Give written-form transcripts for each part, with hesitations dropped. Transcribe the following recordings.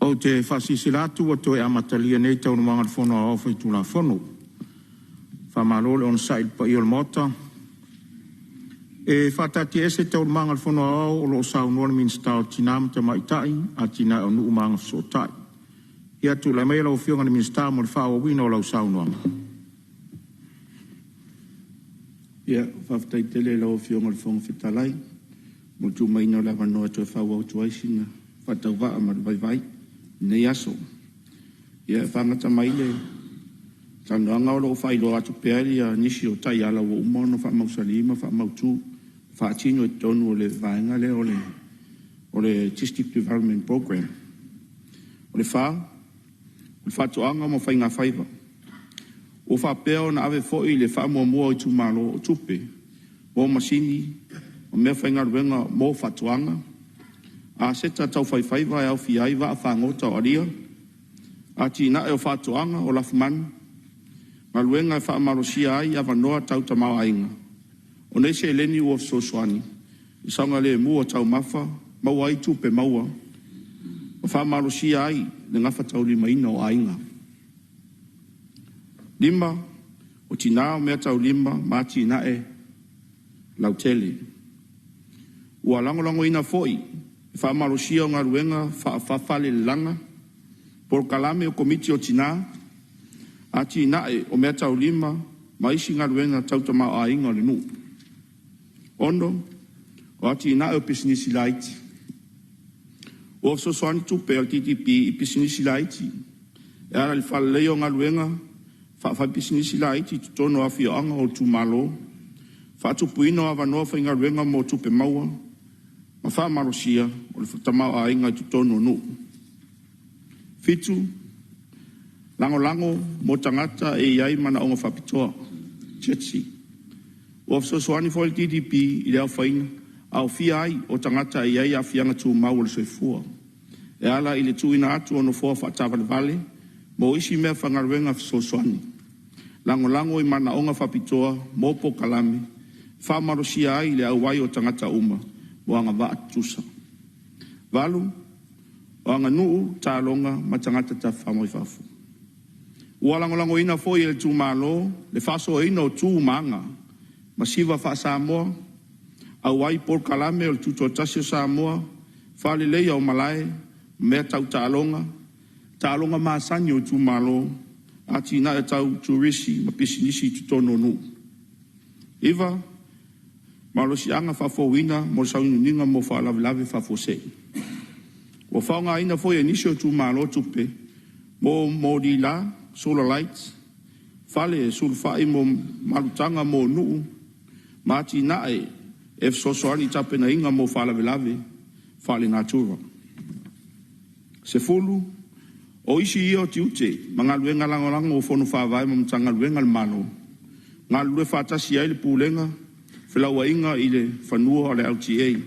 Ou te faasilasila atu ua toe amatalia nei Taualumaga a le Fono Aoao Faitulafono. Faamalo le onosai i le paia o le Maota. E faataatiaese Taualumaga a le Fono Aoao o lo o saunoa le Minisita mo Tina ma Tamaitai, Atinae o Nuu ma Agafesootai. Ia tulai maia lau Afioga i le Minisita mo le faaauauina o lau saunoaga. Ia, faafetai tele i lau Afioga i le Fofoga Fetalai mo le tuuina mai o le avanoa e toe faaauau atu ai sina faatauvaa ma le vaivai i lenei aso. Ia, e faagamata mai le saunoaga o lo o faailoa atu pea nisi o taiala ua uma ona faamausali ma faamautu faatino i totonu o le vaega lea o le District Development Program. O le fa, o le faatoaga ma faigafaiva. Ua faapea ona ave foi le faamuamua o itumalo o tupe mo masini ma meafaigaluega mo faatoaga, aseta tau faifaiva e aofia ai vaafagota o alia, atinae o faatoaga o lafumanu, galuega e faamalosia ai avanoa tau tamaoaiga. O nei seleni ua fesoasoani i le saogalemu o taumafa, maua ai tupe maua ma faamalosia ai le gafataulimaina o aiga. 5. O Tina ma Meataulima ma Atinae Lautele. Ua lagolagoina foi le faamalosia o galuega faafalelelaga, polokalame o Komiti o Tina, atinae o meataulima ma isi galuega tau tamaoaiga o le nuu. 6. O Atinae o Pisinisi Laiti. Ua fesoasoani tupe a le DBP i pisinisi laiti e ala i le faaleleia o galuega faafaipisinisi laiti i totonu o afioaga o itumalo, faatupuina o avanoa faigaluega mo tupe maua ma faamalosia o le tamaoaiga i totonu o nuu. 7. Lagolago mo Tagata e i ai Manaoga Faapitoa (GETC). Ua fesoasoani foi le DBP i le aofia ai o tagata e i ai aafiaga tumau o le soifua, e ala i le tuuina atu o nofoa faataavalevale ma isi meafaigaluega fesoasoani, lagolago i manaoga faapitoa mo polokalame e faamalosia ai le auai o tagata uma mo agavaa tutusa. 8. O Aganuu, Taaloga ma Tagata Tafafao mai Fafo. Ua lagolagoina foi e le Malo le faasoaina o tu ma aga masiva faa-Samoa, auai i polokalame o le Tutoatasi o Samoa, faaleleia o malae o mea tau taaloga, taaloga masani a itumalo, atinae tau turisi ma pisinisi i totonu o nuu. 9. Malosiaga Faafouina mo le Sauniuniga mo Faalavelave Faafuasei. Ua faaaogaina foi e nisi o itumalo tupe mo moli la, solar lights, fale sulufai mo malutaga mo nuu ma atinae e fesoasoani i tapenaina mo faalavelave faalenatura. 10. O isi ia o tiute ma galuega lagolago a Fono Faavae ma Matagaluega a le Malo, galulue faatasi ai le Pulega o Felauaiga i le Fanua LTA.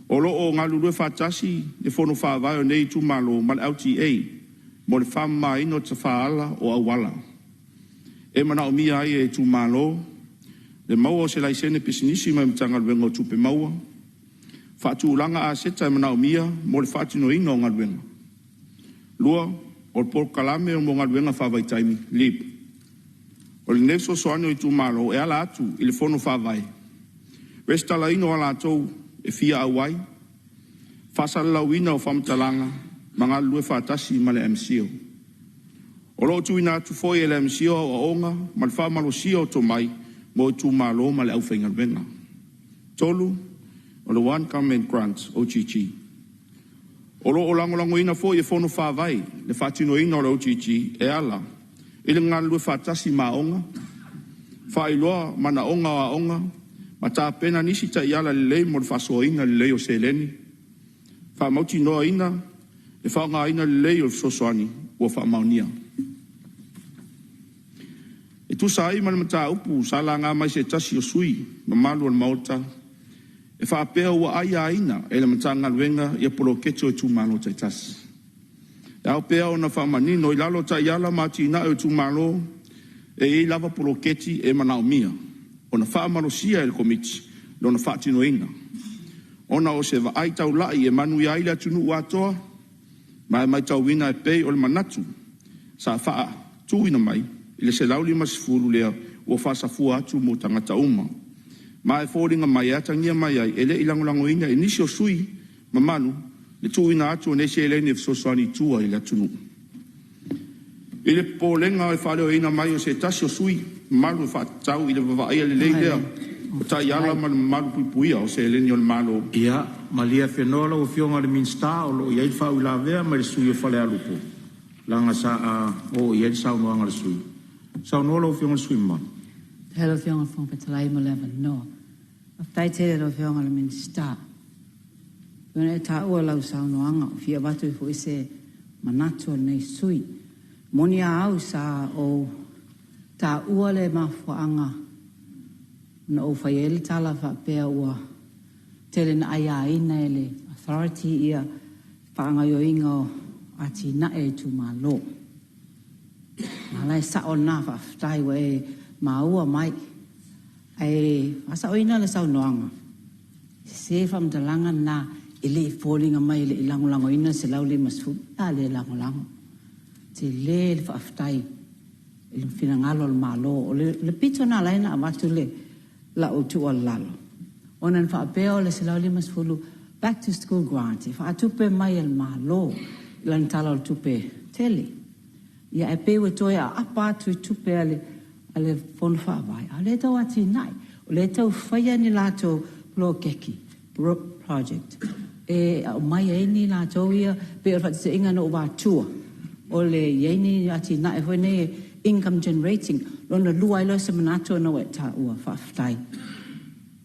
O lo o galulue faatasi le Fono Faavae o nei itumalo ma le LTA mo le faamamaina o tafaala o auala e manaomia ai e itumalo le maua o se laisene pisinisi mai le Matagaluega o Tupe Maua, faatulaga aseta e manaomia mo le faatinoina o galuega. 2. O le Polokalame mo Galuega Faavaitaimi (LEAP). O lenei fesoasoani o itumalo e ala atu i le Fono Faavae, resitalaina o a latou e fia auai, faasalalauina o faamatalaga ma galulue faatasi ma le MCIL. O lo o tuuina atu foi e le MCIL aoaoga ma le faamalosia o tomai mo itumalo ma le aufaigaluega. 3. O le One Government Grant (OGG). O lo o lagolagoina foi e Fono Faavae le faatinoina o le OGG e ala i le galulue faatasi ma aoga, faailoa manaoga o aoga ma tapena nisi taiala lelei mo le faasoaina lelei o seleni, faamautinoaina le faaaogaina lelei o fesoasoani ua faamaonia. E tusa ai ma le mataupu sa laga mai e se tasi o sui usufono mamalu o le Maota e faapea ua aiaina e le Matagaluega ia poloketi o itumalo taitasi. E ao pea ona faamanino, i lalo o Taiala mo Atinae o Itumalo, e i ai lava poloketi e manaomia ona faamalosia e le Komiti lona faatinoina, ona o se vaai taulai e manuia ai le atunuu atoa. Ma e matauina e pei o le manatu sa faatuina mai i le $150 lea ua faasafua atu mo tagata uma. Ma e foliga mai e atagia mai ai, e le i lagolagoina e nisi o sui usufono mamalu le tuuina atu o nei seleni e fesoasoani i tua i le atunuu. I le popolega e faaleoina mai e se tasi o sui usufono mamalu e faatatau i le vaaia lelei lea o taiala ma le malupuipuia o seleni a le Malo. Ia malie afenoa lau Afioga i le Minisita o lo o i ai le faauilavea mai le sui usufono o Falealupo leaga sa oo i ai le saunoaga a le sui usufono. Saunoa lau Afioga i le sui usufono mamalu. Faafetai i lau Afioga i le Fofoga Fetalai mo le avanoa. Faafetai tele i lau Afioga i le Minisita. E pei ona e taua i lau saunoaga ua fia avatu ai foi se manatu o lenei sui usufono. E moni a au sa ou taua le mafuaaga na ou fai ai le tala faapea ua tele ina aiaina e le Authority le faagaoioiga o atinae a itumalo. A o la e sao lena, faafetai ua e maua mai. Ae faasaoina le saunoaga, e sese le faamatalaga lena, e le i foliga mai e le i lagolagoina le $150. O le a le lagolago? E tele le faafetai i le finagalo o le Malo. O le pito na ala ai ona avatu lau tuualalo, ona na faapea o le $150 back to school grant e faatupe mai e le Malo i lana Tala o le Tupe Tele. Ia ae pei ua toe aapa atu i tupe a le Fono Faavae, a o lea e tau atinae, o lea e tau faia ni latou poloketi project e aumai ai ni latou ia… Pei o le faataitaiga na ou avatua o le i ai ni atinae foi nei e income generating. Lona lua ai lea o se manatu ona ua e taua, faafetai.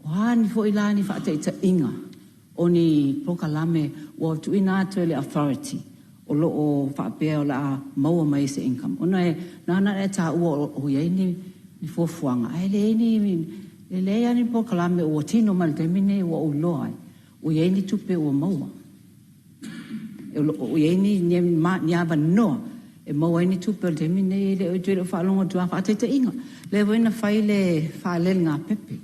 O a foi la ni faataitaiga o ni polokalame ua tuuina atu e le Authority o lo o faapea o le a maua mai ai se income, ona na ona e taua o i ai ni fuafuaga ae leai lava ni polokalame ua tino mai i le taimi lenei ua ou iloa ai ua i ai ni tupe ua maua. O lo o i ai ni avanoa e maua ai ni tupe. O le taimi lenei ou te le o faalogo atu lava. Faataitaiga, lea foi na fai le faalelegapepe,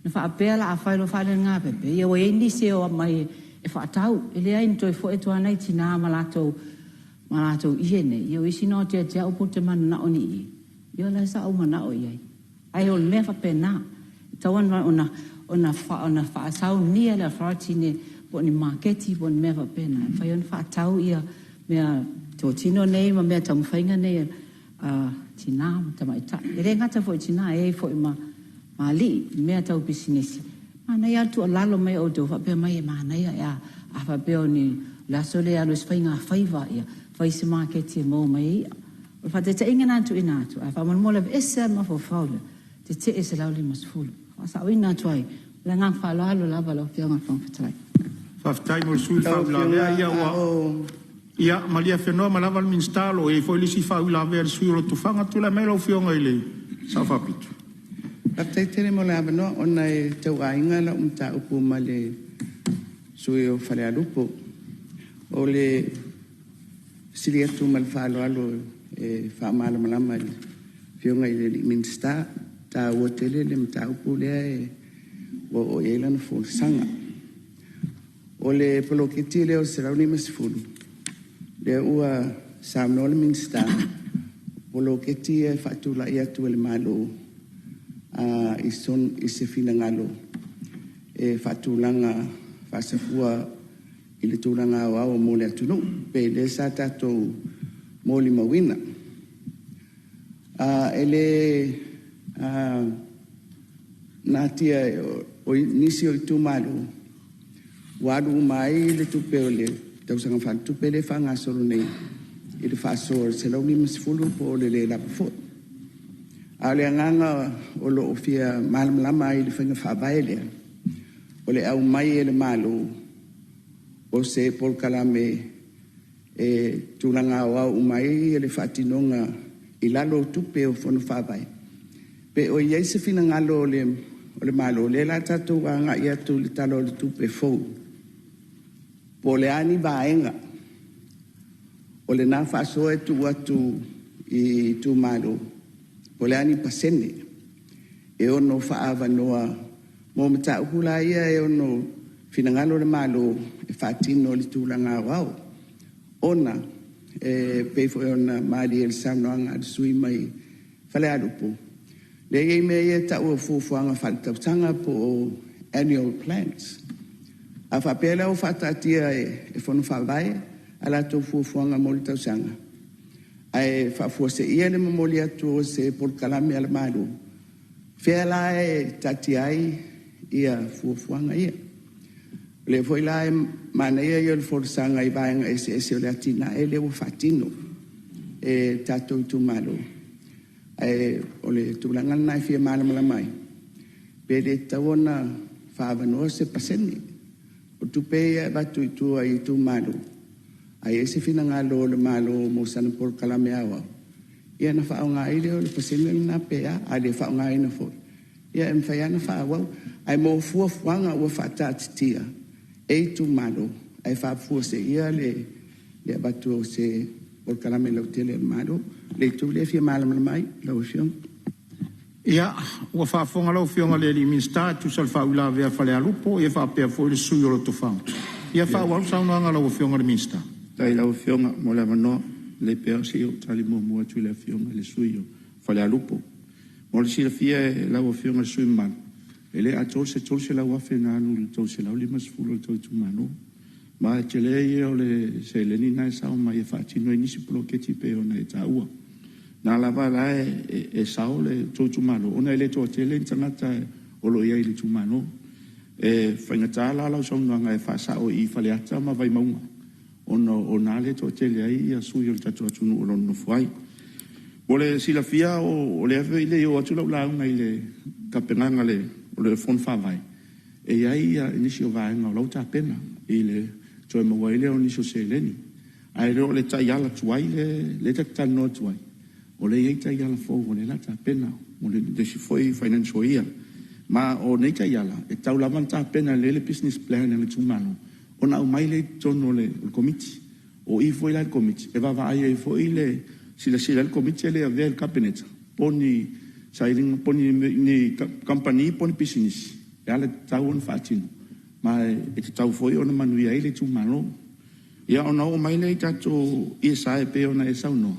na faapea o le a fai loa le faalelegapepe ia ua i ai nisi e omai e faatau. E leai na toe foi atu lava nai tina ma latou ie nei, ia o isi na o atu ia te au pe ou te mananao i ni ie, ia o lea sa ou manao i ai. Ae o le mea faapena, e tatau ona faasaunia e le Authority po o ni maketi po o ni mea faapena e mafai ona faatau meatotino nei ma meataumafaiga nei a tina ma tamaitai. E le gata foi i tina, e i ai foi ma alii i mea tau pisinisi. Manaia lava le tuualalo mai o outou faapea mai e manaia, a faapea o le aso lea e alu ai se faigafaiva, ia fai se maketi e maua mai ai i'a. O le faataitaiga lena na tuuina atu, ae faamolemole aveese lava le mafaufau lea, tetee le $150. E faasaoina atu ai. Ma le agaga faaaloalo lava lau Afioga i le Fofoga Fetalai. Faafetai mo le sui usufono le faauilavea. Ia malie afenoa ma lava le Minisita o lo o i ai foi le isi faauilavea a le sui usufono o Lotofaga. Tulai mai lau Afioga i le Sao Faapito. Faafetai tele mo le avanoa, ona e tauaiga lau mataupu ma le sui usufono o Falealupo. O le fesili atu ma le faaaloalo e faamalamalama i le Afioga i le Minisita, e taua tele le mataupu lea ua oo i ai lana folasaga. O le poloketi lea o le $150, lea ua saunoa le Minisita, o poloketi ia e faatulai atu e le Malo i se finagalo e faatulaga faasafua i le tulaga aoao mo le atunuu, pei o lea sa tatou molimauina. E le natia o nisi o itumalo ua alu uma ai le tupe o le tausaga faaletupe lea e faagasolo nei i le faasoa i le $150 po o le le lava foi. A o le agaga o lo o fia malamalama ai i le faiga faavae lea, o le aumai e le Malo o se polokalame e tulaga aoao uma ai le faatinoga i lalo o tupe o Fono Faavae, pe o i ai se finagalo o le Malo, lea o le a tatou agai atu i le Tala o le Tupe fou, po o le a ni vaega o lena faasoa e tuu atu i itumalo, po o le a ni pasene e ono faaavanoa mo mataupu la ia e ono finagalo le Malo e faatino i le tulaga aoao. Ona e pei foi ona malie i le saunoaga a le sui usufono mai Falealupo, lea e i ai mea ia e tau o fuafuaga faaletausaga po o annual plans. A faapea la ua faataatia e Fono Faavae a latou fuafuaga mo le tausaga, ae faafuaseia le momoli atu o se polokalame a le Malo, o fea la e taatia ai fuafuaga ia? O lea foi la e manaia ia o le folasaga i vaega eseese o le atinae lea ua faatino e tatou itumalo. Ae o le tulaga lena e fia malamalama ai, pe le tatau ona faaavanoa se pasene o tupe ia e avatu i tua i itumalo. A i ai se finagalo o le Malo mo sana polokalame aoao, ia ona faaaoga ai lea o le pasene lena pe a. A le faaaogaina foi, ia e mafai lava ona faaauau. Ae mo fuafuaga ua faataatitia e itumalo ae faafuaseia le avatu o se polokalame lautele a le Malo. O le itu lea e fia malamalama ai lau Afioga. Ia, ua faafofoga lau Afioga i le Minisita e tusa o le faauilavea a Falealupo ia faapea foi le sui usufono o Lotofaga. Ia faaauau le saunoaga a lau Afioga i le Minisita. Faafetai i lau Afioga mo le avanoa. Lelei pea se i ou tali muamua atu i le Afioga i le sui usufono o Falealupo. Mo le silafia e lau Afioga i le sui usufono mamalu, e le atoa se $300,000 na alu i le 350 o le tou itumalo. Ma o le tele ia o le seleni lena e sao mai e faatino ai nisi poloketi pei ona e taua. O lena lava la e sao le tou itumalo, ona e le toatele ni tagata o lo o i ai i le itumalo. E faigata la lau saunoaga e faasao i Faleata ma Vaimauga, ona o i ina lea e toatele ai sui usufono o le tatou atunuu o lo o nonofo ai. Mo le silafia o lea foi e le i oo atu lau lauga i le tapenaga o le Fono Faavae, e i ai nisi o vaega o la e ua tapena i le toe maua ai lea o nisi o seleni. Ae le o le taiala tuai lea ta te talanoa atu ai, o lea e i ai taiala fou o lea o le a tapena mo le isi foi financial year. Ma o nei taiala, e tatau lava ona tapena lelei le business plan a le itumalo ona aumai lea i totonu o le Komiti. O i foi la i le Komiti e vaavaai ai foi le silasila ai le Komiti ae le i avea i le Kapeneta po o ni sailiga po o ni kamupani po o ni pisinisi e alagatau ona faatino ma e tatau foi ona manuia ai le itumalo. Ia ona oo mai lea i tatou ESI pei ona e saunoa,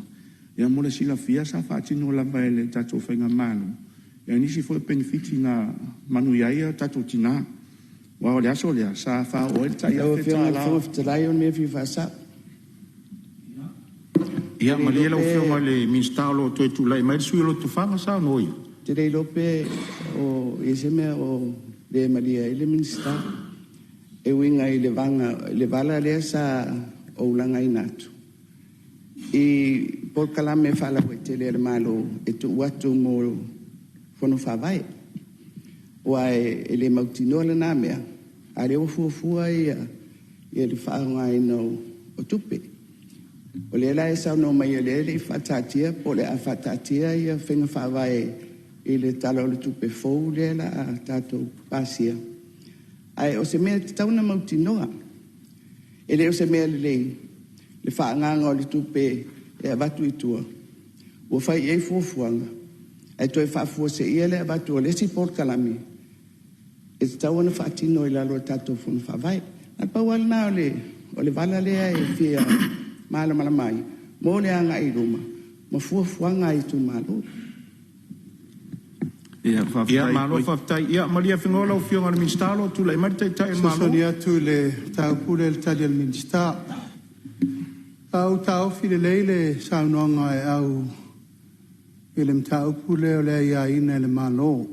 ia mo le silafia sa faatino lava e le tatou faigamalo nisi foi o penefiti na manuia ai o tatou tina. Aua o le aso lea sa faaoo ai le tai Lau $1,000 Afioga i le Fofoga Fetalai, o le mea e fia faasao. Ia Ou te le malie iloa lau pe Afioga i le Minisita o lo o toe tulai mai le sui usufono o Lotofaga. Saunoa ia. Ou te le iloa pe o i ai se mea o le malie ai le Minisita e uiga i le vala lea sa ou lagaina atu i polokalame faalauaitele a le Malo e tuu atu mo Fono Faavae. Aua e le mautinoa lena mea, a o lea ua fuafua le faaaogaina o tupe. O lea la e saunoa mai o lea e le i faataatia po o le a faataatia ia faiga faavae i le Tala o le Tupe fou lea o le a tatou pasia. Ae o se mea e tatau ona mautinoa, e le o se mea lelei le faaagaaga o le tupe e avatu i tua ua fai i ai fuafuaga ae toe faafuaseia le avatu o le isi polokalame e tatau ona faatino i lalo o tatou Fono Faavae. Na o le pau lava lena o le vala lea e fia malamalama ai mo le agai i luma ma fuafuaga a itumalo. Ia, Ia faafetai. malo faafetai. Ia malie Afenoa lau Afioga i le Minisita o lo o tulai mai le Taitai o le Malo. Fesoasoani atu i le mataupu lea i le tali a le Minisita. A ou taofi lelei le saunoaga a Aeau i le mataupu lea o le aiaina e le Malo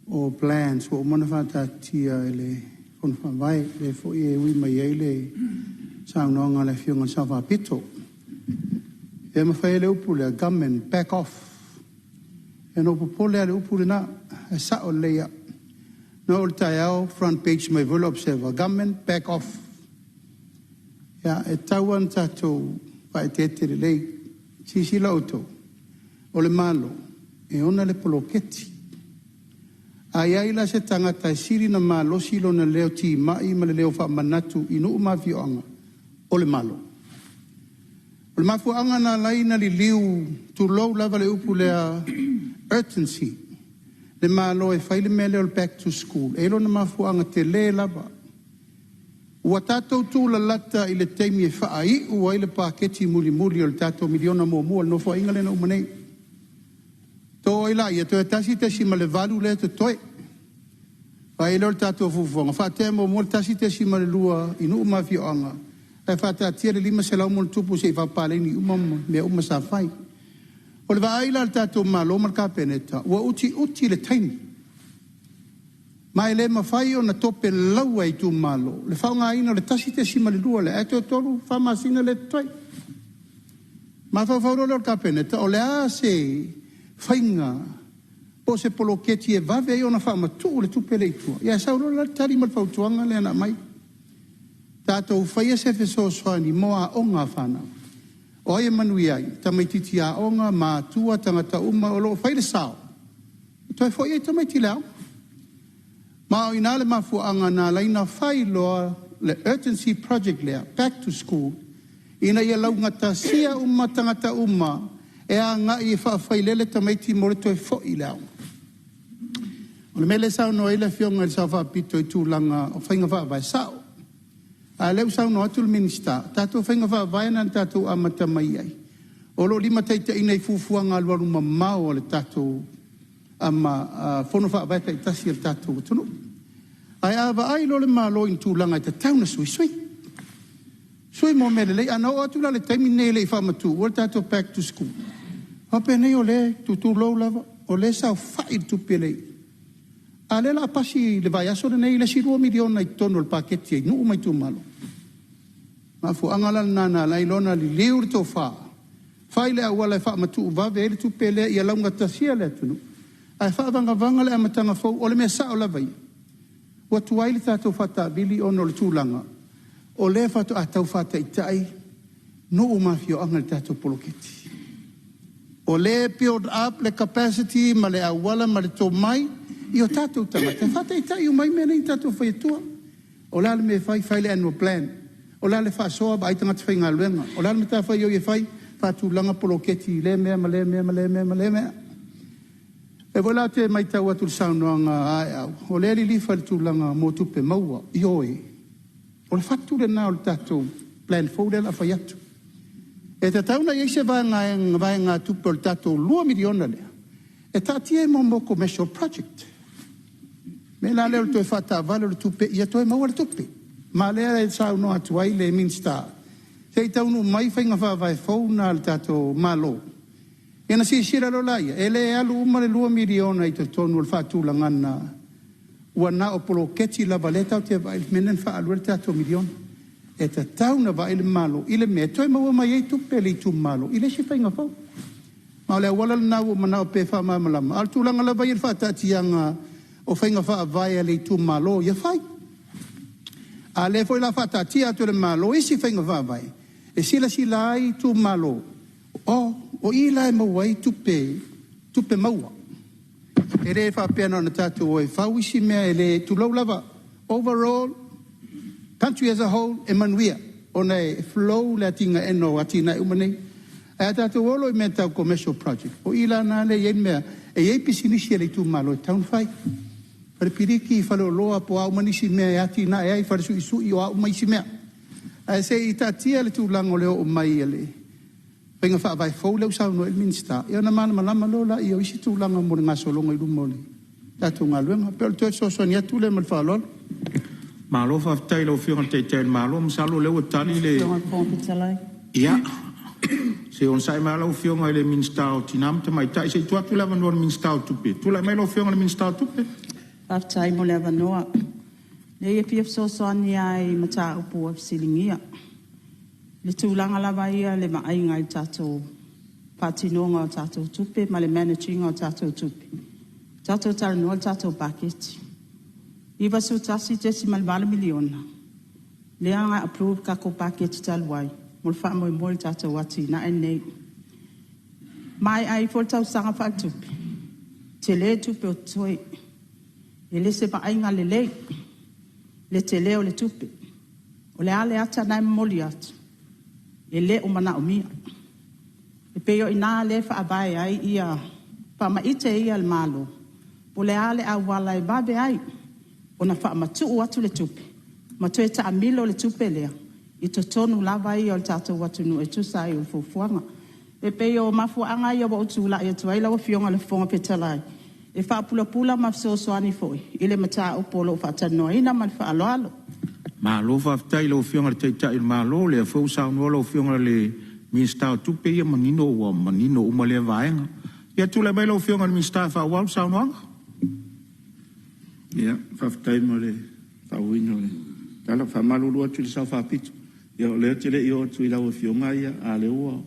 o plans ua uma ona faataatitia e le Fono Faavae, lea foi e ui mai ai le saunoaga a le Afioga i le Sao Faapito. E mafai ai le upu lea, government back off. Ia na ou popole lava i le upu lena, ae sao lelei lava. Na oo i le taeao front page mai foi le Observer, government back off. Ia, e tatau lava ona tatou faaeteete lelei. Silasila outou, o le Malo e ona le poloketi. A i ai la se tagata e sili ona malosi lona leo timai ma le leo faamanatu i nuu ma afioaga, o le Malo. O le mafuaaga na ala ai ona liliu, tulou lava le upu lea, urgency, le Malo e fai le mea lea o le back to school, e i ai lona mafuaaga tele lava. Ua tatou tulalata i le taimi e faaiu ai le paketi mulimuli o le tatou miliona muamua o le Nofoaiga lea na uma nei. To ai laia, toe 1.8 lea e totoe. Fai ai lea o le tatou fuafuaga, faatea muamua le 1.2 i nuu ma afioaga, ae faataatia le 500+ se i faapaleni uma mea uma sa fai. O le vaai la a le tatou Malo ma le Kapeneta, ua utiuti le taimi, ma e le mafai ona topelaua e itumalo le faaaogaina o le 1.2 lea, ae toe 3, 4 masina lea e totoe. Mafaufau loa lea o le Kapeneta, o le a se faiga po o se poloketi e vave ai ona faamatuu le tupe lea i tua? Ia sau loa la le tali ma le fautuaga lea na aumai, tatou faia se fesoasoani mo aoga a fanau. O ai e manuia ai? Tamaitiiti aoga, matua, tagata uma o lo o fai le sao e toe foi ai tamaiti i le aoga. Ma o i ina le mafuaaga na ala ai ona fai loa le urgency project lea, Back to School, ina ia laugatasia uma tagata uma e agai e faafailele tamaiti mo le toe foi i le aoga. O le mea lea e saunoa ai le Afioga i le Sao Faapito i tulaga o faiga faavae, e sao. A o lea ua saunoa atu le Minisita, o tatou faiga faavae na na tatou amata mai ai, o lo o limataitaiina i fuafuaga alualumamao a le tatou Fono Faavae taitasi a le tatou atunuu. Ae a vaai loa le Malo i ni tulaga e tatau ona sui, sui. Sui mo mea lelei. Ana oo atu la i le taimi lenei e le i faamatuua le tatou Back to School, faapenei o lea e, tulou lava, o lea e saofai le tupe lea i i, a o lea o le a pasi i le vaiaso lenei le isi $2 miliona i totonu o le paketi a nuu ma itumalo. O le mafuaaga la lena na ala ai ona liliu le tofa, fai le auala e faamatuu vave ai le tupe lea ia laugatasia le atunuu, ae faavagavaga le amataga fou. O le mea sao lava ia, ua tuai le tatou faataavili ona o le tulaga o lea faatoa tau faataitai nuu ma afioaga i le tatou poloketi. O lea e build up le capacity ma le auala ma le tomai i o tatou tagata e faataitai uma ai mea nei na tatou fai atua. O le a le mea e fai? Fai le annual plan. O le a le faasoa? Vaai tagata faigaluega. O le a le matafaioi e fai? Faatulaga poloketi i lea mea ma lea mea ma lea mea ma lea mea. O lea foi la ou te matau atu i le saunoaga a Aeau, o lea e lilifa i le tulaga mo tupe maua. Ioe, o le fatu lena o le tatou plan fou lea o le a fai atu. E tatau ona i ai se vaegatupe o le tatou $2 miliona lea e taatia ai mo commercial project. O le mea la lea o le toe faataavale o le tupe ia toe maua le tupe. Ma o lea e saunoa atu ai le Minisita, se i taunuu mai faiga faavae fou na a le tatou Malo, ia ona silasila loa lea, e le alu uma le $2 miliona i totonu o le faatulagaga ua na o poloketi lava lea tatou te vaai i le mea lea na faaalu ai le tatou miliona. E tatau ona vaai le Malo i le mea e toe maua mai ai tupe a le itumalo i le isi faiga fou. Ma o le auala lena ua ou manao pea e faamalamalama, a o le tulaga lava ia i le faataatiaga o faiga faavae a le itumalo, ia fai. A o lea foi o le a faataatia atu e le Malo isi faiga faavae e silasila ai itumalo, o i la e maua ai tupe, tupe maua. E le faapea na ona tatou o e fau isi mea e le, tulou lava, overall, country as a whole, e manuia ona e flow le atinaeina o atinae uma nei. Ae a tatou o loa i mea tau commercial project, o i la lena e i ai le mea, e i ai pisinisi a le itumalo e tatau ona fai, falepiliki, faleoloa po o a uma nisi mea e atinae ai, fale suisui o a uma isi mea. Ae se i taatia le tulaga o le oo mai o le faiga faavae fou lea ua saunoa i ai le Minisita, ia ona malamalama loa lea o isi tulaga mo le gasologa i luma o le tatou galuega. E pei o le toe fesoasoani atu lea ma le faaaloalo. Malo faafetai i lau Afioga i le Taitai o le Malo, masalo o lea ua tali le... Ia, se i onosai mai lava lau Afioga i le Minisita o Tina ma Tamaitai, se i tuu atu le avanoa i le Minisita o Tupe. Tulai mai lau Afioga i le Minisita o Tupe. Faafetai mo le avanoa. Leai e fia fesoasoani lava i mataupu ua fesiligia. I le tulaga lava ia i le vaaiga i le tatou faatinoga o tatou tupe ma le manage ina o tatou tupe, tatou talanoa i le tatou paketi. $91.8 miliona lea na approve i le tatou paketi talu ai mo le faamoemoe i le tatou atinae lenei. Maea ifo le tausaga faaletupe, tele tupe o totoe. E le o se vaaiga lelei le tele o le tupe. O le a le ata lena e momoli atu? E le o manaomia. E pei o i ina lea e faavae ai faamaite ia a le Malo, po o le a le auala e vave ai ona faamatuu atu le tupe ma toe taamilo le tupe lea i totonu lava ia o le tatou atunuu e tusa ai o fuafuaga. E pei o mafuaaga ia ua ou tulai atu ai lau Afioga i le Fofoga Fetalai e faapulapula ma fesoasoani foi i le mataupu o lo o faatalanoaina. Ma le faaaloalo. Malo faafetai i lau Afioga i le Taitai o le Malo, o lea foi ua saunoa lau Afioga i le Minisita o Tupe, ia manino ua manino uma lea vaega. Ia tulai mai lau Afioga i le Minisita e faaauau le saunoaga. Ia, faafetai mo le faaauauina o le tala. E faamalulu atu i le sao faapito, ia o lea ou te le i oo atu i lau Afioga, a o lea ua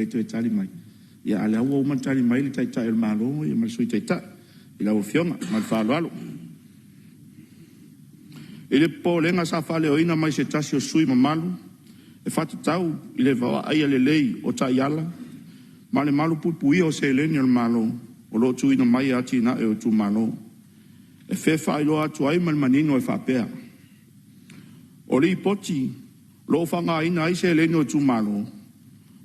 e toe tali mai, a o lea ua uma ona tali mai le Taitai o le Malo ma le Sui Taitai i lau Afioga. Ma le faaaloalo. I le popolega sa faaleoina mai e se tasi o sui usufono mamalu e faatatau i le vaaia lelei o taiala ma le malupuipuia o seleni a le Malo o lo o tuuina mai e atinae o itumalo. E fia faailoa atu ai ma le manino e faapea, o lipoti o lo o faaaogaina ai seleni o itumalo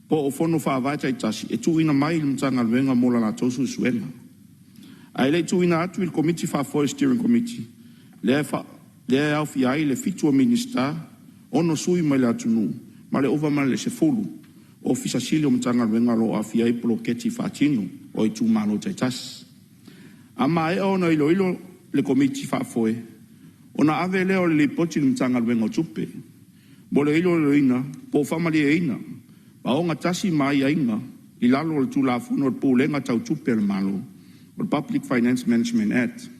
po o Fono Faavae taitasi e tuuina mai i le Matagaluega mo la latou suesuega. Ae le i tuuina atu i le Komiti Faafoe (Steering Committee) lea e aofia ai le 7 o Minisita, 6 sui mai le atunuu ma le ova ma le 10 Ofisa Sili o Matagaluega o lo o aafia ai poloketi faatino o itumalo taitasi. A maea ona iloilo e le Komiti Faafoe, ona ave lea o le lipoti i le Matagaluega o Tupe mo le iloiloina po o faamalieina ma ogatasi ma aiaiga i lalo o le Tulafono o le Pulega Tau Tupe a le Malo, Public Finance Management Act.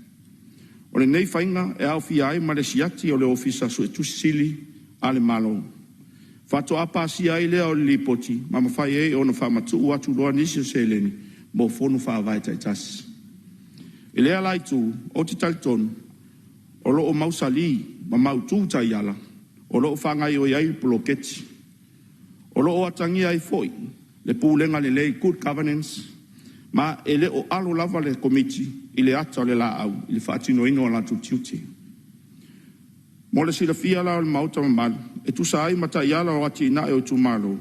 O lenei faiga e aofia ai ma le siati a le Ofisa Suetusi Sili a le Malo, faatoa pasia ai lea o le lipoti ma mafai ai ona faamatuu atu loa nisi o seleni mo Fono Faavae taitasi. I lea la itu, ou te talitonu o lo o mausali ma mautu taiala o lo o faagaioi ai le poloketi. O lo o atagia ai foi le pulega lelei, good governance, ma e le o alo lava le Komiti i le ata o le laau i le faatinoina o latou tiute. Mo le silafia la e le Maota mamalu, e tusa ai ma Taiala o Atinae o Itumalo,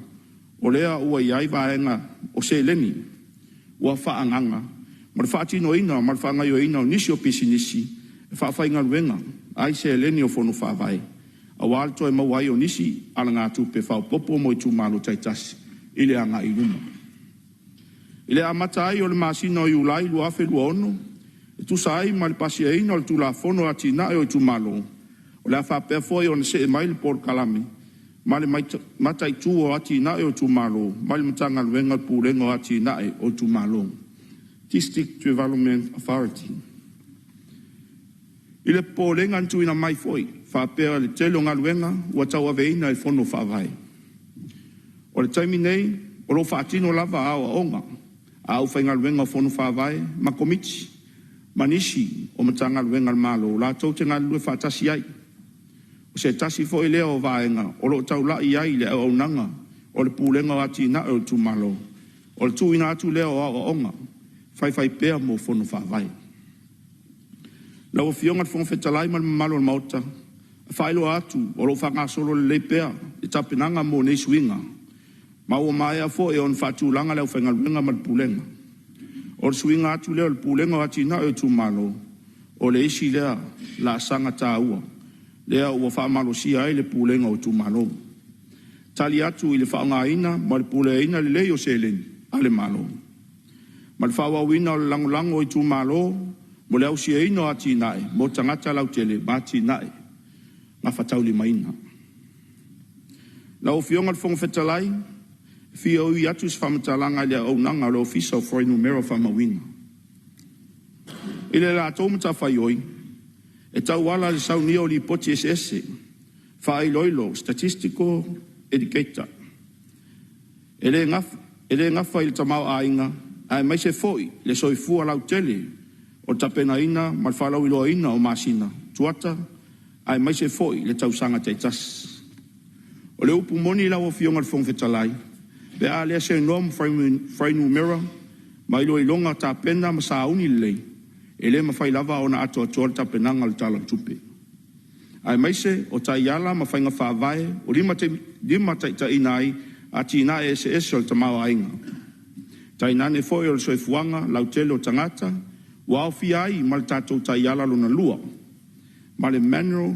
o lea ua i ai vaega o seleni ua faaagaaga mo le faatinoina ma le faagaoioiga o nisi o pisinisi e faafaigaluega ai seleni o Fono Faavae aua le toe maua ai o nisi alagatupe faaopoopo mo itumalo taitasi i le agai i luma. I le amata ai o le masina o Iulai 2026, e tusa ai ma le pasiaina o le Tulafono o Atinae o Itumalo, o le a faapea foi ona see mai le polokalame ma le mataitu o atinae o itumalo mai le Matagaluega o le Pulega o Atinae o Itumalo, District Development Authority. I le popolega na tuuina mai foi faapea o le tele o galuega ua tauaveina e Fono Faavae. O le taimi nei, o lo o faatino lava aoaoga a aufaigaluega o Fono Faavae ma Komiti ma nisi o Matagaluega a le Malo latou te galulue faatasi ai. O se tasi foi lea o vaega o lo o taulai i ai le auaunaga o le Pulega o Atinae o Itumalo, o le tuuina atu lea o aoaoga faifaipea mo Fono Faavae. Lau Afioga i le Fofoga Fetalai ma le mamalu o le Maota, e faailoa atu o lo o faagasolo lelei pea le tapenaga mo nei suiga, ma ua maea foi ona faatulaga le aufaigaluega ma le Pulega. O le suiga atu lea o le Pulega o Atinae o Itumalo, o le isi lea laasaga taua lea ua faamalosia ai le Pulega o Itumalo, tali atu i le faaaogaina ma le puleaina lelei o seleni a le Malo, ma le faaauauina o le lagolago i itumalo mo le ausiaina o atinae mo tagata lautele ma atinae gafataulimaina. Lau Afioga i le Fofoga Fetalai, e fia ui atu se faamatalaga i le auaunaga a le Ofisa o Fuainumera Faamauina. I le latou matafaioi e tauala i le saunia o Lipoti eseese faailoilo (Statistical Indicator) e le gafa i le tamaoaiga aemaise foi le soifua lautele, o le tapenaina ma le faalauiloaina o masina, kuata aemaise foi le tausaga taitasi. O le upu moni lau Afioga i le Fofoga Fetalai, pe a le seanoa ma fuainumera ma iloiloga tapena ma sauni lelei, e le mafai lava ona atoatoa le tapenaga o le Tala o le Tupe, aemaise o taiala ma faiga faavae o limataitaiina ai atinae eseese o le tamaoaiga, tainane foi o le soifuaga lautele o tagata, ua aofia ai ma le tatou Taiala Lona Lua ma le Manual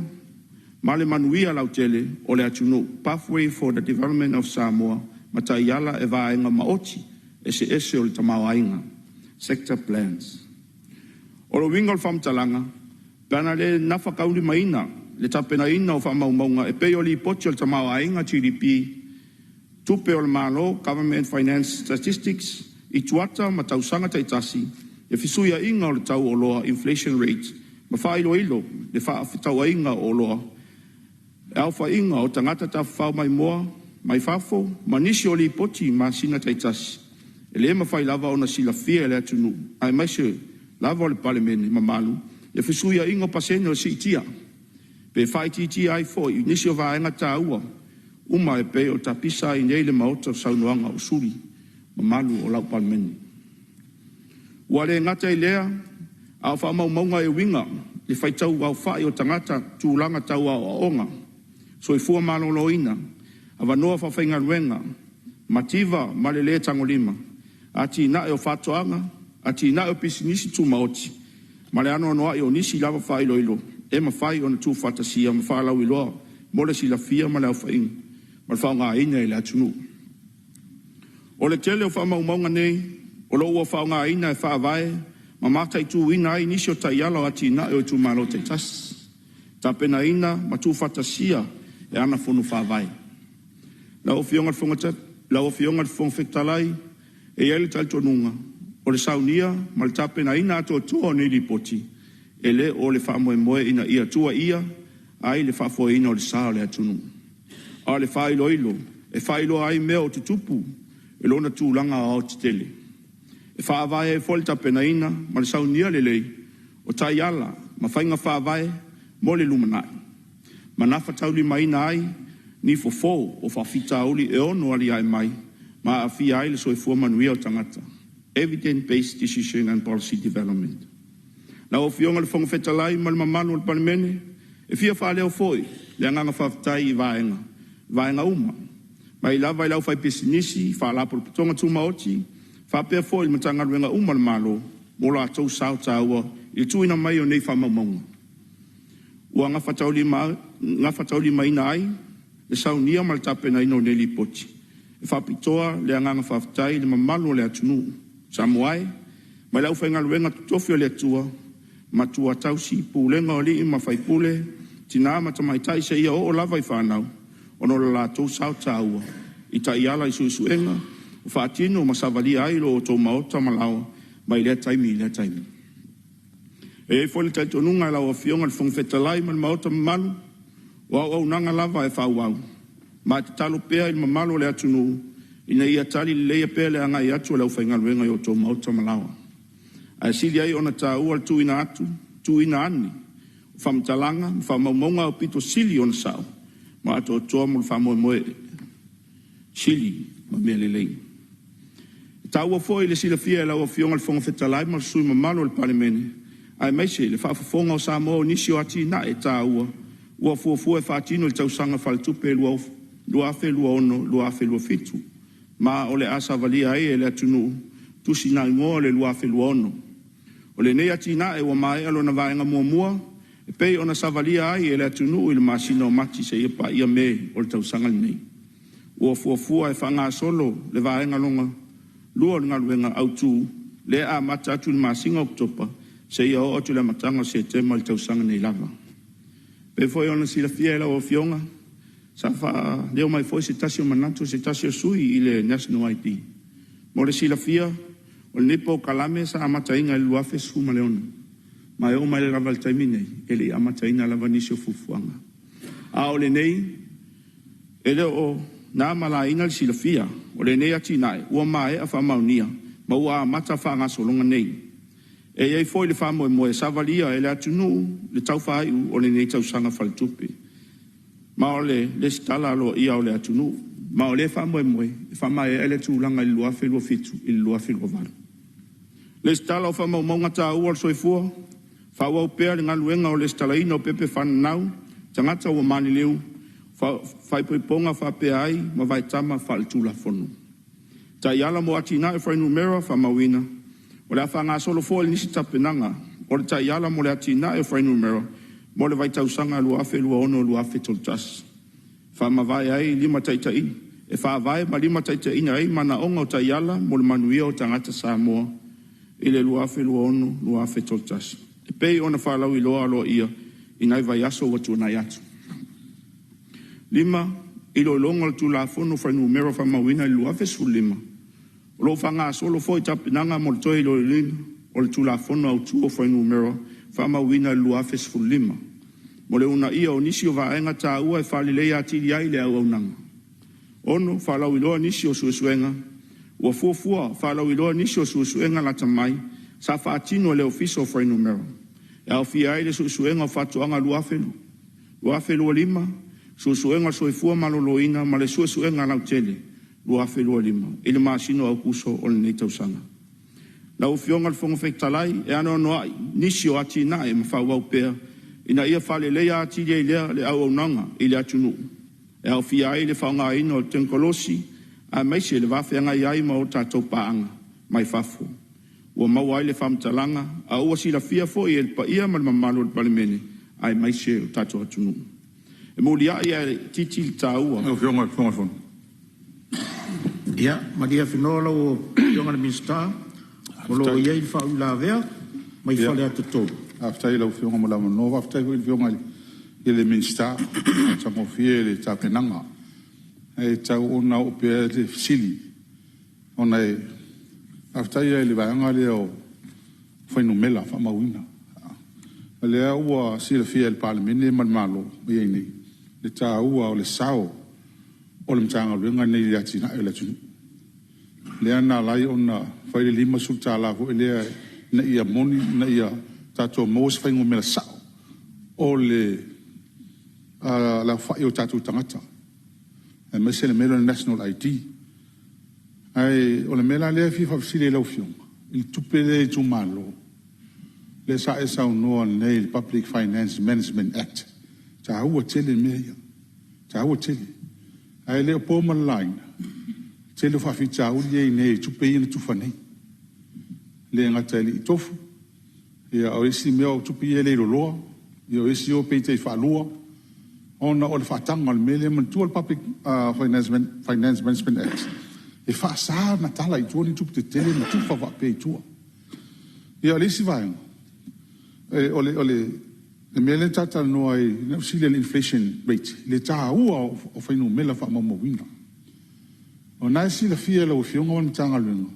ma le Manuia Lautele o le Atunuu, Pathway for the Development of Samoa, ma taiala e vaega maoti eseese o le tamaoaiga, Sector Plans. O le uiga o le faamatalaga, pe ana le gafataulimaina le tapenaina o faamaumauga e pei o Lipoti o le Tamaoaiga GDP, Tupe a le Malo Government Finance Statistics i kuata ma tausaga taitasi, le fesuiaiga o le tau o oloa Inflation Rate ma faailoilo le fefaatauaiga o oloa, aofaiga o tagata tafafao maimoa mai fafo ma nisi o lipoti i masina taitasi, e le mafai lava ona silafia e le atunuu aemaise lava le Palemene mamalu le fesuiaiga o pasene o siitia pe faaitiitia ai foi nisi o vaega taua uma e pei ona tapisa ai nei le Maota i saunoaga a sui usufono mamalu o lau Palemene. Ua le gata i lea, a o faamaumauga e uiga i le faitau aofai o tagata, tulaga tau aoaoga, soifua maloloina, avanoa faafaigaluega, mativa ma le le tagolima, atinae o faatoaga, atinae o pisinisi tumaoti ma le anoanoai o nisi lava faailoilo e mafai ona tuufaatasia ma faalauiloa mo le silafia ma le faaaogaina e le atunuu. O le tele o faamaumauga nei o lo o ua faaaogaina e faavae ma mataituina ai nisi o taiala o atinae o itumalo taitasi, tapenaina ma tuufaatasia e ana Fono Faavae. Lau Afioga i le Fofoga Fetalai, e i ai le talitonuga, o le saunia ma le tapenaina atoatoa o nei Lipoti, e le o le faamoemoe ina ia tuuaia ai le faafoeina o le sa o le atunuu, a o le faailoilo e faailoa ai mea o tutupu i lona tulaga aoaotetele. E faavae ai foi le tapenaina ma le saunia lelei o taiala ma faiga faavae mo le lumanai, ma gafataulimaina ai ni fofo o faafitauli e ono aliae mai ma aafia ai le soifua manuia o tagata. Evidence Based Decision and Policy Development. Lau Afioga i le Fofoga Fetalai ma le mamalu o le Palemene, e fia faaleo foi le agaga faafetai i vaega uma, mai lava i le aufaipisinisi, faalapotopotoga tumaoti, faapea foi Matagaluega uma a le Malo mo lo latou sao taua i le tuuina mai o nei faamaumauga. Ua gafataulimaina ai le saunia ma le tapenaina o nei Lipoti. E faapitoa le agaga faafetai i le mamalu o le atunuu Samoa e, mai le aufaigaluega totofi a le Atua, matua tausi, pulega a alii ma faipule, tina ma tamaitai seia oo lava i fanau, ona o lo latou sao taua i taiala i suesuega ua faatino ma savalia ai lo outou maota ma laoa mai lea taimi i lea taimi. E i ai foi le talitonuga lau Afioga i le Fofoga Fetalai ma le Maota mamalu, o auaunaga lava e faaauau, ma e tatalo pea i le mamalu o le atunuu ina ia talileleia pea le agai atu o le aufaigaluega i o outou maota ma laoa. Ae sili ai ona taua le tuuina atu, tuuina ane o faamatalaga ma faamaumauga aupito sili ona sao ma atoatoa mo le faamoemoe sili ma mea lelei. E taua foi le silafia e lau Afioga i le Fofoga Fetalai ma sui usufono mamalu o le Palemene, aemaise le faafofoga a Samoa o nisi o atinae taua ua fuafua e faatino i le tausaga faaletupe 2026/2027, ma o le a savalia ai e le atunuu tusigaigoa o le 2026. O lenei atinae ua maea lona vaega muamua e pei ona savalia ai e le atunuu i le masina o Mati seia paia Me o le tausaga lenei. Ua fuafua e faagasolo le vaega lona lua o le galuega autu lea e amata atu i le masina o Oketopa seia oo atu i le amataga o Setema i le tausaga nei lava. E pei foi ona silafia e lau Afioga, sa faaleo mai foi se tasi o manatu o se tasi o sui i le National ID. Mo le silafia, o lenei polokalame sa amataina i le 2016, ma e oo mai lava i le taimi lenei, e le i amataina lava nisi o fuafuaga. A o lenei, e le o na ma le laina le silafia o lenei atinae ua maea faamaonia ma ua amata faagasologa nei. E i ai foi le faamoemoe e savalia e le atunuu le tau faaiu o lenei tausaga faaletupe, ma o le lesitala aloaia o le atunuu, ma o lea faamoemoe e faamaea lea tulaga i le 2027 i le 2028. Lesitala o faamaumauga taua o le soifua. Faaauau pea le galuega o le lesitalaina o pepa fananau tagata ua maliliu faaipoipoga faapea ai ma vaitama faaletulafono. Taiala mo Atinae o Fuainumera Faamauina. O le a faagasolo foi nisi tapenaga o le Taiala mo le Atinae o Fuainumera mo le vaitausaga 2026-2031. Faamavae ai limataitaiina e faavae ma limataitaiina ai manaoga o taiala mo le manuia o tagata Samoa i le 2026-2031, e pei ona faalauiloa aloaia i nai vaiaso ua tuanai atu. 5. Iloiloga o le Tulafono o Fuainumera Faamauina 2015. O lo o faagasolo foi tapenaga mo le toe iloiloina o le Tulafono Autu o Fuainumera Faamauina 2015, mo le uunaia o nisi o vaega taua e faaleleia atili ai le auaunaga. 6. Faalauiloa nisi o suesuega. Ua fuafua faalauiloa nisi o suesuega lata mai sa faatino e le Ofisa o Fuainumera, e aofia ai le Suesuega o Faatoaga 2025, Suesuega o le Soifua Maloloina ma le Suesuega Lautele 2025 i le masina o Aokuso o lenei tausaga. Lau Afioga i le Fofoga Fetalai, e anoanoai nisi o atinae ma faaauau pea ina ia faaleleia atili ai le auaunaga i le atunuu, e aofia ai le faaaogaina o tekonolosi aemaise le va feagai ai ma tatou paaga mai fafo. Ua maua ai le faamatalaga a ua silafia foi e le paia ma le mamalu o le Palemene aemaise o le tatou atunuu. E muliai ae itiiti le taua. Lau Afioga i le Fofoga Fetalai. Ia, malie Afenoa lau Afioga i le Minisita o lo o i ai le faauilavea mai Faleata 3. Faafetai i lau Afioga mo le avanoa. Faafetai foi i le Afioga i le Minisita ua matagofie le tapenaga. Ae tatau ona oo pea le fesili ona e faafetai lava i le vaega lea o fuainumera faamauina. O lea ua silafia e le Palemene ma le Malo o i ai nei le taua o le sao o le Matagaluega lenei i le atinae o le atunuu. Lea na ala ai ona fai le $50 foi lea ina ia moni, ina ia tatou maua se fuainumera sao o le aofai o tatou tagata, aemaise le mea lea o le National ID. Ae o le mea la lea e fia faafesili ai i lau Afioga, i le tupe lea i itumalo, lea sa e saunoa nei i le Public Finance Management Act, e taua tele mea ia, e taua tele. Ae le o po ma le laina, le tele o faafitauli lea e i ai nei i tupe ia na tufa nei. E le gata e le i tofu, a o isi mea o tupe ia e leiloloa, o isi e pei e tai faalua ona o le faataga o le mea lea. Manatua le Public Finance Management Act, e faasa ona tala i tua ni tupe tetele ma tufa faapea i tua. Ia o le isi vaega, o le mea lea ta te talanoa ai lea ou te fesili ai i le inflation rate, le taua o fuainumera faamaumauina. O lena e silafia e lau Afioga ma le Matagaluega,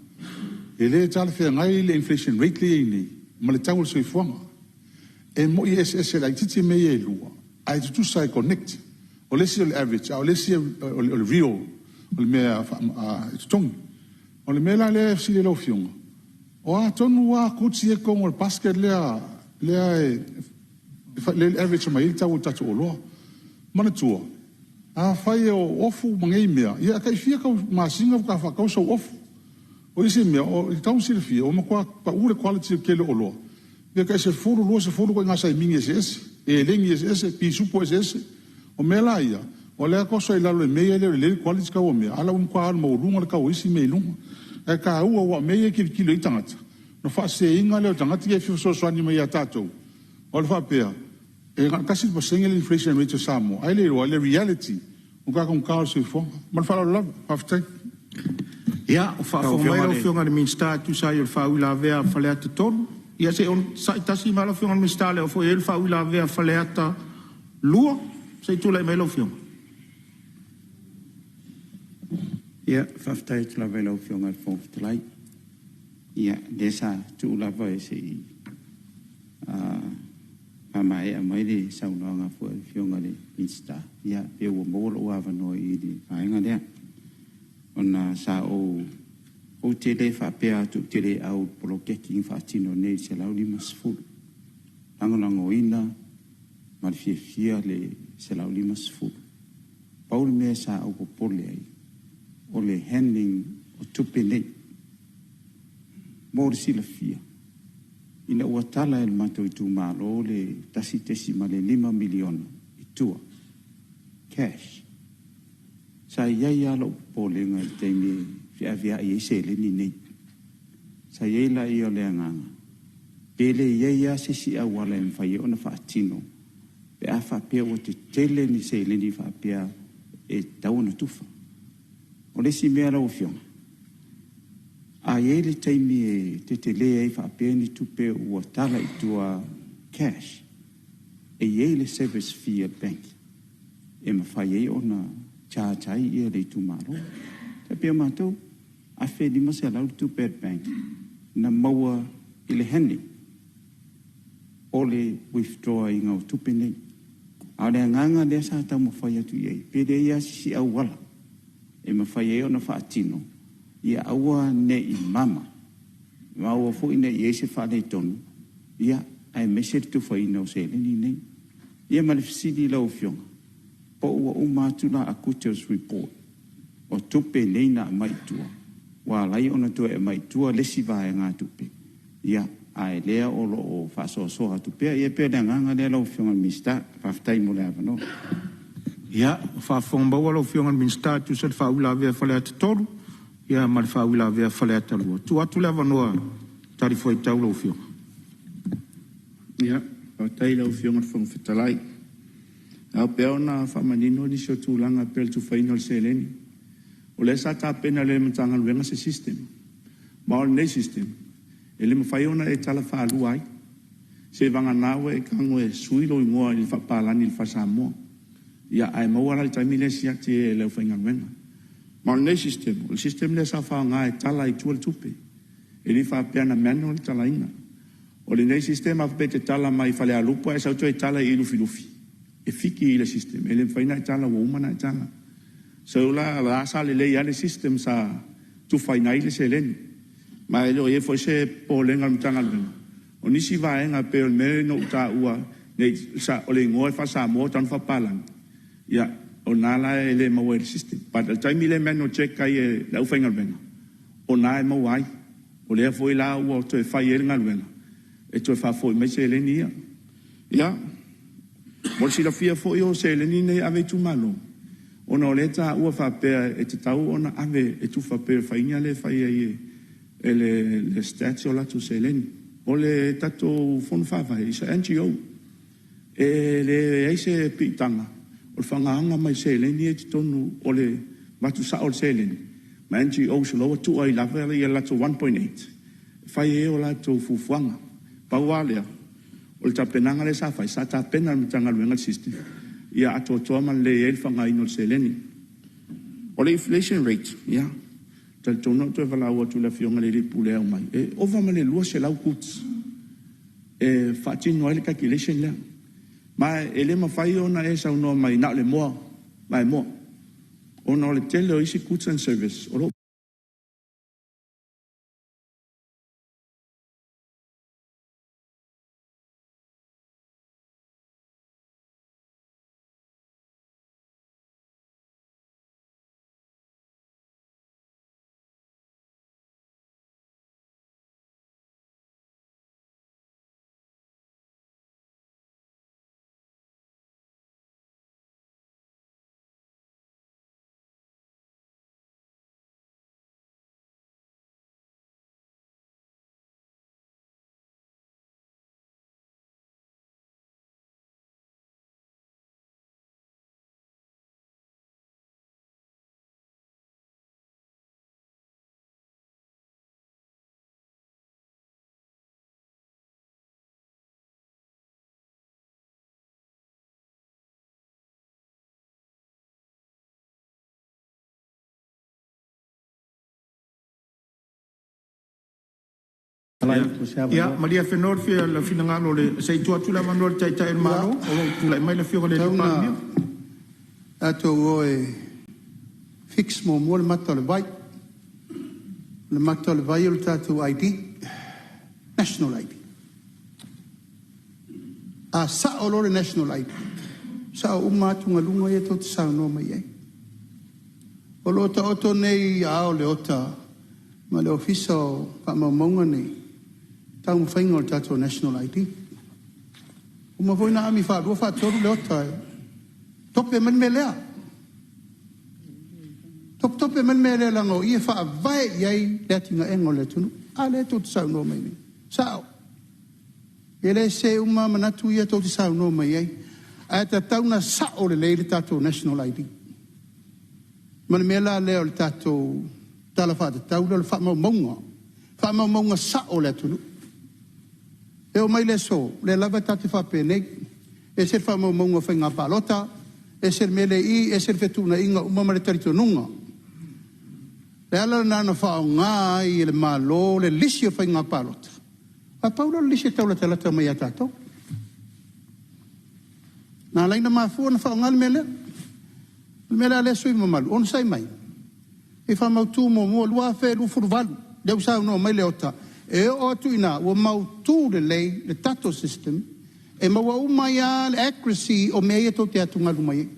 e le talafeagai le inflation rate lea e i ai nei ma le tau o le soifuaga. E moni e eseese laitiiti mea ia e lua, ae tutusa e connect. O le isi o le average, a o le isi o le real, o le mea e totogi. O le mea la lea e fesili ai lau Afioga, o a tonu lava goods ia e i totonu o le basket lea e average mai ai le tau o tatou oloa? Manatua, afai o ofu ma nei mea, ia e tai fia masina faatoa faatau sau ofu. O isi mea, e tatau ona silafia ua matua pau le quality o le tele o oloa, ia tai 10, 20 ituaiga saimini eseese, eleni eseese, pisupo eseese. O mea la ia, o lea e toso i lalo i mea ia e le o lelei le quality tau o mea, a o la e ua matua alu maualuga le tau o isi mea i luga. Ae taua aua o mea ia e tilotilo i ai tagata, ona faaseseina lea o tagata ia e fia fesoasoani mai ia tatou, ona faapea e na o le 1% le inflation rate a Samoa, ae le iloa le reality o le taugata o le soifuaga. Ma le faaaloalo lava. Faafetai. Ia, o faafofoga mai lau Afioga i le Minisita e tusa ai o le faauilavea a Faleata 3. Ia se i onosai tasi mai lau Afioga i le Minisita o lea foi e i ai le faauilavea a Faleata 2. Se i tulai mai lau Afioga. Ia, faafetai atu lava i lau Afioga i le Fofoga Fetalai. Ia, lea sa tuu lava se i faamaea mai le saunoaga foi a le Afioga i le Minisita, ia pei ua maua lou avanoa i le vaega lea. Ona sa ou… ou te le faapea atu ou te le au i le poloketi na faatino nei i le $150. E lagolagoina ma le fiafia le $150. Pau le mea sa ou popole ai, o le handling o tupe nei. Mo le silafia, ina ua tala e le matou itumalo le $1.5 miliona i tua, cash, sa i ai lava lou popolega i le taimi e feaveai ai seleni nei. Sa i ai lea o le agaga, pe le i ai lava se isi auala e mafai ai ona faatino. pe a faapea ua tetele ni seleni faapea e tatau ona tufa. O le isi mea lau Afioga, a i ai le taimi e tetele ai faapea ni tupe ua tala i tua cash, e i ai le service fee a le bank e mafai ai ona charge ai le itumalo. E pei o matou, $1,500 le tupe a le bank na maua i le handling o le withdraw ina o tupe nei. A o le agaga lea sa taumafai atu i ai, pe leai lava se isi auala e mafai ai ona faatino, ia aua ne i mama, ma aua foi ne i i ai se faaletonu, aemaise le tufaina o seleni nei. Ia ma le fesili i lau Afioga, po ua uma atu la Acuters Report o tupe nei na aumai i tua, ua ala ai ona toe aumai i tua le isi vaegatupe, a o lea o lo o faasoasoa atu pea. Ia pei o le agaga lea lau Afioga i le Minisita. Faafetai mo le avanoa. Ia, ua faafofoga maua lau Afioga i le Minisita e tusa ai o le faauilavea a Faleata 3 ma le faauilavea a Faleata 2. Tuu atu le avanoa e talifuaitau lau Afioga. Ia, faafetai i lau Afioga i le Fofoga Fetalai. E ao pea ona faamanino nisi o tulaga e pei o le tufaina o le seleni. O lea sa tapena e le Matagaluega se system, ma o lenei system, e le mafai ona e tala faalua ai, seiavagana ua e tago e sui lou igoa i le faapapalagi i le faa-Samoa. Ia, ae maua la i le taimi lea e siaki e le aufaigaluega. Ma o lenei system, o le system lea sa faaaoga e tala ai i tua le tupe. E le faapea na manual le talaina. O lenei system a faapea e te tala mai Falealupo ae sau toe tala i Lufilufi, e fiki i le system, e le mafai ona e tala ua uma ona e tala. So la, la sa lelei lava le system sa tufaina ai le seleni. Ma e le o i ai foi se popolega o le Matagaluega, o nisi vaega e pei o le mea lea na ou taua, o le igoa e faa-Samoa tau ina faapapalagi, ia, o lena la e le maua i le system. But o le taimi lea e manual check ai e le aufaigaluega, o lena e maua ai. O lea foi la ua toe fai ai le galuega e toe faafoi mai seleni ia. Ia, mo le silafia foi o seleni nei e ave i itumalo, ona o lea e taua faapea e tatau ona ave e tufa pei o le faiga lea e fai ai e le Stats o latou seleni. O le tatou Fono Faavae, is a NGO. E leai se piitaga o le faagaaga mai o seleni ia i totonu o le avatu sao o le seleni ma NGOs o la e ua tuu ai lava le latou $1.8 e fai ai a latou fuafuaga. Pau lava lea, o le tapenaga lea sa fai, sa tapena e le Matagaluega le system ia atoatoa ma lelei ai le faaaogaina o le seleni. O le inflation rate, ia, e talitonu na ou toe valaau atu i le afioga i le alii pule e aumai, e ova ma le 200 goods e faatino ai le calculation lea. Ma e le mafai ona e saunoa mai na o le moa vaemoa, ona o le tele o isi goods and service o lo o Ia, malie Afenoa le finagalo se i tuu atu le avanoa i le Taitai o le Malo o lo o tulai mai le Afioga i le Tau na Palemia. tatou o e fix muamua le mata o le vai. O le mata o le vai o le tatou ID, national ID. A sao loa le national ID, sao uma atugaluga ia tou te saunoa mai ai. O lo o taoto nei i aao o le OTA ma le Ofisa o Faamaumauga nei taumafaiga o le tatou national ID. Uma foi ona ami faalua faatolu le OTA e tope mai le mea lea. Topetope mai le mea lea leaga o i e faavae i ai le atinaeina o le atunuu. A lea tou te saunoa mai nei. Sao. E le sese uma manatu ia tou te saunoa mai ai. Ae tatau ona sao lelei le tatou national ID. Ma le mea la lea o le tatou Tala Faatatau lea o le faamaumauga, faamaumauga sao o le atunuu. E oo mai i le aso, o lea lava tatou te faapenei, ese le faamaumauga o faiga palota, ese le mea lea e i i, ese le fetuunaiga uma ma le talitonuga. O le ala lena na faaaoga ai e le Malo le lisi o faiga palota, aua pau lea o le lisi e taulatalata mai ia tatou. Na ala ai ona mafua ona faaaoga le mea lea. O le mea la lea sui usufono mamalu, onosai mai, se i faamautu muamua 2028, lea ua saunoa mai Leota, e oo atu i ina, ua mautu lelei le tatou system, e maua uma ai lava le accuracy o mea ia tou te atugalu mai ai.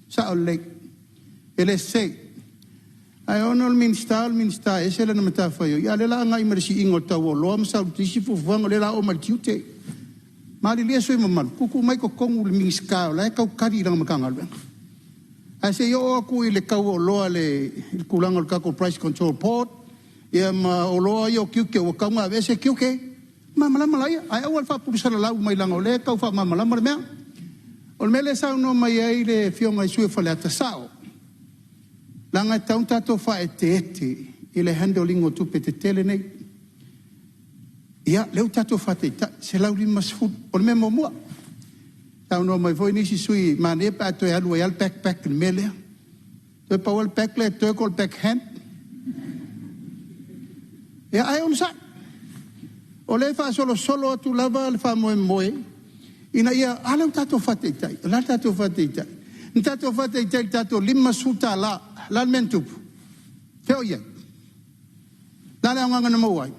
Sao lelei, e le sese. Ae ona o le Minisita o le Minisita e ese lana matafaioi, a o lea o le a agai mai i le siiga o le tau o oloa ma sau isi fuafuaga o lea o le a oo mai i le tiute. Malilie sui usufono mamalu, tuutuu mai i totonu i le Minisita o la e tau tali i lana Matagaluega. Ae se i oo atu i le tau o oloa i le tulaga o le tatou Price Control Board ia ma oloa ia o tiute ua tatau ona aveese tiute, ona malamalama laia. Ae aua le faapulesalalau mai leaga o lea e tau faamalamalama le mea. O le mea lea e saunoa mai ai le Afioga i le sui usufono o Faleata, e sao, leaga e tatau ona tatou faaeteete i le handle ina o tupe tetele nei. Ia, lea ua tatou faataitai, $150. O le mea muamua, saunoa mai foi nisi sui usufono, manaia pe a toe alu ai lava le backpack i le mea lea. Toe pau lava le back lea e totoe o le backhand. Ia, ae onosai, o lea e faasolosolo atu lava le faamoemoe ina ia… A lea ua tatou faataitai. O le a le tatou faataitai? Na tatou faataitai i le tatou $50. O le a le mea na tupu? Fea o i ai? O le a le aoga na maua ai?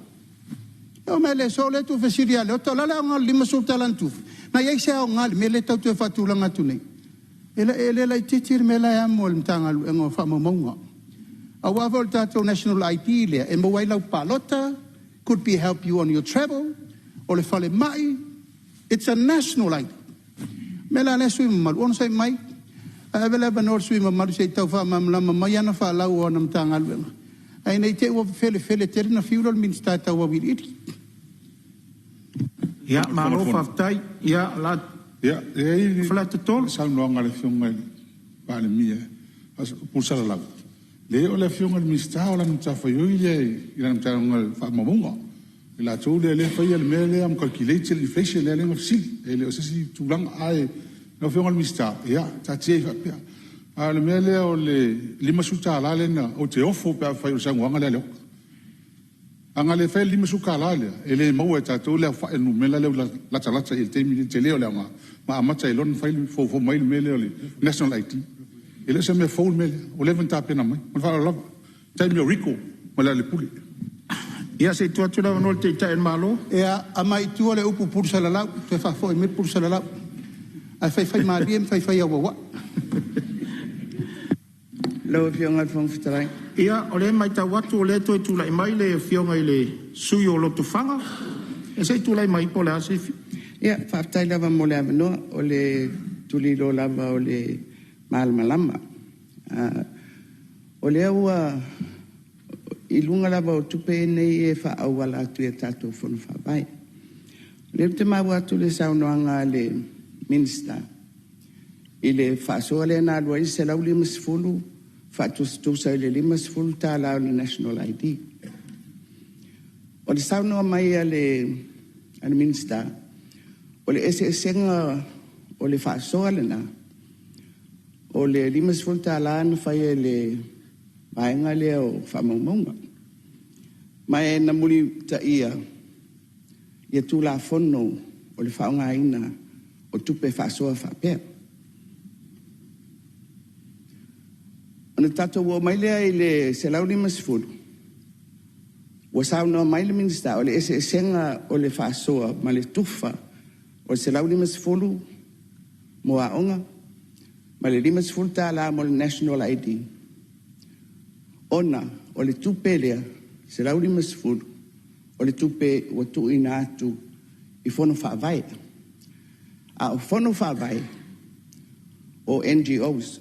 E oo mai lava i le aso o lea e tuufesili ia Leota o le a le aoga o le $50 na tufa? Na i ai se aoga i le mea lea e tau toe faatulaga atu nei? E le laitiiti le mea la e amo e le Matagaluega o Faamaumauga. Aua foi o le tatou National ID lea e maua ai lau palota, could be help you on your travel, o le falemai, it's a national ID. O le mea la lea sui usufono mamalu, onosai mai, ae ave le avanoa i le sui usufono mamalu se i tau faamalamalama mai ana faalau o ana Matagaluega, ae ne i te i ua felefele tele ona fiu lea o le Minisita e tau auiliili. Ia, malo faafetai. Ia, Ia, e i ai Faleata 3. le saunoaga a le Afioga i le Palemia e tuusalalau. Leai o le Afioga i le Minisita o lana matafaioi lea i lana Matagaluega o Faamaumauga. O i latou lea e faia le mea lea ma calculate le inflation lea na fesili. E le o se isi tulaga. Ae lau Afioga i le Minisita, ia taatia ia faapea. A o le mea lea o le $50 lea na… ou te ofo pe afai o le saunoaga lea a Leota. A na le faia le $50 lea, e le maua e tatou le aofai o le numera lea ua latalata i ai i le taimi lenei i le tele o le aoga, ma amata ai loa ona fai foufou mai le mea lea o le National ID. E le o se mea fou le mea lea, ua leva ona tapena mai. Ma le faaaloalo lava. O le taimi o Rigo ma Lealailepule. Ia, se i tuu atu le avanoa i le Taitai o le Malo. Ia, aumai i tua le upu pulusalalau, toe faafoi mai le pulusalalau, ae faifaimalie ma faifaiauauai. Lau Afioga i le Fofoga Fetalai. Ia, o lea e matau atu o lea e toe tulai mai le Afioga i le sui usufono o Lotofaga. Ia se i tulai mai po o le a se… Ia, faafetai lava mo le avanoa. O le tulilo lava o le malamalama. O lea ua i luga lava o tupe nei e faaauala atu i a tatou Fono Faavae. O lea ou te maua atu i le saunoaga a le Minisita i le faasoa lea na alu ai le $150 faatusatusa i le $50 o le National ID. O le saunoa mai a le Minisita, o le eseesega o le faasoa lena, o le $50 na fai e le vaega lea o faamaumauga, ma e na mulimulitaia Tulafono o le faaaogaina o tupe faasoa faapea. Ona tatou oo mai lea i le $150, ua saunoa mai le Minisita, o le eseesega o le faasoa ma le tufa o le $150 mo aoga ma le $50 mo le National ID, ona o le tupe lea $150, o le tupe ua tuuina atu i Fono Faavae. A o Fono Faavae o NGOs,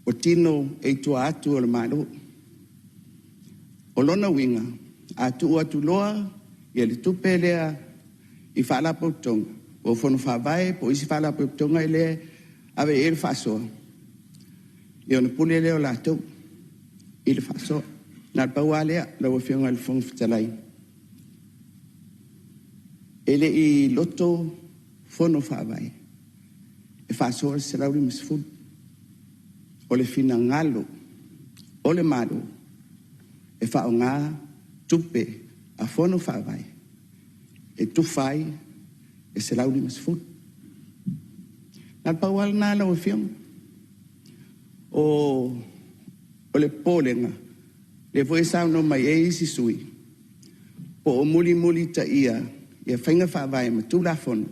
o tino e i tua atu o le Malo. O lona uiga, a tuu atu loa le tupe lea i Faalapotopotoga, Po o fono faavae po o isi faalapotopotoga lea e ave i ai le faasoa, ia ona pule lea o latou i le faasoa. Na o le pau lava lea lau Afioga i le Fofoga Fetalai, e le i loto fono faavae e faasoa le $150. O le finagalo o le Malo e faaaoga tupe a fono faavae e tufa ai le $150. Na o le pau lava lena lau Afioga. O le popolega, lea foi e saunoa mai ai isi sui usufono, po o mulimulitaia faiga faavae ma Tulafono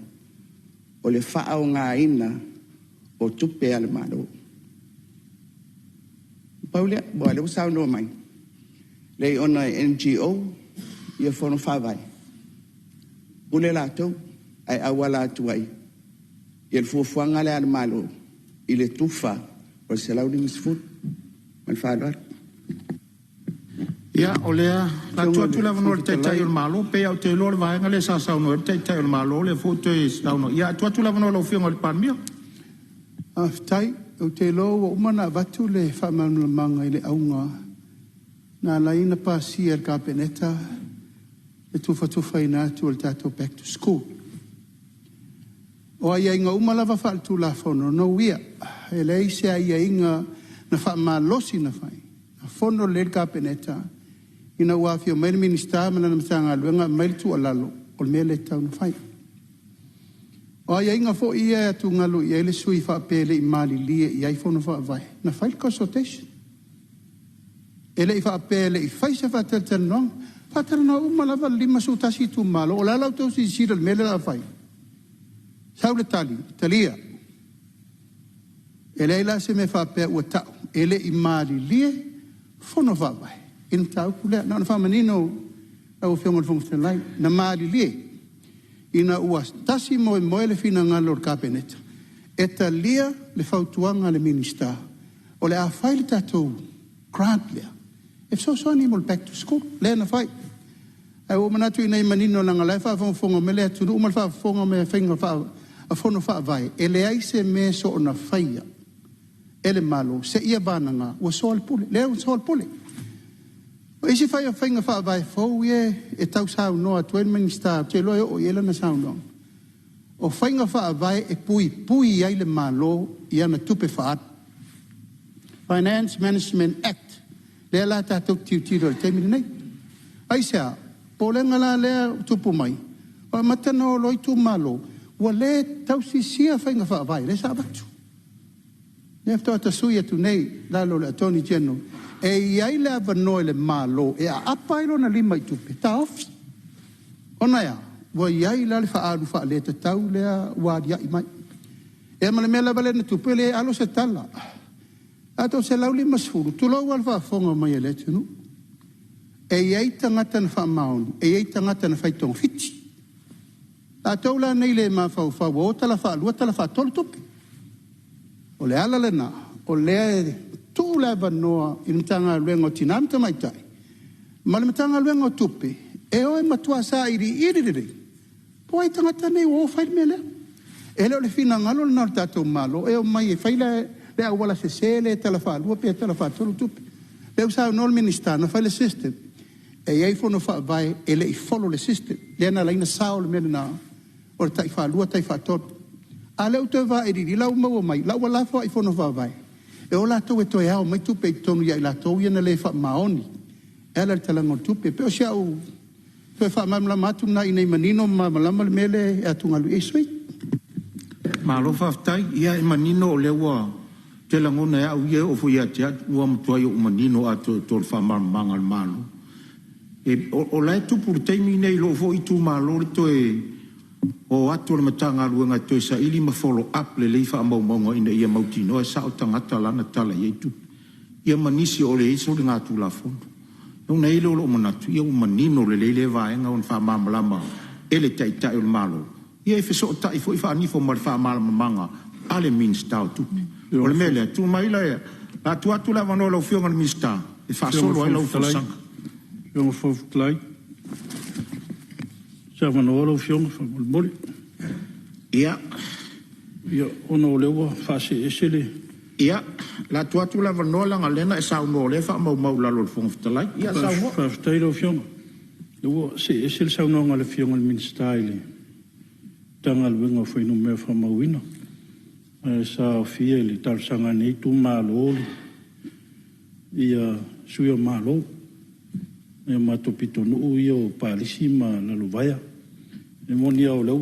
o le faaaogaina o tupe a le Malo. Na pau lea, aua o lea ua saunoa mai, leai ona e NGO fono faavae, pule latou, ae auala atu ai le fuafuaga lea a le Malo i le tufa o le $150. Ma le faaaloalo. Ia, o lea o le a tuu atu le avanoa i le Taitai o le Malo. E pei lava ou te iloa o le vaega lea sa saunoa i ai le Taitai o le Malo lea foi ua toe saunoa. Ia, ae tuu atu le avanoa i lau Afioga i le Palemia. Faafetai. Ou te iloa ua uma ona avatu le faamalamalamaga i le auga na ala ai ona pasia e le Kapeneta le tufatufaina atu o le tatou Back to School. O aiaiga uma lava faale-Tulafono na uia, e leai se aiaiga na faamalosi na fai, na fono lelei le Kapeneta ina ua afio mai le Minisita ma lana Matagaluega aumai le tuualalo, o le mea lea e tatau ona fai. O aiaiga foi ia e atugalu i ai le sui usufono faapea e le i malilie i ai Fono Faavae, na fai le consultation. E le i faapea e le i fai se faatalatalanoaga. Na faatalanoa uma lava le 51 itumalo. O le a la outou silasila i le mea lea o le a fai? Sau le tali, talia. E leai la se mea faapea ua ta'u e le i malilie Fono Faavae i le mataupu lea. Na ona faamanino lau Afioga i le Fofoga Fetalai, na malilie ina ua tasi moemoe le finagalo o le Kapeneta e talia le fautuaga a le Minisita o le a fai le tatou grant lea e fesoasoani mo le Back to School lea na fai. Ae ua ou manatu ina ia manino leaga o la e faafogafoga mai le atunuu ma le faafofoga mai a Fono Faavae, e leai se mea e soona faia e le Malo seia vagana ua soa le pule, lea ua soa le pule. O isi faiga faavae fou ia e tau saunoa atu ai le Minisita ou te iloa e oo i ai lana saunoaga, o faiga faavae e puipui ai le Malo i ana tupe faaalu, Finance Management Act, lea la tatou te tilotilo i ai i le taimi lenei. Aisea? O le popolega la lea ua tupu mai, ua amata ona o loa itumalo ua le tausisia faiga faavae lea sa avatu. Lea faatoa ta sui atu nei i lalo o le Attorney General e i ai le avanoa i le Malo e aapa ai lona lima i tupe e taofi. Ona e a? Ua i ai la le faaalu faaletatau lea ua aliae mai. Ia ma le mea lava lea na tupu, e le alo se tala. Ae $150, tulou lava le faafofoga mai a le atunuu, e i ai tagata na faamaoni, e i ai tagata na fai togafiti. O latou la nei e le mafaufau ua o tala faalua tala faatolu tupe. O le ala lena o lea e tuu le avanoa i le Matagaluega o Tina ma Tamaitai ma le Matagaluega o Tupe e o e matua sailiili lelei po o ai tagata nei ua o fai le mea lea. E le o le finagalo lena o le tatou Malo e omai e fai le auala sese lea e tala faalua pe tala faatolu tupe. O lea ua saunoa le Minisita na fai le system, e i ai fono faavae e le i follow le system lea na ala ai ona sao le mea lena o le tai faalua tai faatolu. A o lea ua toe vailiili la ua maua mai la ua lafo lava i fono faavae e o latou e toe ao mai tupe i totonu ia i latou ia na le faamaoni e ala i le talaga o le tupe. E pei o si au toe faamalamalama atu lena ina ia manino ma malamalama le mea lea e atugalu i ai sui usufono. Malo faafetai. Ia e manino o lea ua… ou te lagona e au ia e oo foi ia te au ua matuai ou manino atoatoa i le faamalamalamaga a le Malo. O la e tupu i le taimi lenei i lou foi itumalo le toe o atu o le Matagaluega e toe saili ma follow up lelei faamaumauga ina ia mautinoa e sao tagata la na tala i ai tupe, ia ma nisi o lo o i ai soligatulafono. Ona i ai lea o lou manatu, ia ua manino lelei lea vaega ona faamalamalama e le Taitai o le Malo, ia e fesootai foi faanifo ma le faamalamalamaga a le Minisita o Tupe. O le mea lea, tuu mai le atu le avanoa i lau Afioga i le Minisita e faasolo ai lau folasaga. Lau Afioga i le Fofoga Fetalai, se avanoa lau Afioga faamolemole. Ia. Ia, ona o lea ua faasee ese le… Ia, o le a tuu atu le avanoa leaga o lea na e saunoa o lea e faamaumau i lalo e le Fofoga Fetalai. Ia saunoa. Faafetai i lau Afioga. O lea ua see ese le saunoaga a le Afioga i le Minisita i le Matagaluega o Fuainumera Faamauina, ae sa aofia i le talosaga a lenei itumalo sui o Malo i o matou pitonuu ia o Palisi ma Lalovaea. E moni lava o lea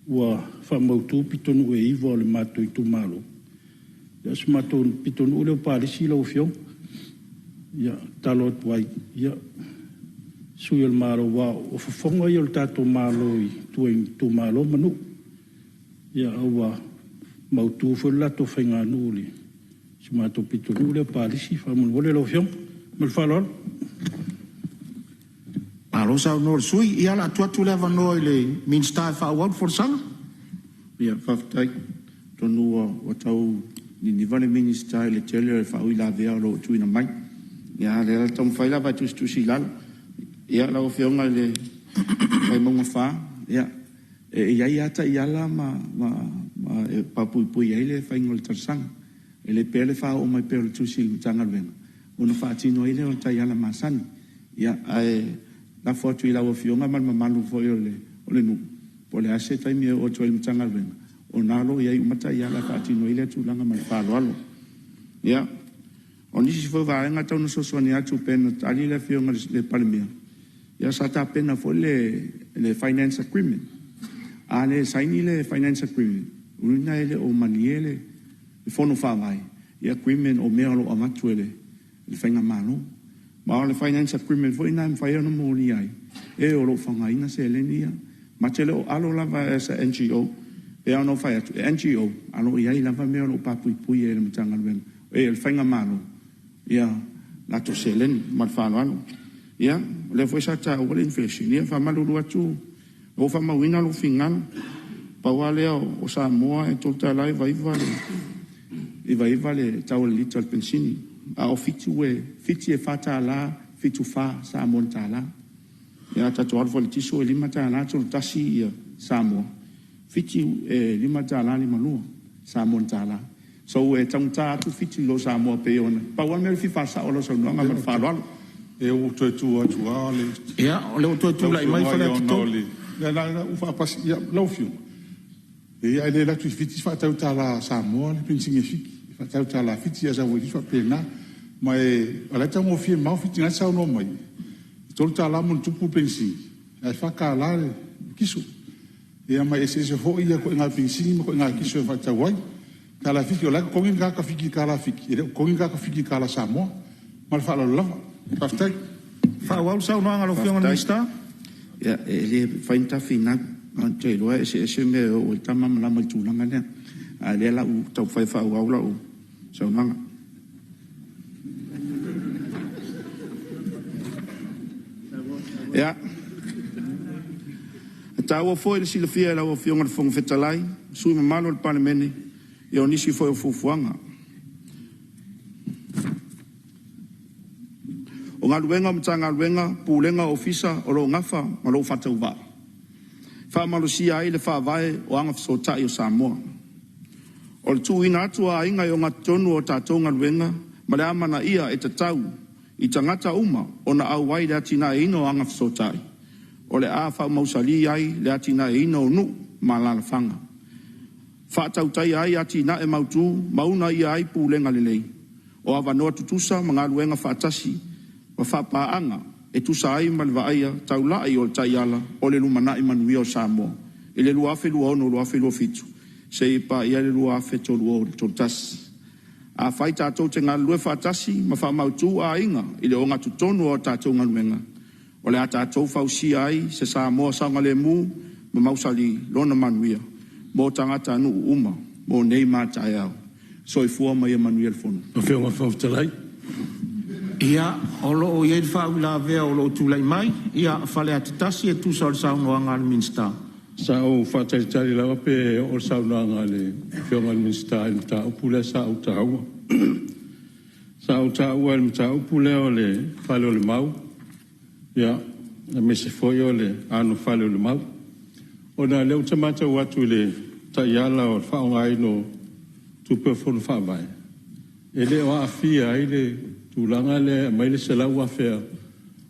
ua faamautu pitonuu e 9 o le matou itumalo, a o si o matou pitonuu lea o Palisi lau Afioga. E tatalo atu ai, sui o le Malo, aua o fofoga ia o le tatou Malo i tua i itumalo ma nuu. A ua mautu foi le latou faiganuu i si o matou pitonuu lea o Palisi faamolemole lau Afioga. Ma le faaaloalo. Malo saunoa i le sui usufono. Ia, o le a tuu atu le avanoa i le Minisita e faaauau le folasaga. Faafetai. Atonu ua tau niniva le Minisita i le tele o faauilavea o lo o tuuina mai, a o lea o le a taumafai lava e tusitusi i lalo. Ia, lau Afioga i le Vaimauga 4, ia, e i ai lava taiala e papuipui ai le faiga o le talosaga. E le pea le faaoo mai pea o le tusi i le Matagaluega ona faatino ai lea o taiala masani. Ia, ae lafo atu i lau Afioga ma le mamalu foi o le nuu, po o le a se taimi e oo atu ai i le Matagaluega, o lena o lo o i ai uma taiala e faatino ai lea tulaga. Ma le faaaloalo. Ia, o nisi foi o vaega e tatau ona fesoasoani atu pei ona tali le Afioga i le Palemia, ia sa tapena foi le finance agreement. A le saini le finance agreement, o lona uiga e le o malie le Fono Faavae i agreement o mea o lo o avatu e le faigamalo. Ma o le finance agreement foi lena e mafai ona molia ai e o lo o faaaogaina seleni ia. Ma te le o alo lava as a NGO. E pei lava ona ou fai atu, e NGO, ae o lo o i ai lava mea o lo o papuipui e le Matagaluega, e le faigamalo latou seleni. Ma le faaaloalo. Ia, o lea foi sa taua le inflation, ia e faamalulu atu, ua ou faamauina lou finagalo. Pau lava lea o Samoa e $3.99 le tau o le lita o le penisini, a o Fiti e $4.74 Samoa tala. Ia a tatou alu foi i le kiso e $5.31 Samoa, Fiti e $5.52 Samoa tala. So, e taugata atu Fiti i lo Samoa pei ona… Pau lava le mea lea e fia faasao o lau saunoaga ma le faaaloalo. Ia, ua ou toe tu atu lava o le… Ia, o lea ua toe tulai mai Faleata 3. Lau Afioga, leai a e le alu atu i Fiti faatau i tala Samoa le penisini a Fiti, e faatau i tala Fiti ae sau ai faapena. Ma o la e taugofie mamao Fiti o lena e te saunoa mai e $3+ le penisini ae $4 le kiso. Ia ma e eseese foi ituaiga penisini ma ituaiga kiso e faatau ai. Tala Fiti o la e totogi le tagata Fiti i le tala Fiti, e le o totogi le tagata Fiti i le tala Samoa. Ma le faaaloalo lava. Faafetai. Faaauau le saunoaga a lau Afioga i le Minisita. Ia, e le mafai ona ta finau, ae ou te iloa e eseese mea e oo i ai le ta malamalama i le tulaga lea. A o lea o le a ou taumafai e faaauau lau saunoaga. Ia, e taua foi le silafia e lau Afioga i le Fofoga Fetalai ma sui usufono mamalu o le Palemene o nisi foi o fuafuaga. O galuega a Matagaluega, Pulega ma Ofisa o lo o nafa ma lou faatauvaa, e faamalosia ai le Faavae o Agafesootai o Samoa. O le tuuina atu o aiga e ogatotonu o a tatou galuega ma le amanaia e tatau i tagata uma ona auai i le atinaeina o Agafesootai, o le a faamausali ai le atinaeina o nuu ma alaalafaga, faatautaia ai atinae mautu ma uunaia ai pulega lelei, o avanoa tutusa ma galulue faatasi ma faapaaga e tusa ai ma le vaaia taulai o le Taiala o le Lumanai Manuia o Samoa i le 2026-2027 seia paia le 2031. Afai tatou te galulue faatasi ma faamautu aiga i le ogatotonu o a tatou galuega, o le a tatou fausia ai se Samoa saogalemu ma mausali lona manuia mo tagatanuu uma mo nei ma a taeao. Soifua ma ia manuia le fono. Lau Afioga i le Fofoga Fetalai. Ia, o lo o i ai le faauilavea o lo o tulai mai, ia Faleata 1 e tusa o le saunoaga a le Minisita. Sa ou faatalitali lava pe oo le saunoaga a le Afioga i le Minisita i le mataupu lea sa ou taua. Sa ou taua i le mataupu lea o le Fale o le Mau, aemaise foi o le anofale o le Mau. Ona o lea ou te matau atu i le taiala o le faaaogaina o tupe o Fono Faavae, e le o aafia ai le tulaga lea e aumai le $100,000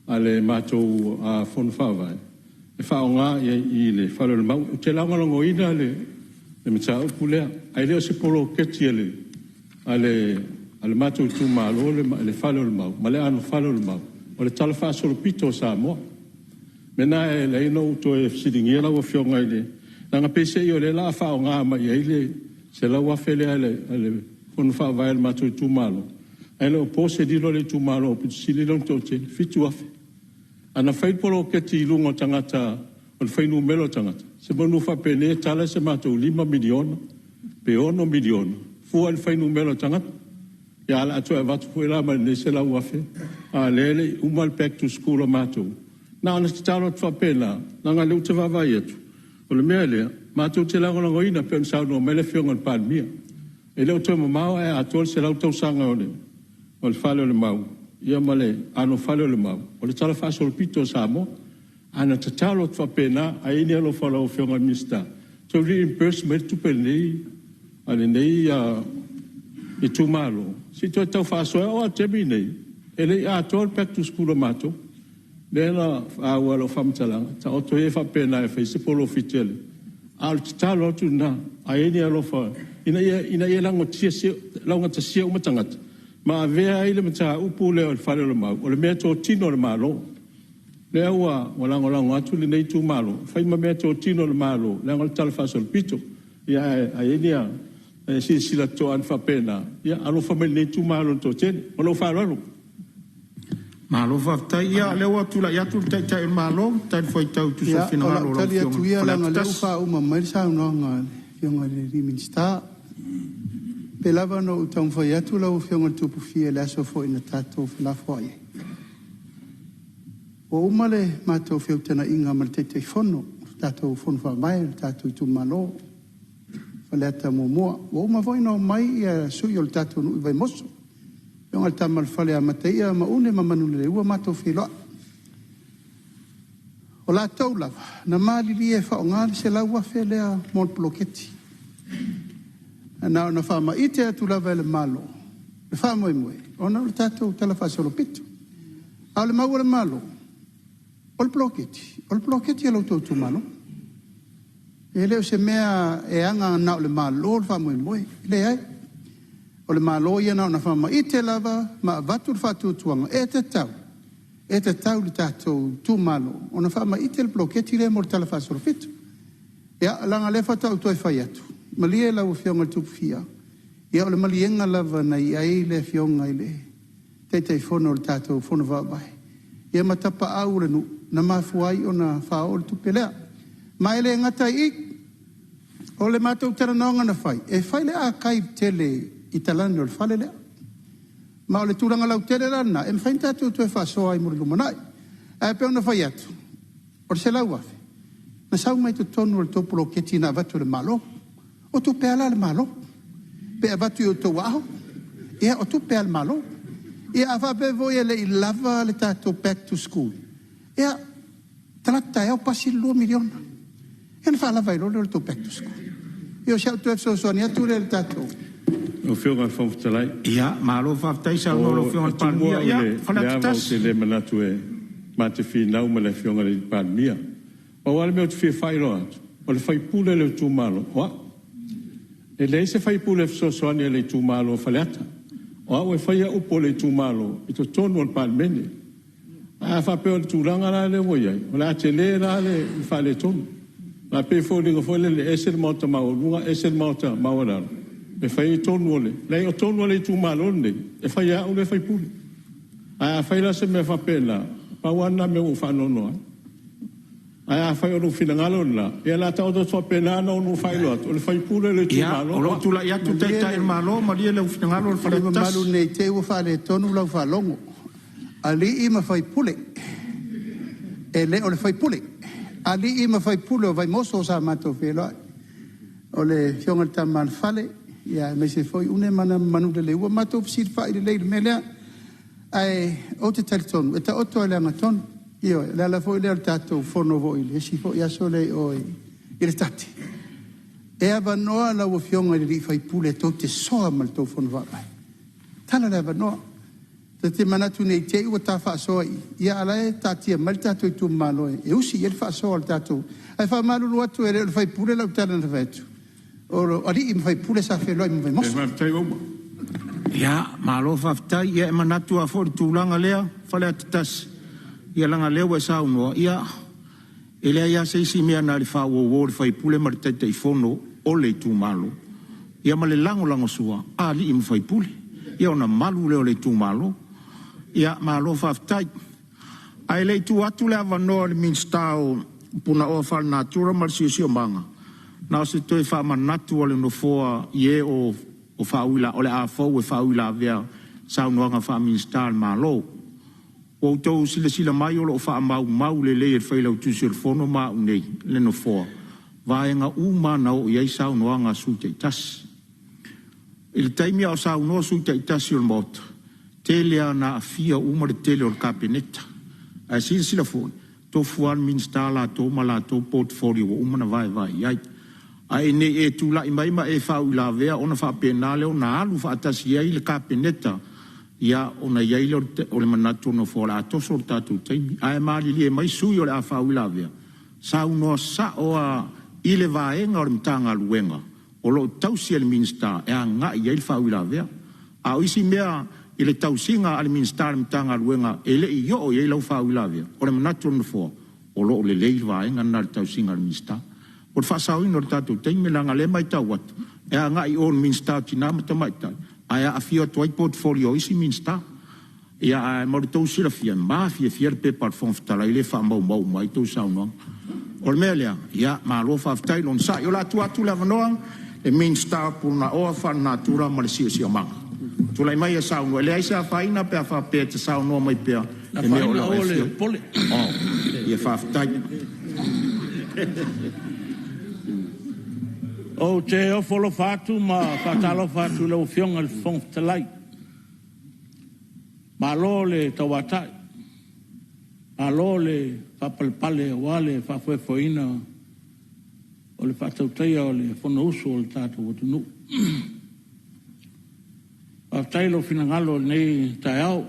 a le matou Fono Faavae e faaaoga i ai i le Fale o le Mau. Ou te lagolagoina le mataupu lea, ae le o se poloketi a le matou itumalo le Fale o le Mau ma le anofale o le Mau, o le talafaasolopito o Samoa. O le mea lena e ala ai ona ou toe fesiligia lau Afioga i le… leaga peiseai o lea o le a faaaoga mai i ai le $100,000 lea a le Fono Faavae a le matou itumalo, ae le o po se lilo le itumalo aupito sili lea ona toatele, e 7,000. Ana fai le poloketi i luga o tagata o le fuainumera o tagata, semeamanu faapenei e tala se matou $5 miliona pe $6 miliona fua i le fuainumera o tagata. Ia ae o le a toe avatu foi la ma lenei $100,000 a o lea e le i uma le back to school a matou. Na ona tatalo atu faapena, leaga o lea ou te vaavaai atu, o le mea lea matou te lagolagoina e pei ona saunoa mai le Afioga i le Palemia. E le o toe mamao ae atoa le 100 tausaga o le Fale o le Mau ma le anofale o le Mau, o le talafaasolopito o Samoa. Ae na tatalo atu faapena, a i ai ni alofa o lau Afioga i le Minisita, toe reimburse mai le tupe a lenei itumalo se i toe tau faasoa. E oo lava i le taimi lenei, e le i atoa le back to school a matou. Lea na auai lau faamatalaga, taoto ia faapena e fai se polofiti a le… A o le tatalo atu lena, a i ai ni alofa ina ia laugatasia uma tagata ma avea ai le mataupu lea o le Fale o le Mau, o le meatotino a le Malo. Lea ua lagolago atu lenei itumalo e fai ma meatotino a le Malo leaga o le talafaasolopito. Ae a i ai ni silasila totoa ane faapena, ia alofa mai i lenei itumalo toatele. Ma lou faaaloalo. Malo faafetai. Ia o lea ua tulai atu le Taitai o le Malo e talifuaitau e tusa ai o Ia, o finagalo lau o lau tali atu Afioga ia Faleata leaga o lea ua 1. faauma mai le saunoaga a le Afioga i le Minisita. E pei lava ona ou taumafai atu lau Afioga i le Tupufia i le aso foi na tatou felafoai ai, ua uma le matou feutagaiga ma le Taitaifono o le tatou Fono Faavae o le tatou itumalo Faleata 1. Ua uma foi ona omai sui o le tatou nuu i Vaimoso, le Afioga i le Tama a le Fale ia Mataia ma Une ma Manuleleua ua matou feiloai. O latou lava na malilie e faaaoga le $100,000 lea mo le poloketi. Ae na ona faamaite atu lava e le Malo le faamoemoe ona o le tatou talafaasolopito. A o le mau a le Malo, o le poloketi, o le poloketi a lo outou itumalo. E le o se mea e aga na o le Malo le faamoemoe, e leai. O le Malo ia na ona faamaite lava ma avatu le faatuatuaga e tatau, e tatau i le tatou itumalo ona faamaite le poloketi lea mo le talafaasolopito. Ia, leaga o lea faatoa ou toe fai atu, malie lau Afioga i le Tupufia, ia o le maliega lava na i ai le Afioga i le Taitaifono o le tatou Fono Faavae, ia ma tapaau o le nuu na mafua ai ona faaoo le tupe lea. Ma e le gata i i, o le matou talanoaga na fai, e fai le archive tele i talaane o le fale lea. Ma o le tulaga lautele la lena e mafai ona tatou toe faasoa ai mo le lumanai. Ae pei ona fai atu, o le $100,000 na sau mai totonu o le tou poloketi na avatu e le Malo. O tupe lava la a le Malo, pe avatu i outou aao, ia o tupe lava a le Malo. Ia a faapea foi e le i lava le tatou back to school, ia, talaatu taeao pasi le $2 miliona, ia ona faalava ai loa lea o le tou back to school. Ia o si au toe fesoasoani atu lea i le tatou... Lau Afioga i le Fofoga Fetalai. Ia, malo faafetai saunoa i lau Afioga i E le tumu Palemia. au i Ia, le Faleata ava, ou te 1. le manatu ma te finau ma le Afioga i le Palemia. Pau lava le mea ou te fia faailoa atu, o le sui usufono o le itumalo o au. E leai se sui usufono fesoasoani a le itumalo o Faleata. O au e faia upu a le itumalo i totonu o le Palemene. Ae a faapea o le tulaga la lea ua i ai, o le a tele la le faaletonu. Aua e pei e foliga foi lele e ese le maota maualuga ese le maota maualalo e fai ai tonu a le… Leai o tonu a le itumalo lenei e fai e au lea e sui usufono. Ae afai la o se mea faapena, pau lava lena mea ua ou faanoanoa ai. Ae afai o lou finagalo lena, ia o le a taoto atu faapena ona ou faailoa atu, o le sui usufono o le Ia, itumalo o o lo o au. tulai atu le Malie Taitai o le le Malo, malie lou finagalo sui Faleata usufono mamalu 1. ne i te i ua faaletonu lau faalogo. Alii ma faipule, e le o le faipule. Alii ma faipule o Vaimoso sa matou feiloai. O le Afioga i le Tama a le Fale, aemaise foi Une ma Manuleleua, matou fesilafai lelei i le mea lea. Ae ou te talitonu e taoto lava i le amiotonu. Ioe. O le ala foi lea o le tatou fono foi i le isi foi aso lea i o i i le TATTE, e avanoa lau Afioga i le sui usufono tou te soa ma le tou Fono Faavae. Tatala le avanoa. Ta te manatu ne i te i ua ta faasoa i i, a o la e taatia mai le tatou itumalo e usi i ai le faasoa a le tatou. Ae faamalulu atu, e le o le sui usufono lau tala na fai atu, o alii ma faipule sa feiloai ma Vaimoso. Ia, malo faafetai. Ia e manatu lava foi i le tulaga lea Faleata 1, ia leaga o lea ua e saunoa, ia e leai lava se isi mea na o le faauouo o le sui usufono ma le Taitaifono o le itumalo, ia ma le lagolagosua a alii ma faipule, ia ona malu lea o le itumalo. Ia malo faafetai. Ae le i tuu atu le avanoa i le Minisita o Punaoa Faalenatura ma le Siosiomaga, na o se toe faamanatu a le Nofoa i e o le a fou e faauilavea i saunoaga faa-Minisita o le Malo. Ua outou silasila mai o lo o faamaumau lelei e le Failautusi o le Fono ma a'u nei le Nofoa, vaega uma lava na oo i ai saunoaga a sui usufono taitasi. I le taimi a o saunoa sui usufono taitasi o le Maota, e tele lava ina aafia uma le tele o le Kapeneta. Ae silasila foi, e tofu lava le Minisita latou ma latou portfolio ua uma ona vaevae i ai. Ae ne i e tulai mai ma e faauilavea ona faapena lea ona alu faatasi ai le Kapeneta, ia ona i ai lea o le manatu o le Nofoa o le a toso le tatou taimi. Ae malilie mai sui usufono o le a faauilavea, saunoa sao lava i le vaega o le Matagaluega o lo o tausi e le Minisita e agai i ai le faauilavea. A o isi mea i le tausiga a le Minisita o le Matagaluega e le i oo i ai lau faauilavea, o le manatu o le Nofoa, o lo o lelei le vaega lena i le tausiga a le Minisita. Mo le faasaoina o le tatou taimi, leaga o lea e matau atu e agai i o i le Minisita o Tina ma Tamaitai ae aafia atu ai portfolio o isi Minisita. Ia ae mo le tou silafia, e mafiafia le pepa a le Fofoga Fetalai lea e faamaumau uma ai a outou saunoaga. O le mea lea, ia malo faafetai le onosai. O le a tuu atu le avanoa i le Minisita o Punaoa Faalenatura ma le Siosiomaga. Tulai mai e saunoa. E leai se afaina pe a faapea e te saunoa mai pea i mea o lo o e afio. Ia faafetai. Ou te ofo alofa atu ma faatalofa atu i lau Afioga i le Fofoga Fetalai. Malo le tauatai, malo le faapalepale aua le faafoefoeina o le faatautaia o le Fonousu a le tatou atunuu. Faafetai i lou finagalo i lenei taeao,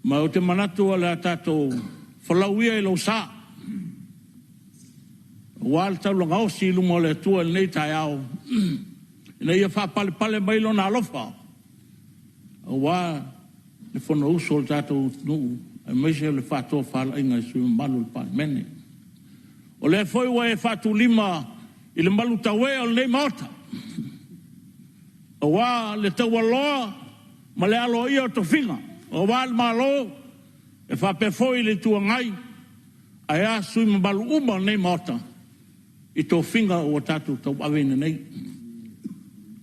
ma ou te manatu o le a tatou folau ia i lou sa aua le taulaga osi i luma o le Atua i lenei taeao, ina ia faapalepale mai Lona alofa aua le Fonousu a le tatou atunuu aemaise o le faatofalaiga a sui usufono mamalu o le Palemene. O lea foi ua e faatulima i le malutauee o lenei Maota, aua le taualoa ma le aloaia o tofiga, aua le Malo e faapea foi le Itu Agai, ae a sui usufono mamalu uma o lenei Maota i tofiga ua tatou tauaveina nei.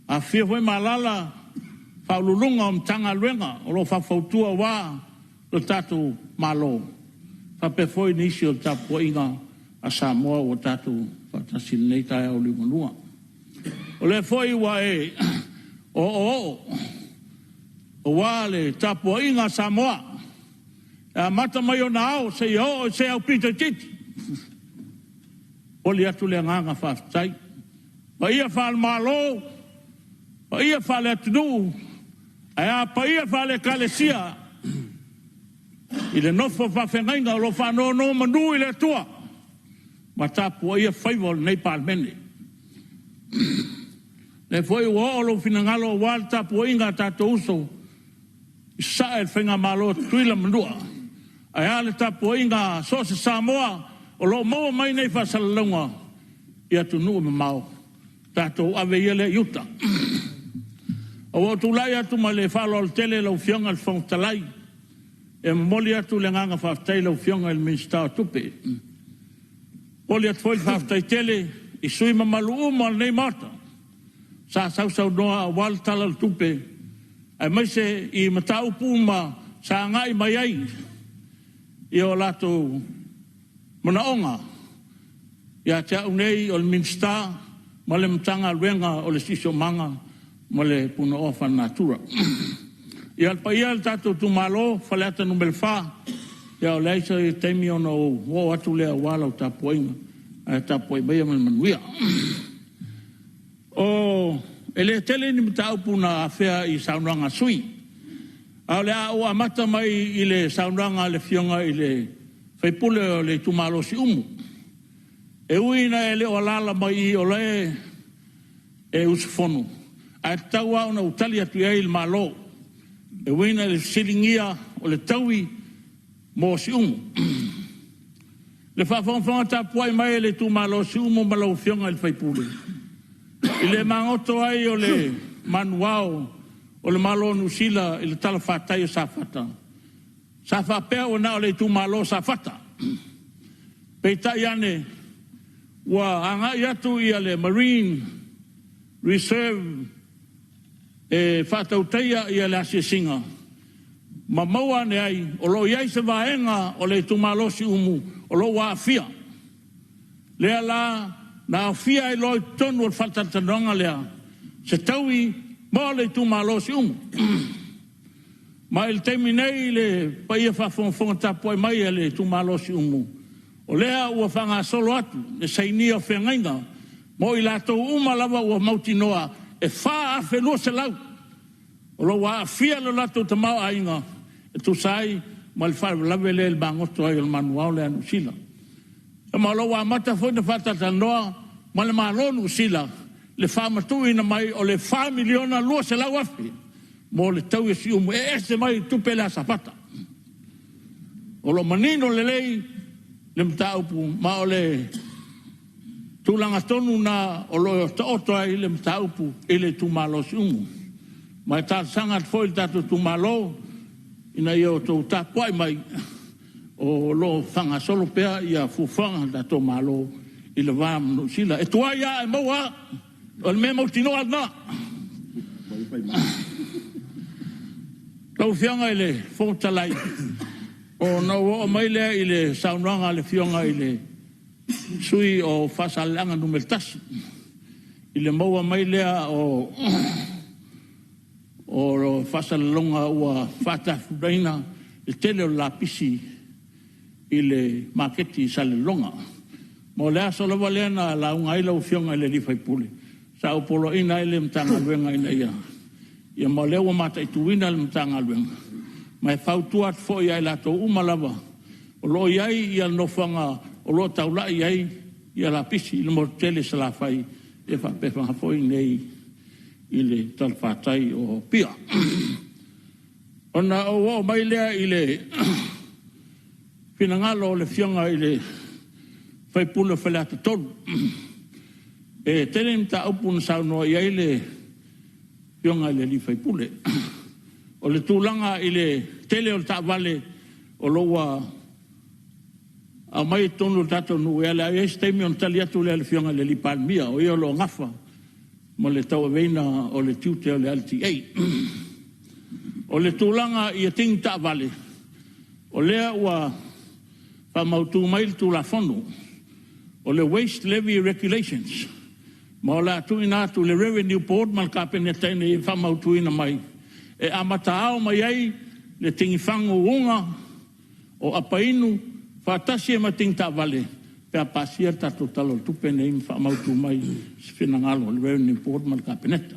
Afifio foi ma alaala Ofisa Sili o Pulega o Matagaluega o lo o faufautua aua lo tatou Malo, faapea foi nisi o le tapuaiga a Samoa ua tatou faatasi i lenei taeao liugalua. O lea foi ua e oooo aua le tapuaiga a Samoa e amata mai ona ao seia oo i se aupito itiiti. E momoli atu le agaga faafetai. O paia faale-Malo, paia faale-atunuu, ae a paia faale-Ekalesia i le nofo a faafeagaiga o lo o faanonomanu i le Atua ma tapuaia faiva o lenei Palemene. O lea foi ua oo lou finagalo aua le tapuaiga a tatou uso i Sasae i le faigamalo a Tutuila ma Manua, ae a le tapuaiga a so o se Samoa o lo o maua mai nei faasalalauga i atunuu e mamao, tatou ave ia lea i uta. Ae ua ou tulai atu ma le faaaloalo tele lau Afioga i le Fofoga Fetalai e momoli atu le agaga faafetai i lau Afioga i le Minisita o Tupe. E momoli atu foi le faafetai tele i sui usufono mamalu uma o lenei Maota sa sausaunoa aua le Tala o le Tupe, aemaise i mataupu uma sa agai mai ai o latou manaoga ia te au nei o le Minisita ma le Matagaluega o le Siosiomaga ma le Punaoa Faalenatura. Ia, le paia e o le tatou itumalo o Faleata 4, ia o le a se taimi ona ou oo atu lea aua lau tapuaiga. Ae tapuai maia ma le manuia. E le tele ni mataupu na afea i saunoaga a sui usufono, ae o le a ou amata mai i le saunoaga a le Afioga i le sui usufono o le itumalo o Siumu. E ui ina e le o alaala mai i i o la e usufono, ae tatau lava ona ou tali atu i ai i le Malo e uiga i le fesiligia o le taui mo Siumu. Le faafogafoga tapuai mai a le itumalo o Siumu ma lau Afioga i le sui usufono, i le magoto ai o le manuvao o le Malo o Niu Sila i le talafatai o Safata, sa faapea ua na o le itumalo o Safata, peitai ane ua agai atu le Marine Reserve e faatautaia le asiasiga ma maua ane ai o lo o i ai se vaega o le itumalo o Siumu o lo o ua aafia. Lea la na aofia ai loa i totonu o le faatalatalanoaga lea se taui mo le itumalo o Siumu. Ma i le taimi nei i le paia faafogafoga tapuai mai a le itumalo o Siumu, o lea ua faagasolo atu le sainia o feagaiga mo i latou uma lava ua mautinoa e 4,200 o lo o ua aafia lo latou tamaoaiga e tusa ai ma le faalavelave lea i le magoto ai o le manuvao lea a Niu Sila. Ma o lo o ua amata foi ona faatalatalanoa ma le Malo o Niu Sila le faamatuuina mai o le $4,200,000 mo le taui a Siumu e ese mai le tupe lea a Safata. O lo o manino lelei le mataupu ma o le tulaga tonu lena o lo o taoto ai le mataupu i le itumalo o Siumu. Ma e talosaga atu foi i le tatou itumalo ina ia outou tapuai mai o lo o faagasolo pea fuafuaga a le tatou Malo i le va ma Niu Sila. E tuai lava ae maua lava, o le mea mautinoa lena. Lau Afioga i le Fofoga Fetalai, ona ou oo mai lea i le saunoaga a le Afioga i le sui usufono o Faasaleleaga 1, i le maua mai lea o faasalalauga ua faatafulaina le tele o le lapisi i le maketi i Salelologa. Ma o le aso lava lea na lauga ai lau Afioga i le sui usufono, sa ou poloaiina ai le Matagaluega ina ia… ma o lea ua mataituina e le Matagaluega. Ma e fautua atu foi ia i latou uma lava o lo o i ai nofoaga o lo o taulai i ai lapisi i le motu tele i Salafai faapea foi i inei i le talafatai o Apia. Ona ou oo mai lea i le finagalo o le Afioga i le sui usufono o Faleata 3. E tele ni mataupu na saunoa i ai le Afioga i le sui usufono. O le tulaga i le tele o taavale o lo o ua aumai i totonu o le tatou nuu, ia o le a i ai se taimi ona tali atu lea i le Afioga i le Palemia, o ia o lo o nafa ma le tauaveina o le tiute o le LTA. O le tulaga i tini taavale, o lea ua faamautu mai le Tulafono o le Waste Levy Regulations, ma o le a tuuina atu i le Revenue Board ma le Kapeneta ina ia faamautuina mai, e amata ao mai ai le tini fagu uga o apa inu faatasi ai ma tini taavale pe a pasia le tatou Tala o le Tupe lenei ma faamautu mai se finagalo o le Revenue Board ma le Kapeneta.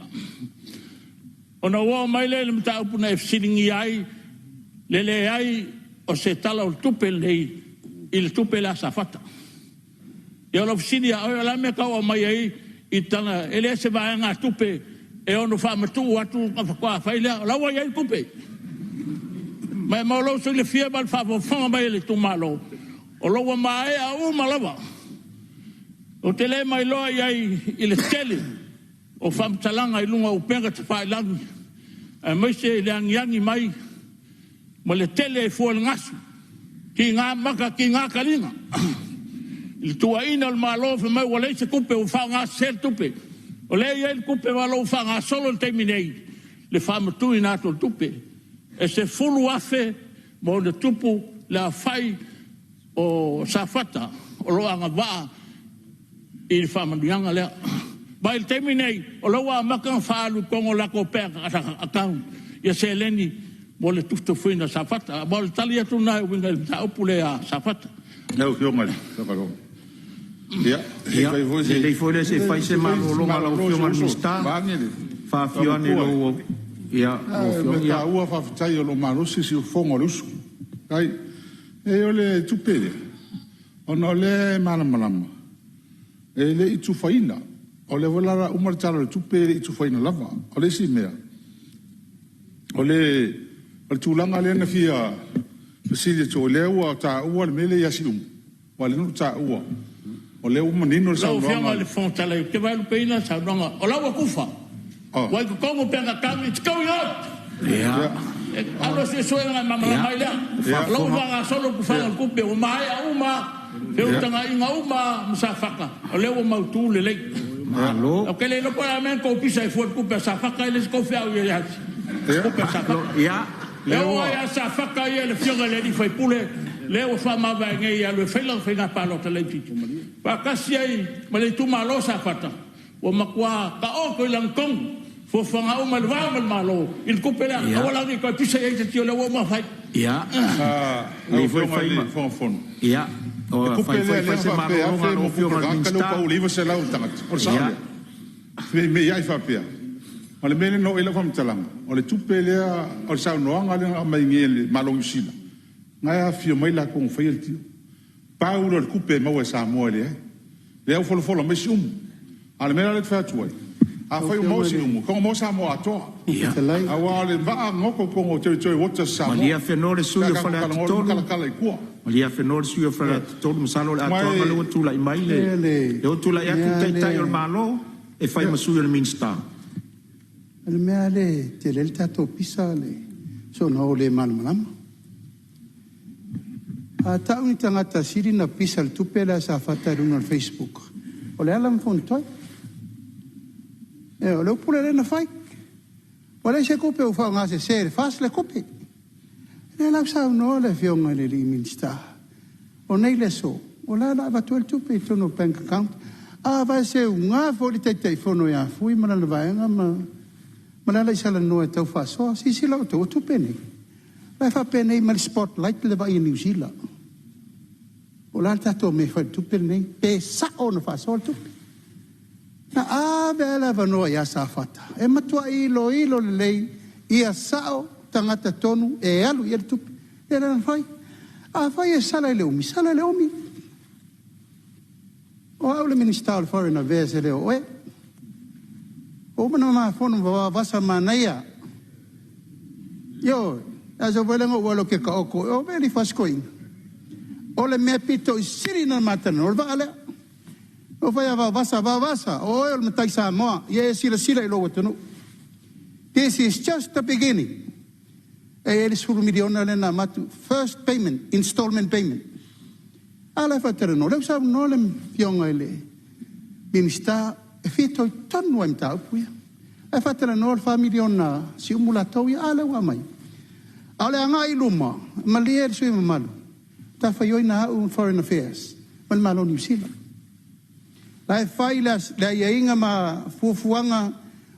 Ona ou oo mai lea i le mataupu na e fesiligia ai le leai o se Tala o le Tupe lenei i le tupe lea a Safata. Ia o lau fesili ia oe, o le a le mea e tau aumai ai i tala, e leai se vaegatupe e ono faamatuu atu ona faatoa fai lea, o la ua i ai le tupe. Ma mo lou silafia ma le faafogafoga mai a le itumalo, o lo o ua maea uma lava. Ou te le ma iloa i ai i le tele o faamatalaga i luga o upega tafailagi aemaise i le agiagi mai ma le tele e fua i le gasu, tiga maka tiga taliga i le tuuaiina o le Malo fai mai ua leai se tupe ua faaaoga sese le tupe. O lea e i ai le tupe ma o lo o ua faagasolo i le taimi nei le faamatuuina atu o le tupe. E 10,000+ le aofai o Safata o lo o agavaa i le faamanuiaga lea. Ma i le taimi nei, o la ua amata ona faaalu i totonu o latou bank account ia seleni mo le tufatufaina o Safata. Ma o le tali atu lena e uiga i le mataupu lea ia Safata. Lau Afioga i le Ia, lelei foi lea se i fai se malologa a lau Afioga i le Minisita. Faafio ane i lau Afioga. Taua faafetai o lo o malosi le siufofoga o le uso. E o le tupe lea, ona o lea e malamalama, e le i tufaina. O lea foi la a uma le Tala o le Tupe e le i tufaina lava. O le isi mea, o le tulaga lea na fia fesili atu, o lea ua taua le mea lea ia Siumu, aua o lea na ou taua, o lea ua manino le saunoaga. Lau Afioga i le Fofoga Fetalai, ou te vaelupeina le saunoaga, o la ua tufa, ua i totonu bank account, it's going out. Alu e suesue ona e malamalama ai lea. O la ua faagasolo le tufaga o le tupe, ua maea uma feutagaiga uma ma Safata, o lea ua mautu lelei. Malo. Ou te le iloa po o le a le mea na tou pisa ai fua i le tupe a Safata, e le o se tou feau ia te tupe a Safata. E oo lava ia Safata ia le afioga i le sui usufono lea ua faamavae nei e alu e fai lana faiga palota laitiiti, faatasi ai ma le itumalo o Safata, ua matua taoto i lagatonu fuafuaga uma i le va ma le Malo i le tupe lea. Aua la ne i toe pisa i ai se tio, o lea ua uma ona fai. Lau Afioga i le Fofoga Fetalai, le tupe lea na faapea e $1,000 mo tagata lea ua pau i le 900 tagata, o le sao lea? Femeimeiai faapea. O le mea lea na oo i ai lau faamatalaga, o le tupe lea, o le saunoaga lea na aumai nei e le Malo o Niu Sila, na e afifio mai latou na faia le deal. Pau lea o le tupe e maua e Samoa e leai. Lea ua folafola mai Siumu. A o le mea la lea ou te fai atu ai, afai ua maua Siumu, e tatau ona maua Samoa atoa. Aua o le vaa na goto i totonu o territory waters a Samoa. Malie Afenoa le sui usufono o Pe a Faleata tatou talanoa loa 3. ma talatala i tua. Malie Afenoa le sui usufono o Faleata 3, masalo o le atoaga lea ua tulai mai le lea ua tulai atu le Taitai o le Malo e fai ma sui o le Minisita. O le mea lava lea e tele ai le tatou pisa o le soona o le malamalama. A tau ni tagata sili na pisa i le tupe lea a Safata i luga o le Facebook, o Leala ma Fonotoe. Ioe, o le upu lea lea na fai. Ua leai se tupe ua faaaogasese e le FAST le tupe. O lea la ua saunoa le Afioga i le Minisita, o nei le aso, o la e o le a avatu ai le tupe i totonu o bank account. A vaai e seuga foi le Taitaifono ia Fui ma lana vaega ma Lealaisalanoa e tau faasoa. Silasila outou, o tupe nei, o la e faapenei mai le spotlight le vaaia Niu Sila. Po o le a le tatou mea e fai i le tupe lenei, pe sao ona faasoa le tupe. Na ave lava le avanoa ia Safata e matuai iloilo lelei ia sao tagata tonu e alu i ai le tupe. Lea la na fai. Afai e sala i le umi, sala i le umi. O au le Minisita o le Foreign Affairs e le o oe. Ua uma ona ma fono ma Vaovasa manaia. Ioe, le aso foi lea na ou alu ou te taoto, o fea e alu ifo lava si toeaina. O le mea pito i sili ona ma talanoa, o le vaa lea. Na ou fai atu ia Vaovasa, Vaovasa, o oe o le matai Samoa, ia e silasila i lou atunuu. This is just the beginning. E i ai le $10 miliona lea na avatu, first payment, installment payment. A la e faatalanoa, o lea ua saunoa le Afioga i le Minisita e fitoitonu lava i mataupu ia. La e faatalanoa le $4 miliona a Siumu latou ia, a lea ua aumai. A o le agai i luma, malie le sui usufono mamalu, o matafaioi na a au o le Foreign Affairs ma le Malo o Niu Sila. La e fai le aiaiga ma fuafuaga,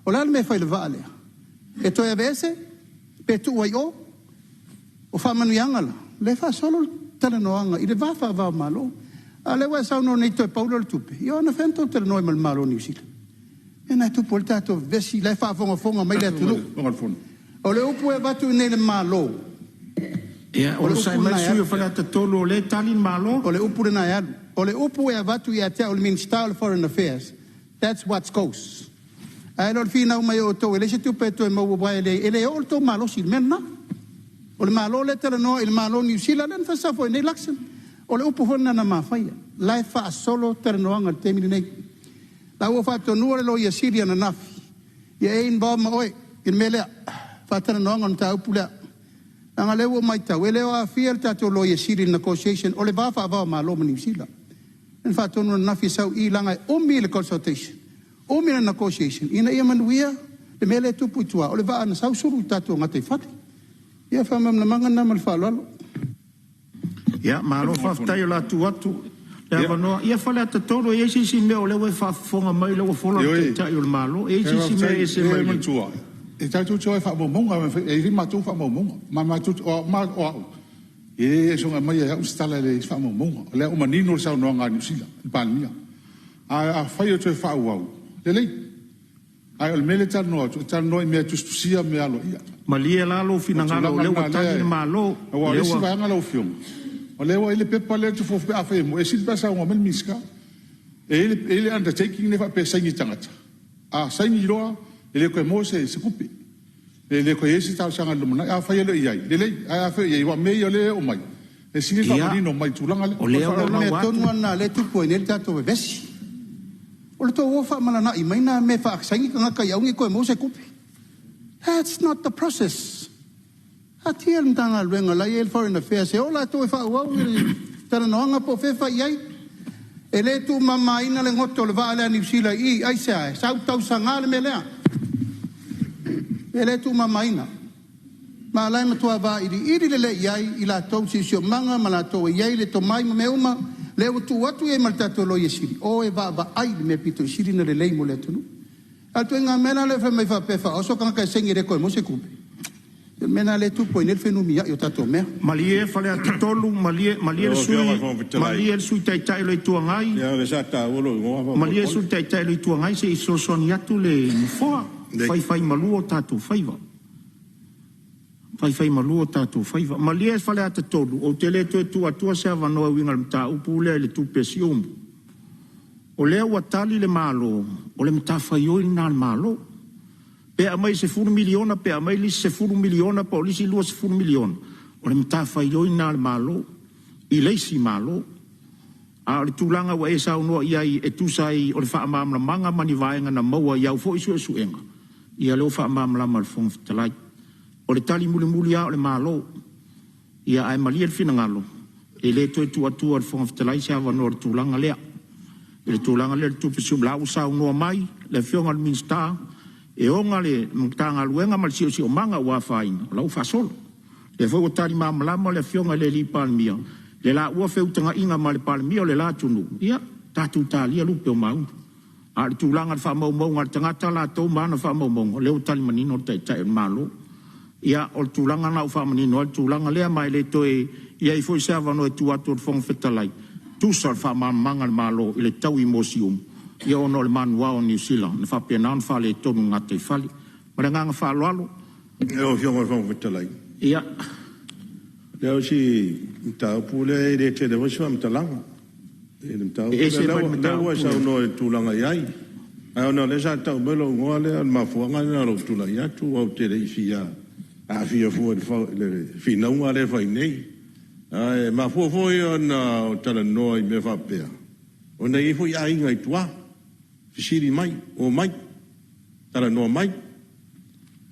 o le a le mea e fai i le vaa lea? E toe aveese pe tuu ai i o? O faamanuiaga la, o lea e faasolo le talanoaga i le va faava o Malo. A o lea ua e saunoa nei toe pau lea o le tupe, ia o anafea na tou talanoa ai ma le Malo o Niu Sila? O lena e tupu ai le tatou vevesi, o la e faafogafoga mai le atunuu. O le upu e avatu i inei i le Malo, Ia, o le onosai upu mai le lena e sui usufono alu. o Faleata 3 o lea e tali le Malo. O le upu lena e alu. O le upu e avatu ia te au o le Minisita o le Foreign Affairs, that's what goes. Ae le o le finau mai o outou e leai se tupe e toe maua aua e le oo le tou malosi i le mea lena. O le Malo lea e talanoa i le Malo o Niu Sila lea na fai nei Luxon. O le upu foi lena na ma faia. La e faasolo talanoaga i le taimi lenei. La ua faatonuina le Loia Sili ananafi, ia e involve ma oe i le mea lea, faatalanoaga o le mataupu lea. Leaga o lea ua ou matau, e le o aafia le tatou Loia Sili i le negotiation, o le va faava o Malo ma Niu Sila. Na faatonu ananafi e sau i i leaga e umi le consultation, umi le negotiation ina ia manuia le mea lea e tupu i tua, o le vaa na sau sulu i le tatou gataifale. Ia, faamalamalamaga lena ma le faaaloalo. Ia, malo faafetai o le a tuu atu le avanoa. Ia Faleata 3, e i ai se isi mea o lea ua e faafofoga mai o lea ua fola le Ioe, Taitai o le Malo. E i ai se isi mea faafetai. e ese E mai le… manatua, e tatou te o e faamaumauga, e i ai matou faamaumauga. Ma matou, o au, e le soona aumaia e au se tala e leai se faamaumauga. O lea ua manino le saunoaga a Niu Sila, le Palemia. Ae afai e toe faaauau, lelei. Ae o le mea lea e talanoa atu, e talanoa i mea e tusitusia mea aloaia. Malie la lou finagalo, o lea ua tali le Malo. Aua o le isi vaega lau Afioga, o lea ua i ai le pepa lea ou te fuafua pe afai e moni, e sili pe a saunoa mai le Minisita. E i ai le undertaking lea faapea e saini e tagata, a saini loa e le toe maua se tupe, e le toe i ai se talosaga i le lumanai. Afai e le o i ai, lelei, ae afai o i ai, aua o mea ia o lea e oo mai, e sili le faamanino mai i le tulaga lea. O lea ua O le mea tonu lava lena o lea e tupu ai nei le tatou vevesi. O le tou o faamalana'i mai na mea e faasaini tagata ia aua ne i toe maua se tupe. That's not the process. Taatia le Matagaluega o la e i ai le Foreign Affairs e o latou e faaauau le talanoaga po o fea e fai i ai. E le tuumamaina le goto o le vaa lea a Niu Sila i i, aisea? E sau tausaga le mea lea. E le tuumamaina. Ma o la e matua vailiili lelei i ai i latou siosiomaga ma latou e i ai le tomai ma mea uma, lea ua tuu atu i ai ma le tatou Loia Sili, o e vaavaai i le mea pito i sili ona lelei mo le atunuu. A o le ituaiga mea la lea e fai mai faapea e faaoso tagata e saini e le toe maua se tupe, o le mea lena lea e tupu ai nei le fenumiai o tatou mea. Malie Faleata 3, malie, malie le Lau sui Afioga i le Fofoga Fetalai, malie le Sui Taitai o le Itu Agai. ia o lea sa taua lou igoa Malie le faamolemole. Sui Taitai o le Itu Agai se i fesoasoani atu le Nofoa. Lelei. Faifaimalu o tatou faiva. Faifaimalu o tatou faiva. Malie Faleata 3, ou te le toe tuu atua se avanoa e uiga i le mataupu lea i le tupe a Siumu. O lea ua tali le Malo, o le matafaioi lena a le Malo. Pe aumai e $10 miliona pe aumai le isi $10 miliona po o le isi $20 miliona, o le matafaioi lena a le Malo i le isi Malo. A o le tulaga ua e saunoa i ai e tusa ai o le faamalamalamaga ma ni vaega na maua i au foi suesuega, ia lea ua faamalamalama e le Fofoga Fetalai. O le tali mulimuli lava o le Malo. Ia ae malie le finagalo, e le toe tuu atua e le Fofoga Fetalai se avanoa i le tulaga lea. I le tulaga lea i le tupe o la ua saunoa mai le Afioga i le Minisita e ona le Matagaluega ma le Siosiomaga ua afaina, o la ua faasolo. O lea foi ua tali malamalama le Afioga i le Palemia, le laua feutagaiga ma le Palemia o le la atunuu, ia tatou talia lupe o maunu. A o le tulaga i le faamaumauga a le tagata latou ma ana faamaumauga, o lea ua tali manino le Taitai o le Malo. Ia, o le tulaga lena ua faamanino ai le tulaga lea, ma e le toe i ai foi se avanoa e tuu atu i le Fofoga Fetalai, tusa o le faamalamalamaga a le Malo i le taui mo Siumu, ia ona o le manuvao o Niu Sila na faapena ona faaletonu i le gataifale. Ma le agaga faaaloalo. Lau Afioga i le Fofoga Fetalai, Ia. lea o si mataupu lea e le tele foi se faamatalaga i le mataupu E lea. ese Lea mai le ua lea ua e mataupu lea. saunoa i le tulaga e i ai. Ae ona o lea sa tau mai lou igoa lea, o le mafuaaga lena o lou tulai atu, aua ou te le i fia aafia fua i le finauga lea e fai nei. Ae mafua foi ona ou talanoa i mea faapea, ona e i ai foi aiga i tua, fesili mai, omai, talanoa mai.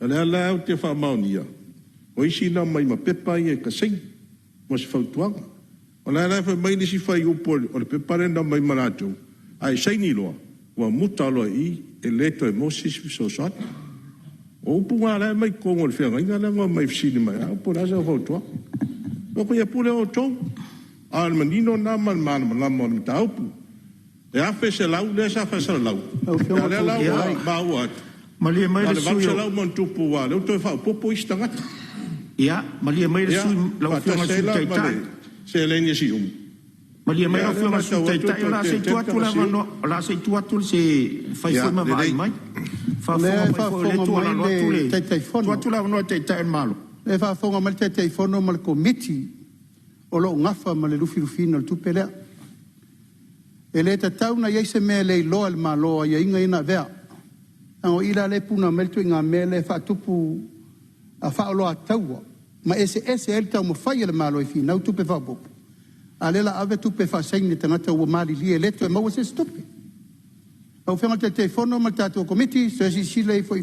O lea la ou te faamaonia, o isi na omai ma pepa ia e ta saini mo se fautuaga. O la e la e fai mai le isi fuaiupu o le pepa lea na aumai ma latou, a e saini loa, ua muta loa i i, e le toe maua se isi fesoasoani. O upu na o la e aumai i totonu o le feagaiga lea na omai fesili mai ai po o le a sau fautuaga. Ou fai atu, ia pule outou, a o le manino lena ma le malamalama o le mataupu. E $1,100 lea sa faasalalau, Lau a Afioga o i le lea la Fofoga ua Fetalai, maua atu, Malie mai na o le le sui usufono $800+ aua o lea ua toe faaopoopo isi tagata. Ia, malie mai le Ia, sui usufono, lau Afioga i le faatasi ai Sui la ma Taitai. le seleni a Siumu. Malie mai Ia, lau o lea e Afioga i le Sui matau atu e Taitai, o toe le a se i tele tuu tele atu le taga siu. avanoa, o le a se i tuu atu se i fai Ia, foi ma vaai lelei. mai. o lea Faafofoga e mai foi o lea e faafofoga tuualalo mai atu le le tuu Taitaifono, atu le avanoa i le Taitai o le Malo. o lea e faafofoga mai le Taitaifono ma le Komiti o lo o nafa ma le lufilufiina o le tupe lea. E le tatau ona i ai se mea e le iloa e le Malo o aiaiga ia na avea. Leaga o i la lea e puna mai ai le ituaiga mea lea e faatupu faaoloataua ma eseese ai le taumafai a le Malo e finau tupe faaopoopo, a o lea o le a ave tupe e faasaini e tagata ua malilie e le toe maua se isi tupe. Lau Afioga i le Taitaifono ma le tatou Komiti, toe silasila ifo i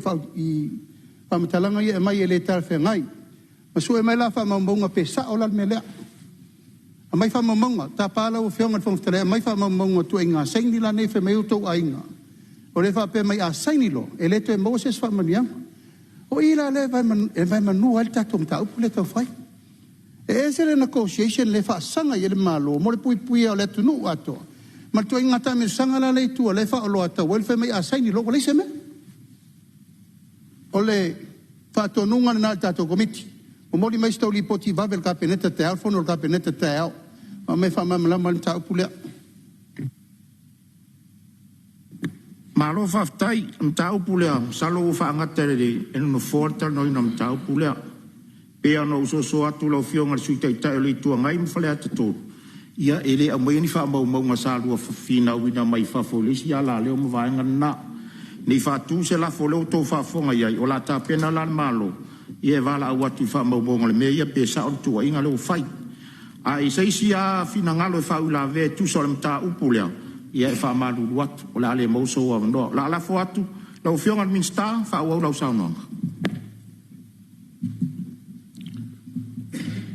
faamatalaga ia e aumai e le talafeagai. Ma sue mai la faamaumauga pe sao la le mea lea. Aumai faamaumauga, tapa lau Afioga i le Fofoga Fetalai, aumai faamaumauga o ituaiga saini la nei fai mai ai outou aiga, o lea e faapea mai a saini loa, e le toe maua se isi faamanuiaga. O i la lea e vaemanua ai le tatou mataupu lea e tau fai. E ese le negotiation lea e faasaga i ai le Malo mo le puipuia o le atunuu atoa ma le ituaiga taamilosaga la lea i tua lea e faaoloataua ai le fai mai a saini loa ua leai se mea. O le faatonuga lena i le tatou Komiti, momoli mai se tou lipoti vave i le Kapeneta taeao le fono a le Kapeneta taeao, aumai e faamalamalama le mataupu lea. Malo faafetai i le mataupu lea, masalo ua faagata e le Nofoa le talanoaina o le mataupu lea. E pei lava ona ou soso atu i lau Afioga i le Sui Taitai o le Itu Agai ma Faleata 3, ia e le aumaia ni faamaumauga sa lua finauina mai fafo i le isi alaleo ma vaega na. Ne i faatu se lafo o lea ua outou faafofoga i ai, o le a tapena la le Malo e valaau atu i faamaumauga o le mea ia pe sao le tuuaiga lea ua fai. A i se isi lava finagalo e faauilavea e tusa o le mataupu lea, ia e faamalulu atu o le a le maua sou avanoa. O le a lafo atu i lau Afioga i le Minisita e faaauau lau saunoaga.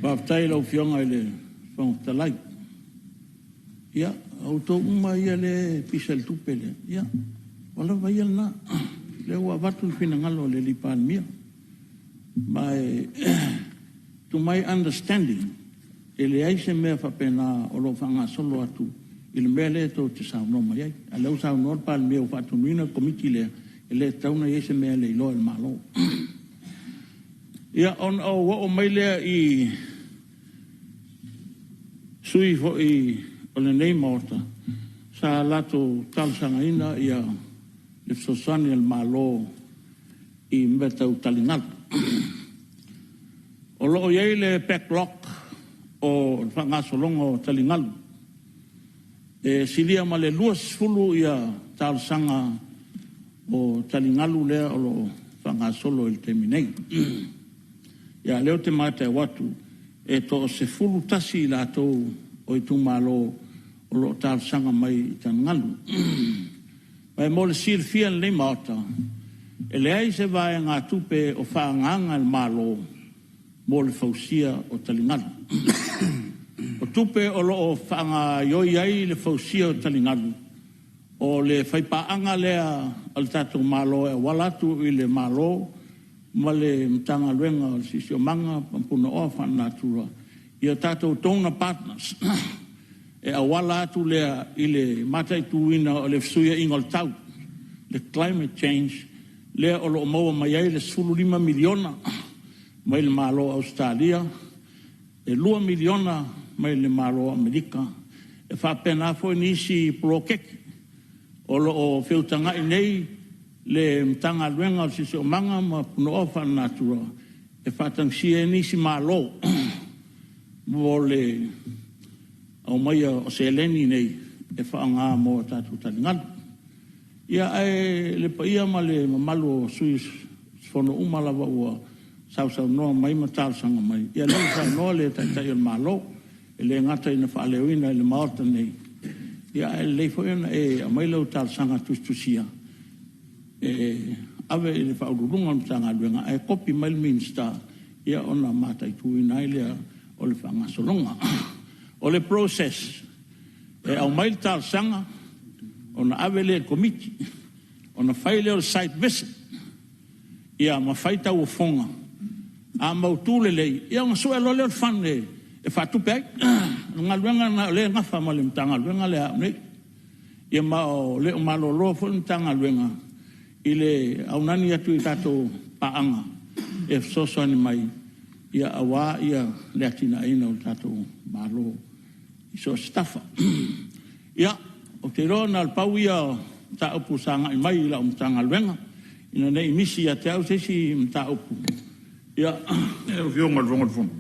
Faafetai i lau Afioga i le Fofoga Fetalai. Ia, o outou uma ia lea e pisa i le tupe lea, ia, ua lava ia lena. O lea ua avatu le finagalo o le Palemia. Ma to my understanding, e leai se mea faapena o lo o faagasolo atu i le mea lea tou te saunoa mai ai. A o lea ua saunoa le Palemia ua faatonuina le Komiti lea, e le tatau ona i ai se mea e le iloa e le Malo. Ia, ona ou oo mai lea i sui usufono foi o lenei Maota sa latou talosagaina le fesoasoani a le Malo i mea tau taligalu. O lo o i ai le backlog o le faagasologa o taligalu. E silia ma le 20 talosaga o taligalu lea o lo o faagasolo i le taimi nei. A o lea ou te matau atu e toa-11 i latou o itumalo o lo o talosaga mai i taligalu. Ae mo le silafia e lenei Maota, e leai se vaegatupe o faaagaaga e le Malo mo le fausia o taligalu. O tupe o lo o faagaoioi ai le fausia o taligalu, o le faipaaga lea a le tatou Malo e auala atu i le Malo ma le Matagaluega o le Siosiomaga ma Punaoa Faalenatura i a tatou donor partners, e auala atu lea i le mataituina o le fesuiaiga o le tau, le climate change lea o lo o maua mai ai le $15 miliona mai le Malo o Ausetalia, e $2 miliona mai le Malo o Amerika, e faapena foi nisi poloketi o lo o feutagai nei le Matagaluega o le Siosiomaga ma Punaoa Faalenatura e faatagisia ai nisi malo mo le aumaia o seleni nei e faaaoga mo a tatou taligalu. Ia, ae le paia ma le mamalu o sui usufono uma lava ua sausaunoa mai ma talosaga mai, ia o lea ua saunoa le Taitai o le Malo, e le gata ina faaleoina i le Maota nei, ae lelei foi ona e aumai lau talosaga tusitusia e ave i le Ofisa Sili o Pulega o le Matagaluega ae kopi mai le Minisita ona mataituina ai lea o le faagasologa. O le process, e aumai le talosaga ona ave lea i le Komiti, ona fai lea o le site visit ma fai tauofoga. A mautu lelei, ia ona sue loa lea o le fund e faatupe ai. O le galuega lena o lea e nafa ma le Matagaluega lea a au nei. Ia ma e le o malolo foi le Matagaluega i le aunani atu i tatou paaga e fesoasoani mai aua le atinaeina o le tatou Malo i so o se tafa. Ia, ou te iloa na o le pau ia o mataupu sa agai mai i lau Matagaluega, ina ne i misi ia te au se isi mataupu. Ia. Lau Afioga i le Fofoga o le Fono.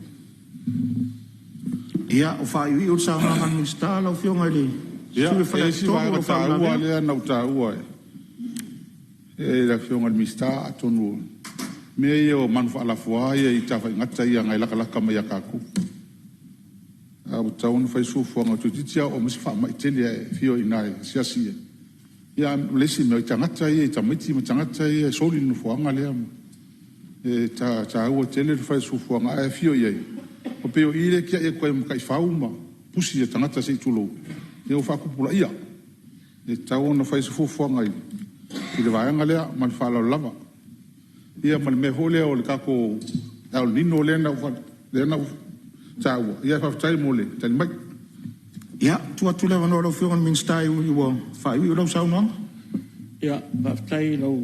Ia, ua faaiuiu le saunoaga a le Minisita lau Afioga i le sui usufono mo E i ai Faleata si 3, vaega o taua faauilavea. lea na ou taua e le Afioga i le Minisita, atonu o mea ia o manu faalafua ia i tafaigata ia agai e latalata mai ia tatou. Ae ua tatau ona fai se fuafuaga toeitiiti lava oo mai se faamai tele ae e afio ai i ina e asiasi i ai. Ia ma le isi mea, o tagata ia i tamaiti ma tagata ia e soli le nofoaga lea. E taua tele le fai o se fuafuaga. Ae afio i ai, e pei o i lea e tiai atu ai ma taifau ma pusi a tagata se i tulou, ia ua faatupulaia. E tatau ona fai se fuafuaga i le vaega lea. Ma le faaaloalo lava. Ia ma le mea foi lea o le tatou El Nino lea na ou taua, ia faafetai mo le tali mai. Ia, e tuu atu le avanoa i lau Afioga i le Minisita e ui ua faaiuiu lau saunoaga. Ia, faafetai i lau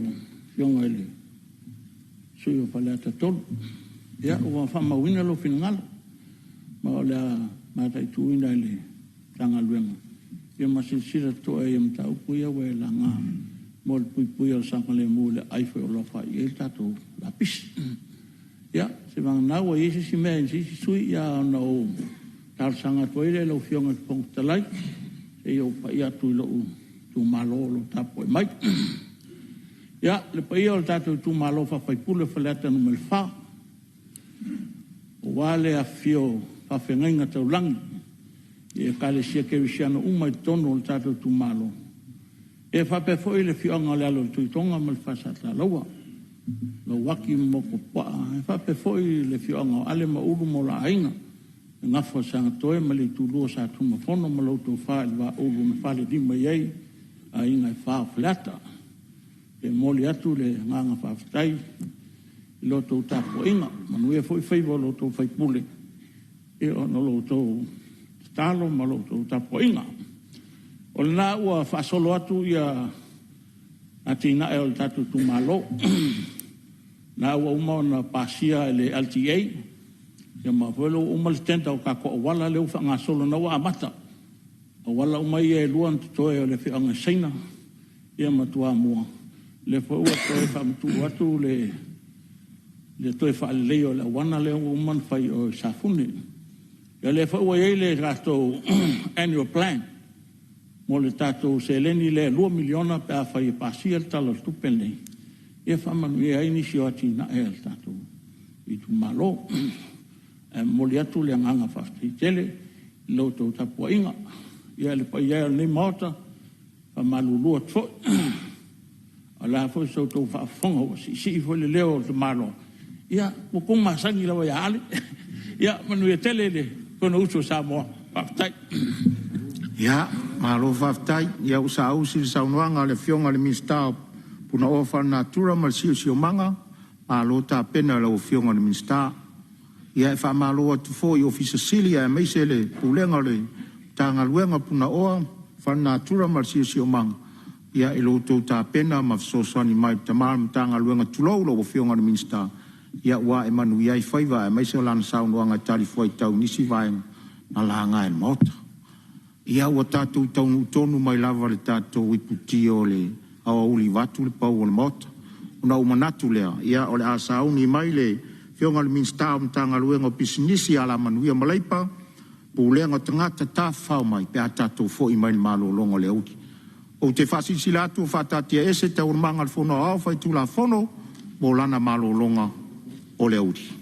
Afioga i le sui usufono mo Faleata 3. Ia, ua faamauina lou finagalo, ma o le a mataituina e le Matagaluega ma silasila totoa i mataupu ia ua e laga. mo le puipuia o le saogalemu i le aai foi o lo o aafia ai le tatou lapisi. Ia, seiavagana ua i ai se isi mea i se isi sui usufono, ona ou talosaga atu ai lea i lau Afioga i le Fofoga Fetalai, se i ou pai atu i lou itumalo o lo o tapuai mai. Ia, le paia o le tatou itumalo faa-faipule o Faleata 4, aua le afifio o faafeagaiga taulagi i Ekalesia Kerisiano uma i totonu o le tatou itumalo, e faapea foi le afioaga o le Alo o le Tuitoga ma le Falesatalalaua, Lauaki ma Motuopuaa, e faapea foi le afioaga o Ale ma Ulu ma o la aiga, le Gafa o Seatoe ma le Itulua o Sa Tunumafono ma lau Tofa i le Vaaulu na falelima i ai Aiga e Fa o Faleata. E momoli atu le agaga faafetai i la outou tapuaiga, manuia foi faiva o lo outou sui usufono ona o la outou tatalo ma la outou tapuaiga. O lena ua faasolo atu atinae o le tatou itumalo, o lena ua uma ona pasia e le LTA, ma o lea ua uma le tender o tatou auala lea ua faagasolo, o lena ua amata. O auala uma ia e lua na totoe o le afioaga i Saina ma Toamua, o lea foi ua toe faamatuu atu le toe faaleleia o le auala lea ua uma ona fai i o i Safune. O lea foi ua i ai le tatou annual plan mo le tatou seleni lea e $2 miliona pe afai e pasia le Tala o le Tupe lenei, e faamanuia ai nisi o atinae a le tatou itumalo. Ae momoli atu le agaga faafetai tele i la outou tapuaiga. Ia le paia e o lenei Maota, e faamalulu atu foi, o le a foi sa outou faafofoga ua siisii foi le leo o le tamaloa, ia ua outou masani lava ia Ale. Ia manuia tele le Fonousu a Samoa. Faafetai. Ia, malo faafetai. Ia ua saausi le saunoaga a le Afioga i le Minisita o Punaoa Faalenatura ma le Siosiomaga, malo tapena i lau Afioga i le Minisita. Ia e faamalo atu foi i Ofisa Sili aemaise le Pulega o le Matagaluega o Punaoa Faalenatura ma le Siosiomaga i lo outou tapena ma fesoasoani mai i le tama o le Matagaluega, tulou lau Afioga i le Minisita, ua ae manuia ai faiva aemaise o lana saunoaga e talifuaitau i nisi vaega na laga e le Maota. Ia ua tatou taunuu tonu mai lava i le tatou iputi o le aoauli vaeatu le pau o le Maota. Ona ou manatu lea, ia o le a sauni mai le Afioga i le Minisita o Matagaluega o Pisinisi, Alamanuia ma Leipa, Pulega o Tagata Tafafao mai pe a tatou foi mai le malologa o le aoauli. Ou te faasilasila atu ua faataatiaese Taualumaga a le Fono Aoao Faitulafono mo lana malologa o le aoauli.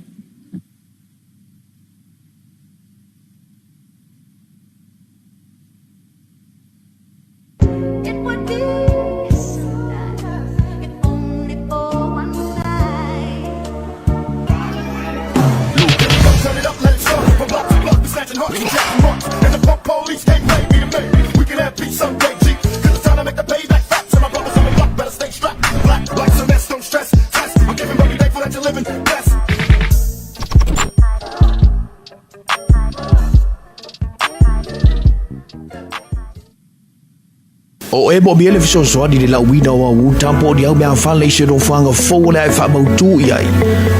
O e moomia le fesoasoani i le lauina o au uta po o ni au meafale i se nofoaga fou o le a e faamautu i ai.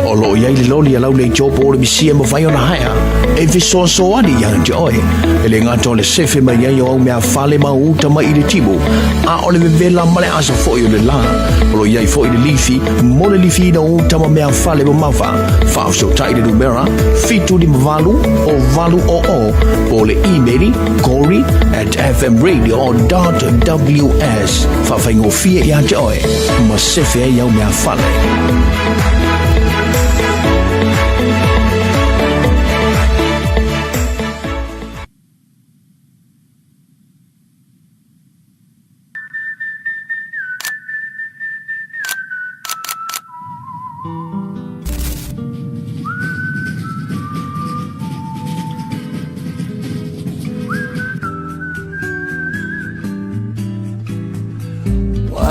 O lo o i ai le loli a Lauleitio po o le misia e mafai ona haea e fesoasoani ia te oe. E le gata o le sefe mai ai o au meafale ma au uta mai i le timu, a o le vevela ma le asa foi o le la. O lo o i ai foi le lifi mo le lifiina o uta ma meafale mamafa. Faafesootai i le numera 758 o 800 po o le imeli corey at fmradio.ws. Faafaigofie ia te oe ma sefe ai au meafale.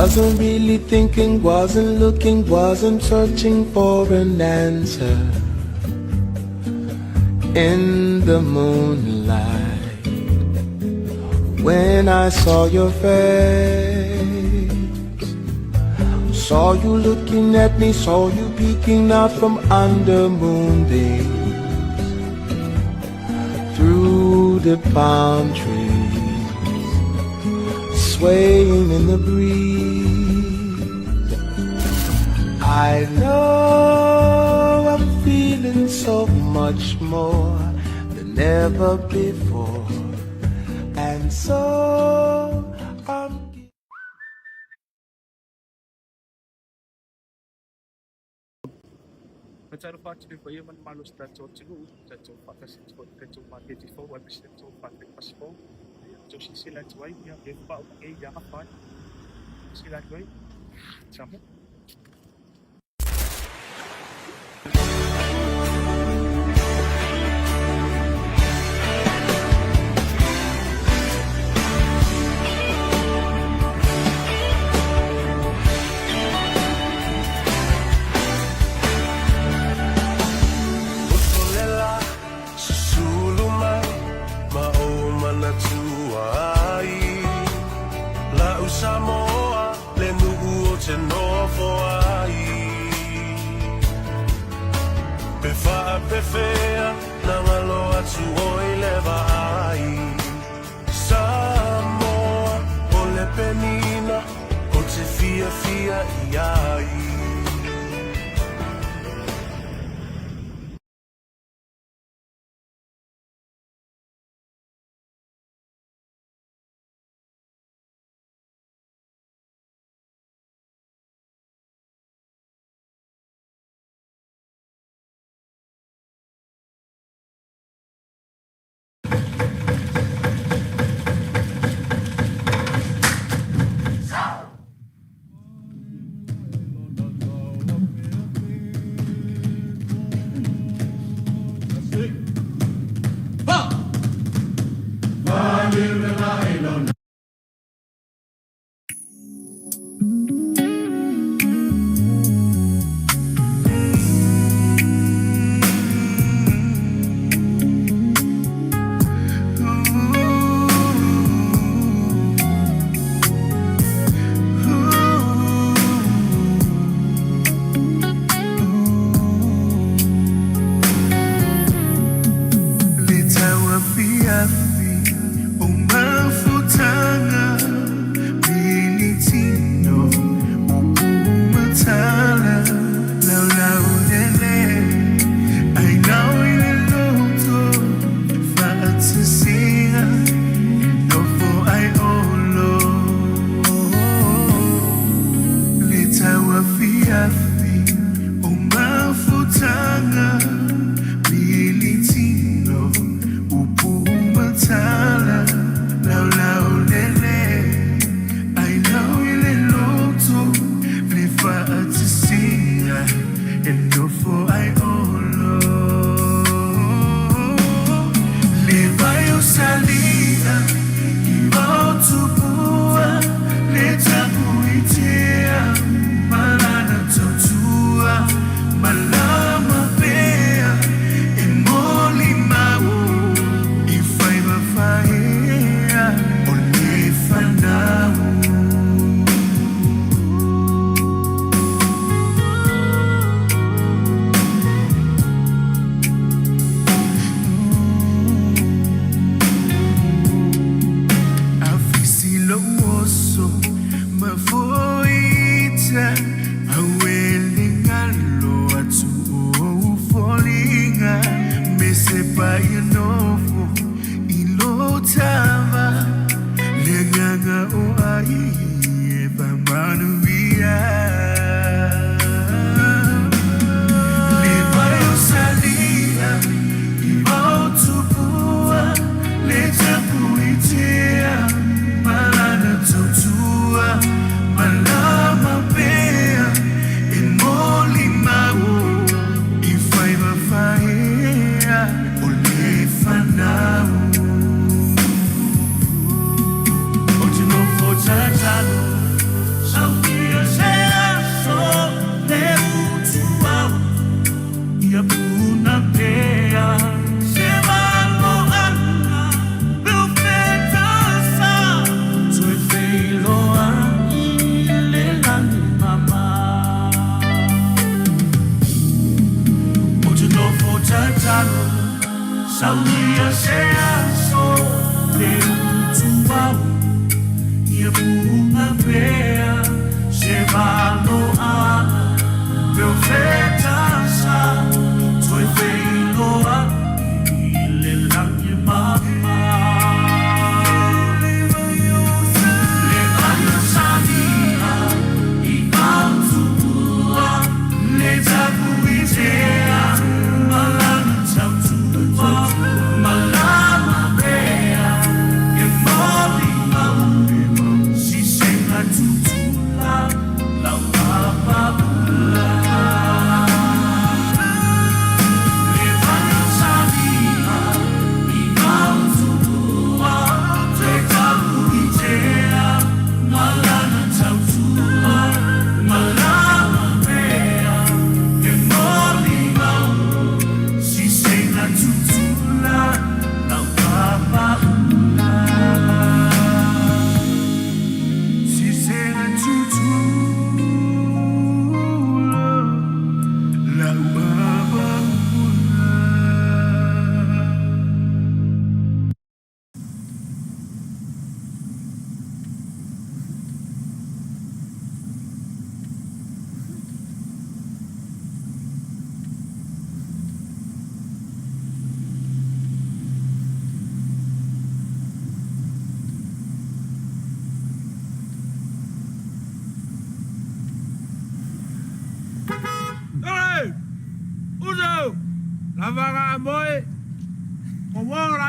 Wasn't really thinking, wasn't looking, wasn't searching for an answer. In the moonlight, when I saw your face, saw you looking at me, saw you peeking out from under moonbeams, through the palm trees, swaying in the breeze. I know I'm feeling so much more than ever before. And so I'm. Faatalofa atu i le paia ma le mamalu o si tatou atunuu, tatou faatasi atu foi i le tatou maketi fou aemaise le tatou maketi fou. Ia outou silasila atu ai, ia lea faatoa uma nei ia gafa ai. Silasila atu ai, Samoa. Utulela susulu mai ma ou manatua ai La'u Samoa le nuu o te nofo ai Pe faapefea na galo atu oi le vaai Samoa o le penina o te fiafia i ai.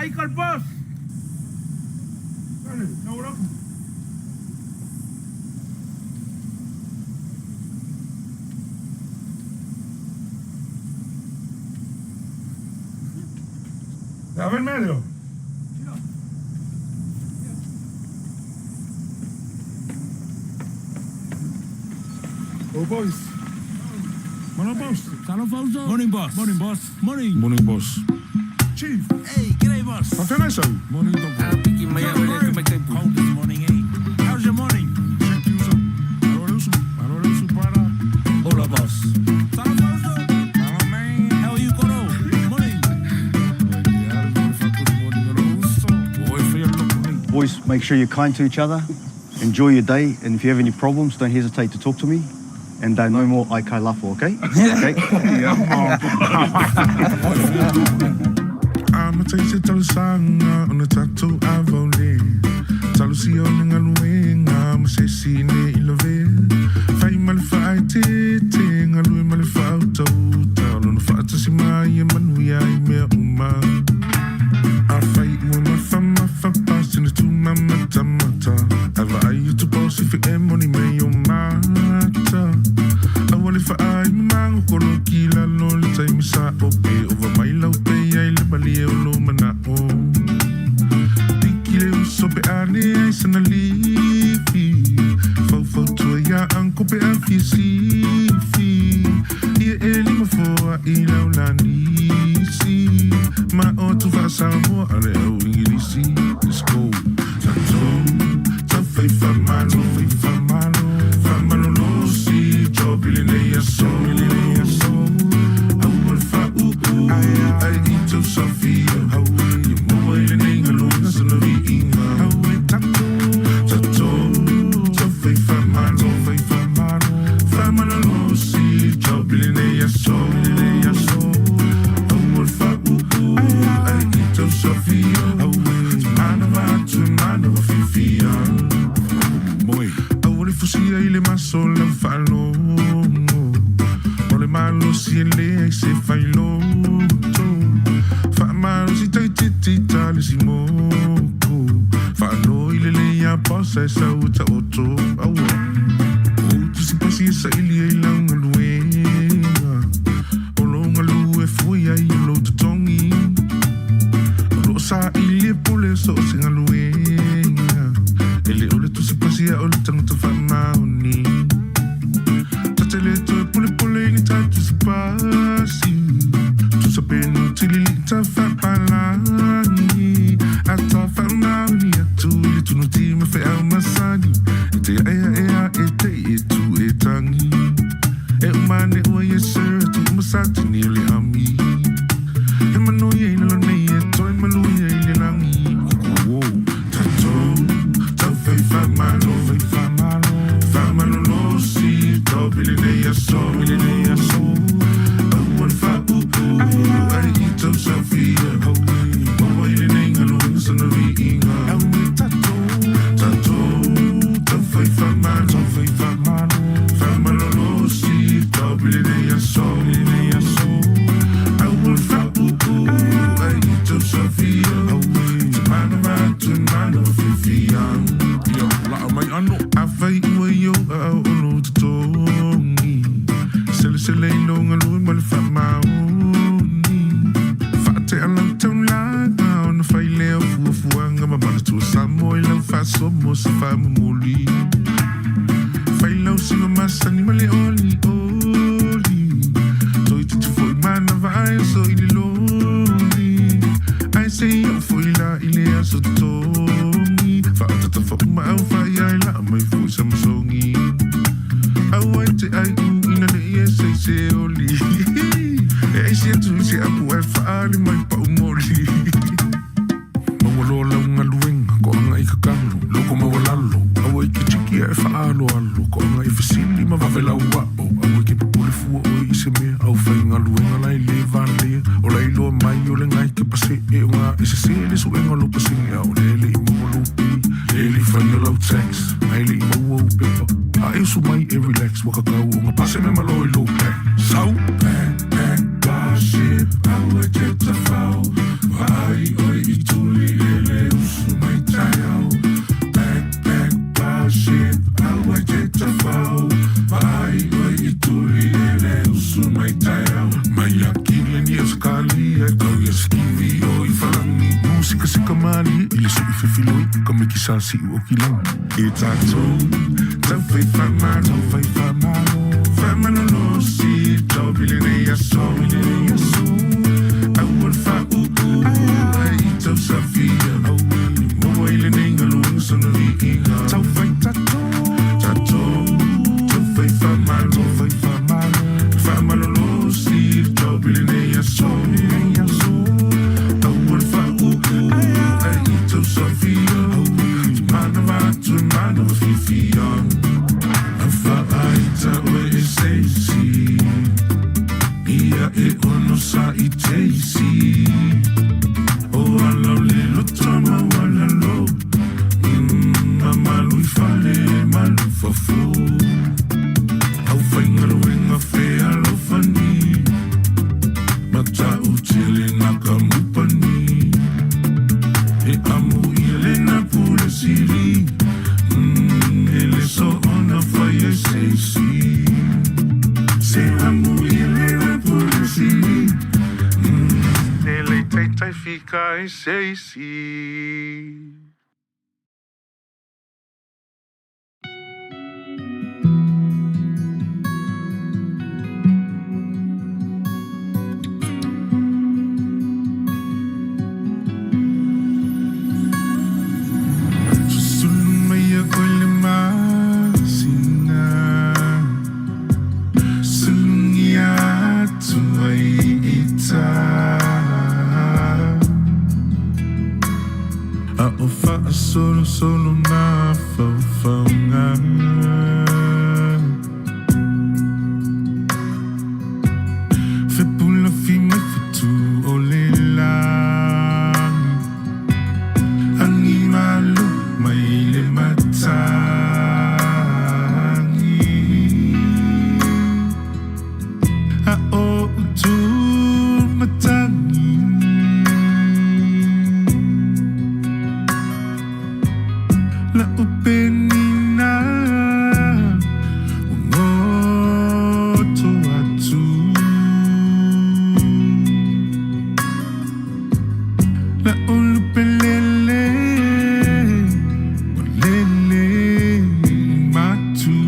Ita le boss. A ver, medio. Oh, boys. Morning, boss. Morning, boss. Morning, boss. Morning. Morning, boss. Chief. Hey, g'day, boss. Morning, doctor. Cold this morning, eh? How's your morning? Hola, boss. How are you, Koro? Morning. Boys, make sure you're kind to each other. Enjoy your day, and if you have any problems, don't hesitate to talk to me. And no more aikai lafo, okay? Okay? Amata i se talosaga ona tatou avaole talosia o le galuega ma se isi ne i lavea fai ma le faaeteete galue ma le faautauta o lona faatasi mai e manuia i mea uma afai ua mafamafa pasina tumamatamata ae vaai atu paosi fe e moni mai o mata aua le faai mamagokoloki lalo le taimi sa o pe ova mai lau pe ai le malie o lo manao piki le uso pe ane ai sana lifi faufautua ia anko pe a fia sifi ia e lima foa i laulanisi ma o tu faasamoa a le au ingilisi. Let's go. Tatou taufai faamalo fai faamalo faamalolosi jobi lenei aso lenei aso aua le faauu ai i tau safia ia maua i lenei galuega sana viiga aue tatou tatou taufai faamalo fai faamalo faamalolosi jobi lenei aso lenei aso aua le faauu ai i tau safia manava atu manava fiafia Moi. Aua le fusia i le maso lau faalogo O le malosi e leai se failoto Faamalosi taititi ta le simoko Faalo i le lei posa e sau e taoto aua O tusipasi e saili ai lau galuega O lou galue e fui ai o lou totogi O loo saili e pule so o se galuega E le o le tusipasi a o le tagata faamaoni Tate le toe pulepule i ni ta tusipasi Tusa penu tilili ta faapalagi A ta faamaoni atu i le tunuti ma feau masani E te aea ea e te i e tu e tangi E umane ua yes sir atu umasatini o le ami He manuia i lalo nei e toe maluia i le lagi Wow. Tatou taufai faamalo fai faamalo faamalolosi tobi lenei aso lenei aso aua le faauu ai i tau safia maua i lenei galuega sana viiga aue tatou tatou taufai faamalo fai faamalo faamalolosi tobi lenei aso lenei aso aua le faauu ai i tau safia manava atu manava fiafia Ia, laa mai ano. Afai ua i ou aao o lou totogi Selesele i lou galue ma le faamaoni Faatea lau taulaga ona fai lea o fuafuaga ma manatua Samoa i lau faasoa mo se faamomoli Fai lau siva masani ma le olioli Toititi foi manava ai so i le loli Ai se i oo foi la i le aso totogi Faatata fauma au faia e laa mai foi sa masogi Aua e te ai u ina le i e sei se oli E aisi atu i se apu ai faali mai pau moli Maua loa lau galuega koaga i kakalo loko maualalo aua i ke tiki ae faaaloalo koaga i fesili ma vave lau ao aua ke popole fua oe i se mea au faigaluega lae lē valea o la iloa mai o le gai ke paseʻe o gā e sesē le suʻega o lou pasene a o lea leʻi maua lou pei lē leʻi faia lau tax ae leʻi maua ou pepa a e usu mai e relax ua kakau o ga pase me malo i lou back sau Pack, pack, ship, aua te tawhau Vaai oi i tū malie i le suʻi fefiloi ka mekisa siʻu o kilagi. E tatou taufai faamalo, taufai faamalo, faamalolosi job i lenei aso, i lenei aso. Aua le faauu ai i tausafia, maua i lenei galuega sona viiga. Taufai tatou, tatou, taufai faamalo, taufai faamalo, faamalolosi job i lenei aso, i lenei aso. Aua le faauu ai i tausafia, manava atu e manava fiafia. Faaita oe e seisi, ia e ono sa i teisi. O ala o le loto maualalo, mamalu i fale malu fafo. Au faigaluega fealofani, matautia lena kamupani. E amo ia lena pule sili, e le soona fai e seisi. Se amo ia lena pule sili, e le taitai fika e seisi. Susulu mai ia oe le masina, sulugia atu ai i tā. A o faasolosolo mafaufauga. Fepulafi mai fetu o le lagi, agi malu mai le matagi. A o utu matagi. La upenina o goto atu. La ulupelele o lele matu.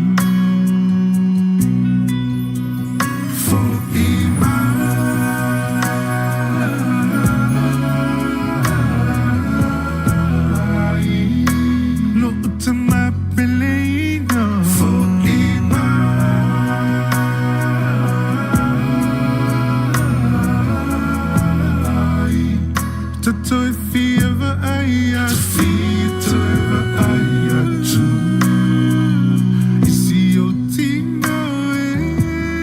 Fo'i mai lo uta mapeleina. Fo'i mai tatou e fia vaai atu, toe vaai atu. I si ou tino e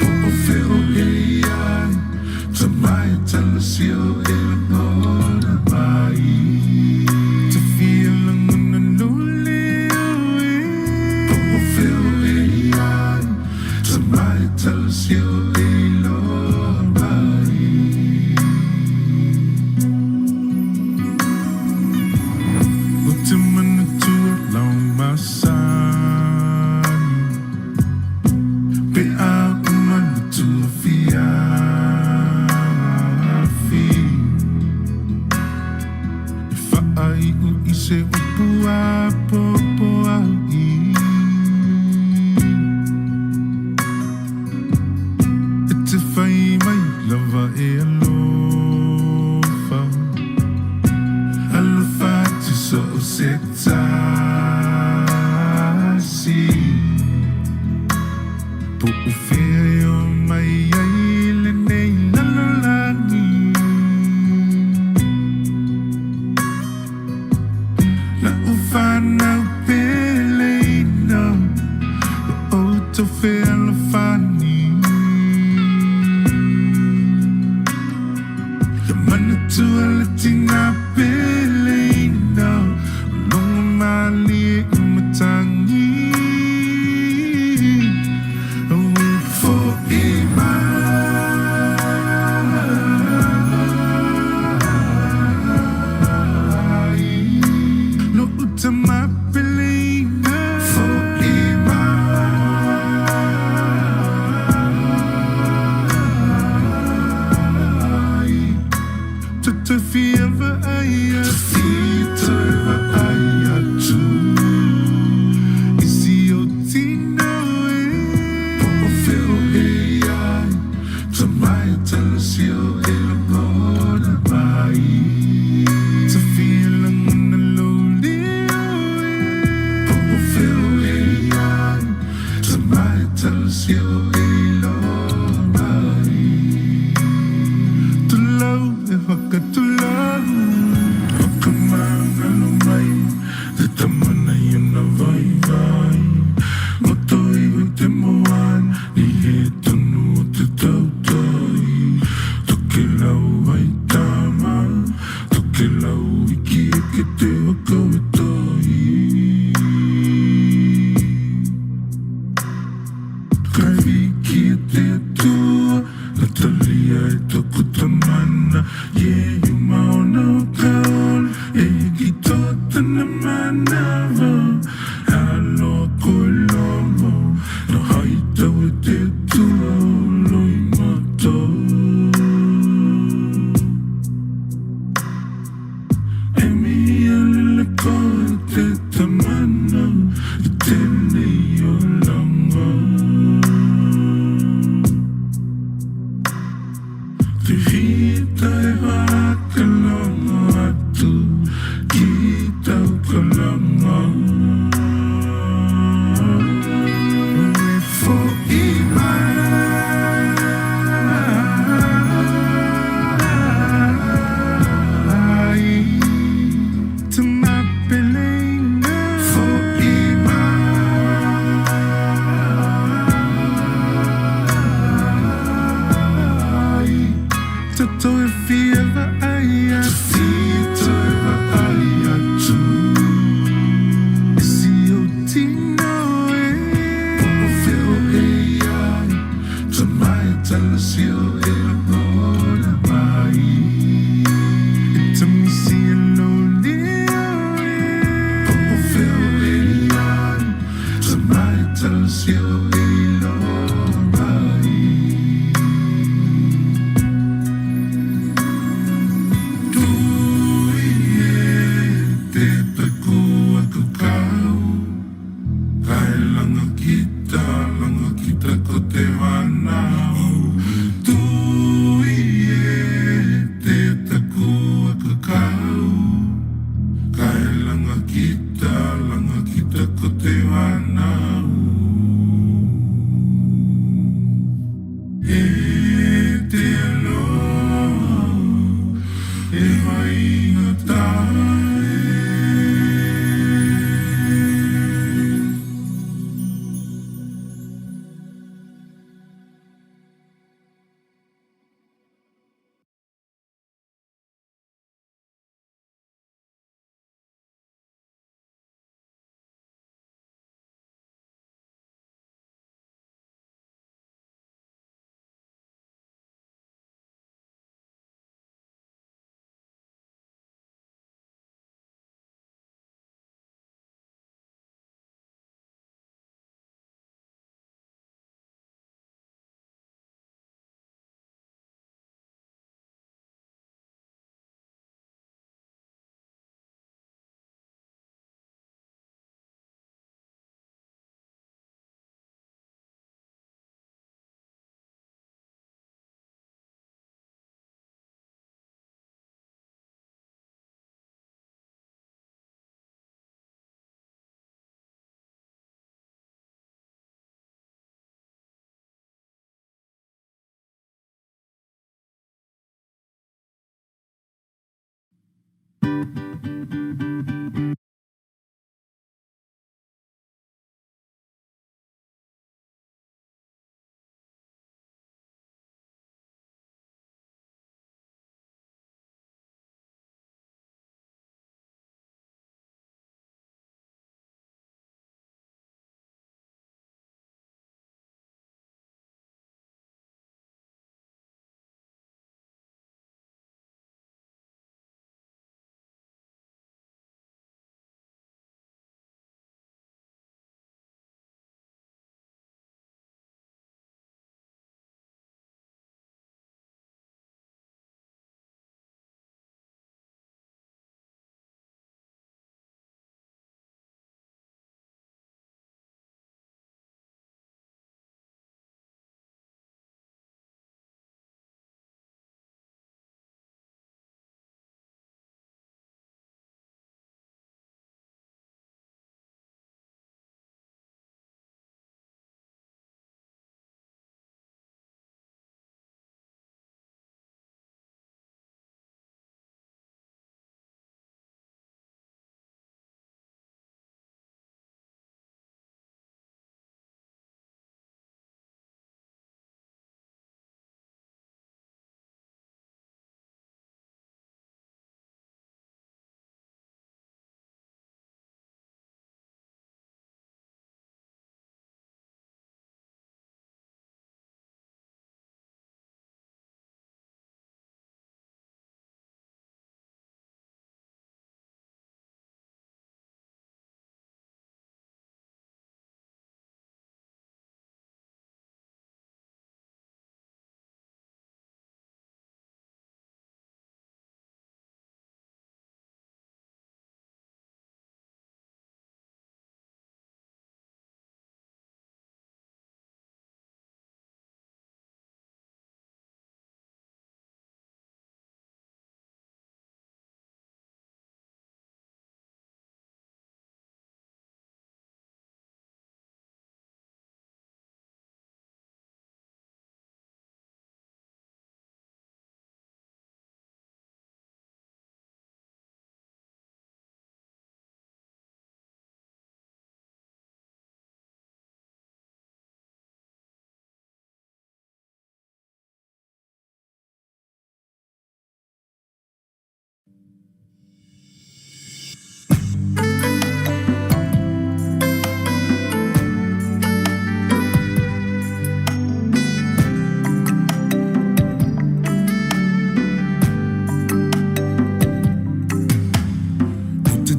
po o fea o e ai, tamai talasi o e lagona mai. Te fia lagona lole o e po o fea o e ai, tamai talasi o e iloa mai. O te manatua lau masani, pe a uma le tuafiafi. E faaiu i se upu apoapoai. E te fai mai lava e alofa, alofa atu so o se tasi. Po o fea e o mai ai lenei lalolagi. Lau fanau peleina, o outou fealofani. Ia manatua le tina peleina, o logo malie i matagi. Aue fo'i mai lo uta mapeleina. Fo'i mai tatou fia vaai atu,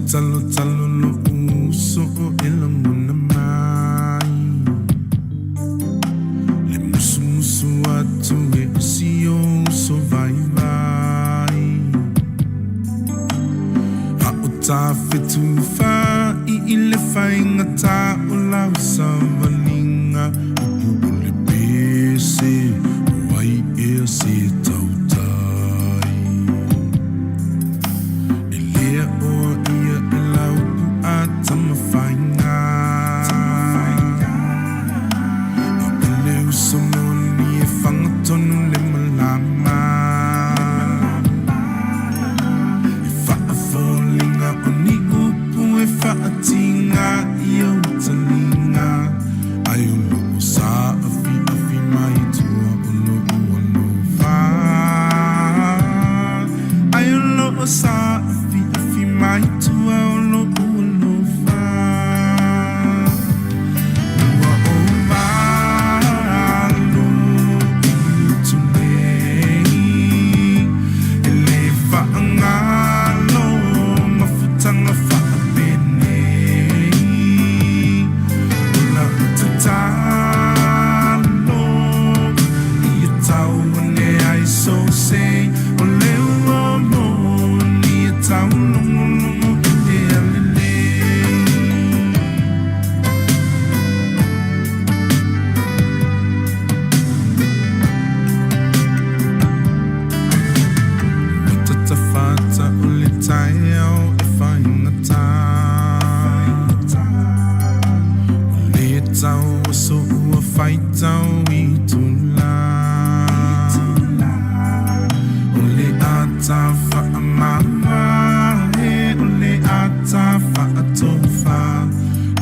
Talotalo lo'u uso o e lagona mai, Le musumusu atu e o si ou uso vaivai. A o tafetufa'i i le faigatā o lau savaliga, Upu o le pese, o ai ea se tautai? E le aʻoa ia e lau upu a Tamafaiga, A o le uso moni e fagatonu le malama. E faafoliga o ni upu e faatiga i ou taliga, Ae o loo saafiafi mai tua o lou alofa, Ae o loo saafiafi mai tua o lou alofa. Ua ou alu i Utulenei, E le faagalo mafutaga faapenei. O lau tatalo ia tau ane ai sou sei, O le ua moni e taulogologo i mea lelei. Ua tatafata o le taeao e faigata, Ua le tau aso ua faitau itulā, O le ata faamavae, o le ata faatofa,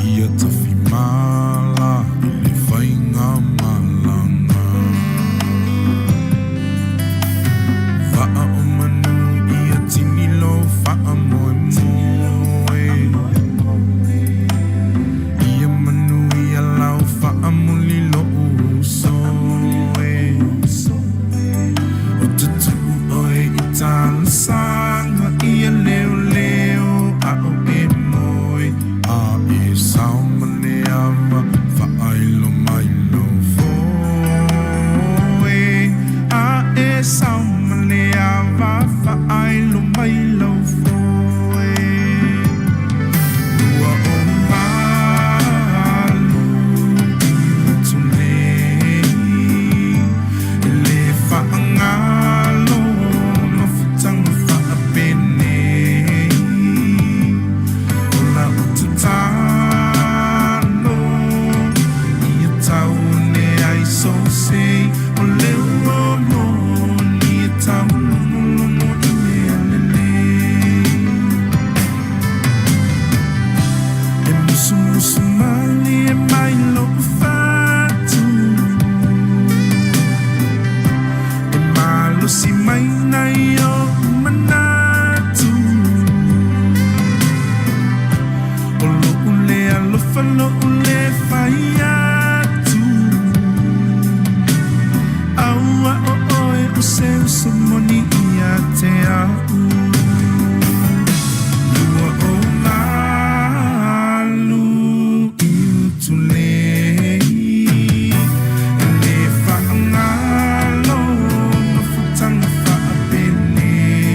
Ia tafimala i le faigamalaga. Vaa o manu ia tini lou faamoemoe, Ia manuia lau faamuli lou uso e. Ou te tuu oe i talosaga ia leoleo a o e moe, A e sao ma le ava faailo mai lou foe. A e sao ma le ava faailo mai lou foe. Ua ou alu i Utulenei, E le faagalo mafutaga faapenei. O lau tatalo ia tau ane ai sou sei, O le ua moni e taulogologo i mea lelei. E musumusu malie mai lou fatu, E malosi mai nai o'u manatu. O lo'u le alofa lo'u le fai atu, Aua o oe o se uso moni ia te a'u. Ua ou alu i Utulei, E le faagalo mafutaga faapenei.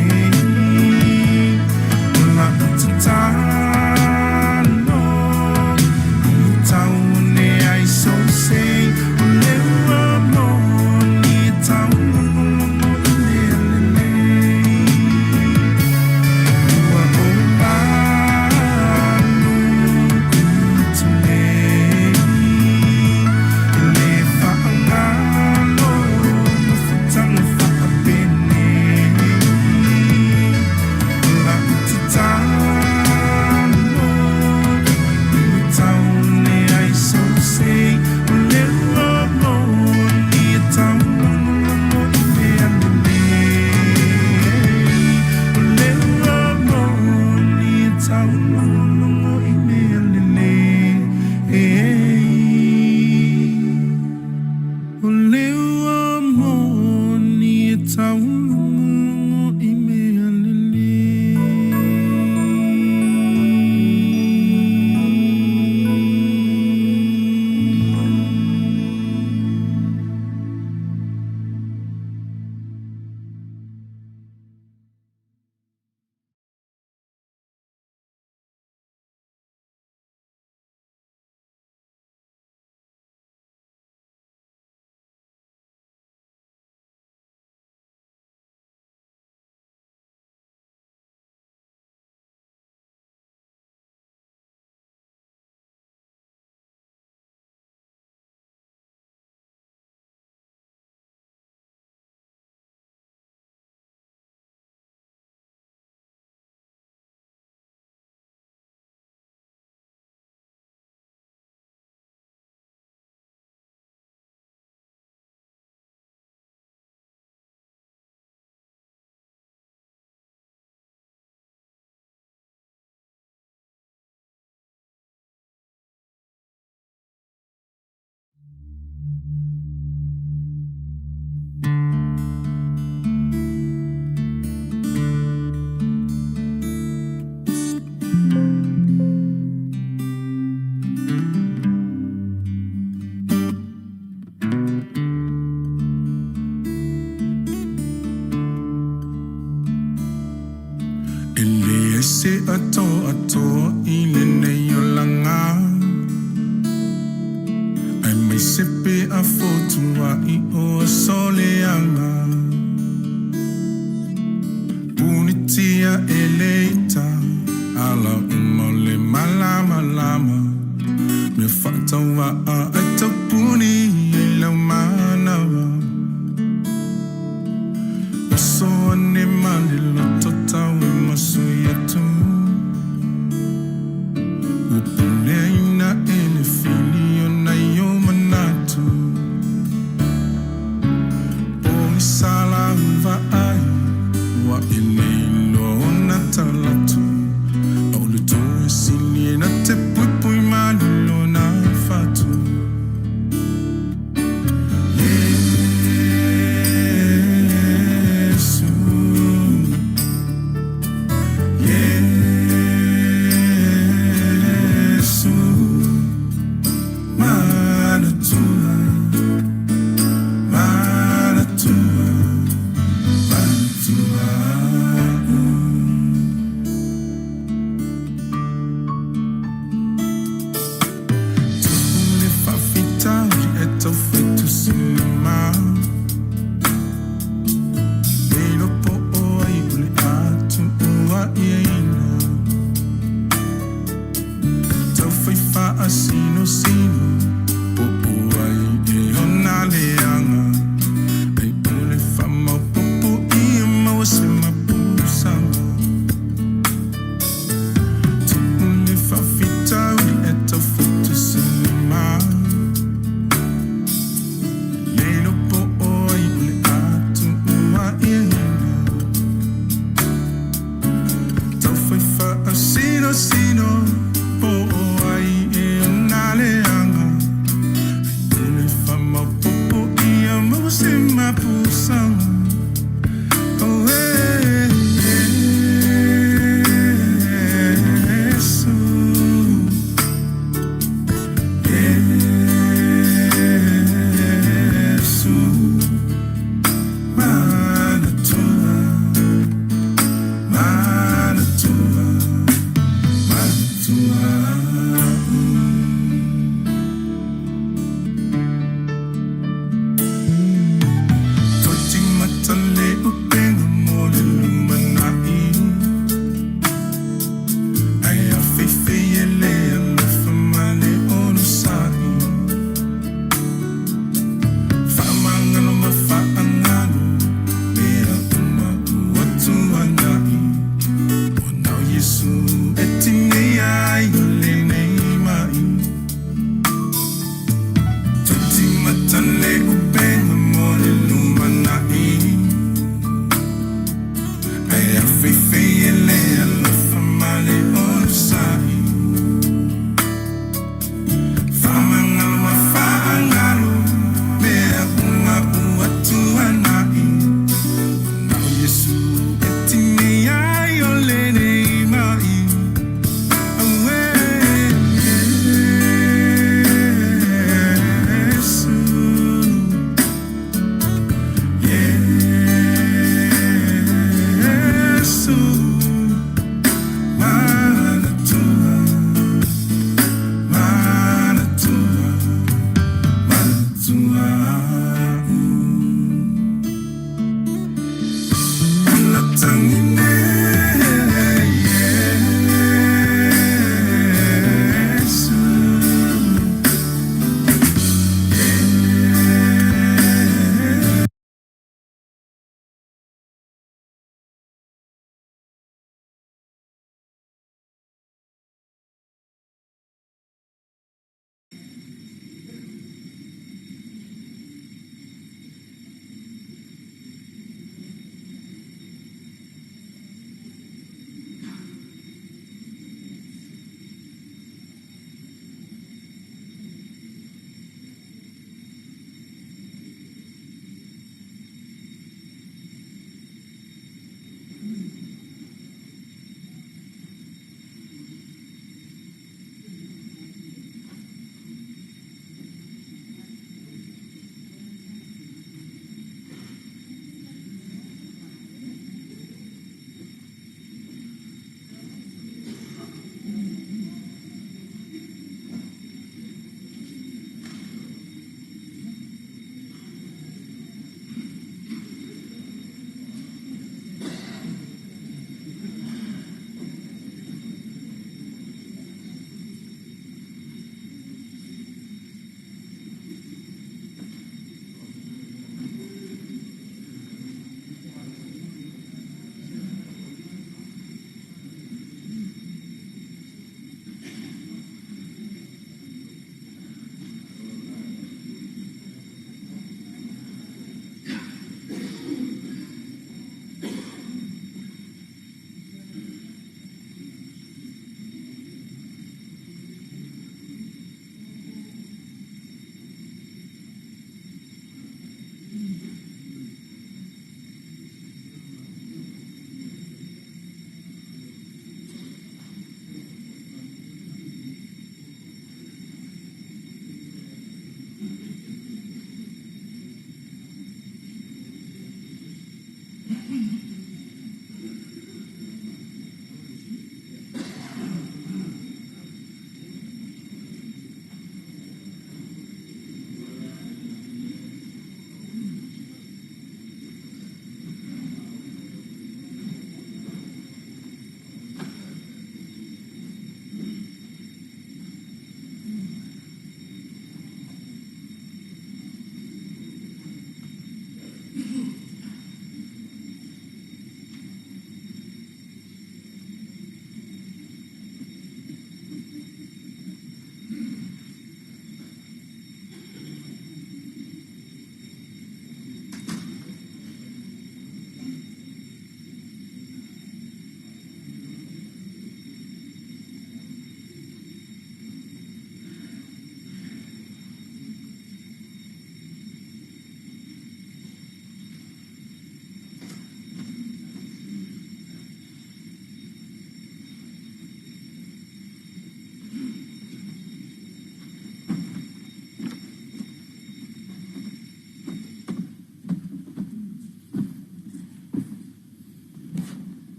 O lau tatalo ia tau ane ai sou sei, O le ua moni e taulogologo i mea lelei. Ua ou alu i Utulei, E le faagalo mafutaga faapenei. O lau tatalo ia tau ane ai sou sei, O le ua moni e taulogologo i mea lelei. O le ua moni e taulogologo i mea lelei. O le ua moni e taulogologo i mea lelei. atoa i lenei olaga Aemaise pe a fotuai o aso leaga Punitia e le ita ala uma o le malamalama Mea faatauvaa e taupuni ai lau manava Oso ane ma le loto tau e masu i atu Ua puleaina e le fili o nai o manatu Pogisa lau vaai ua e le iloa ona talatu A o le toe sili e na te puipui malu lona fatu Iesu, Iesu, manatua, manatua, manatua. Tupu le faafitauli e taufetusilima Le iloa po o ai o le a tuuaiina Taufai faasinosino po o ai e ona leaga Ai o le faamaopoopo ia maua se mapusaga Tupu le faafitauli e taufetusilima Le iloa po o ai o le a tuuaiina Taufai faasinosino po o ai e ona leaga O le faamaopoopo ia maua se mapusaga Oh, eh, Iesu, Iesu, manatua, manatua, manatua.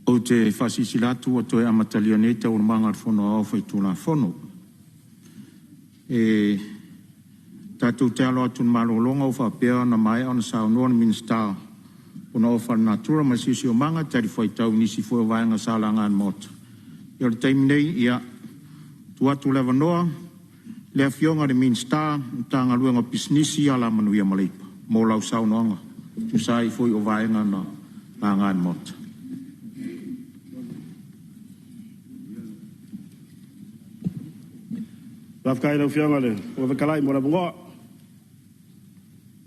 Ou te faasilasila atu ua toe amatalia nei Taualumaga a le Fono Aoao Faitulafono. E tatou te alo atu i le malologa ua faapea ona maea saunoa le Minisita o Punaoa Faalenatura ma le Siosiomaga e talifuaitau i nisi foi o vaega sa laga e le Maota. O le taimi lenei, e tuu atu le avanoa i le Afioga i le Minisita o le Matagaluega o Pisinisi, Alamanuia ma Leipa mo lau saunoaga e tusa ai foi o vaega na laga e le Maota. Faafetai i lau Afioga i le Fofoga Fetalai mo le avanoa.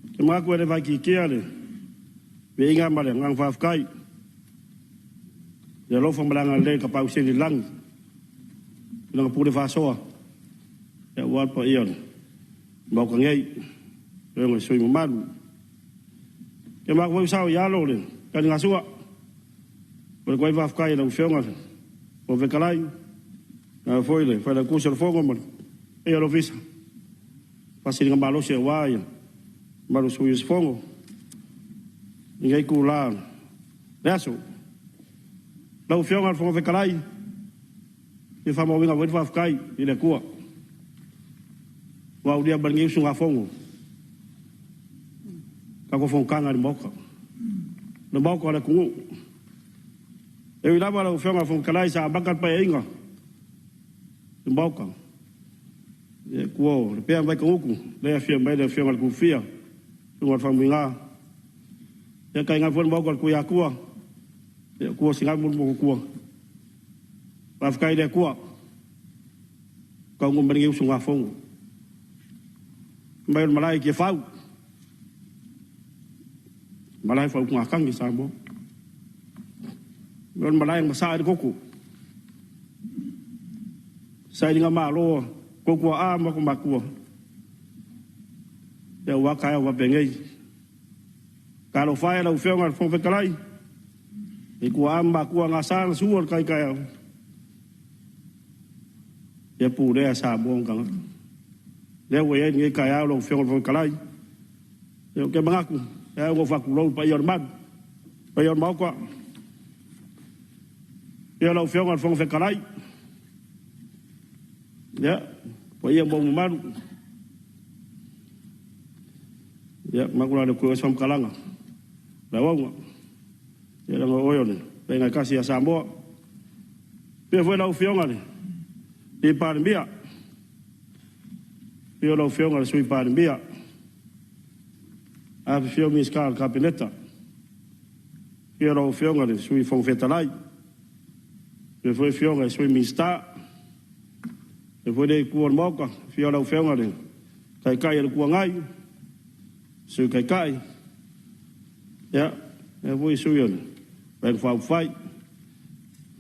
Ou te manatu e le faaitiitia le viiga ma le agaga faafetai i le alofa ma le agalelei o le Tapaau Sili i le lagi i Lana pule faasoa aua le paia o le Maota nei, Afioga i sui usufono mamalu. Ia matou foi ua saoialo le taligasua. E momoli atu ai le faafetai i lau Afioga i le Fofoga Fetalai, faapea foi le Failautusi o le Fono ma le paia o le Ofisa, faasiligamalosi aua le mamalu o sui usufono i lenei itula o le aso. Lau Afioga i le Fofoga Fetalai, e fia faamauina foi le faafetai i le Atua ua aulia mai lenei usugafono i tatou fonotaga i le Maota, le Maota o le atunuu. E ui lava lau Afioga i le Fofoga Fetalai sa amata le Paeaiga i le Maota i tua o Lepea ma Vaitugutu lea e afio mai ai le Afioga i le Tupufia, le Susuga i le Faumuina, ia tainane foi le Maota o le Tuiatua, ia tua o Sinaoga ma Luatua. Faafetai i le Atua ua taunuu mai lenei usugafono. Fai mai o le malae i Tiafau, malae o le faautugatagi a Samoa. O le malae na masaa ai le toto, sailigamalo a outou tuaa ma matua aua taeao faapenei. Talofa e i lau Afioga i le Fofoga Fetalai, i tuaa ma matua na asa na sua le tai taeao, ia pulea Samoa ma ona tagata. Lea ua i ai lenei taeao lau Afioga i le Fofoga Fetalai, ou te manatu, e ao ona ou faatulou i le paia o le malu, le paia o le Maota. Afio lau Afioga i le Fofoga Fetalai, ia, paia ma ou mamalu, ia, manatu o le a le toe oo i ai se faamatalaga i le auauna, ia leaga o oe o le Fetalaiga e tasi ia Samoa. Afio foi lau Afioga i le Palemia, afio lau Afioga i le Sui Palemia, afifio Minisita o le Kapeneta, afio lau Afioga i le Sui Fofoga Fetalai, afifio foi Afioga i Sui Minisita. Faapea foi lea Itu o le Maota, afio lau Afioga i le Taitai o le Itu Agai, Sui Taitai, ia, faapea foi sui o le Vaega Faaupufai,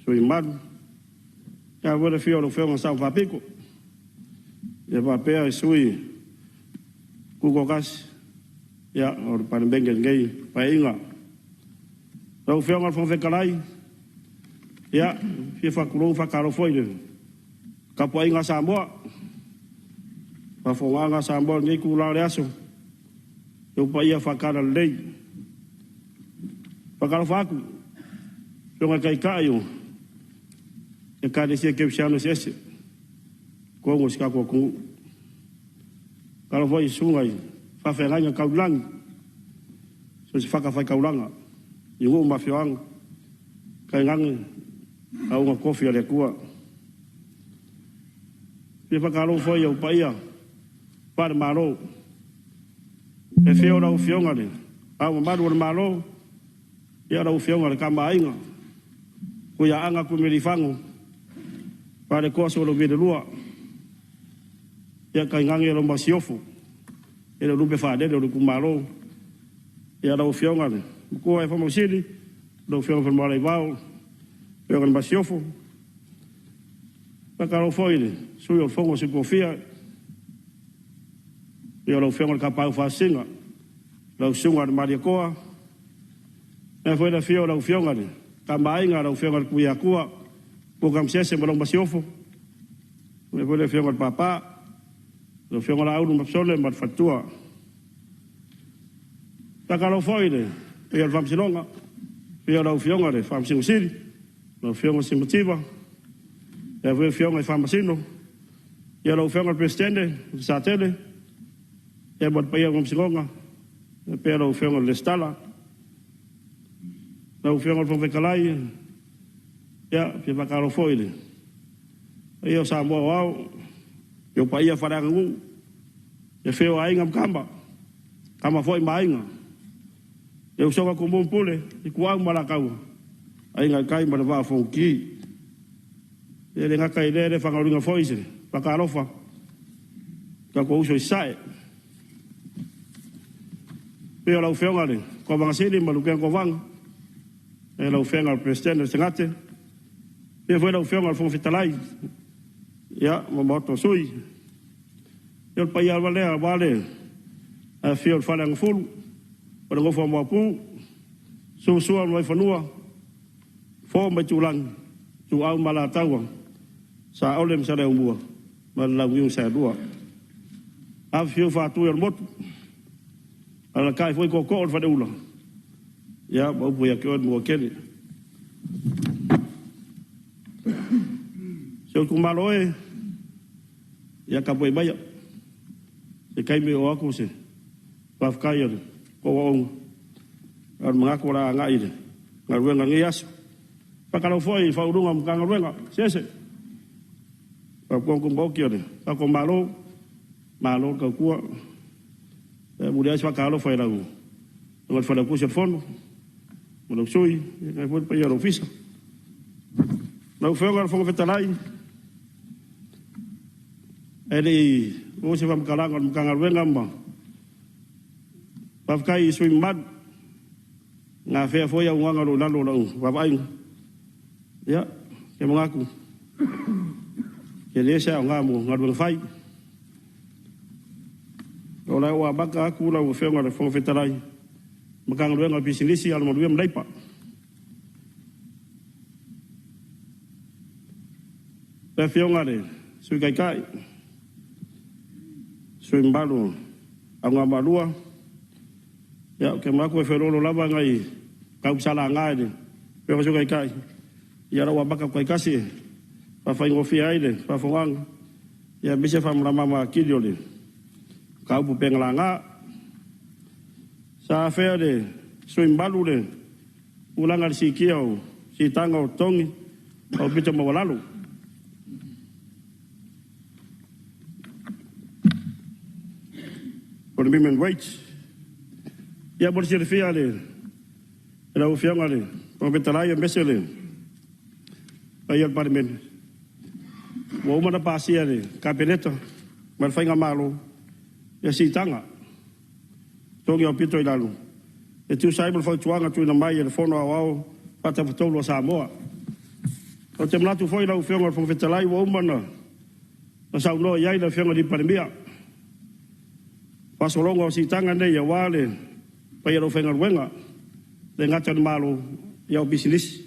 sui usufono mamalu. Faapea foi le afio o lau Afioga i le Sao Faapito, ia faapea sui tutoatasi o le Palemene i lenei Paeaiga. Lau Afioga i le Fofoga Fetalai, ia, e fia faatulou ma faatalofa foi i le tapuaiga a Samoa, faafofogaaga a Samoa i lenei itula o le aso, i ou paia faale-Talalelei. E faatalofa atu i le Afioga i le Taitai o Ekalesia Kerisiano eseese i totonu o si o tatou atunuu. Faatalofa foi i susuga i faafeagaiga tau i le lagi, so o se fatafaitaulaga i nuu ma afioaga, tainane auauna totofi a le Atua. E fia faatalofa foi i ou paia faale-Malo, i le afio o lau Afioga i Le Ao Mamalu o le Malo, lau Afioga i le Tama a Aiga, Tuiaana Tuimalealiifano Vaaletoa Sualauvi II, ia tainane lau Masiofo, ia le lupe faalele o le itumalo. Lau Afioga i le Matua ia Faamausili, lau Afioga Faleomavaega, afioga i le Masiofo. Faatalofa foi i le Sui o le Fono a Sui Tofia, afio lau Afioga i le Tapaau Faasisina, lau Susuga i le Malietoa, faapea foi le afio o lau Afioga i le Tama a Aiga, lau Afioga i le Tuiatua Tamasese ma lau Masiofo, faapea foi le Afioga i le Papa, lau Afioga Laauli ma Sole ma le faletua. Faatalofa foi i le paia o le Faamasinoga, afio lau Afioga i le Faamasino Sili, Lau Afioga Simativa, faapea foi Afioga i Faamasino. Ia lau Afioga i le Peresetene o le Satele, ia ma le paia o le Faamasinoga, faapea lau Afioga i le Resitala. Lau Afioga i le Fofoga Fetalai, ia, e fia faatalofa foi i le paia o Samoa aoao, i ou paia faaleaganuu, le afio o Aiga ma Tama, Tama foi ma Aiga, le usoga a Tumua ma Pule, Ituau ma Alataua, Aiga i le Tai ma le Vaa o Fonoti. E le gata i lea, e le faagaloina foi se faatalofa i tatou uso i Sasae. Afio lau Afioga i le Kovana Sili ma le Lutena Kovana, lau Afioga i le Peresetene o le Senate, afio foi lau Afioga i le Fofoga Fetalai, ia ma le Maota o Sui. Ia o le paia lava lea aua le afifio o le Faleagafulu, o le nofo a Maopu, Susu Sua ma Vaifanua, Fofo ma Aitulagi, Ituau ma Alataua, Saole ma Saleaaumua ma le Launiu na Saelua. Afifio Faatui o le Motu, alaalatai foi Tootoo o le Faleula, ia ma upu ia te oe le Manuatele. Si ou itumalo e, ia tapuai maia, se taimi oo atu se faafetai a le tou auauna, a o le manatu o le a agai i le galuega i lenei aso. Faatalofa foi i Ofisa Sili o Pulega o Matagaluega eseese, Faalapotopotoga Tumaoti a le tatou Malo, malo le tautua. E muliai lava se faatalofa i lau Afioga i le Failautusi o le Fono ma lou Sui, faapea foi le paia o le Ofisa. Lau Afioga i le Fofoga Fetalai, ae le i oo se faamatalaga a le Matagaluega ma faafetai i sui usufono mamalu na afea foi auaunaga o lo o i lalo o lau vaavaaiga. Ia, ou te manatu, e tele se aoga mo galuega fai. O la ua amata atu lau Afioga i le Fofoga Fetalai, Matagaluega o Pisinisi, Alamanuia ma Leipa. Le Afioga i le Sui Taitai, sui usufono mamalu o Anoamaa 2, ia ou te manatu e feoloolo lava nai mataupu sa laga e le Afioga i le Sui Taitai, ia o la ua amata atu taitasi e faafaigofie ai le faafofogaaga, aemaise faamalamalama atili o le mataupu e pei ona laga. Sa afea e le sui usufono mamalu le tulaga i le siitia o siitaga o totogi aupito maualalo. O le minimum wage. Ia mo le silafia e lau Afioga i le Fofoga Fetalai aemaise le paia o le Palemene, ua uma ona pasia e le Kapeneta ma le Faigamalo ia siitaga totogi aupito i lalo e tusa ai ma le fautuaga tuuina mai e le Fono Aoao Faatafatolu a Samoa. Ou te manatu foi lau Afioga i le Fofoga Fetalai ua uma ona saunoa i ai le Afioga i le Palemia. Faasologa o siitaga nei aua le paia o le aufaigaluega, e le gata i le Malo, a o pisinisi.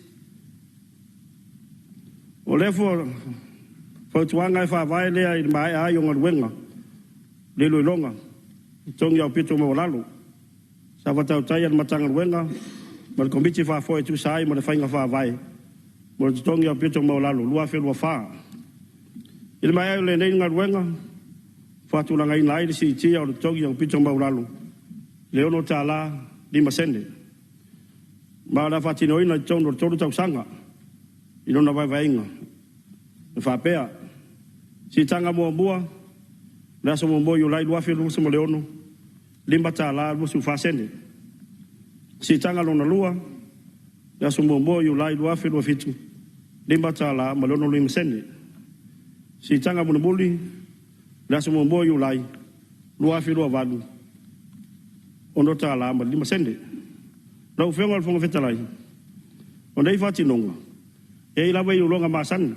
O lea fautuaga e faavae lea i le maea ai o galuega, le iloiloga, totogi aupito maualalo. Sa faatautai a le Matagaluega ma le Komiti Faafoe e tusa ai ma le faiga faavae mo le totogi aupito maualalo 2024. I le maea ai o lenei galuega, faatulagaina ai le siitia o le totogi aupito maualalo i le $6.05, ma o le a faatinoina i totonu o le 3 tausaga i lona vaevaeina e faapea: Siitaga muamua, le aso 1 o Iulai 2026, $5.24. Siitaga lona lua, le aso 1 o Iulai 2027, $5.65. Siitaga mulimuli, le aso 1 o Iulai 2028, $6.05. Lau Afioga i le Fofoga Fetalai, o nei faatinoga, e i ai lava iloiloga masani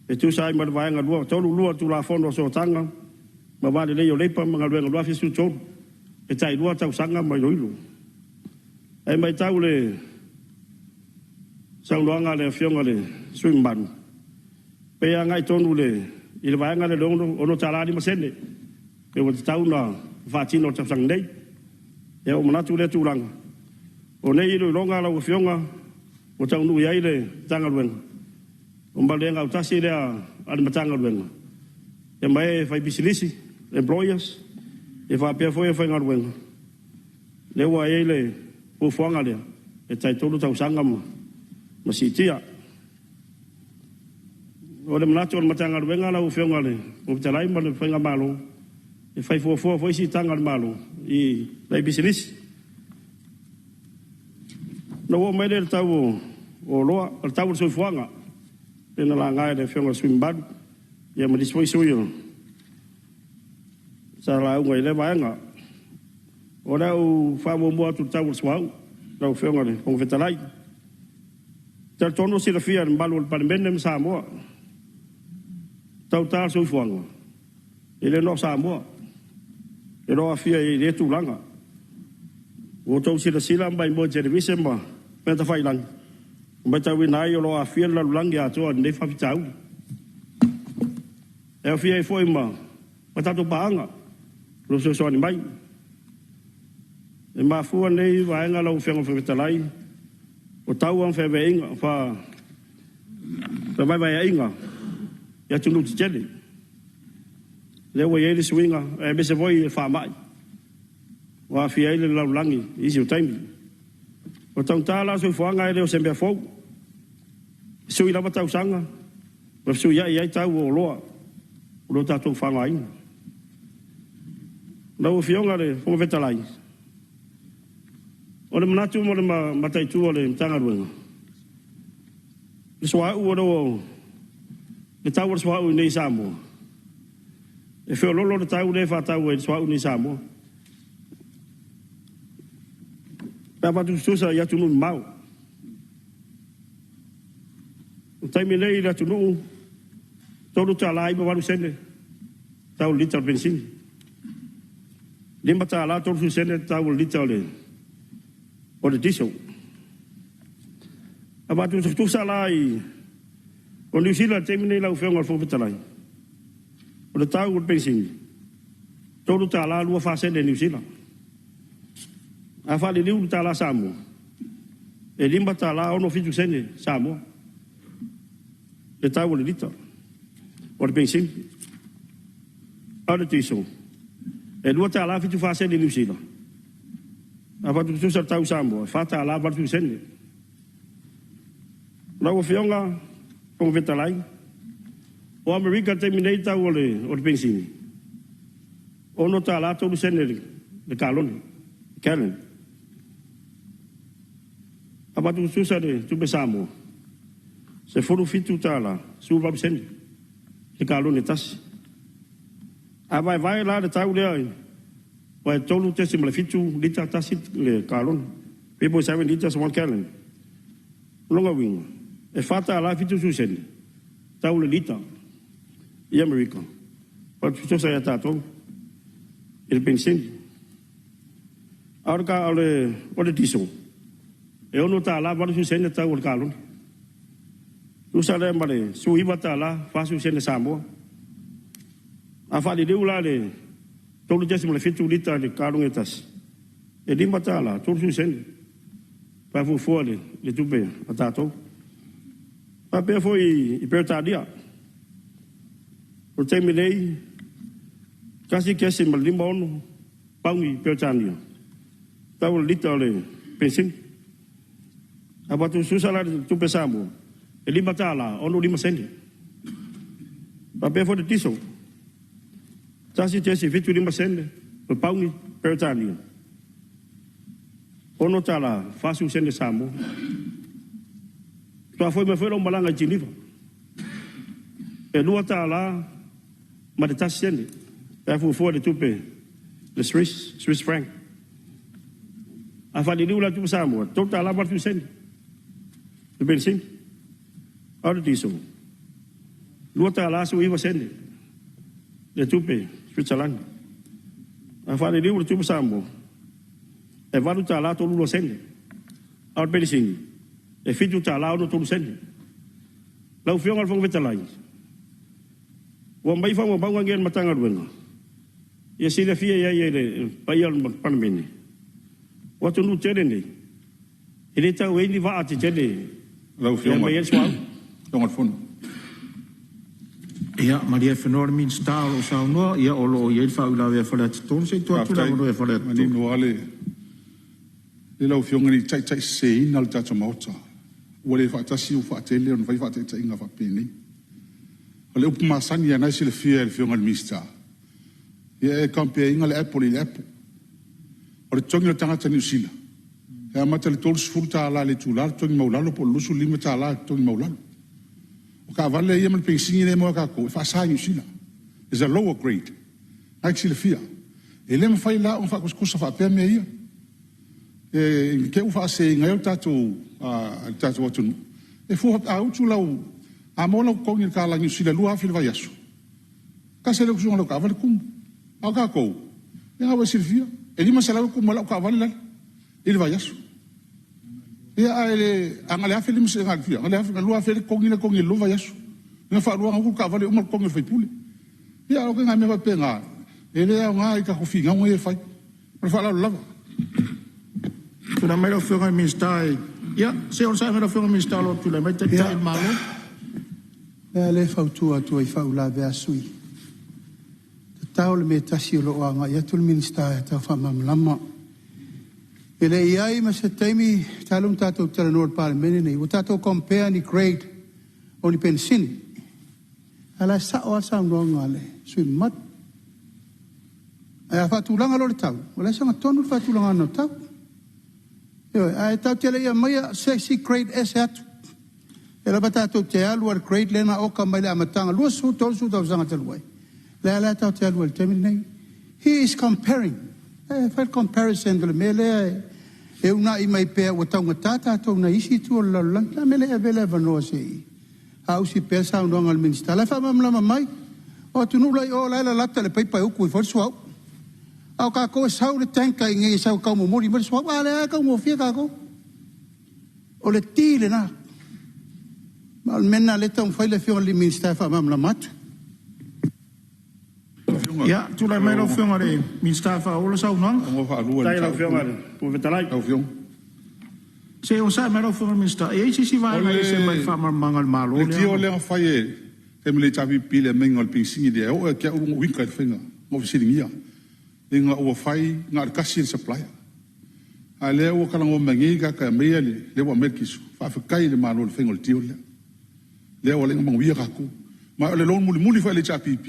e tusa ai ma le Vaega 32 o le Tulafono o Sootaga ma Va Lelei o Leipa ma Galuega 2013, e tai 2 tausaga ma iloilo. Ae matau le saunoaga a le Afioga i le sui usufono mamalu, pei e agai tonu i le vaega lea o le $6.05 pei ua tatau ona faatino i le tausaga nei. Ia ua manatu i lea tulaga, o nei iloiloga lau Afioga ua taunuu i ai le Matagaluega, o maliega autasi lea a le Matagaluega ia ma e faipisinisi, employers, ia faapea foi e faigaluega, lea ua i ai le fuafuaga lea e tai 3 tausaga ma siitia. O le manatu o le Matagaluega lau Afioga i le Fofoga Fetalai ma le Faigamalo, e fai fuafua foi siitaga a le Malo i nai pisinisi. Ona ou oo mai lea i le tau o oloa, o le tau o le soifuaga, pei ona laga e le Afioga i le sui usufono mamalu ia ma nisi foi sui usufono sa lauga i lea vaega. O le a ou faamuamua atu i le tau o le suauu lau Afioga i le Fofoga Fetalai. E talitonu ua silafia e le mamalu o le Palemene ma Samoa, taugata le soifuaga, e le na o Samoa e le o aafia i lea tulaga. Ua outou silasila ma maimoa i televise ma upega tafailagi, ua matauina ai o lo o aafia le lalolagi atoa i lenei faafitauli. E aofia ai foi ma tatou paaga o lo o fesoasoani mai. E mafua lenei vaega lau Afioga i le Fofoga Fetalai, o tau ma fevaevaeaiga i atunuu tetele. Lea ua i ai le suiga, aemaise foi le faamai ua aafia ai le lalolagi i nisi o taimi. O taugata la le soifuaga e le o se mea fou. E sui lava tausaga ma fesuiai ai tau o oloa o lo o tatou faaaogaina. Lau Afioga i le Fofoga Fetalai, o le manatu mo le mataitu o le Matagaluega, le suauu o lo o, le tau o le suauu i inei i Samoa, e feoloolo le tau lea e faatau ai le suauu i inei i Samoa. Pe a faatusatusa i atunuu mamao. O le taimi nei i le atunuu, $3.98 le tau o le lita o le penisini. $5.30 le tau o le lita o le diesel. A faatusatusa la i o Niu Sila i le taimi nei lau Afioga i le Fofoga Fetalai, o le tau o le penisini, $3.24 Niu Sila. A faaliliu le tala Samoa, e $5.67 Samoa le tau o le lita o le penisini. A o le diesel, e $2.74 Niu Sila. A faatusatusa le tau i Samoa, e $4.80. Lau Afioga Fofoga Fetalai, o Amerika i le taimi nei le tau o le penisini, $6.03 le kalone, gallon. A faatusatusa le tupe Samoa, $17.18 le kalone e tasi. A vaevae la le tau lea, aua e 3.7 lita tasi le kalone, 3.7 litres 1 gallon. O lona uiga, e $4.70 tau le lita i Amerika, faatusatusa ia tatou i le penisini. A o le diesel, e $6.80 tau o le kalone. Tusa lea ma le $19.40 Samoa. A faaliliu la le 3.7 lita i le kalone e tasi, e $5.30 pe a fuafua le tupe a tatou. Faapea foi i Peretania, o le taimi nei, 1.56 pauni Peretania, tau o le lita o le penisini. A faatusatusa la le tupe Samoa, e $5.65. Faapea foi le diesel, 1.75 le pauni Peretania, $6.40 Samoa. Faatoa foi mai foi lou malaga i Tiniva, e $2.01 pe a fuafua le tupe le Swiss franc. A faaliliu la le tupe Samoa, $3.80 le penisini. A o le diesel, $2.19 le tupe Switzerland. A faaliliu le tupe Samoa, e $8.32. A o le penisini, e $7.63. Lau Afioga i le Fofoga Fetalai, ua aumai faamaumauga nei a le Matagaluega, ia silafia i ai e le paia o le Palemene, o atunuu tetele nei, e le tau ai ni vaa tetele Lau Afioga mai ai le suauu. Afioga i le Fono. Ia, malie afenoa le Minisita o lo o saunoa, ia o lo o i ai le faauilavea a Faleata 3. Se i tuu atu le Faafetai. avanoa ia Faleata 3. Manino lava le le lau Afioga ne i taitaiseseina le tatou Maota. Ua le faatasi ua faatele ona fai faataitaiga faapenei. O le upu masani lava o lena e silafia e le Afioga i le Minisita, ia e compare ina le apple i le apple. O le totogi o le tagata Niu Sila, e amata i le $30 i le itula le totogi maualalo po o le $25 le totogi maualalo. O taavale ia ma le penisini lea e maua ia tatou, e faasa i Niu Sila, is a lower grade. O lena e te silafia. E le mafai la ona faatusatusa faapea mea ia, i te i ua faaseseina ai le tatou atunuu. E fua, a utu lau… a maua lau totogi i le tala Niu Sila e $2,000 i le vaiaso, tasi lava le usuina o lau taavale tumu. A o tatou, ia lena ua e silafia, e $500 e tumu ai lau taavale lale i le vaiaso. Ia ae le… ae na o le $1,500 na o le $2,000 le totogi lea e totogi i le lua vaiaso. Na faalua ona utu le taavale uma le totogi o le sui usufono. Ia o ituaiga mea faapena, e le aoga i tatou finauga ia e fai. Ma le faaaloalo lava. Tulai mai lau Afioga i le Minisita, ia se i onosai mai lau Afioga i le Minisita o lo o tulai mai le Taitai o le Malo. O le mea lea e fautua atu ai i faauilavea a sui usufono, tatao le mea e tasi o lo o agai atu le Minisita e tau faamalamalama. E le i i ai ma se taimi talu ona tatou talanoa i le Palemene lenei ua tatou compare ni grade o ni penisini. A o la e sao lava le saunoaga a le sui usufono mamalu. Ae a faatulaga loa le tau, o la e sagatonu le faatulagaga o le tau. Ioe. Ae tatou te le i aumaia se isi grade ese atu. O lea lava tatou te alu lava i le grade lea na oka mai le amataga 20, 30 tausaga talu ai, lea la tatou te alu ai i le taimi lenei. He is comparing. E fai le comparison o le mea lea e uunai mai pea ua taugata tatou i nai isi itu o le lalolagi. O le a le mea e le avea le avanoa se i saausi pea le saunoaga a le Minisita, la e faamalamalama mai. O atunuu la i o la e lalata i le paipa e utu ifo ai le suauu. A o tatou e sau le tanker i inei e sau e taumomoli mai le suauu, a o lea lava e taugofie tatou. O le ki lena. Ma o le mea lena o lea e taumafai le Afioga i le Minisita e faamalamalama atu. Ia, tulai mai lau Afioga i le Minisita e faaauau le saunoaga. Faafetai i lau Afioga i le Fofoga Fetalai. Se i onosai mai lau Afioga i le Minisita, e i ai se isi O vaega e ese mai le le faamalamalamaga a le Malo le lea deal ma… lea na fai e taimi o le HRPP i le aumaiga o le penisini lea, e oo ia te au na ou ita i le faiga, na ou fesiligia ina ua fai na o le tasi le supplier. A o lea ua talanoa mai nei tagata e aumaia le, lea ua aumai le kiso, faafetai i le Malo i le faiga o le deal lea. Lea ua ala ai ona manuia tatou. Ma o le loan mulimuli foi a le HRPP,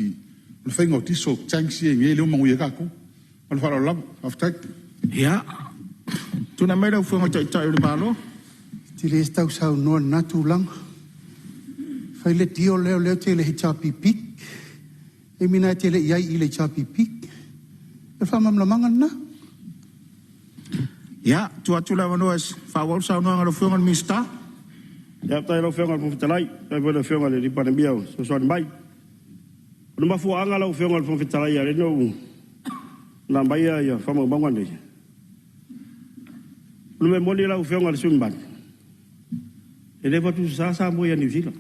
o le faiga o diesel tanks ia e i ai nei lea ua manuia ai tatou. Ma le faaaloalo lava. Faafetai. Ia, tulai mai lau Afioga i le Taitai o le Malo. E te le tau saunoa i lena tulaga. Fai le deal lea o lea e te i le HRPP. O le taimi lena e te le i i ai i le HRPP. O le faamalamalamaga lena. Ia, tuu atu le avanoa e faaauau le saunoaga a lau Afioga i le Minisita. Ia, faafetai i lau Afioga i le Fofoga Fetalai, faafetai foi i le Afioga i le Palemia ua fesoasoani mai. O le mafuaaga lau Afioga i le Fofoga Fetalai e ala ai ona ou aumaia ia faamaumauga nei, o le mea moni lau Afioga i le sui usufono mamalu, e le fatusa Samoa ia Niu Sila.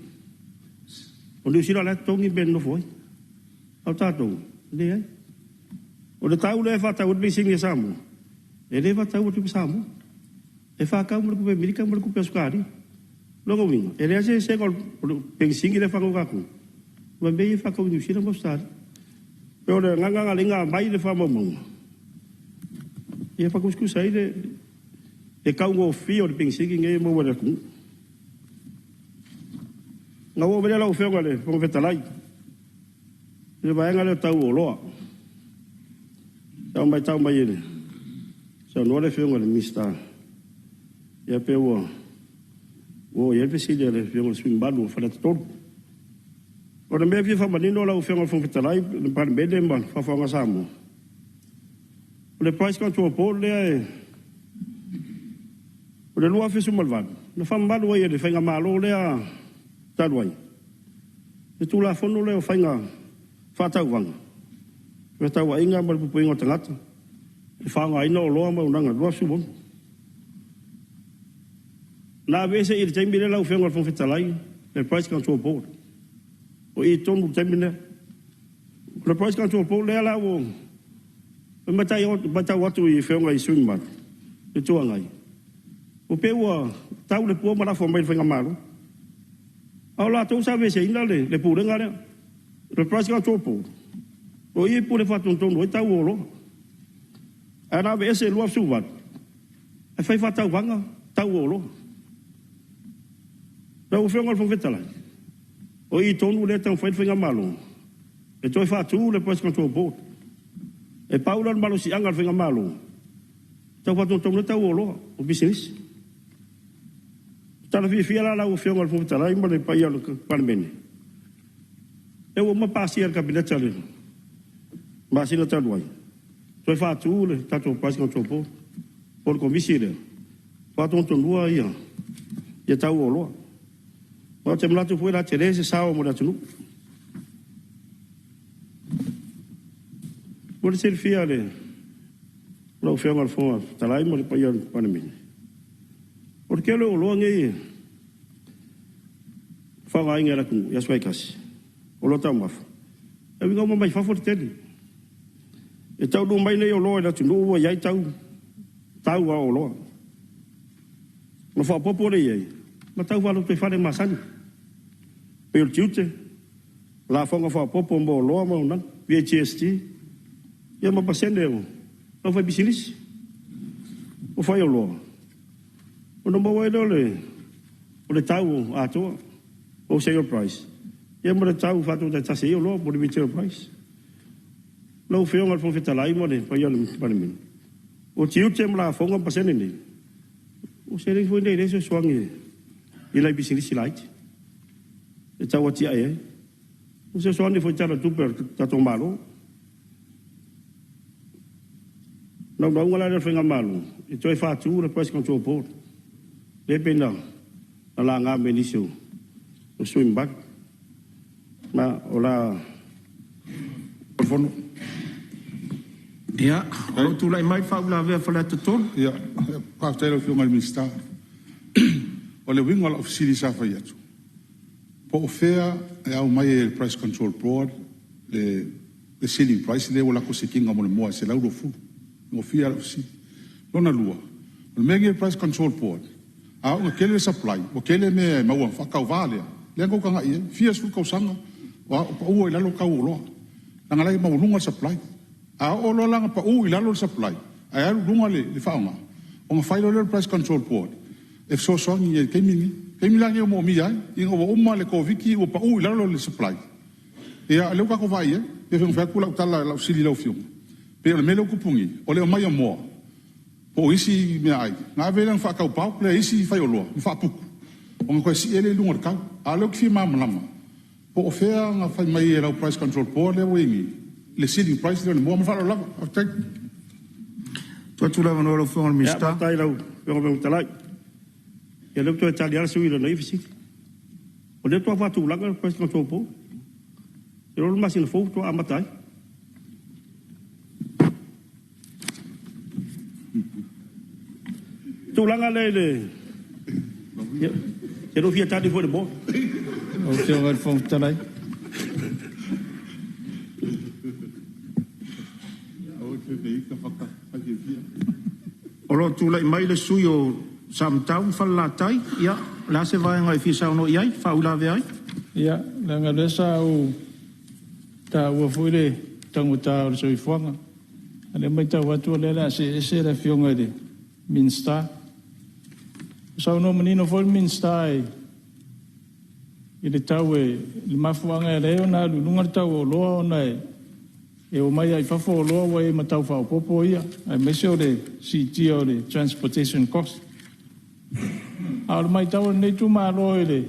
O Niu Sila o la e totogi mea e nonofo ai, a o tatou, e leai. O le tau lea e faatau ai le penisini a Samoa, e le faatau atu ma Samoa. E faatau ma le tupe Amerika ma le tupe Ausetalia. O lona uiga, e leai se eseesega o le penisini lea e faatau e tatou ma mea ia e faatau i Niu Sila ma Ausetalia. E pei o le agaga lena na aumai le faamaumauga, ia faatusatusa ai le taugofie o le penisini nei e maua e le atunuu. Ona ou oo mai lea lau Afioga i le Fofoga Fetalai i le vaega lea tau o oloa. Sa ou matau mai e le saunoa le Afioga i le Minisita, ia pei ua oo i ai le fesili a le Afioga i le sui usufono mamalu o Faleata 3. O le mea e fia faamanino lau Afioga i le Fofoga Fetalai, le Palemene ma le faafofoga a Samoa, o le Price Control Board lea e, o le 2018, na faamamalu ai e le Faigamalo lea talu ai le Tulafono lea o Faiga Faatauvaga, Fefaatauaiga ma le Puipuiga o Tagata, le faaaogaina o oloa ma auaunaga 2016. Na aveese i le taimi lea lau Afioga i le Fofoga Fetalai le Price Control Board. O i tonu i le taimi lea. O le Price Control Board lea la ua matau atu i Afioga i sui usufono mamalu, le Itu Agai, Ua pei ua tau le pua ma lafo mai i le faigamalo. A o latou sa aveeseina le pulega lea. O le Price Control Board, o i e pule faatonutonu ai tau o oloa. Ae na aveese i le 2018, ae fai faatauvaga tau o oloa. Lau Afioga i le Fofoga Fetalai, o i tonu lea e taumafai le faigamalo e toe faatu le Price Control Board. E pau lea o le malosiaga o le faigamalo e tau faatonutonu ai tau o oloa o pisinisi. Tala fiafia la lau Afioga i le Fofoga Fetalai ma le paia o le Palemene, lea ua uma pasia e le Kapeneta i le masina talu ai, toe faatu le tatou Price Control Board po o le Komisi lea e faatonutonua ia tau o oloa. Ma ou te manatu foi o le a tele se sao mo le atunuu. Mo le silafia e lau Afioga i le Fofoga Fetalai ma le paia o le Palemene, o le tele o oloa nei e faaaogaina e le atunuu i aso taitasi, oloa taumafa, e uiga uma mai fafo le tele. E taunuu mai nei oloa i le atunuu ua i ai tau o oloa. Ona faaopoopo lea i ai ma tau faalotoifale masani, pei o le tiute, lafoga faaopoopo mo oloa ma auaunaga, VAGST, ia ma pasene o le aufaipisinisi o faioloa, ona maua ai lea o le tau atoa, wholesale price, ia ma le tau faatau taitasi ai oloa po o le retail price. Lau Afioga i le Fofoga Fetalai ma le paia o le Palemene, o tiute ma lafoga ma pasene nei, o seleni foi nei o lea e fesoasoani i nai pisinisi laiti e tau atiae ai. O fesoasoani foi i le Tala o le Tupe a le tatou Malo. O le naunautaiga la lea o le faigamalo, e toe faatu le Price Control Board, lea e pei ona laga mai e nisi o sui usufono mamalu. Ma o le a... Ia, o lo o tulai mai le faauilavea a Faleata 3. Ia, faafetai i lau Afioga i le Minisita. O le uiga o lau fesili sa fai atu, po o fea e aumai ai e le Price Control Board le ceiling price lea ua latou sikiina mo le moa e $120? E gofie lava lau fesili. Lona lua, o le mea lenei o le Price Control Board, a oo ina tele le supply, ua tele mea e maua faatauva lea, lea na tou tagai i ai, fia sefulu tausaga o pau ai i lalo tau o oloa, leaga o la e maualuga le supply. A oo loa la ina pau i lalo le supply ae alu i luga le faaaoga, ona fai loa lea o le Price Control Board e fesoasoani i ai i le taimi lenei. O le taimi la lenei ua moomia ai, ina ua uma le Koviti ua pau i lalo le supply, ia lea ua tatou vaai i ai. E pei ona fai atu lau tala i lau fesili i lau Afioga, pei o le mea lea ua tupu nei, o le aumai o moa po o isi meaai, ona ave lea ona faatau bulk lea e isi faioloa ma faaputu, ona toe sii ai lea i luga o le tau. A o lea ou te fia malamalama, po o fea na fai mai ai e lau Price Control Board lea ua i ai nei le ceiling price lea o le moa. Ma le faaaloalo lava. Faafetai. Tuu atu le avanoa i lau Afioga i le Minisita. Faafetai i lau Afioga i le Fofoga Fetalai. Ia lea ua toe tali lava le sui usufono i lana ia fesili. O lea faatoa faatulaga le Price Control Board. Ou te iloa o le masina fou faatoa amata ai. Tulaga lea i le... Ia, e le o fia tali foi i le moa. Lau Afioga i le Fofoga Fetalai. O lo o tulai mai le sui usufono o Samatau ma Falelatai. Ia, o le a se vaega e fia saunoa i ai, faauilavea ai? Ia, leaga o lea sa ou taua foi le taugata o le soifuaga. A o lea e matau atu o lea o le a see ese le Afioga i le Minisita. Ua saunoa manino foi le Minisita i le tau e, i le mafuaaga e ala ai ona alu i luga le tau o oloa ona e omai lava i fafo oloa ua i ai ma tau faaopoopo ia, aemaise o le siitia o le transportation cost. A o le matau a lenei itumalo i le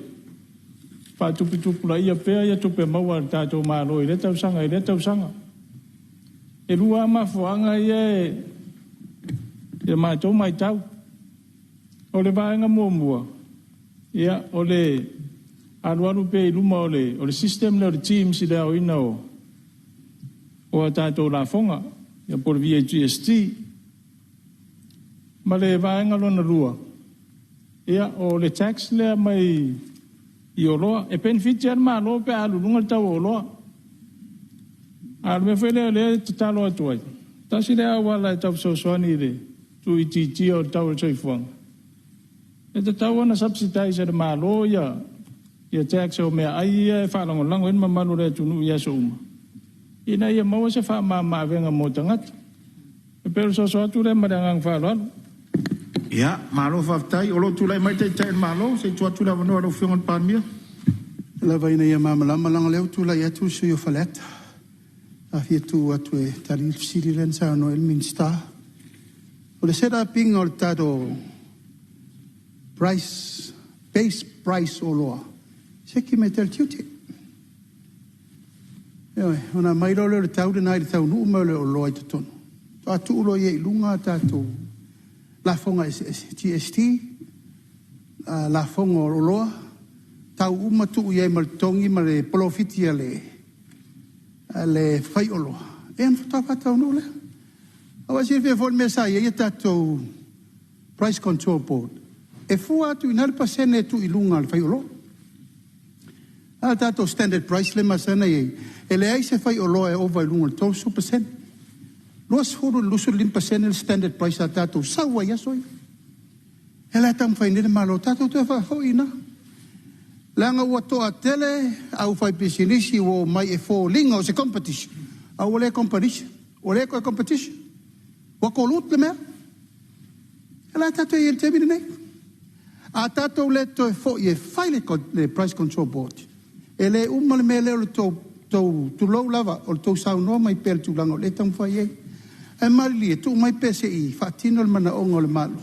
faatuputupulaia pea tupe maua a le tatou Malo i lea tausaga i lea tausaga. E lua lava mafuaaga ia i le matou matau. O le vaega muamua, ia, o le alualu pea i luma o le system lea o le TIMS i le aoina o a tatou lafoga, ia po o le VAGST. Ma le vaega lona lua, ia, o le tax lea mai i oloa. E penefiti lava le Malo pe a alu i luga le tau o oloa. A o le mea foi lea o lea e tatalo atu ai, tasi lea auala e tau fesoasoani i le tuuitiitia o le tau o le soifuaga, E tatau ona subsidise e le Malo ia ia tax o meaai ia e faalagolago ai le mamalu o le atunuu i aso uma, ina ia maua se faamama-avega mo tagata. E pei o le soso atu lea ma le agaga faaaloalo. Ia, malo faafetai. O lo o tulai mai le Taitai o le Malo, se i tuu atu le avanoa i lau Afioga i le Palemia. Lava ina ia malamalama, leaga o lea ua tulai atu le sui usufono o Faleata. Sa fia tu atu e tali le fesili lea na saunoa i ai le Minisita. O le set up ina o le tatou price, base price o oloa, siaki mai le tiute. Ioe, ona aumai loa lea o le tau lena i le taunuu mai o le oloa i totonu, faatoa tuu loa i luga a tatou lafoga eseese, GST, lafoga o oloa, tau uma tuu i ai ma le totogi ma le polofiti a le faioloa, ia ona faatoa faataunuu lea. Aua e silafia foi le mea sa i ai a tatou Price Control Board, e fua atu i ina le pasene e tuu i luga a le faioloa. A o le tatou standard price lea e masani ona i ai, e leai se faioloa e ova i luga o le 30%. 20 i le 25% le standard price sa tatou sau ai i aso ia. O lea la e taumafai nei le Malo tatou toe faafoi i ina, leaga ua toatele aufaipisinisi ua omai e foliga o se competition, a ua le competition, ua le toe competition, ua collude le mea. O lea tatou te i ai i le taimi lenei. A tatou le toe foi e fai le Price Control Board, e le uma le mea lea o le tou, tulou lava, o le tou saunoa mai pea i le tulaga o lea e taumafai ai. Ae malilie, tuu mai pea se i faatino le manaoga o le Malo.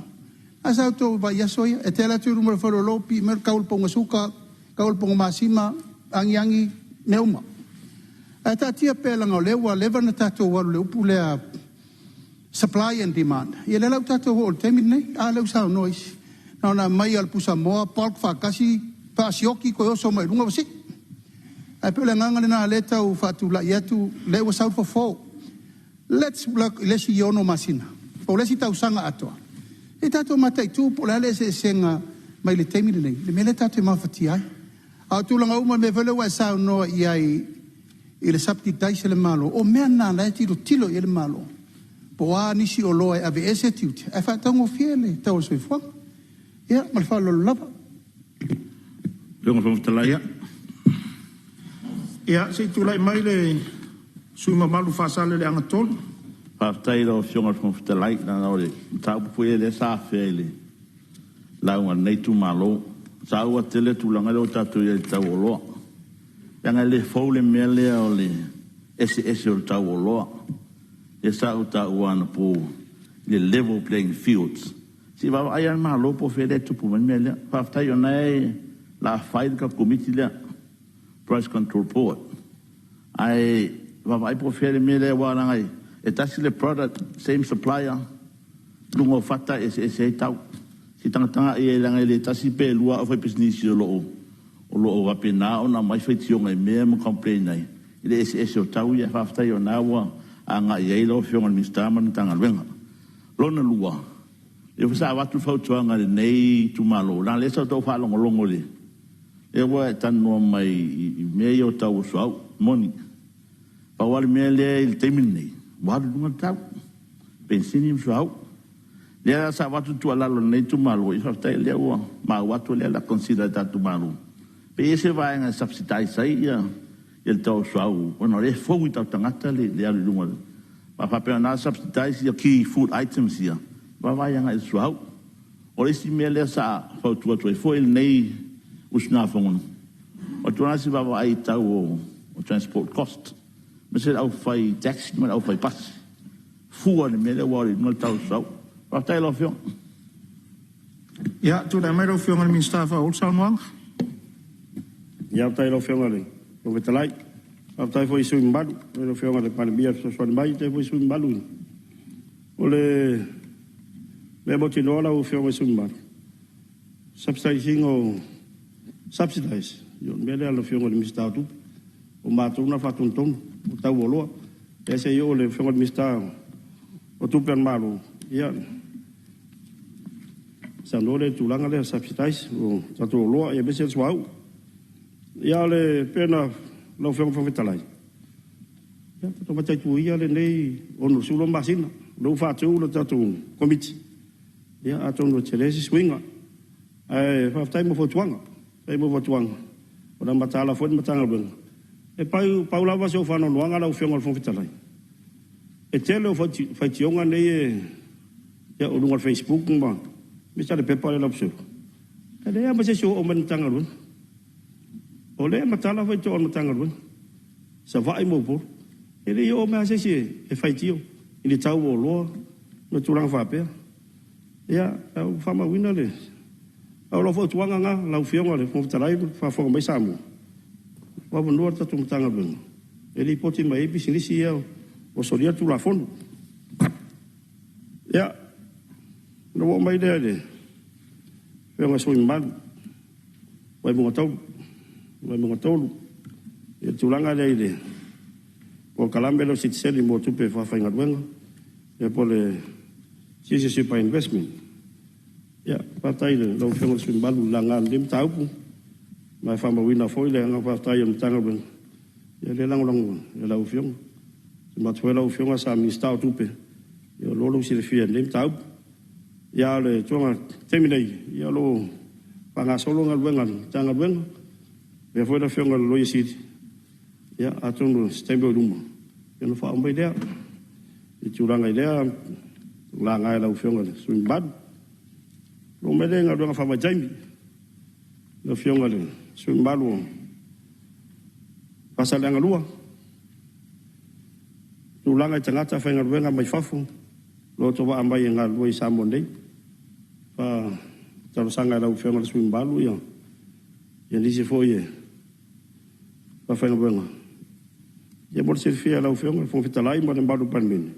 A sa outou vaai i aso ia, e te alu atu i luma o le faleoloa pii mai le tau o le ponga suka, tau o le ponga masima, agiagi, mea uma. Ae taatia pea leaga o lea ua leva ona tatou alu i le upu lea supply and demand. Ia lea la ua tatou oo i le taimi lenei, a lea ua saunoa isi, na ona aumai lava o le pusamoa bulk faatasi, faasioki toe oso mai luga ua sii. Ae pei o le agaga lena o lea e tau faatulai atu, o lea ua sau le fofo. Let's work i le isi 6 masina po o le isi tausaga atoa, se i tatou mataitu po o le a le eseesega mai le taimi lenei i le mea lea tatou te mafatia ai. A o tulaga uma, o le mea foi lea ua e saunoa i ai i le subsidise a le Malo, o mea na o la e tilotilo i ai le Malo, po o a nisi oloa e aveese tiute ae faataugofie le tau o le soifuaga. Ia, ma le faaaloalo lava. Lau Afioga i le Fofoga Fetalai. Ia, se i tulai mai le sui usufono mamalu Faasaleleaga 3. Faafetai i lau Afioga i le Fofoga Fetalai, leaga o le mataupu foi lea sa afea i le lauga a lenei itumalo. E taua tele le tulaga lea ua tatou i ai i le tau o oloa, leaga e le fou le mea lea o le eseese o le tau o oloa. Lea sa ou taua anapo i le level playing fields. Se i vaavaai lava le Malo po o fea lea e tupu mai le mea lea. Faafetai o lena o le a fai le tatou Komiti lea, Price Control Board, ae vaavaai po o fea le mea lea aua leaga e tasi le product, same supplier, luga o fata e eseese ai tau. Se i tagatagai i ai leaga e le tasi pe lua aufaipisinisi o lo o faapena ona aumai faitioga i mea ma complain ai i le eseese o tau ia. Faafetai o lena ua agai i ai lau Afioga i le Minisita ma le Matagaluega. Lona lua, lea foi sa avatu le fautuaga a lenei itumalo, leaga o lea sa outou faalogologo i le lea ua e talanoa mai i mea ia o tau o suauu. E moni, pau lava le mea lea i le taimi lenei, ua alu i luga le tau, penisini ma suauu. Lea sa avatu le tuualalo a lenei itumalo, ia faafetai o lea ua maua atu o lea o le a consider e le tatou Malo, pe i ai se vaega e subsidise ai le tau o suauu ona o lea e fou i o tatou tagata le alu i luga. A faapea o lena e subsidise ia key food items ia, vaavaai agai i le suauu. O le isi mea lea sa fautua atu ai foi lenei usugafono, o le tulaga se i vaavaai i tau o transport cost, aemaise le aufai taxi ma le aufai pasi, fua i le mea lea ua alu i luga le tau o le suauu. Faafetai i lau Afioga. Ia, tulai mai lau Afioga i le Minisita e faaauau le saunoaga. Ia, faafetai i lau Afioga i le Fofoga Fetalai. Faafetai foi i sui usufono mamalu, lau Afioga i le Palemia le fesoasoani mai. Faafetai foi i sui usufono mamalu. O le mea mautinoa lau Afioga i le sui usufono mamalu, subsidise ina o subsidize, ia o le mea lea a le Afioga i le Minisita o Tupe. O matou na faatonutonu o tau o oloa. Ia se i oo i le Afioga i le Minisita o Tupe a le Malo, ia saunoa lea i le tulaga lea subsidize o tatou oloa aemaise le suauu. Ia o le pei ona lau Afioga i le Fofoga Fetalai, ia tatou mataitu ia lenei 62 masina, o lea ua faatu le tatou Komiti, ia atonu e tele se suiga. Ae faafetai mo fautuaga. Faafetai mo fautuaga. O le a mataala foi le Matagaluega. E pau, pau lava si ou faanoanoaga lau Afioga i le Fofoga Fetalai, e tele o faitioga nei e, ia, o luga o le Facebook ma aemaise lava le pepa lea o le Observer, e leai lava ma se isi o oo mai i le Matagaluega. O lea e matala faitioga a le Matagaluega, Savaii ma Upolu. E le i oo mai lava se isi e faitio i le tau o oloa ma tulaga faapea. Ia, ua faamauina le. A o lau fautuaga lena lau Afioga i le Fofoga Fetalai ma faafofoga mai Samoa, ua avanoa le tatou Matagaluega e lipoti mai ai pisinisi ia ua solia le Tulafono. Ia, ona ou oo mai lea i le Afioga i le sui usufono mamalu Vaimauga 3, Vaimauga 3, i le tulaga lea i le polokalame lea o le sitiseni mo tupe faafaigaluega, ia po o le Citizenship by Investment. Ia, faafetai i lau Afioga i le sui usufono mamalu i le laga o lenei mataupu, ma e faamauina foi le agaga faafetai o le Matagaluega, ia lea e lagolago e lau Afioga. E manatu foi lau Afioga sa Minisita o Tupe, ia o lo o lou silafia i lenei mataupu. Ia, a o le taimi nei, ia o lo o faagasolo galuega a le Matagaluega, faapea foi le Afioga i le Loia Sili, ia atonu o se taimi oi luma, ia ona faaoo mai lea i tulaga i lea laga e lau Afioga i le sui usufono mamalu. Oo mai lea i galuega faavaitaimi, lau Afioga i le sui usufono mamalu o Faasaleleaga 2, tulaga i tagata faigaluega mai fafo o lo o autovaa mai e galulue i Samoa nei. E talosaga i lau Afioga i le sui usufono mamalu ia nisi foi e faafaigaluega. Ia mo le silafia e lau Afioga i le Fofoga Fetalai ma le mamalu o le Palemene,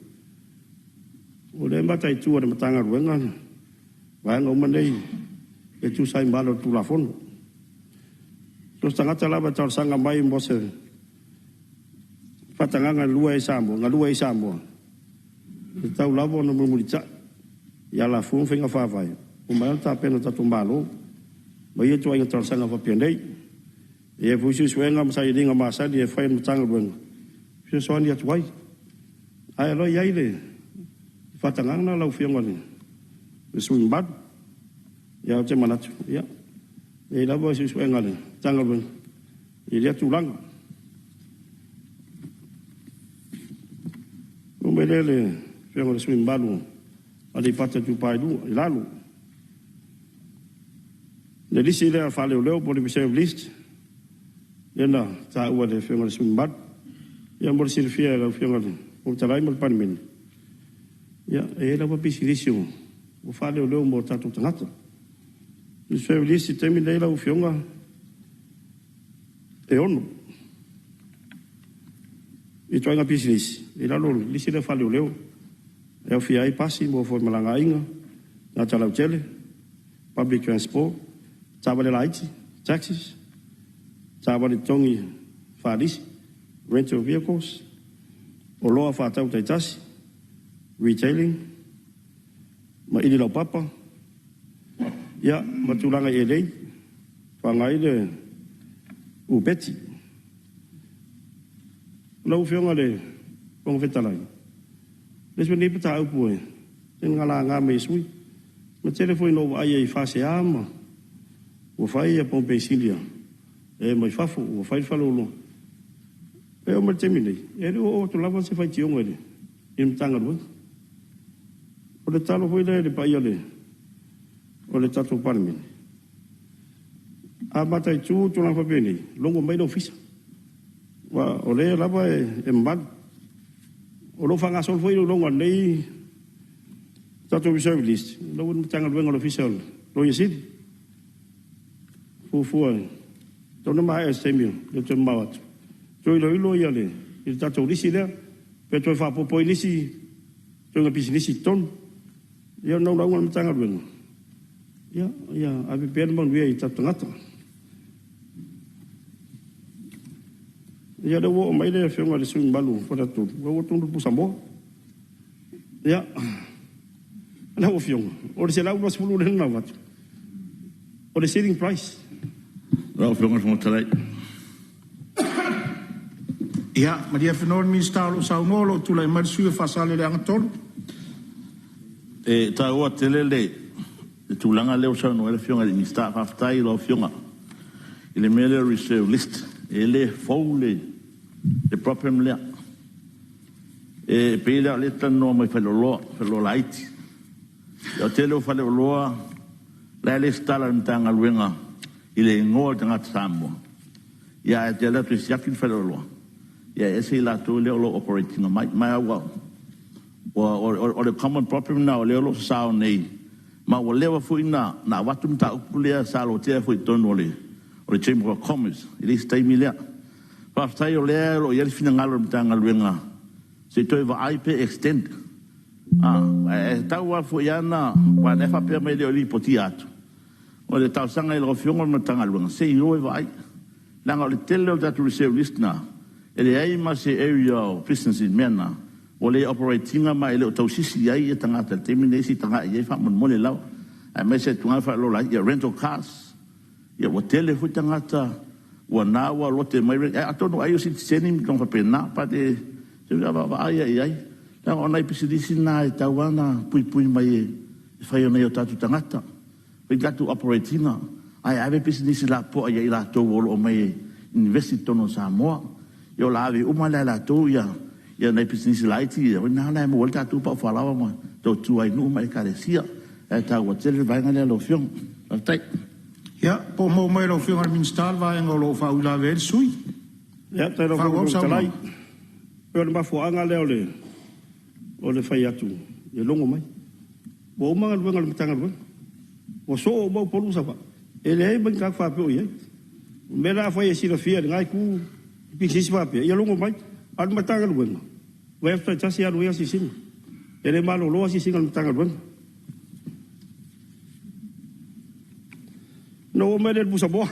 o lea e mataitu e le Matagaluega vaega uma nei e tusa ai ma ala o le Tulafono. So o se tagata lava e talosaga mai mo se faatagaga e galue ai i Samoa, e tatau lava ona mulimulitai i alafua ma faiga faavae ua maea ona tapena e le tatou Malo ma ia ituaiga talosaga faapenei. E i ai foi suesuega ma sailiiliga masani e fai e le Matagaluega e fesoasoani atu ai. Ae o lo o i ai le faatagaga lau Afioga i le sui usufono mamalu. Ia ou te manatu, ia, e i ai lava suesuega a le Matagaluega i lea tulaga. Oo mai lea i le Afioga i le sui usufono mamalu o Aleipata Itupa i Lalo. Le lisi lea faaleoleo po o le reserve list lea na taua e le Afioga i le sui usufono mamalu. Ia mo le silafia e lau Afioga i le Fofoga Fetalai ma le Palemene, ia e i ai lava pisinisi ua faaleoleo mo tatou tagata. Reserve list i le taimi lenei lau Afioga, e 6 ituaiga pisinisi i lalo o le lisi lea faaleoleo e aofia ai pasi mo femalagaaiga, tagata lautele, public transport, taavale laiti, taxis, taavale totogi faalisi, rental vehicles, oloa faatau taitasi, retailing, ma ili laupapa, ia, ma tulaga i elei, faaaoga ai le upeti. Lau Afioga i le Fofoga Fetalai, o le isi lenei mataupu e tele ina laga mai e sui usufono, ma tele foi ina ou vaai ai i FCA ma ua fai pamu penisini a e mai fafo, ua fai le faleoloa. E oo mai i le taimi nei, e le o oo atu lava se faitioga i le Matagaluega. O le tatalo foi lea i le paia o le tatou Palemene, a mataitu tulaga faapenei, logo mai le Ofisa, aua o lea lava e mamalu. O lo o faagasolo foi iloiloga o lenei tatou reserve list, o la ua i le Matagaluega o le Ofisa o le Loia Sili. Fuafua e tatau ona maea i se taimi e le toe mamao atu, toe iloilo ia le tatou lisi lea, pe toe faaopoopo ai nisi ituaiga pisinisi i totonu. Ia o le naunauga o le Matagaluega, ia ave pea le manuia i tatou tagata. Ia lea ua oo mai le Afioga i le sui usufono mamalu o Faleata 3, ua tonu le pusamoa. Ia, lau Afioga, o le $120 lea na avatu, o le selling price. Lau Afioga i le Fofoga Fetalai. Ia, malie afenoa le Minisita o lo o saunoa, o lo o tulai mai le sui usufono o Faasaleleaga 3. E taua tele le le tulaga lea ua saunoa ai le Afioga i le Minisita. Faafetai i lau Afioga i le mea lea o le reserve list, e le fou le problem lea. E pei lea o lea e talanoa mai faleoloa, faleoloa laiti. O le tele o faleoloa la e resitala i le Matagaluega i le igoa o le tagata Samoa, ia ae te alu atu e siaki le faleoloa, ia e ese i latou lea o lo o operate ina mai. Ma ua o le common problem lena o lea o lo o sasao nei, ma ua leva foi ona avatu le mataupu lea sa lotea foi i totonu o le Chamber of Commerce i le isi taimi lea. Faafetai o lea o lo o i ai le finagalo o le Matagaluega se i toe vaai pe extend. Ae tatau lava foi lava ona, aua o lea e faapea mai e le o lipotia atu. O le talosaga i lau Afioga ma le Matagaluega, se i o e vaai, leaga o le tele o le tatou reserve list lena, e leai ma se area o business i le mea lena, ua le operate ina ma e le o tausisi i ai tagata i le taimi lenei, se i tagai i ai faamolemole lava, aemaise tulaga faleoloa laiti, ia rental cars, ia ua tele foi tagata ua na ua lote mai, atonu ai o sitiseni ma tulaga faapena, but e vaavaai lava i ai, leaga o nai pisinisi na e tatau lava ona puipui mai e fai e nai o tatou tagata. Fai tatou operate ina ae ave pisinisi lapopoa ia i latou o lo o omai e invest i totonu o Samoa. Ia o le a ave uma la e latou ia nai pisinisi laiti ia, o i ina la e maua ai le tatou paufalaoa ma tautua ai nuu ma ekalesia. Ae taua tele le vaega lea lau Afioga. Faafetai. Ia, po o maua mai e lau Afioga i le Minisita le vaega o lo o faauilavea ai le sui usufono. Ia, faafetai i lau Afioga i le Fofoga Fetalai. Pei o le mafuaaga lea o le fai atu e logo mai. Ua uma galuega a le Matagaluega. Ua soo uma Upolu ma Savaii. E leai ma ni tagata faapea o i ai. O le mea lea afai e silafia e lena itu i pisinisi faapea, ia logo mai. A o le Matagaluega, vaiaso taitasi e alu ai asiasiga. E le malolo asiasiga a le Matagaluega. Ona ou oo mai lea i le pusamoa.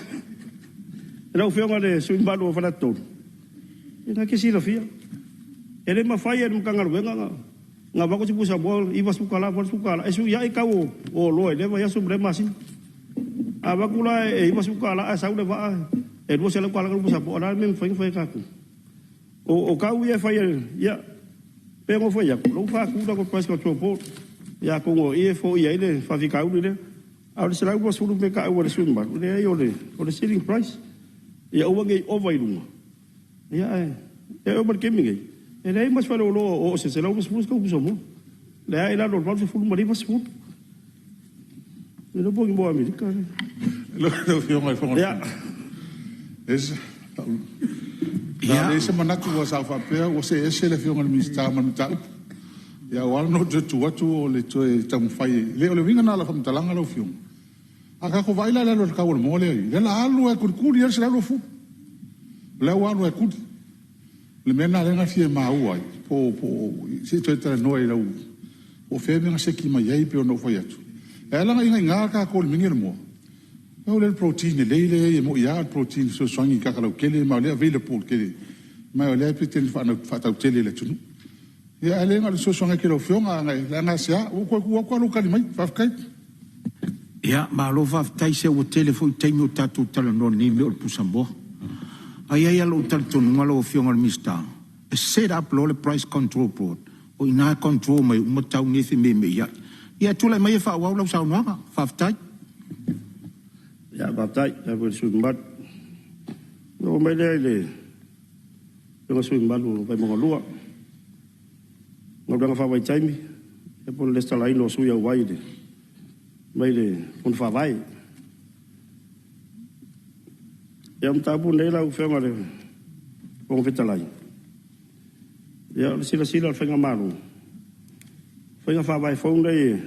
Lau Afioga i le sui usufono mamalu o Faleata 3, ia lena e te silafia, e le mafai e le Matagaluega ona avatu se pusamoa $90, $80 e suiai tau o oloa i lea vaiaso ma lea masina. A avatu la e $90 ae sau le vaa e $200 le pusamoa, o le a le mea e mafai ona fai e tatou? O tau ia e fai e, ia, pei ona ou fai atu, o lea ua faatu le tatou Price Control Board, ia atonu o i e foia ai le faafitauli lea. A o le 120 mea e taua e le sui usufono mamalu, leai o le ceiling price, ia aua ne i ova i luga, ia ae oo mai i le taimi lenei, e leai ma se faleoloa o oo i se 120 se tau pusamoa. O lea lava e i lalo o le 80 ma le 90. E le iloa po o ni moa Amerika. Lau Afioga i le Fofoga Fetalai, sa leai se manatu aua sa ou faapea ua see ese le Afioga i le Minisita ma le mataupu. Ia ua ala ona ou toe tu atu o le toe taumafai e… Leai o le uiga lena o lau faamatalaga lau Afioga, a tatou vaai la i le alu a le tau o le moa lea e i ai, lea o le a alu lava e tulikuli lava le 120. O lea ua alu lava e tuli. O le mea lena lea na fia maua ai po o… se i toe talanoa i lau… po o fea le mea na seki mai ai pei ona ou fai atu. E ala ona inaina tatou i le mea lenei o le moa, pau lea o le protein lelei lea e i ai e moni lava o le protein e fesoasoani i le tagata lautele ma o lea e available tele ma o lea e tele ina faatautele i le atunuu. Ia ae le na o le fesoasoani atu i lau Afioga, leaga e se? Ua ou toe tu atu lava o lou tali mai. Faafetai. Ia, malo faafetai. Se ua tele foi taimi o tatou talanoa i lenei mea o le pusamoa. Ae i ai lava lou talitonuga lau Afioga i le Minisita, e set up loa le Price Control Board, o i ina e control mai ai uma tau nei e femeimeiai. Ia tulai maia e faaauau lau saunoaga. Faafetai. Ia, faafetai. Faafetai foi i le sui usufono mamalu. Ona oo mai lea i le Afioga i le sui usufono mamalu o Vaimauga 2, galuega faavaitaimi, ia po o le resitalaina o sui auai mai le Fono Faavae. Ia, o le mataupu lenei lau Afioga i le Fofoga Fetalai, ia o le silasila a le faigamalo, o faiga faavae fou nei e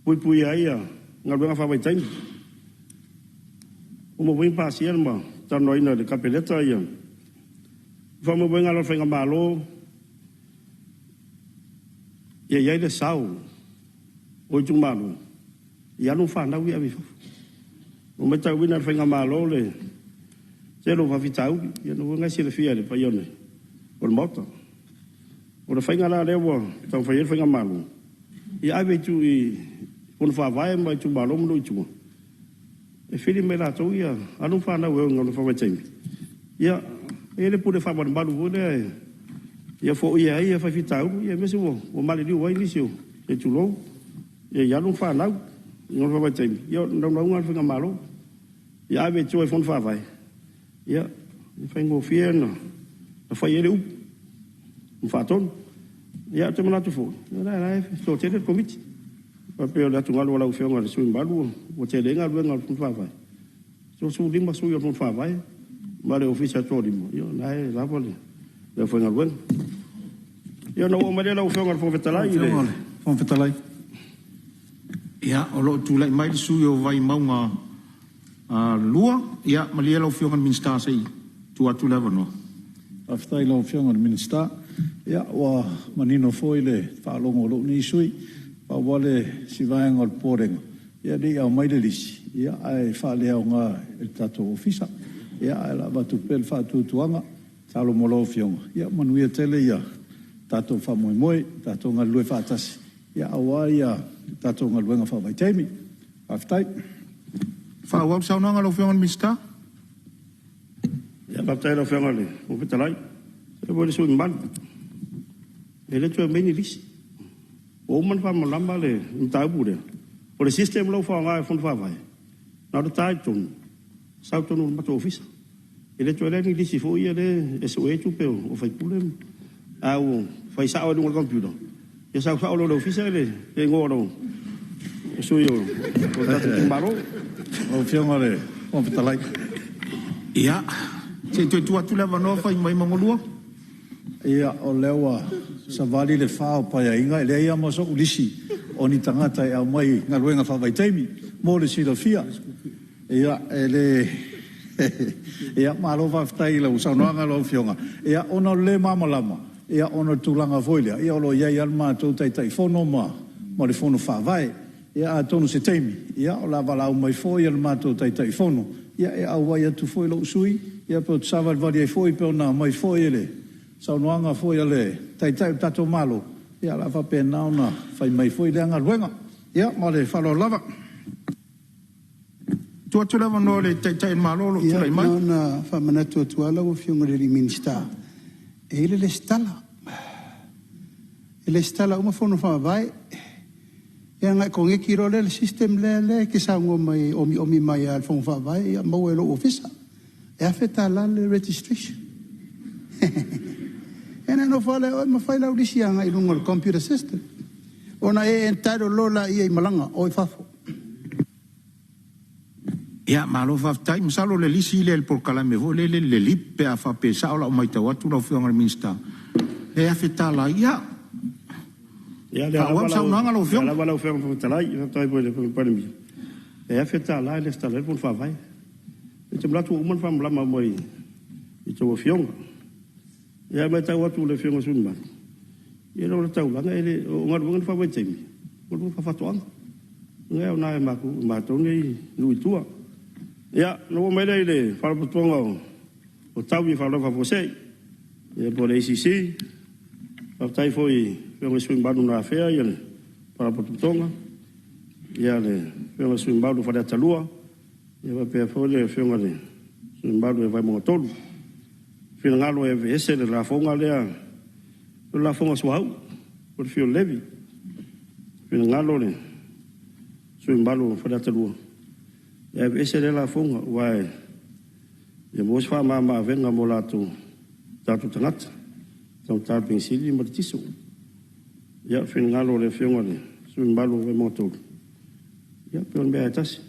puipuia ai galuega faavaitaimi. Ua uma foi ona pasia ma talanoaina e le Kapeneta ia faamoemoega la o le faigamalo, ia i ai le sao o itumalo i alo ma fanau ia e ave i fafo. Ua matauina e le faigamalo le tele o faafitauli, ia lena foi e silafia e le paia o le Maota. O le faiga la lea ua taumafai i ai le faigamalo, ia ave i fono faavae ma itumalo ma nuu i tua, e fili mai e latou ia alo ma fanau e o i galuega faavaitaimi, ia e i ai le pule faamalumalu foi lea ia foia ai faafitauli, aemaise ua maliliu ai nisi, se i tulou, i alo ma fanau. i galuega faavaitaimi, ia o le naunauga lava o le faigamalo, ia ave i tua i Fono Faavae, ia e faigofie ona fai ai le upu ma faatonu. Ia ou te manatu foi, o la e toatele le Komiti. E pei o le atugalu o lau Afioga i le sui usufono mamalu ua tele ai galuega a le Fono Faavae. 35 sui o le Fono Faavae ma le Ofisa e toalima, ia o lena e lava le aufaigaluega. Ia ona ou oo mai lea lau Afioga i le Fofoga Fetalai i le... Fofoga Fetalai. Ia, o lo o tulai mai le sui usufono o Vaimauga 2. Ia malie lau Afioga i le Minisita se i tuu atu le avanoa. Faafetai i lau Afioga i le Minisita. Ia ua manino foi le faalogo a lou nei sui usufono. Pau lava le si vaega o le popolega, ia ne i aumai le lisi ae faaleaoga e le tatou Ofisa. Ia ae o le a avatu pea le faatuatuaga, tatalo mo lau Afioga, ia manuia tele le tatou faamoemoe, tatou galulue faatasi aua tatou galuega faavaitaimi. Faafetai. Faaauau le saunoaga a lau Afioga i le Minisita. Ia faafetai i lau Afioga i le Fofoga Fetalai. Faafetai foi i le sui usufono mamalu. E le toe aumaia ni lisi. Ua uma ona faamalamalama le mataupu lea. O le system la ua faaaoga e Fono Faavae, na ona ta lava i totonu, sau i totonu o le matou ofisa. E le toe i ai la ni lisi foi ia lea e sue ai tupe o sui usufono. A ua fai sao lava i luga o le computer, ia sau sao loa i le ofisa le igoa o le sui o le tatou itumalo. Lau Afioga i le Fofoga Fetalai. Ia, se i toe tuu atu le avanoa Vaimauga 2. Ia, o lea ua savali le fa o Paeaiga e leai lava ma sou lisi o ni tagata e aumai i galuega faavaitaimi mo le silafia. Ia, e le... Ia, malo faafetai i lau saunoaga lau Afioga. Ia, ona o le le malamalama, ia ona o le tulaga foi lea, ia o lo o i ai lava le matou Taitaifono ma le Fono Faavae. Ia atonu o se taimi, ia o le a valaau mai foi le matou Taitaifono e auai atu foi lou sui usufono pe ou te savalivali ai foi pei ona aumai foi e le saunoaga foi a le Taitai o le tatou Malo, ia o le a faapena ona fai mai foi lea galuega. Ia ma le faaaloalo lava. Tuu atu le avanoa i le Taitai o le Malo o lo o tulai mai. Ia, na ona faamanatu atu lava lau Afioga i le Minisita, e i ai le resitala. E resitala uma Fono Faavae. Ia ona e koneti loa lea i le system lea e te saunoa mai e omiomi mai lava e le Fono Faavae ia maua e lou ofisa. E $1,000 le registration. Ia ona e nofo lava lea o oe ma fai lau lisi agai i luga o le computer system. Ona e entitle loa lea i malaga, o i fafo. Ia, malo faafetai. Masalo o le lisi lea i le polokalame foi lele le LEAP pe a faapea e sao lau matau atu lau Afioga i le Minisita, e $1,000 ai. Ia, Ia, lea faaauau lava le saunoaga lau lau, lea Afioga. lava lau Afioga i le Fofoga Fetalai, faafetai foi i le Afioga i le Palemia, e $1,000 e resitala ai le Fono Faavae. Ou te manatu ua uma ona faamalamalama uma i a outou afioga. Ia, e matau atu i le Afioga i le sui usufono mamalu, e le o le taulaga, e le o galuega nei faavaitaimi, o galuega faafaatoaga. E aoga i matou nei i nuu i tua. Ia, ona ou oo mai lea i le Faalapotopotoga o Taui i Faalavelave Faafuasei ia po o le ACC. Faafetai foi i Afioga i sui usufono mamalu na afea le Faalapotopotoga, ia le Afioga i le sui usufono mamalu o Faleata 2, ia faapea foi le Afioga i le sui usufono mamalu o Vaimauga 3. Finagalo e aveese le lafoga lea, o le lafoga suauu po o le fuel levy. Finagalo le sui usufono mamalu o Faleata 2 e aveese lea lafoga aua e maua se faamama-avega mo latou, tatou tagata, taugata le penisini ma le tiso. Ia, finagalo o le Afioga i le sui usufono mamalu o Vaimauga 3, ia pei o le mea lava e tasi,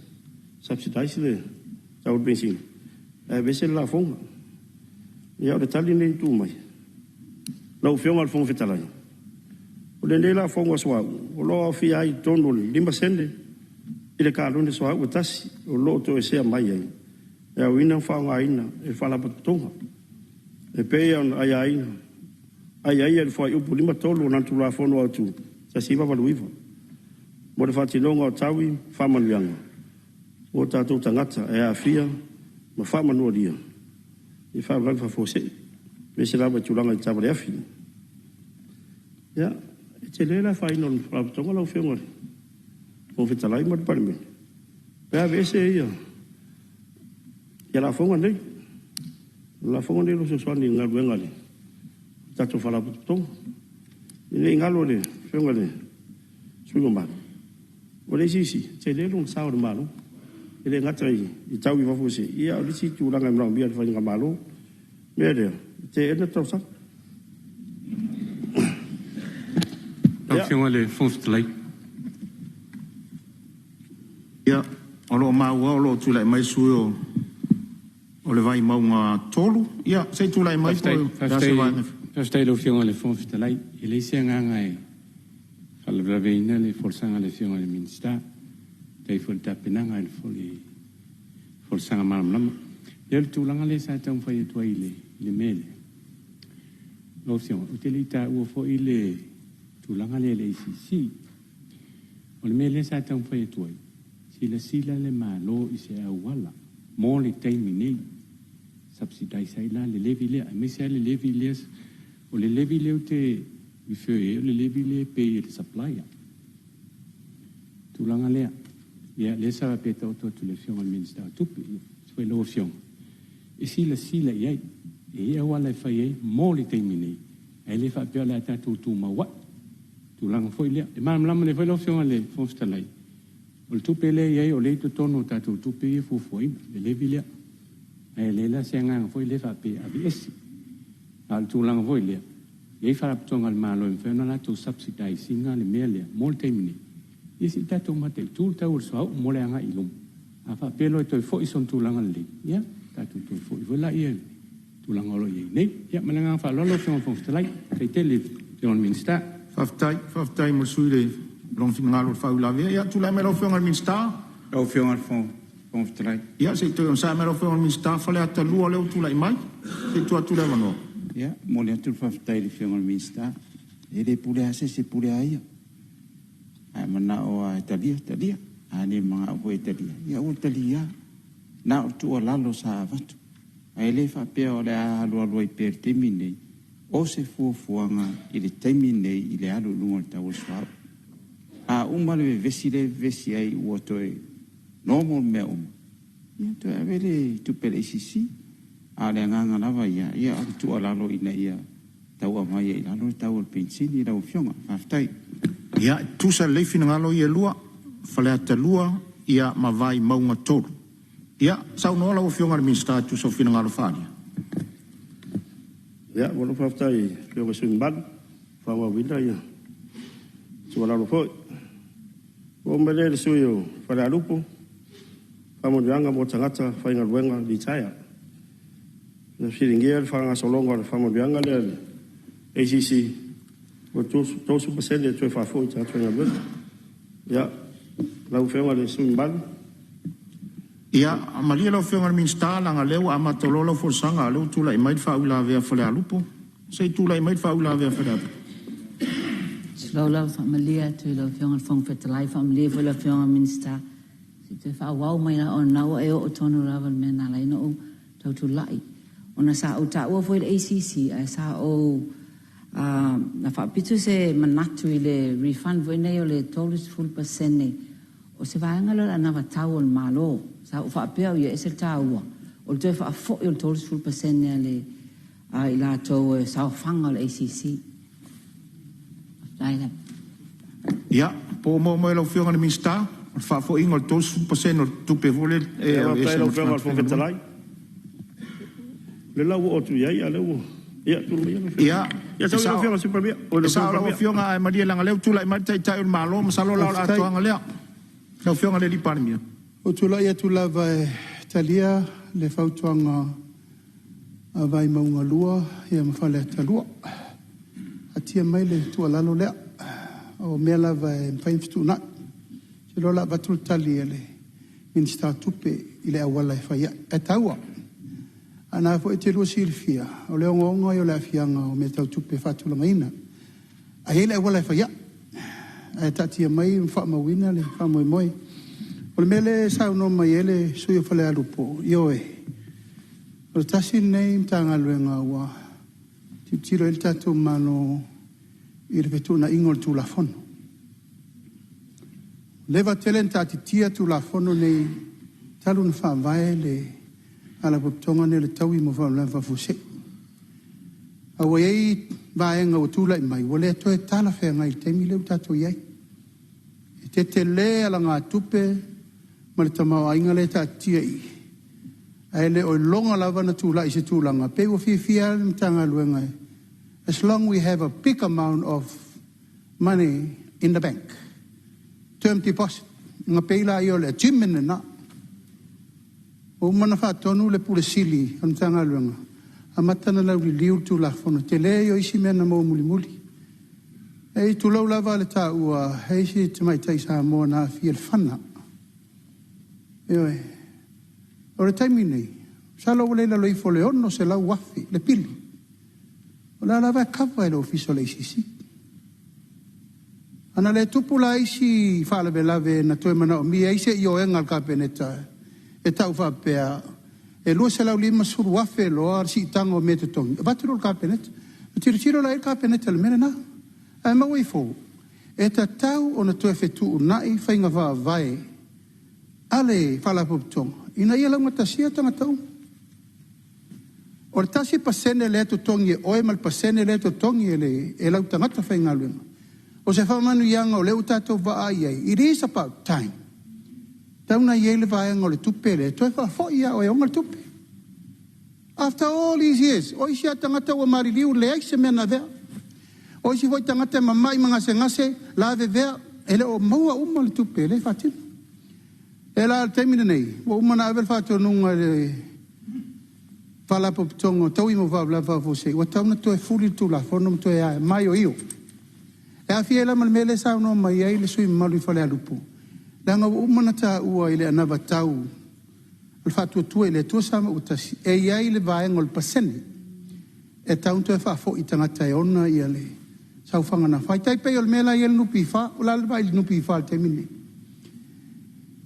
subsidize le tau o le penisini ae aveese le lafoga. Ia, o le tali lenei na tuu mai lau Afioga i le Fofoga Fetalai, o lenei lafoga suauu o lo o aofia ai i totonu o le 5 sene i le kalone suauu e tasi o lo o toesea mai ai e aoina ma faaaogaina e le Faalapotopotoga e pei ona aiaia i le Fuaiupu 53 o lana Tulafono Autu 1989 mo le faatinoga o taui ma faamanuiaga mo tatou tagata e aafia ma faamanualia i faalavelave faafuasei, aemaise lava i tulaga i taavale afi. Ia, e tele le afaina o le Faalapotopotoga lau Afioga i le Fofoga Fetalai ma le Palemene, pe aveese ia lafoga nei. O lafoga nei o lo o fesoasoani i galuega a le tatou Faalapotopotoga. Ina ne i galo i le Afioga i le sui usufono mamalu, O le isi isi, e tele lona sao i le Malo. E le gata i tau i fafo i se, ia a o le isi tulaga e manaomia e le Faigamalo. O le mea lea, e teena le talosaga. Lau Afioga i le Fofoga Fetalai. Ia, o lo o maua o lo o tulai mai le sui usufono o le Vaimauga 3. Ia, se i tulai mai po o le a se vaega. Faafetai i lau Afioga i le Fofoga Fetalai. E leai se agaga e faalavelaveina le folasaga a le Afioga i le Minisita. Faafetai foi i le tapenaga i le folasaga malamalama. Ia o le tulaga lea sa taumafai atu ai i le mea lea, lau Afioga, ou te le i taua foi le tulaga lea i le ACC. O le mea lea sa taumafai atu ai, silasila le Malo i se auala mo le taimi nei, subsidise ai la le levy lea, aemaise lava le levy lea, o le levy lea ou te refer i ai, o le levy lea e pay e le supplier. Tulaga lea, ia lea sa faapea e taoto atu i le Afioga i le Minisita o Tupe, ia foi lau Afioga, e silasila i ai, e i ai auala e fai ai mo le taimi nei, ae le faapea o le a tatou tumau ai. Tulaga foi lea. E malamalama lelei foi lau Afioga i le Fofoga Fetalai, o le tupe lea e i ai o lea e i totonu o tatou tupe ia e fuafuaina, le levy lea. Ae leai la se agaga foi lea faapea e aveese. A o le tulaga foi lea, e i ai faalapotopotoga a le Malo e mafai ona latou subsidise ina le mea lea mo le taimi nei, ia se i tatou mataitu le tau o le suauu mo le agai i luma. A faapea loa e toe foi sona tulaga lelei, ia tatou toe foi foi laia i le tulaga o lo o i ai nei. Ia ma le agaga faaaloalo lau Afioga i le Fofoga Fetalai. Faafetai tele i le Afioga i le Minisita. Faafetai, faafetai mo le sui usufono i lona finagalo i le faauilavea. Ia, tulai mai lau Afioga i le Minisita. Lau Afioga i le Fofoga Fetalai. Ia, se i toe onosai mai lau Afioga i le Minisita, Faleata 2 lea ua tulai mai. Se i tuu atu le avanoa. Ia, momoli atu le faafetai i le Afioga i le Minisita. E le pule lava se isi, e pule lava ia. A e manao lava e talia, talia. A le manao foi e talia, ia aua le talia. Na o le tuualalo sa avatu. Ae le faapea o le a alualu ai pea i le taimi lenei, o se fuafuaga i le taimi lenei i le alu i luga o le tau o le suauu. A uma le vevesi lea e vevesi ai ua toe normal mea uma, ia toe ave le tupe a le ACC. A o le agaga lava ia, ia o le tuualalo ina ia tau aumai ai i lalo le tau o le penisini lau Afioga. Faafetai. Ia, e tutusa lelei finagalo ia e lua, Faleata 2 ia ma Vaimauga 3. Ia, saunoa lau Afioga i le Minisita e tusa o finagalo faaalia. Ia, ua faafetai i le Afioga i le sui usufono mamalu, faaauauina ia tuualalo foi. Ua oo mai lea i le sui usufono o Falealupo, faamanuiaga mo tagata faigaluega litaea. Na fesiligia le faagasologa o le faamanuiaga lea a le ACC ua 30% e toe faafoi i tagata faigaluega. Ia, lau Afioga i le sui usufono mamalu. Ia, malie lau Afioga i le Minisita, leaga o lea ua amata loa lau folasaga, a o lea ua tulai mai le faauilavea a Falealupo. Se i tulai mai le faauilavea a Falealupo. Tulou lava, faamalie atu i lau Afioga i le Fofoga Fetalai, faamalie foi i le Afioga i le Minisita, se i toe faaauau mai lava ona ua e oo tonu lava i le mea na ala ai ona ou tau tulai. Ona sa ou taua foi le ACC ae sa ou na faapito se manatu i le refund foi nei o le 30% o se vaega lea o le anavatau a le Malo. Sa ou faapea au ia e ese le taua o le toe faafoi o le 30% a le a i latou e saofaga o le ACC. Faafetai lava. Ia, po o maua mai e lau Afioga i le Minisita, o le faafoiina o le 30% o le tupe foi lea e Ia, faafetai aveese i lau mo Afioga i tagata le Fofoga faigaluega. Fetalai. O lea la ua oo atu i ai, a o lea ua... Ia, tulai maia lau Afioga. Ia, Ia, e sau lau sao, Afioga i le Sui Palemia, oi e le sao Afioga i le lau Palemia. Afioga, ae malie leaga o lea ua tulai mai le Taitai o le Malo, masalo o le Faafetai. atoaga lea. Lau Afioga i le Palemia. Ua tulai atu lava e talia le fautuaga a Vaimauga 2 ia ma Faleata 2. Atia mai le tuualalo lea. O mea lava e mafai ona fetuunai. Ou te iloa o le a avatu le tali a le Minisita o Tupe i le auala e fai ai. Ae taua. A o lena foi e te lua silafia, o le ogaoga ia o le aafiaga o mea tau tupe faatulagaina. Ae i ai le auala e fai ai. Ae taatia mai ma faamauina le faamoemoe. O le mea lea e saunoa mai ai le sui usufono o Falealupo, ioe, o le tasi lenei Matagaluega ua tilotilo i ai le tatou Malo i le fetuunaiga o le Tulafono. Ua leva tele ona taatitia Tulafono nei talu ona faavae le Faalapotopotoga lenei o le Taui mo Faalavelave Faafuasei. A ua i ai vaega ua tulai mai ua le toe talafeagai i le taimi lea ua tatou i ai. E tetele alagatupe ma le tamaoaiga lea e taatitia i i, ae le o iloga lava ona tulai i se tulaga pei ua fiafia lava le Matagaluega as long we have a big amount of money in the bank, term deposit, ona pei lea o le achievement lena. Ua uma ona faatonu le Pule Sili o le Matagaluega, amata ona lauliliu le Tulafono. Tele ia o isi mea na maua mulimuli. E tulou lava le taua, e i ai si tamaitai Samoa na aafia i le fana. Ioe. O le taimi lenei, masalo ua le i lalo ifo o le $600,000 le pili. O la lava e kava e le Ofisa o le ACC. Ana le tupu la isi faalavelave na toe manaomia ai se ioega a le Kapeneta e tau faapea e $250,000 loa le siitaga o mea e totogi, avatu lea i le Kapeneta. Ona tilotilo la i ai le Kapeneta i le mea lena. Ae maua ifo, e tatau ona toe fetuunai faiga faavae a le Faalapotopotoga ina ia laugatasia tagata uma. O le 1% lea e totogi e oe ma le pasene lea e totogi e lau tagata faigaluega, o se faamanuiaga o lea ua tatou vaai i ai, it is about time. Tatau ona i ai le vaega o le tupe lea e toe faafoi lava o e ona le tupe. After all these years, o isi lava tagata ua maliliu, leai se mea na avea. O isi foi tagata e mamai ma gasegase, lavevea, e le o maua uma le tupe lea e faatino. E la le taimi lenei, ua uma ona ave le faatonuga i le Faalapotopotoga o Taui mo Faalavelave Faafuasei, ua tatau ona toe fuli le Tulafono ma toe maioio. E aafia ai la ma le mea lea e saunoa mai ai le sui usufono mamalu i Falealupo, leaga ua uma ona taua i le anavatau a le Faatuatua i le Atua Samoa ua Tasi, e i ai le vaega o le pasene e tatau ona toe faafoi i tagata e ona le saofaga na fai. E tai pei o le mea la e i ai le NPF. O le a le vaai i le NPF i le taimi lenei?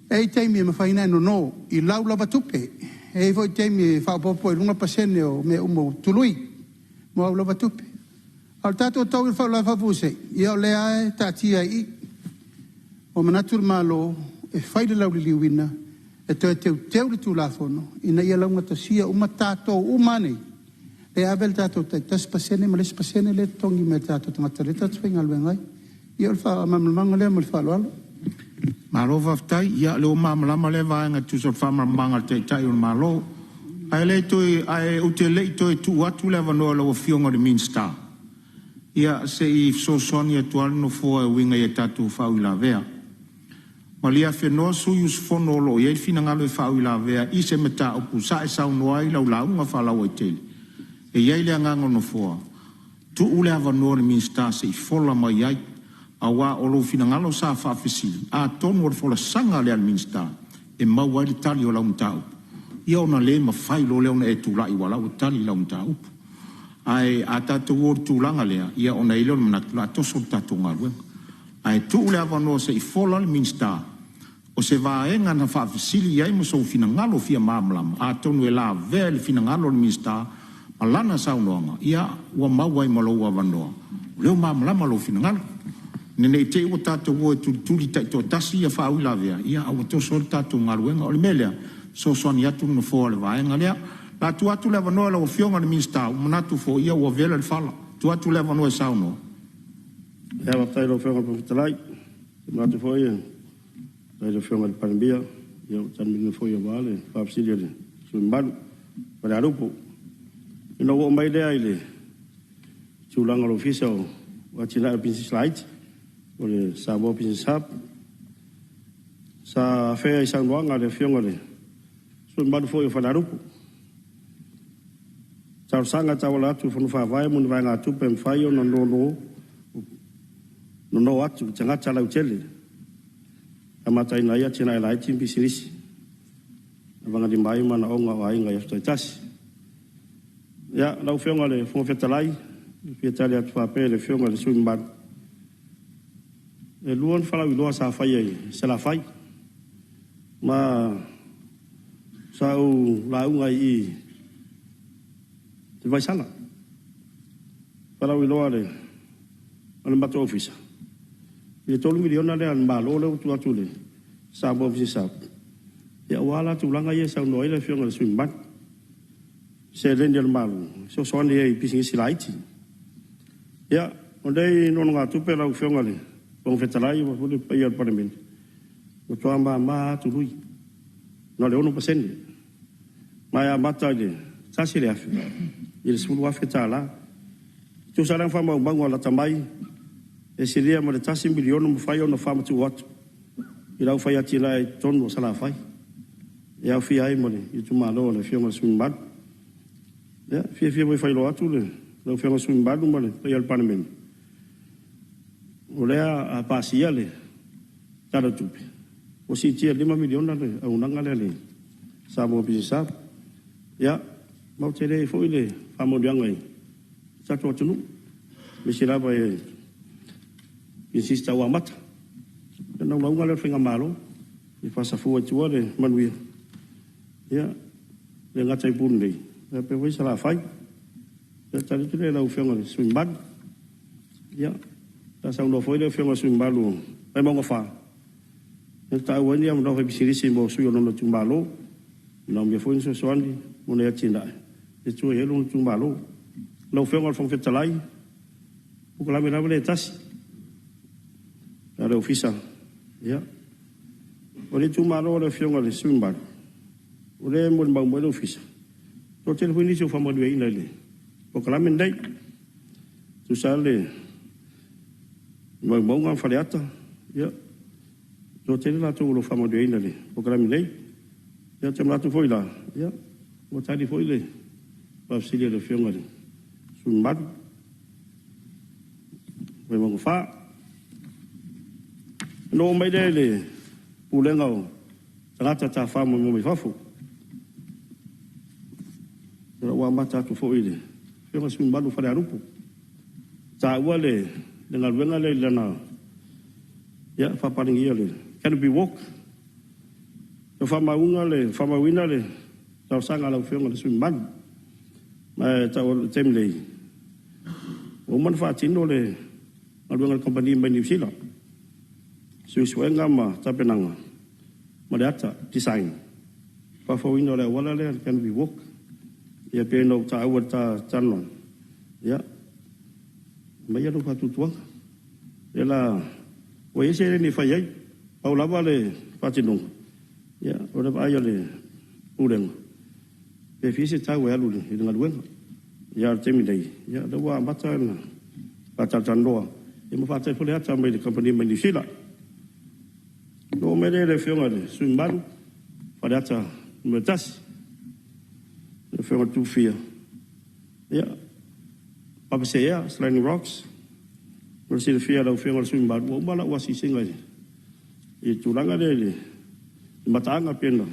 E i ai taimi e mafai ona e nono i lau lava tupe. E i ai foi taimi e faaopoopo ai i luga pasene o mea uma o tului mo au lava tupe. A o le tatou taui o le faalavelave faafuasei, ia o lea lava e taatia ai i i. Ua manatu le Malo e fai le lauliliuina e toe teuteu le Tulafono ina ia laugatasia uma tatou uma lava nei, e ave le tatou tai 1% ma le isi pasene lea e totogi mai e tatou tagata lea tatou te faigaluega ai. Ia o le faamalamalamaga lea ma le faaaloalo. Malo faafetai. Ia o lea ua malamalama lea vaega e tusa o le faamalamalamaga a le Taitai o le Malo. Ae ou te le i toe tuu atu le avanoa i lau Afioga i le Minisita, ia se i fesoasoani atu lava le Nofoa e uiga i a tatou faauilavea. Malie afenoa sui usufono o lo o i ai finagalo e faauilavea i se mataupu sa e saunoa ai i lau lauga faalauaitele. E i ai le agaga o le Nofoa, tuu le avanoa i le Minisita se i fola mai ai, aua o lou finagalo sa faafesili, atonu o le folasaga lea a le Minisita e maua ai le tali o lau mataupu, ia ona le mafai loa lea ona e tulai aua o la ua tali lau mataupu. Ae a tatou o i le tulaga lea, ia ona i ai lea o le manatu o le a toso le tatou galuega. Ae tuu le avanoa se i fola le Minisita, o se vaega na faafesili i ai ma sou finagalo fia malamalama, atonu e lavea i le finagalo o le Minisita ma lana saunoaga, ia ua maua ai ma lou avanoa, o lea ua malamalama lou finagalo. Ina ne i te i ua tatou o e tulituli taitoatasi ia faauilavea, ia ae ua toso ai le tatou galuega. O le mea lea, e fesoasoani atu le Nofoa i le vaega lea. O le a tuu atu le avanoa i lau Afioga i le Minisita, ua manatu foi ia ua vela le fala. Tuu atu le avanoa e saunoa. Ia, faafetai i lau Afioga i le Fofoga Fetalai. Ou te manatu foi e faafetai i le Afioga i le Palemia, ia ua tali manino foi aua le faafesili a le sui usufono mamalu o Falealupo. Ona ou oo mai lea i le tulaga o le Ofisa o Atinae o Pisinisi Laiti, po o le Samoa Business Hub. Sa afea i saunoaga a le Afioga i le sui usufono mamalu foi o Falealupo, talosaga e tauala atu i Fono Faavae mo ni vaegatupe e mafai ona nono atu i tagata lautele e amataina ai atinae laiti ma pisinisi e avagalima ai manaoga o aiga i aso taitasi. Ia, lau Afioga i le Fofoga Fetalai, e fia tali atu faapea i le Afioga i le sui usufono mamalu, e lua ni falauiloa sa faia i Salafai, ma sa ou lauga ai i i i Vaisala, falauiloa a le matou ofisa i le $3 miliona lea a le Malo lea ua tuu atu i le Samoa Business Hub, ia aua la tulaga ia e saunoa ai le Afioga i le sui usufono mamalu, seleni a le Malo e fesoasoani ai i pisinisi laiti. Ia, o nei nonogatupe lau Afioga i le Fofoga Fetalai ma le paia o le Palemene, ua matua mama lava tului, na o le 6%. Ma e amata i le $1,000 i le $10,000. E tusa la ma faamaumauga lata mai, e silia ma le $1 miliona ua mafai ona faamatuu atu i le aufai atinae i totonu o Salafai, e aofia ai ma le itumalo o le Afioga i le sui usufono mamalu. Ia, e fiafia foi e faailoa atu lau Afioga i le sui usufono mamalu ma le paia o le Palemene, o lea a pasia le Tala o le Tupe, ua siitia i le $5 miliona le auaunaga lea a le Samoa Business Hub. Ia, ma ua tele ai foi le faamanuiaga i le tatou atunuu, aemaise lava i pisinisi tau amata. O le naunauga lea o le faigamalo, ia faasafua i tua le manuia, ia, e le gata i Upolu nei, ae faapea foi Salafai. Ia, o le tali atu lea i lau Afioga i le sui usufono mamalu. Ia, sa saunoa foi le Afioga i le sui usufono mamalu o Vaimauga 4, e taua ai ni avanoa faipisinisi mo sui usufono o lona itumalo. E manaomia foi ni fesoasoani mo ni atinae e tua i ai lona itumalo. Lau Afioga i le Fofoga Fetalai, o le polokalame lava lea e tasi a le Ofisa. Ia, o le itumalo o le Afioga i le sui usufono mamalu, o lea e molimau mai le Ofisa, e toatele foi nisi ua faamanuiaina i le polokalame lenei. E tusa lava le Vaimauga ma Faleata, ia, e toatele latou o lo o faamanuiaina i le polokalame nei. Ia, ou te manatu foi la, ia, ua tali foi le faafesili a le Afioga i le sui usufono mamalu o Vaimauga 4. Ona oo mai lea i le Pulega o Tagata Tafafao Maimoa Mai Fafo. Ia, ua amata atu foi i le Afioga i le sui usufono mamalu o Falealupo, taua le galuega lea i lana faapalegia o le Canopy Walk. Ua faamauina le talosaga a lau Afioga i le sui usufono mamalu. Ma e tau o le taimi nei, ua uma ona faatino le galuega a le kamupani mai Niu Sila, suesuega ma tapenaga ma le ata design, faafouina o le auala lea, le Canopy Walk. Ia pei ona ou taua i le talanoaga, ia, aumaia lou faatuatuaga. Ia la, ua i ai seleni e fai ai, pau lava le faatinoga, ia, o le vaai a le Pulega, pe fia se tau e alu i le galuega. Ia, a o le taimi nei, ia, o lea ua amata ona faatalatalanoa, ia ma faatali foi le ata mai le kamupani mai Niu Sila. Ona oo mai lea i le Afioga i le sui usufono mamalu, Faleata 1, le Afioga i le Tufia, ia, Papaseea, Sliding Rocks. Mo le silafia e lau Afioga i le sui usufono mamalu, ua uma lau asiasiga i le tulaga lea i le mataaga pei ona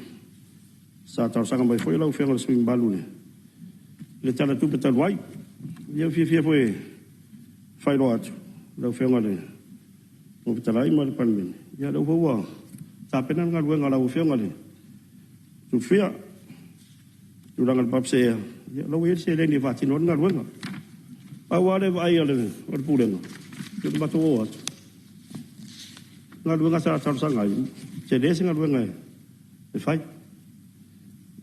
sa talosaga mai foi lau Afioga i le sui usufono mamalu i le Tala o le Tupe talu ai. Ia, e fiafia foi e faailoa atu i lau Afioga i le Fofoga Fetalai ma le Palemene, ia o lea foi ua tapena le galuega a lau Afioga i le Tufia, tulaga i le Papaseea, ia o la ua i ai le seleni e faatino ai le galuega. Pau lava le vaai a le Pulega, ia le matou o atu, galuega sa talosaga ai, tele se galuega e fai.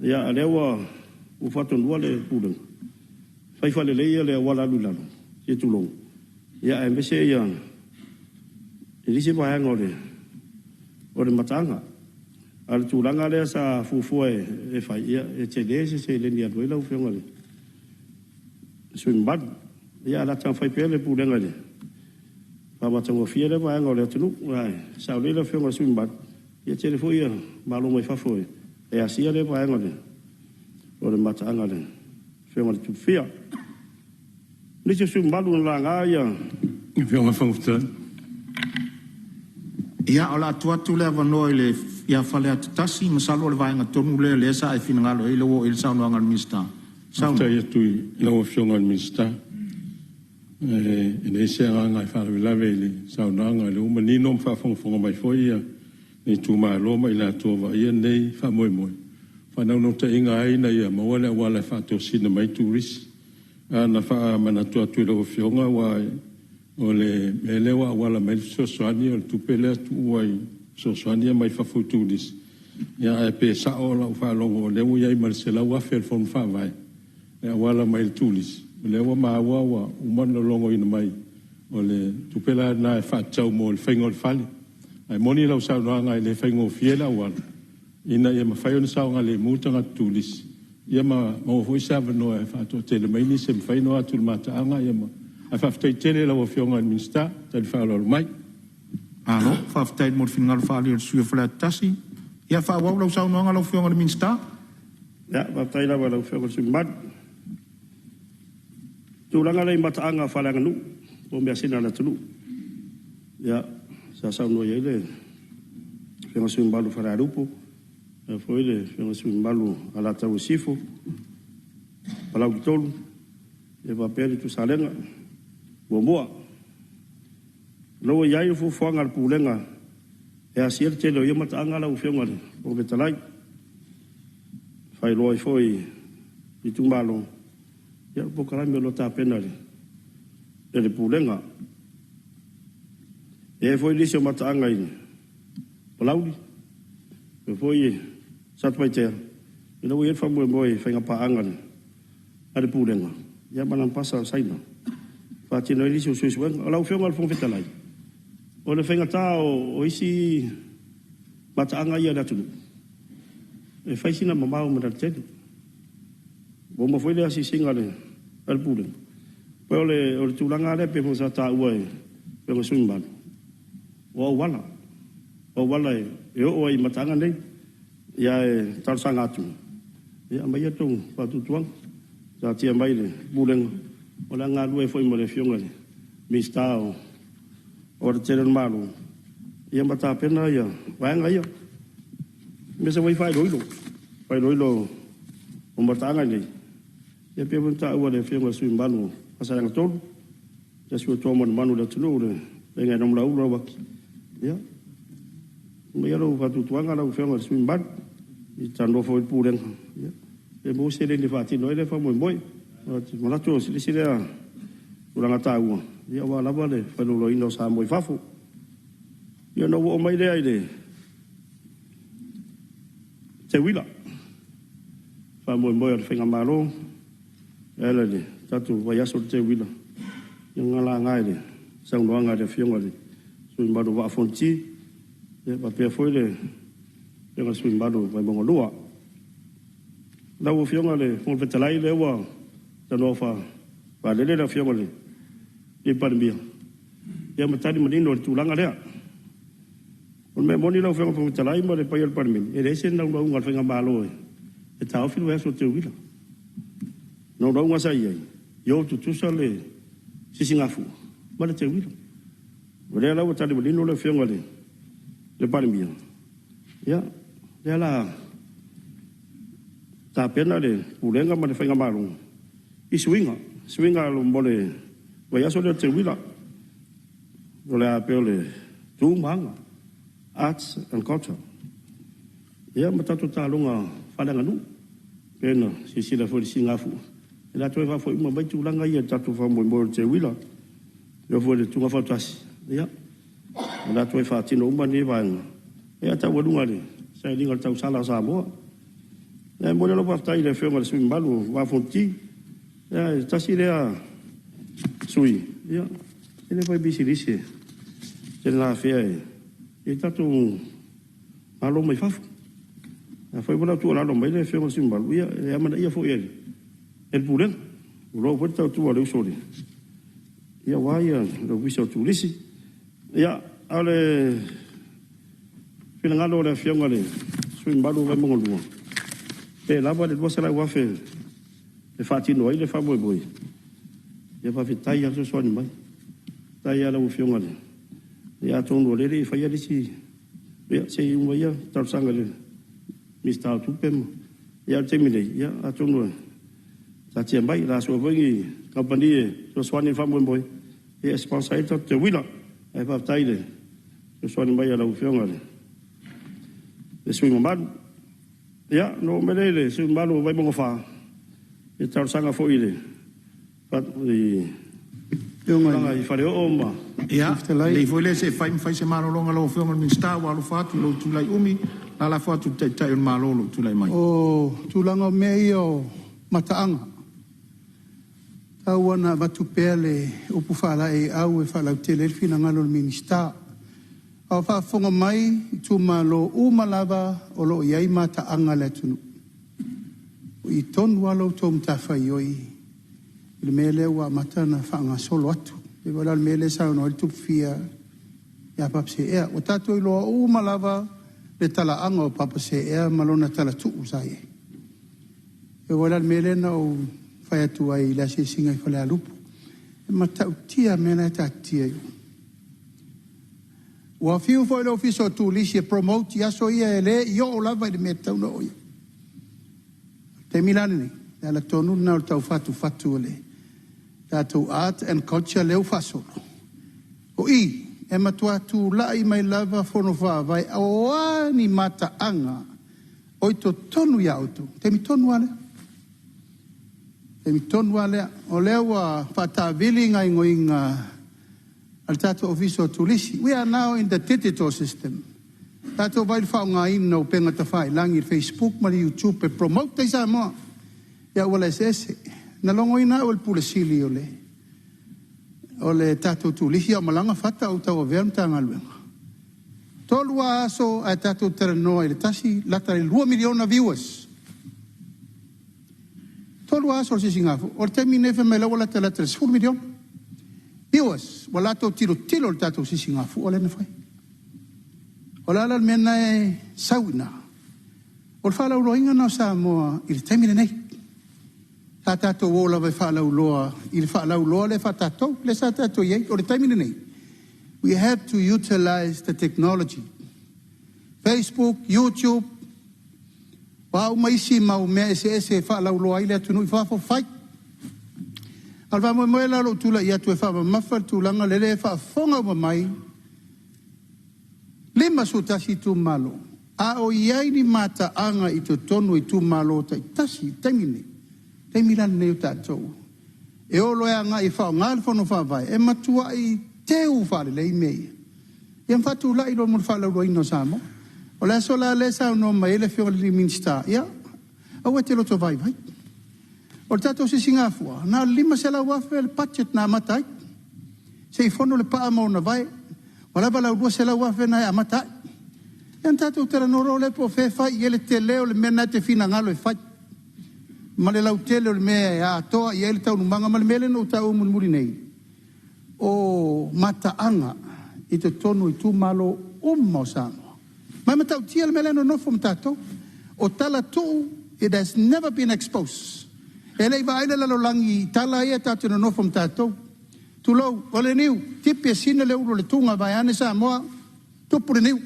Ia, a o lea ua faatonuina le Pulega, fai faalelei le auala alu i lalo, se i tulou, ia aemaise ia nisi vaega o le mataaga. A o le tulaga lea sa fuafua e fai, ia e tele se seleni e alu ai lau Afioga i le sui usufono mamalu. Ia ae o le a taumafai pea le Pulega i le faamatagofie lea vaega o le atunuu. Ae sao lelei lau Afioga i le sui usufono mamalu, ia e tele foi malo mai fafo e asia lea vaega o le mataaga a le Afioga i le Tupufia. O nisi o sui usufono mamalu na laga ia. Afioga i le Fofoga Fetalai. Ia, o le a tuu atu le avanoa ia Faleata 1, masalo o le vaega tonu lea o lea sa e finagalo i ai, lea ua oo i ai le saunoaga a le Minisita. Saunoa. Faafetai atu i lau Afioga i le Minisita. E leai se agaga e faalavelave i le saunoaga, o lea ua manino ma faafogafoga mai foi le itumalo ma i latou o vaaia lenei faamoemoe. O faanaunautaiga lava ina ia maua le auala e faatosina mai ai turisi. Ae na faamanatu atu i lau Afioga aua o le mea lea ua auala mai ai le fesoasoani o le tupe lea tuua i fesoasoani ia mai fafo i turisi. Ia ae pe sao lau faalogo o lea ua i ai ma le $100,000 a le Fono Faavae e auala mai i le turisi, o lea ua maua ua uma ona logoina mai O le tupe la lena e faatatau mo le faiga o le fale. Ae moni lau saunoaga e le faigofie le auala ina ia mafai ona saogalemu tagata turisi, ia ma maua foi se avanoa e faatoatele mai nisi e mafai ona o atu i le mataaga ia ma… Ae faafetai tele i lau Afioga i le Minisita. Tali faaaloalo mai. Malo faafetai mo le finagalo faaalia o le sui usufono mo Faleata 1. Ia faaauau lau saunoaga lau Afioga i le Minisita. Ia, faafetai lava i lau Afioga i le sui usufono mamalu. O tulaga lea i mataaga faaleaganuu po o measina a le atunuu, ia, sa saunoa i ai le Afioga i le sui usufono mamalu o Falealupo, faapea foi le Afioga i le sui usufono mamalu o Alataua Sisifo, Palauli 3, ia faapea le Salega 1. O lo o ua i ai le fuafuaga a le Pulega e asia le tele o ia mataaga lau Afioga i le Fofoga Fetalai. E faailoa ai foi i itumalo, ia o polokalame o lo o tapena e le Pulega. E i ai foi nisi o mataaga i Palauli, faapea foi Satupaitea, o lea ua i ai le faamoemoe i faiga paaga a le Pulega ma le Ambasa a Saina e faatino ai nisi o suesuega. Lau Afioga i le Fofoga Fetalai, o le faigata o isi mataaga ia a le atunuu, e fai sina mamao ma le alatele. Ua uma foi le asiasiga a le Pulega, pei o le tulaga lava lea pei foi sa taua e le Afioga i le sui usufono mamalu, o auala, o auala e oo ai i mataaga nei. Ae talosaga atu, ia aumai a outou faatuatuaga, taatia mai i le Pulega, o le a galulue ai foi ma le Afioga i le Minisita o Aualatele a le Malo, ia ma tapena vaega ia. Aemaise foi faailoilo, faailoilo o mataaga nei, ia pei foi ona taua e le Afioga i le sui usufono mamalu o Faasaleleaga 3, se tasi foi o toa manumanu i le atunuu le fetalaiga ia Namulauulu Lauaki, ia, aumai lou faatuatuaga lau Afioga i le sui usufono mamalu, e talanoa foi i le Pulega, pe maua se seleni e faatino ai lea faamoemoe. Ou te manatu o le isi lea tulaga taua aua lava le faailoiloaina o Samoa i fafo. Ia ona ou oo mai lea i le teuila, faamoemoe o le faigamalo e ala i le tatou vaiaso o le teuila, ia na laga i le saunoaga a le Afioga i le sui usufono mamalu o le Vaa o Fonoti, ia faapea foi le Afioga i le sui usufono mamalu o Vaimauga 2. Lau Afioga i le Fofoga Fetalai, o lea ua tanoa faalele le Afioga i le Palemia, ia ma tali manino i le tulaga lea. O le mea moni lau Afioga i le Fofoga Fetalai ma le paia o le Palemene, e leai se naunautaiga o le faigamalo e taofi le vaiaso o le teuila. O le naunautaiga sa i ai, ia o tutusa le sisigafua ma le teuila. O lea la ua tali manino le Afioga i le Palemia, ia, o lea o le a tapena le Pulega ma le faigamalo i suiga, suiga mo le vaiaso lea o le teuila. O le a pei o le tu ma aga, arts and culture. Ia ma tatou taaloga faaleaganuu. Pei ona silasila foi i le sisigafua, o le a toe faafoi uma mai tulaga ia i le tatou faamoemoe o le teuila. E oo foi i le tuuga fautasi, ia, o le a toe faatino uma nei vaega, ia taualuga i le sailiga o le tausala a Samoa. E momoli lau faafetai i le Afioga i le sui usufono mamalu o Vaa o Fonoti. E tasi lea sui usufono e le fai pisinisi e tele ina afea e tatou Malo mai fafo. Afai foi la o tuualalo mai le Afioga i le sui usufono mamalu, ia e amanaia foi e le Pulega. Tulou foi le tautua a le uso aua le Ofisa o Turisi. Ia, a o le finagalo o le Afioga i le sui usufono mamalu o Vaimauga 2, pe lava le $200,000 e faatino ai le faamoemoe, ia faafetai lava le fesoasoani mai. Faafetai lava i lau Afioga i le… Ia atonu o lea e le i faia le isi… ia se i uma ia talosaga i le Minisita o Tupe ma… Ia a o le taimi nei, ia atonu e taatia mai, o le a sue foi ni kamupani e fesoasoani i le faamoemoe e sponsor ai le tatou teuila. Ae faafetai i le fesoasoani mai a lau Afioga i le sui usufono mamalu. Ia, ona oo mai lea i le sui usufono mamalu o Vaimauga 4, i talosaga foi i le tulaga i Faleoo ma… Ia, lelei foi lea se i fai ma fai se malologa a lau Afioga i le Minisita, ua alofa atu i lou tulai umi. O le a lafo atu i le Taitai o le Malo o lo o tulai mai. O tulaga o mea ia o mataaga. Tau lava ina avatu pea le upu faalaeiau e faalautele ai le finagalo o le Minisita. A o faafofoga mai itumalo uma lava o lo o i ai mataaga a le atunuu, o i tonu lava la outou matafaioi i le mea lea ua amata ona faagasolo atu. E pei foi la o le mea lea e saunoa ai le Tupufia ia Papaseea. Ua tatou iloa uma lava le talaaga o Papaseea ma lona talatuu sa i ai. E oo foi la i le mea lea na ou fai atu ai i le asiasiga i Falealupo, e matautia le mea la e taatitia i o. Ua fiu foi le Ofisa o Turisi e promote i aso ia, e le i oo lava i le mea e tatau ona oo i ai. O le taimi la lenei, o le ala tonu lena o le tau fatufatu o le tatou arts and culture lea ua faasolo. O i, e matua tulai mai lava fono faavae, o a ni mataaga o i totonu ia outou, o le taimi tonu lava lea. O le taimi tonu lava lea. O lea ua faataavili gaoioiga a le tatou Ofisa o Turisi. We are now in the digital system. Tatou vaai i le faaaogaina o upega tafailagi, le Facebook ma le YouTube e promote ai Samoa i auala eseese. Na logoina au e le Pule Sili o le o le tatou turisi a o malaga fata a o tauavea le Matagaluega. 3 lava aso ae tatou talanoa i le tasi lata i le 2 miliona viewers. 3 lava aso o le Sisigafua. O le taimi lenei fai mai la ua latalata i le 10 miliona viewers ua latou tilotilo i le tatou Sisigafua lea na fai. O le a la le mea lena e sau i ina? O le faalauiloaina lena o Samoa i le taimi lenei. Sa tatou o lava e faalauiloa i le faalauiloa lea faa-tatou, lea sa tatou i ai. O le taimi lenei, we have to utilize the technology. Facebook, YouTube, o a uma isi mau mea eseese e faalauiloa ai le atunuu i fafo, fai. A o le faamoemoe la o lou tulai atu e faamamafa le tulaga lea e faafofoga uma mai, 51 itumalo, a o i ai ni mataaga i totonu o itumalo taitasi i le taimi lenei, o le taimi la lenei o tatou e o loa e agai e faaaoga le Fono Faavae, e matuai teu faalelei mea ia, ia ma faatulai loa mo le faalauiloaina o Samoa. O le aso la lea e saunoa mai ai le Afioga i le Minisita, ia, aua e te loto vaivai. O le tatou Sisigafua, na o le $500,000 le budget na amata ai, se i fono le paa ma ona vae, ua lava lau $200,000 lena e amata ai. Ia ona tatou talanoa loa lea po o fea e fai i ai le tele o le mea lena e te finagalo e fai, ma le lautele o le mea e atoa i ai le taualumaga ma le mea lea na ou taua mulimuli nei, o mataaga i totonu o itumalo uma o Samoa. Ma e matautia le mea la e nonofo ma tatou. O tala tuu, it has never been exposed. E le i vaai le lalolagi i tala ia tatou te nonofo ma tatou. Tulou, o le niu, tipi e sina le ulu o le tuga, vaeane Samoa, tupu le niu.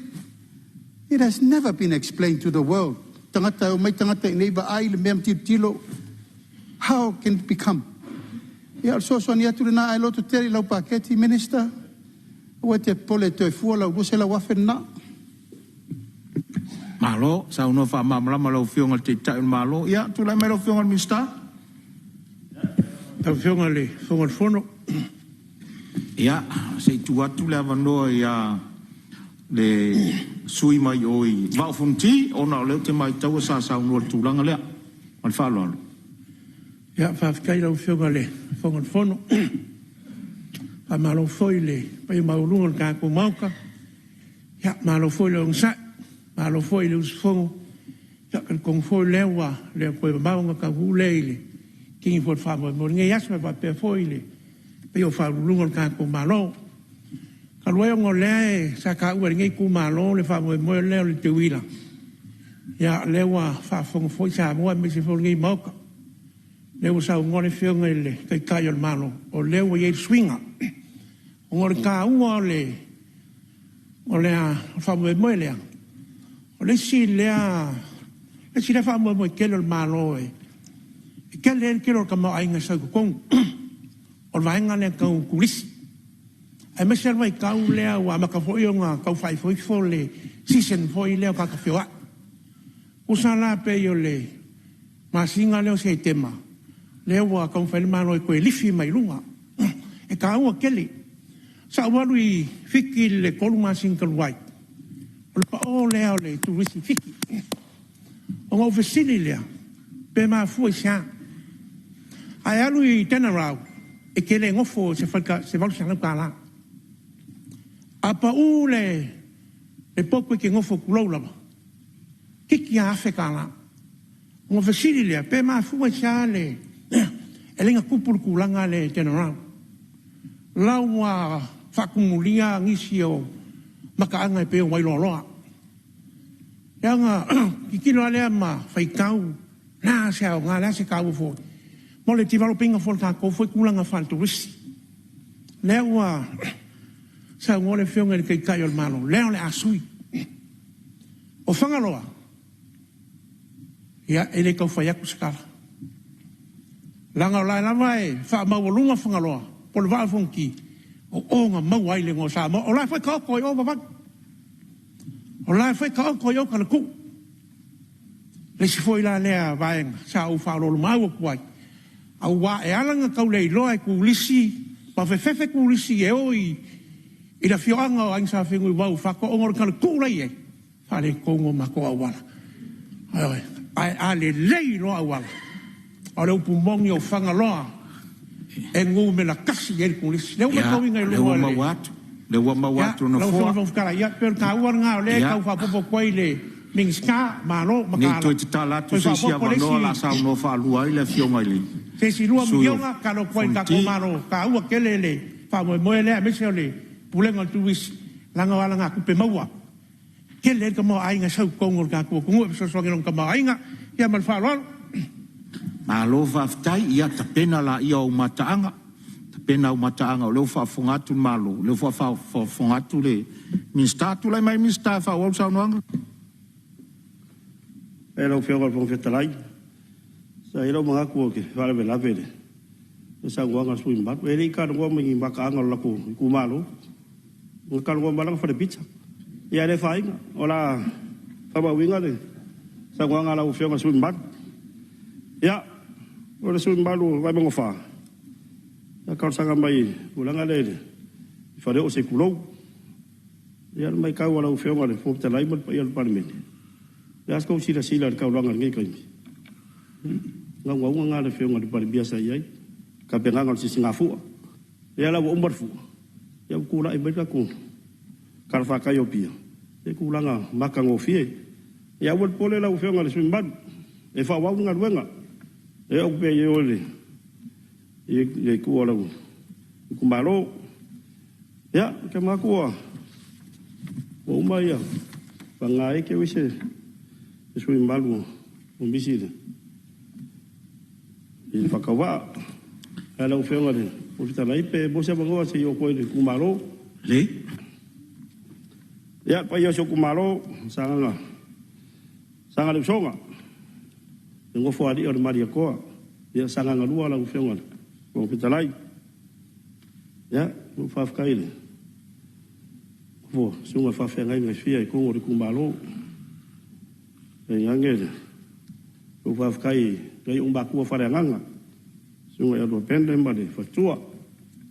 It has never been explained to the world. Tagata e omai tagata i inei vaai le mea ma tilotilo, how can it become? Ia, o le fesoasoani atu lena, ae lototele i lau paketi, Minister, aua e te popole e toe fua lau $200,000 lena. Malo saunoa faamalamalama lau Afioga i le Taitai o le Malo. Ia, tulai mai lau Afioga i le Minisita. Lau Afioga i le Fofoga o le Fono. Ia, se i tuu atu le avanoa ia le sui usufono mai o i Vaa o Fonoti, ona o lea ou te matauina sa saunoa i le tulaga lea. Ma le faaaloalo. Ia, faafetai i lau Afioga i le Fofoga o le Fono. Faamalo foi i le paia maualuga o le tatou Maota. Ia, malo foi le onosai, malo foi le usufono. Ia, e talitonu foi o lea ua le toe mamao ona taunuu lea i le kini foi o le faamoemoe o lenei aso, e faapea foi le paia o Ofisa Sili o Pulega o le tatou Malo. Talu ai ona o lea sa taua e lenei itumalo le faamoemoe lea o le teuila, ia o lea ua faafofoga foi Samoa aemaise foi o lenei Maota, o lea ua saunoa le Afioga i le Taitai o le Malo, o lea ua i ai le suiga. Ona o le taua o le faamoemoe lea, o le isi lea faamoemoe tele o le Malo e tele ai le tele o le tamaoaiga e sau i totonu, o le vaega lea tau turisi. Aemaise lava le vaitau lea ua amata foi ona tau faaifoifo le season foi lea o tagata feoai. Tusa la pei o le masina lea o Setema, lea ua taumafai ai le Malo e toe lifi mai i luga. E taua tele. Sa ou alu i Fiti i le 3 masina talu ai, o le pao lea o le turisi i Fiti. Ona ou fesili lea, pe mafua i se a? Ae alu i Denarau, E te le nofo i se fale se $800. A pau le le potu e te nofo tulou lava, toeitiiti lava $1000. Ona fesili lea, pe mafua i se a le e ala ai ona tupu le tulaga lea i le turnaround? O la ua faatumulia nisi o mataaga e pei o Wailoaloa. Leaga tilotilo lava lea ma faitau, o le a se aoga, o le a se taua foi mo le develop ina foi o le tatou foi tulaga faale-turisi. O lea ua saunoa le Afioga i le Taitai o le Malo, o lea o le a sui. O Fagaloa, ia e le tau fai atu se tala, leaga o la e lava e faamaualuga Fagaloa po o le Vaa o Fonoti, o o na maua ai le igoa o Samoa. O la foi e taoto ai i o vavau. O la foi e taoto ai i o talatuu. O le isi foi la lea vaega sa ou faaoloolomaau atu ai, aua e ala ona tau le iloa e turisi ma fefefe turisi e o i le afioaga o Aiga Sa Fenunuivao i Uafato ona o le talatuu la e i ai, faaletonu o matou auala. Ioe. Ae a lelei loa auala, o le upu moni o Fagaloa e numera 1 i ai le turisi. Lea ua matauina i luga o le. Lea ua maua atu, lea ua maua atu e le Nofoa. Lau Afioga i le Fofoga Fetalai, ia pei o le taua lena o lea e tau faaopoopo atu ai le Minisita, malo mataala. Ne i toe tatala atu se isi avanoa o le a saunoa faalua ai le Afioga i le Se isi $2 miliona talo atu ai i le tatou Malo, taua tele le faamoemoe lea aemaise o le Pulega o le Turisi leaga o alagatupe maua. Tele ai le tamaoaiga e sau i totonu o le tatou atunuu e fesoasoani i lona tamaoaiga. Ia ma le faaaloalo. Malo faafetai, ia tapena laia o au mataaga, tapena au mataaga o lea ua faafofoga atu le Malo, o lea foi ua faafofoga atu le Minisita. Tulai mai le Minisita e faaauau le saunoaga. Faafetai i lau Afioga i le Fofoga Fetalai. Sa i ai lou manatu ou te faalavelave i le saunoaga a le sui usufono mamalu. E le i talanoa mai i ni mataaga o le latou itumalo. Na talanoa mai lana fale pizza. Ia ae le afaina, o le a faamauina le saunoaga a lau Afioga i le sui usufono mamalu. Ia, o le sui usufono mamalu o Vaimauga 4, na talosaga mai i le tulaga lea i le faleoo se i tulou. Ia, o le matau a lau Afioga i le Fofoga Fetalai ma le paia o le Palemene, o le a se tou silasila i le taulaga i lenei taimi? O naunautaiga lena a le Afioga i le Palemia sa i ai, tapenaga o le sisigafua. Lea la ua uma le fua, ia ua tulai mai le tatou talafatai o Apia i tulaga matagofie. Ia aua le popole lau Afioga i le sui usufono mamalu, e faaauau le galuega. E oo pea i o i le itu o lou itumalo. Ia, ou te manatu ua uma ia vagana ai te i ua i ai se sui usufono mamalu ua misi i le faatauvaa. Ae lau Afioga i le Fofoga Fetalai, pe maua se avanoa se i oo atu ai i le itumalo. Lelei. Ia, le paia o si ou itumalo, Sagaga, Saga le Usoga, le nofo a alii o le Malietoa, ia Sagaga 2 lau Afioga i le Fofoga Fetalai. Ia, ua faafetai i le nofo a susuga i faafeagaiga e fia i totonu o le itumalo. Tainane le faafetai i nai ou matua faaleagaga, susuga ia Lua Pene ma le faletua,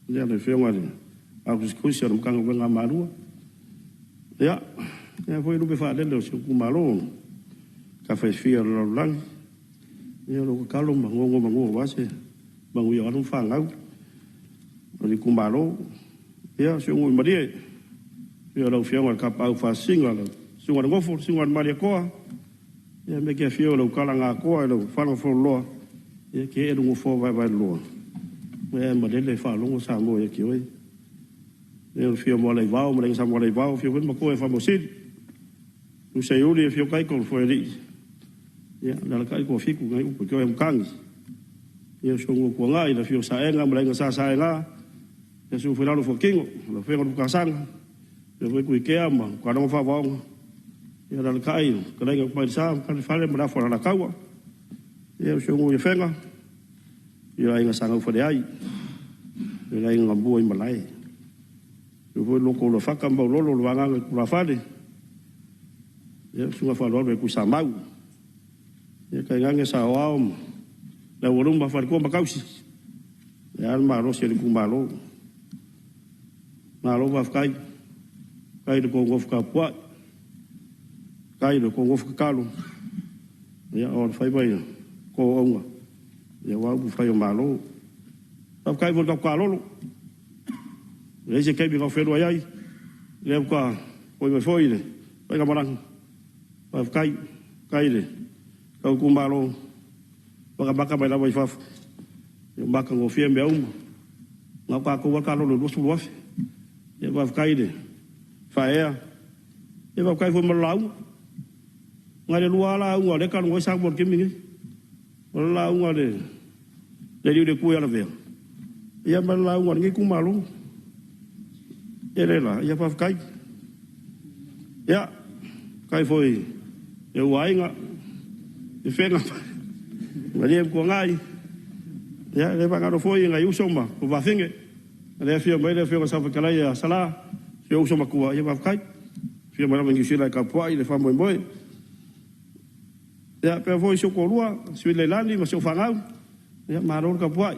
ia le afioga i le Ao Tusitusi o le Matagaluega a Malua. Ia, lea foi lupe faalele o si ou itumalo, tafa e fia o le lalolagi. Ia o lau tatalo ma nonomanu aua se manuia o alo ma fanau o le itumalo. Ia, si ou nuu i Malie, afio lau Afioga i le Tapaau Faasisina, lau Susuga i le Nofo, le Susuga i le Malietoa, ia me ke afio lau tala na atoa i lau fala fololoa, ia ke e lugo fo vaevae loa. Ia e malele faalogo Samoa ia te oe. Ia o le fia mo Alaivao ma le aiga Sa Moalaivao, afio foi le matua ia Faamausili. Usa i uli afio Taito le foealii. Ia le alaka'i toafitu nai upu i te oe matagi. Ia o si ou nuu Tuanai, le afio o Saega ma le aiga Sa Saega. Ia susu foi lalo Fuatino, lau afioga Lukasaga, afio foi Tuikea ma Ukaloga Faavaoga. Ia le alaka'i o Fetalaiga Tupailesa ma Fale ma le afu a Alataua. Ia o si ou nuu i Afega, ia aiga Sa Gaufaleai, ia le aiga Gamua i Malae. Afio foi le loto o Lafata ma Maulolo le vagaga i tulafale. Ia susuga faaaloalo ia Tuisamau. Ia tainane saoao ma le aualuma faletua ma tausi. Ia le malosi o le itumalo. Malo faafetai. Faafetai i le tou nofo tapuai. Faafetai i le tou nofo tatalo. Ia o le faiva ia tou auauna, ia aua upufai o Malo. Faafetai foi i le tatou kalolo. E leai se taimi e feiloai ai, lea faatoa foi mai foi le faigamalaga. Faafetai, faafetai i le tou itumalo, matamata mai lava i fafo, ua matagofie mea uma. Na o tatou lava le kalolo e $20,000. Ia faafetai le faaeaea, ia faafetai foi mo le lauga. Na o le lua lava lauga o lea e talanoa ai Samoa i le taimi lenei. O le lauga a le alii o le Itu ia Lavea, ia ma le lauga a lenei itumalo. Ia lea la, ia faafetai. Ia, faafetai foi i ou aiga, Afega, Malie ma Tuanai, ia e le faagalo foi nai uso ma afafine. O lea e afio mai le afioga i le Saofetalai ia Sala, si ou uso matua, ia faafetai. Afio mai lava i Niu Sila e tapuai le faamoemoe. Ia faapea foi si ou toalua, Sweet Leilani ma si au fanau, ia malo le tapuai.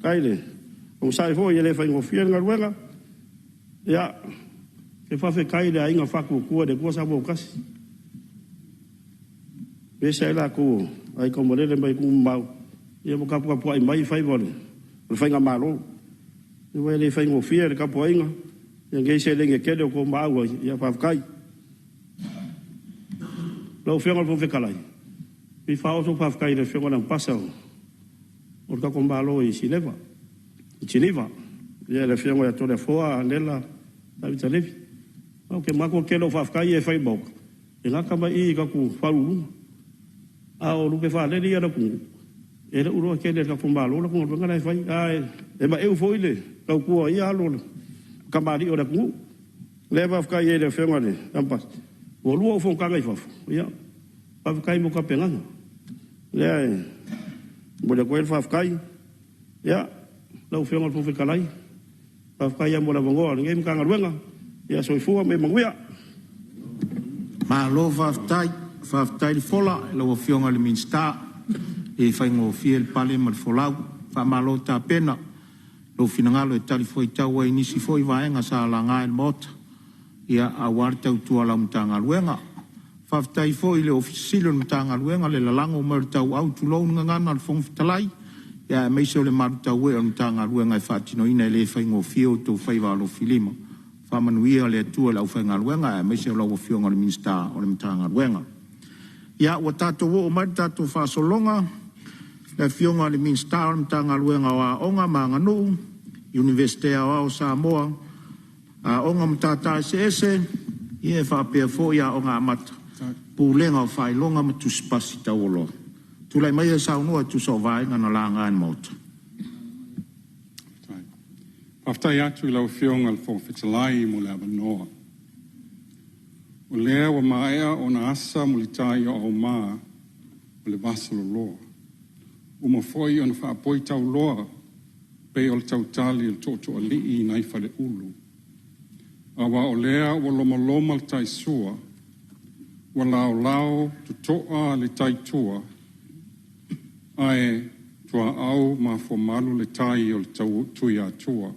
Faafetai le onosai foi e le faigofie le galuega. Ia, e faafetai i le aiga Faatuatua i le Atua Samoa ua Tasi. E ese ai latou o aiga taumalele mai atunuu mamao, ia ma taputapuai mai faiva o le faigamalo. Aua e le faigofie le tapuaiga i lenei seleni e tele o tou maau ai, ia faafetai. Lau Afioga i le Fofoga Fetalai, e fia faaoo sau faafetai i le Afioga i le Amepasa o le tatou Malo i Sineva, i Geniva, le Afioga ia Toleafoa Anela Tavita Levi. Ou te manatu o le tele o faafetai ia e fai i le Maota, e gata mai i i tatou Ofisa Sili o Pulega. A o lupe faalele ia a le atunuu, e le o iloa tele e le tatou Malo le galuega la e fai. Ae maeu foi le tautua a ia alo o tamalii o le atunuu. O lea e faafetai ai i le Afioga i le Amepasa, ua lua ou fonotaga i fafo, ia faafetai mo tapenaga. O lea e momoli atu ai le faafetai. Ia, lau Afioga i le Fofoga Fetalai, faafetai lava mo le avanoa o lenei Matagaluega. Ia soifua ma ia manuia. Malo faafetai, faafetai le fola i lau Afioga i le Minisita, e le faigofie le pale ma le folau. Faamalo tapena i lou finagalo e talifuaitau ai i nisi foi vaega sa laga e le Maota aua le tautua a lau Matagaluega. Faafetai foi i le Ofisa Sili o le Matagaluega le lalago mai o le tauau, tulou le gagana a le Fofoga Fetalai, aemaise o le malutauee o le Matagaluega e faatinoina. E le faigofie outou faiva alofilima. Faamanuia le Atua i le aufaigaluega aemaise o lau Afioga i le Minisita o le Matagaluega. Ia, ua tatou oo mai i le tatou faasologa i le Afioga i le Minisita o le Matagaluega o Aoga ma Aganuu, Iunivesite Aoao o Samoa, Aoga o Matata Eseese, ia e faapea foi Aoga Amata, Pulega o Faailoga ma Tusi Pasi Taualoa. Tulai maia e saunoa e tusa o vaega na laga e le Maota. Faafetai atu i lau Afioga i le Fofoga Fetalai mo le avanoa. O lea ua maea ona asa mulitai o auma o le vasaloloa. Uma foi ona faapoi tauloa pei o le tautali o le tootooalii nai Faleulu. Aua o lea ua lomaloma le taisua, ua laolao totoa le taitua, ae tuaau mafuamalu le tai o le Tuiatua.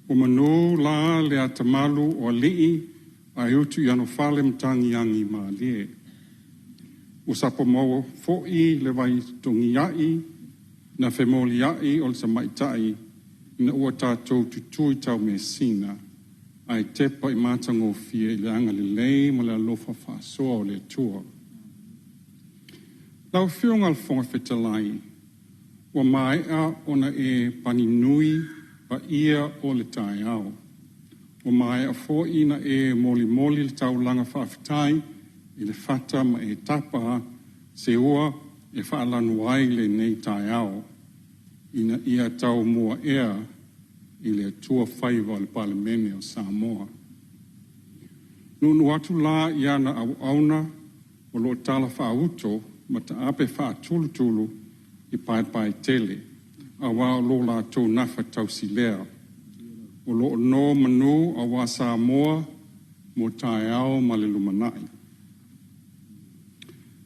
Ua manu la le atamalu o alii ae utu i anofale matagi malie. Ua sapomaua foi le vai togiai na femoliai o le tamaitai ina ua tatou tutui taumeasina ae tepa i matagofie i le agalelei ma le alofa faasoa o le Atua. Lau Afioga i le Fofoga Fetalai, ua maea ona e paninui paia o le taeao. Ua maea foi na e molimoli le taulaga faafetai i le fata ma e tapa seua e faalanu ai lenei taeao, ina ia taumua ea i le Atua faiva o le Palemene o Samoa. Nuunuu atu la i ana auauna o lo o talafaauto ma taape faatulutulu i paepaetele, aua o lo latou gafatausi lea. O lo o nomanu aua Samoa mo taeao ma le lumanai.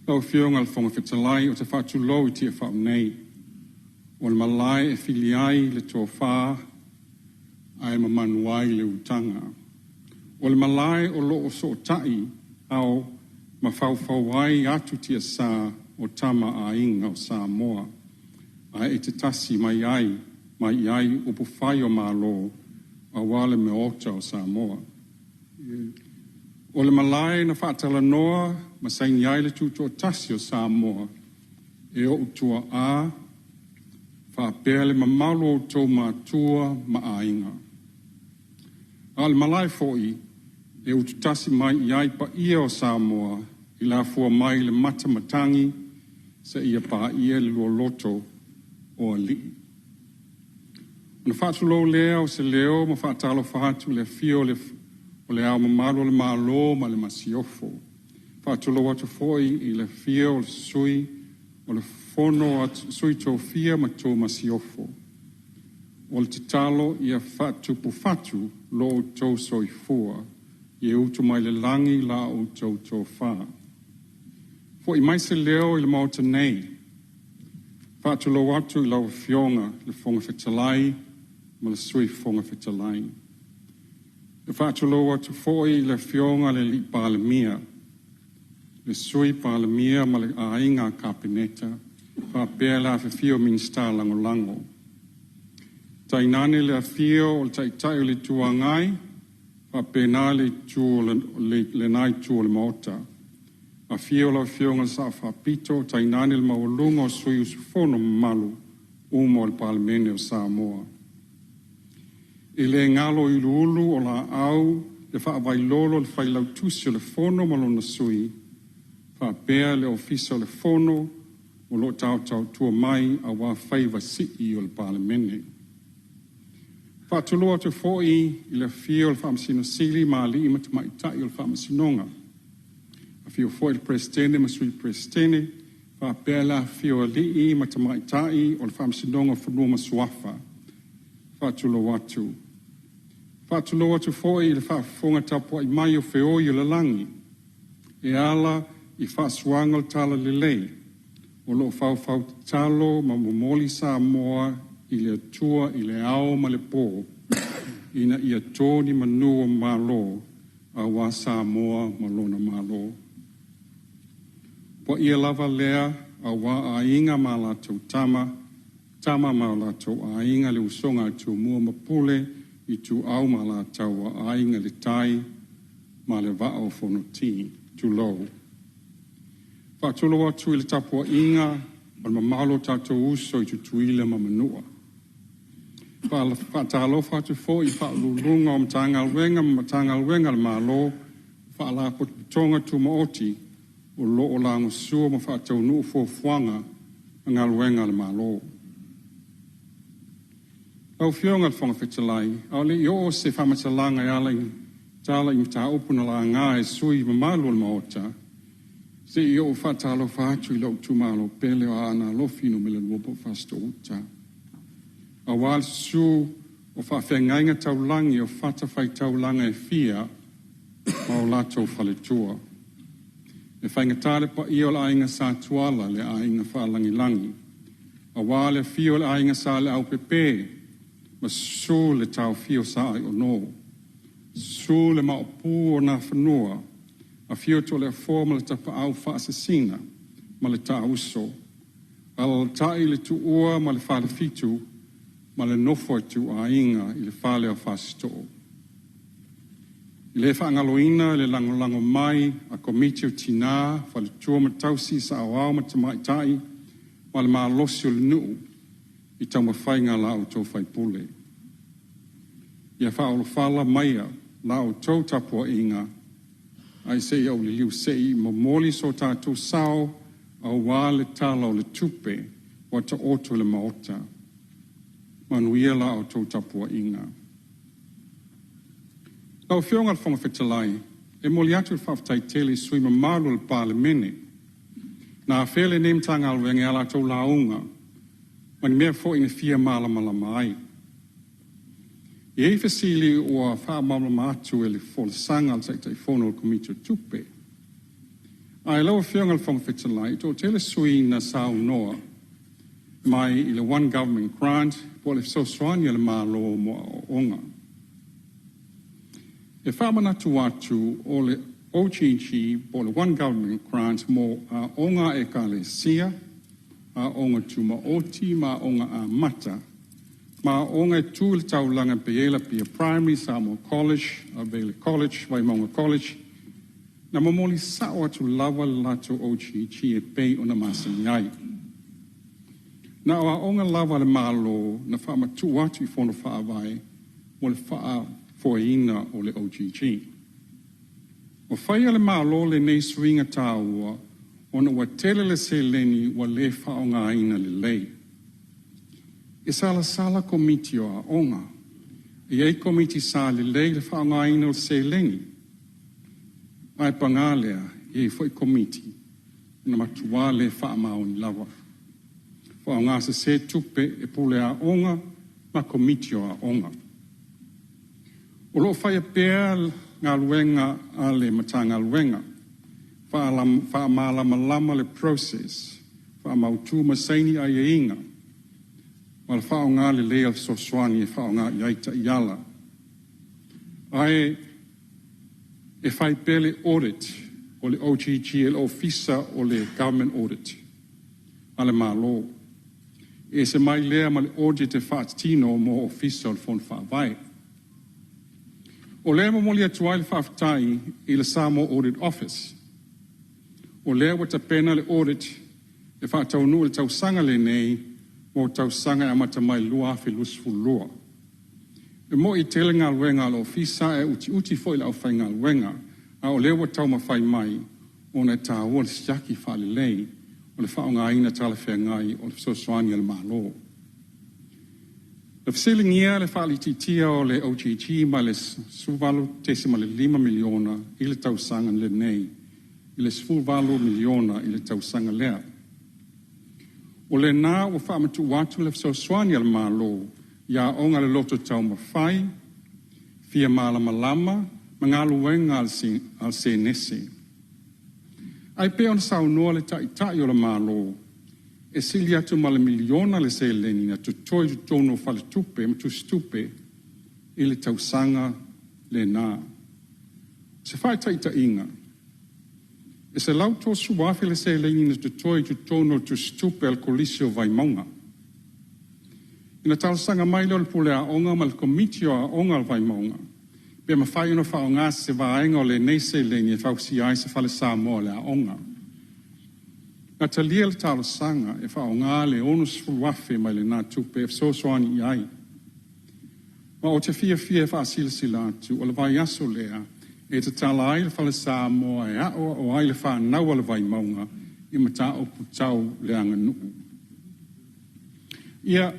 Lau Afioga i le Fofoga Fetalai, ou te faatulou i Tiafau nei, o le malae e fili ai le tofa ae mamanu ai le utaga. O le malae o lo o sootai ao ma faufau ai atu tiasa o Tama a Aiga o Samoa. ae e te tasi mai ai mai i ai upufai o Malo aua le Maota o Samoa. O le malae na faatalanoa ma saini ai le tutoatasi o Samoa e o'u tua'a faapea le mamalu o outou matua ma aiga. A o le malae foi e ututasi mai i ai paia o Samoa i le afua mai i le mata matagi seia paia le lualoto o alii. Ona faatulou lea o se leo ma faatalofa atu i le afio o le Ao Mamalu o le Malo ma le Masiofo. Faatulou atu foi i le afio o le Sui o le Fono a Sui Tofia ma tou Masiofo. O le tatalo ia faatupu fatu lo outou soifua, ia utu mai le lagi la outou tofa. Fo'i mai se leo i le Maota nei, faatulou atu i lau Afioga i le Fofoga Fetalai ma le Sui Fofoga Fetalai. E faatulou atu foi i le Afioga i le Alii Palemia, le Sui Palemia ma le Aiga Kapeneta, faapea le afifio o Minisita Lagolago. Tainane le afio o le Taitai o le Itu Agai, faapena le itu o lena itu o le Maota. Afio lau Afioga i le Sao Faapito, tainane le maualuga o sui usufono mamalu uma o le Palemene o Samoa. E le galo i uluulu o laau le faavailolo o le Failautusi o le Fono ma lona sui, faapea le Ofisa o le Fono o lo o taotaotua mai aua faiva sii o le Palemene. Faatulou atu foi i le afio o le Faamasino Sili ma alii ma tamaitai o le Faamasinoga. Afio foi le Peresetene ma Sui Peresetene, faapea le afifio o alii ma tamaitai o le Faamasinoga o Fanua ma Suafa. Faatulou atu. Faatulou atu foi i le faafofoga tapuai mai o feoi o le lagi e ala i faasuaga o le talalelei o lo o faufautatalo ma momoli Samoa i le Atua i le ao ma le po ina ia to ni manu o malo aua Samoa ma lona Malo. Paia lava lea aua aiga ma latou tama, tama ma o latou aiga, le usoga a Tumua ma Pule, Ituau ma Alataua, Aiga i le Tai ma le Vaa o Fonoti. Tulou. Faatulou atu i le tapuaiga o le mamalu o tatou uso i Tutuila ma Manua. Faatalofa atu foi i Faauluuluga o Matagaluega ma Matagaluega a le Malo, Faalapotopotoga Tumaoti o lo o lagosua ma faataunuu fuafuaga ma galuega a le Malo. Lau Afioga i le Fofoga Fetalai, a o le i oo se faamatalaga e ala i tala i mataupu na laga e sui usufono mamalu o le Maota, se i ou faatalofa atu i lou itumalo pele o Aana Alofi Nu.2 po o Fasitoo-uta, aua le susu o faafeagaiga taulagi o fatafaitaulaga e fia ma o latou faletua. E faigata le paia o le aiga Sa Tuala, le aiga faalagilagi, aua le afio o le aiga Sa Leaupepe ma susu le taofia o Sa Aiono, susu le Maopu o Nafanua, afio Toleafoa ma le Tapaau Faasisina ma le Taauso, alalatai le Tuua ma le Falefitu ma le nofo a ituaiga i le fale o Fasitoo. E le faagaloina le lagolago mai a Komiti o Tina, Faletua ma Tausi, Saoao ma Tamaitai ma le malosi o le nuu i taumafaiga a la outou faipule. Ia faaolofala maia la outou tapuaiga ae se i ou liliu se i momoli so tatou sao aua le Tala o le Tupe ua taoto i le Maota. Manuia la outou tapuaiga. Lau Afioga i le Fofoga Fetalai, e momoli atu le faafetai tele i sui usufono mamalu o le Palemene na afea lenei Matagaluega i a latou lauga ma ni mea foi na fia malamalama ai. E i ai fesili ua faamalamalama atu e le folasaga a le Taitaifono o le Komiti o Tupe. Ae lau Afioga i le Fofoga Fetalai, e toatele sui usufono na saunoa mai i le One Government Grant po o le fesoasoani a le Malo mo aoaoga. E faamanatu atu o le OGG po o le One Government Grant mo aoga a Ekalesia, Aoga Tumaoti ma Aoga Amata, ma aoga e tu i le taulaga pei ai Apia Primary, Samoa College, Avele College, Vaimauga College, na momoli sa'o atu lava le latou OGG e pei ona masani ai. Na o aoga lava a le Malo na faamatuu atu i fono faavae mo le faafoeina o le OGG. Ua faia e le Malo lenei suiga taua ona ua tele le seleni ua le faaaogaina lelei. E salasala Komiti o Aoga. E i ai Komiti sa lelei le faaaogaina o le seleni, ae paga lea, e i ai foi Komiti na matua le faamaoni lava. Faaaoga sese tupe e pule aoga ma Komiti o Aoga. O lo o faia pea galuega a le Matagaluega, faamalamalama le process, faamautu ma saini aiaiga, ma le faaaoga lelei o le fesoasoani e faaaoga i ai taiala. Ae e fai pea le audit o le OGG e le Ofisa o le Government Audit a le Malo. E ese mai lea ma le audit e faatino mo Ofisa o le Fono Faavae. O lea e momoli atu ai le faafetai i le Samoa Audit Office. O lea ua tapena le audit e faataunuu i le tausaga lenei mo tausaga e amata mai i le 2022. E moni e tele galuega a le Ofisa ae utiuti foi le aufaigaluega, a o lea ua taumafai mai ona e taua le siaki faalelei o le faaaogaina talafeagai o le fesoasoani a le Malo. Na fesiligia le faaitiitia o le OGG mai le $18.5 miliona i le tausaga lenei i le $18 miliona i le tausaga lea. O lena ua faamatuu atu le fesoasoani a le Malo i aoga a le Loto Taumafai, Fia Malamalama ma galuega a le Senese. Ae pei ona saunoa le Taitai o le Malo, e sili atu ma le miliona le seleni na totoe i totonu o faletupe ma tusitupe i le tausaga lena. O se faataitaiga, e $130,000 le seleni na totoe i totonu o le tusitupe a le Kolisi o Vaimauga. Ina talosaga mai lea o le Pule Aoga ma le Komiti o Aoga a le Vaimauga, pe mafai ona faaaoga se vaega o lenei seleni e fausia ai se fale Samoa o le aoga. Na talia le talosaga e faaaoga le $60,000 mai lena tupe e fesoasoani i ai. Ma ou te fiafia e faasilasila atu o le vaiaso lea e tatala ai le fale Samoa e aoao ai le fanau a le Vaimauga i mataupu tau le aganuu. Ia,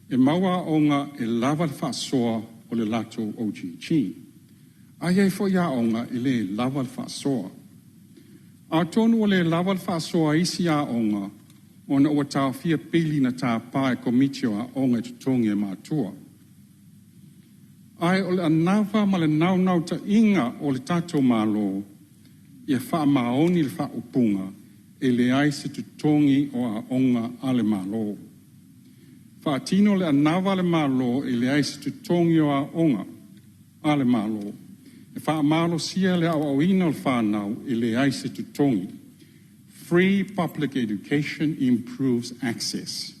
e mau aoga e lava le faasoa o le latou OGG. Ae i ai foi aoga e le lava le faasoa. Atonu ua le lava le faasoa a isi aoga ona ua taofia pili na tapa e Komiti o Aoga e totogi e matua. Ae o le anava ma le naunautaiga o le tatou Malo ia faamaoni le faaupuga e leai se totogi o aoga a le Malo. Faatino le anava a le Malo e leai se totogi o aoga a le Malo. E faamalosia le aoaoina o le fanau e leai se totogi. Free public education improves access.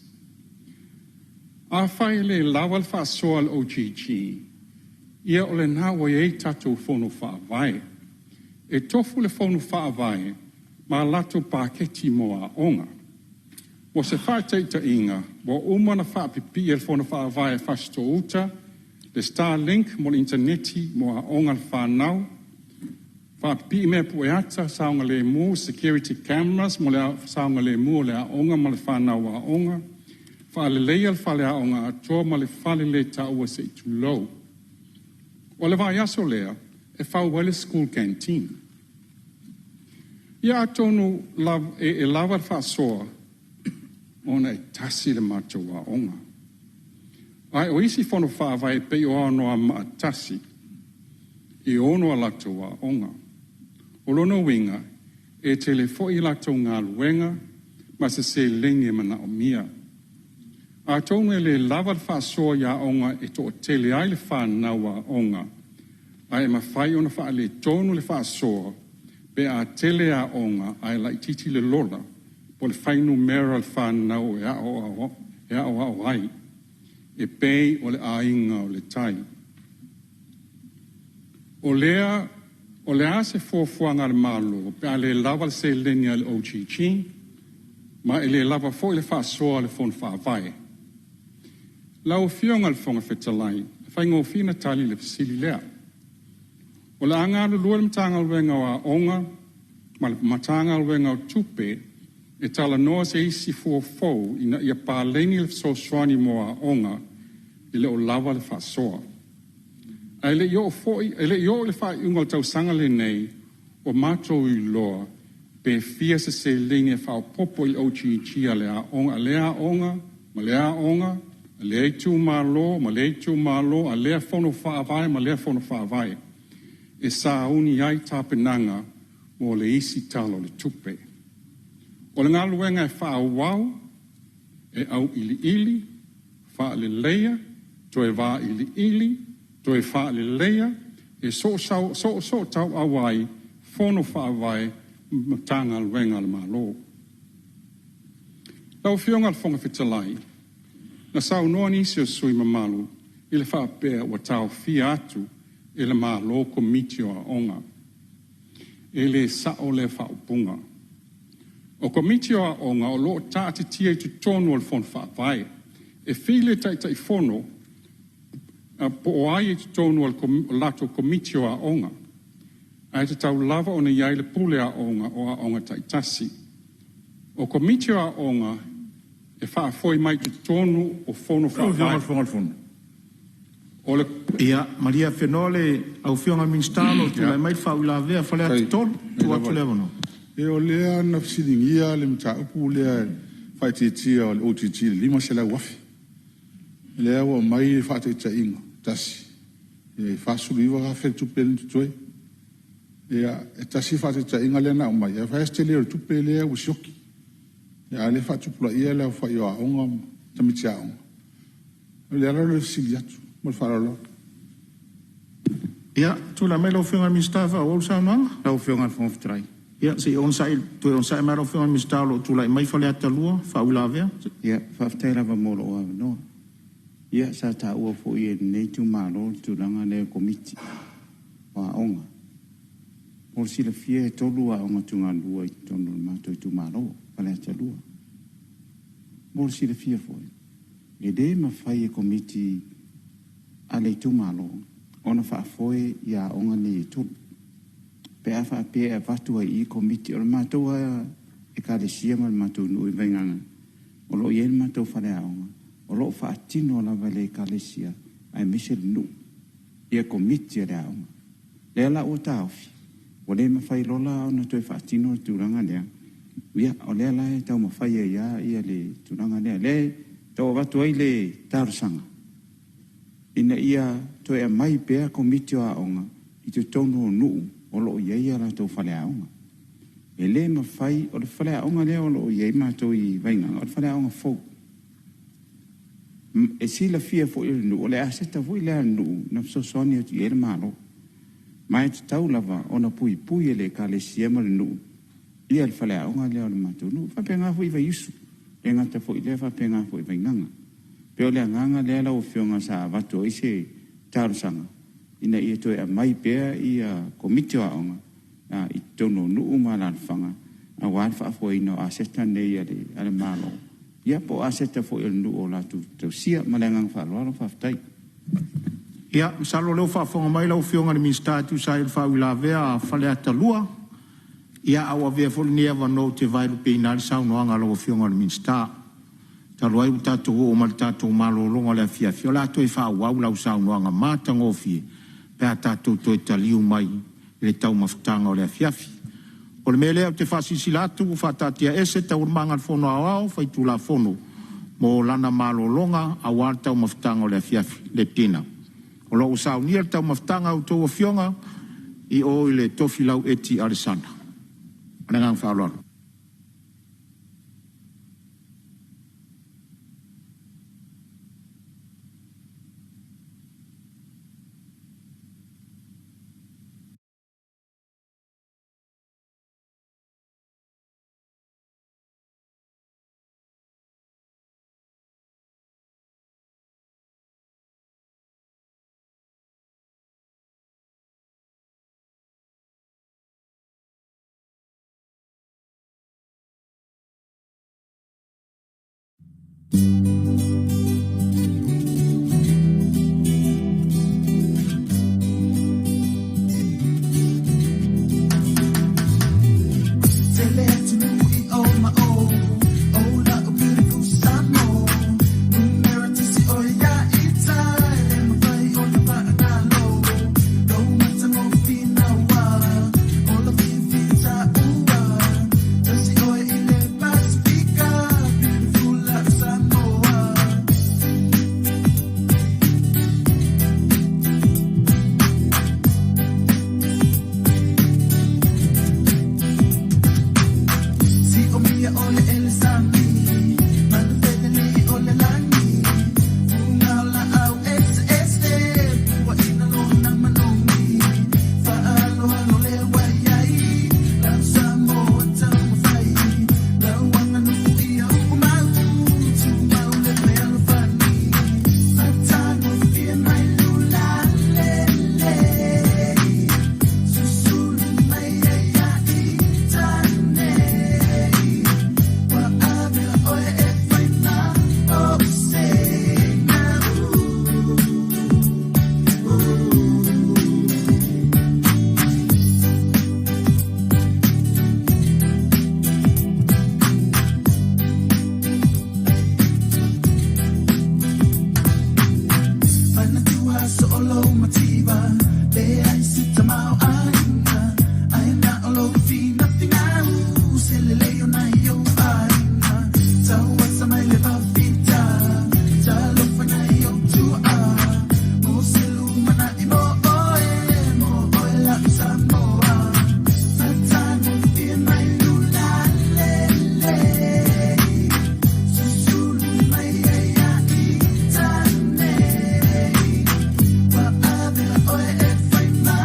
Afai e le lava le faasoa a le OGG, ia o lena ua i ai tatou fono faavae. E tofu le fono faavae ma latou paketi mo aoga. Mo se faataitaiga, ua uma ona faapipii e le fono faavae a Fasitoo-uta le Starlink mo le initaneti mo aoga a le fanau, faapipii mea pueata saogalemu, security cameras mo le saogalemu o le aoga ma le fanau aoga, faaleleia le faleaoga atoa ma le fale le taua se i tulou. O le vaiaso lea e fau ai le school canteen. Ia atonu e lava le faasoa ona e tasi le matou aoga. Ae o isi fono faavae e pei o Anoamaa 1, e 6 a latou aoga. O lona uiga, e tele foi a latou galuega ma se seleni e manaomia. Atonu e le lava le faasoa i aoga e toatele ai le fanau aoga, ae mafai ona faaletonu le faasoa pe a tele aoga ae laitiiti le lola po o le fuainumera o le fanau e aoao ai, e pei o le aiga o le tai. O le a se fuafuaga a le Malo pe a le lava le seleni a le OGG ma e le lava foi le faasoa a le Fono Faavae? Lau Afioga i le Fofoga Fetalai, e faigofie ona tali le fesili lea. O le a galulue le Matagaluega o Aoga ma le Matagaluega o Tupe e talanoa se isi fua fou ina ia paleni le fesoasoani mo aoga e le o lava le faasoa. Ae le i oo i le faaiuga o le tausaga lenei ua matou iloa pe fia se seleni e faaopoopo i le OGG a lea aoga ma lea aoga, a lea itumalo ma lea itumalo, a lea fono faavae ma lea fono faavae e sauni ai tapenaga mo le isi Tala o le Tupe. O le galuega e faaauau, e auiliili, faaleleia, toe vailiili, toe faaleleia, e soosootauau ai Fono Faavae ma Matagaluega a le Malo. Lau Afioga i le Fofoga Fetalai, na saunoa nisi o sui usufono mamalu i le faapea ua taofia atu e le Malo Komiti o Aoga. E le sao lea faaupuga. O Komiti o Aoga o lo o taatitia i totonu o le Fono Faavae. E fili le Taitaifono po o ai i totonu o le latou Komiti o Aoga, ae tatau lava ona i ai le pule aoga o aoga taitasi. O Komiti o Aoga e faafoe mai totonu o Fono Faavae. O le Ia, malie afenoa lau Afioga i le Minisita o lo o tulai mai le faauilavea a Faleata 3. Tuu atu le avanoa. Ia, o lea na fesiligia le mataupu lea i le faaitiitia o le OGG i le $500,000. Lea ua aumai le faataitaiga, tasi, e $49,000 le tupe lea na totoe. Ia, e tasi le faataitaiga lea na aumai, ae fai lava si tele o le tupe lea ua sioki, a o lea e faatupulaia le aofai o aoga ma tamaiti aoga. O le ala lea o le fesili atu. Ma le faaaloalo lava. Ia, tulai mai lau Afioga i le Minisita e faaauau le saunoaga. Lau Afioga i le Fofoga Fetalai. Ia, se i onosai, toe onosai mai lau Afioga i le Minisita o lo o tulai mai Faleata 2, faauilavea. Ia, faafetai lava mo lou avanoa. Ia, sa taua foi e lenei itumalo le tulaga lea o Komiti o Aoga. Mo le silafia e tolu aoga tugalua i totonu o le matou itumalo, Faleata 2. Mo le silafia foi, e le mafai e Komiti a le itumalo ona faafoe ia aoga nei e tolu. Pe a faapea e avatu ai i i Komiti, o le matou lava Ekalesia ma le matou nuu i Vaigaga, o lo o i ai le matou faleaoga, o lo o faatino lava e le Ekalesia aemaise le nuu ia Komiti a le aoga. Lea la ua taofi, ua le mafai loa la ona toe faatino le tulaga lea, ia o lea la e taumafai ai lava le tulaga lea. O lea e tau avatu ai le talosaga, ina ia toe aumai pea Komiti o Aoga i totonu o nuu o lo o i ai a latou faleaoga. E le mafai, o le faleaoga lea o lo o i ai matou i Vaigaga, o le faleaoga fou. E silafia foi e le nuu, o le aseta foi lea a le nuu na fesoasoani atu i ai le Malo. Ma e tatau lava ona puipui e le Ekalesia ma le nuu le faleaoga lea o le matou nuu. E faapena foi i Vaiusu, e le gata foi i lea, e faapena foi i Vaigaga. E pei o le agaga lea lau Afioga sa avatu ai se talosaga ina ia toe aumai pea ia Komiti o Aoga i totonu o nuu ma alaalafaga aua le faafoeina o aseta nei a le Malo, ia po o aseta foi a le nuu o latou tausia. Ma le agaga faaaloalo faafetai. Ia, masalo o lea ua faafofoga mai lau Afioga i le Minisita e tusa ai o le faauilavea a Faleata 2. Ia, ae ua avea foi lenei avanoa ou te vaelupeina ai le saunoaga a lau Afioga i le Minisita. Talu ai ua tatou oo mai i le tatou malologa o le afiafi, o le a toe faaauau lau saunoaga matagofie pe a tatou toe taliu mai i le taumafataga o le afiafi. O le mea lea ou te faasilasila atu ua faataatiaese Taualumaga a le Fono Aoao Faitulafono mo lana malologa aua le taumafataga o le afiafi le dinner. O lo o ua saunia le taumafataga a outou afioga i o i le Tofilau Eti Alesana. Ma le agaga faaaloalo. Manatua soo lou mativa, leai se tamaoaiga, ae na o lou finafinau se lelei o nai ou aiga. Tauasa mai le fafita, talofa nai ou tuaa, mo se lumanai mo oe, mo oe la'u Samoa. Matagofie mai lula lelei, susulu mai ai ia ita nei, ua avea oe e fai ma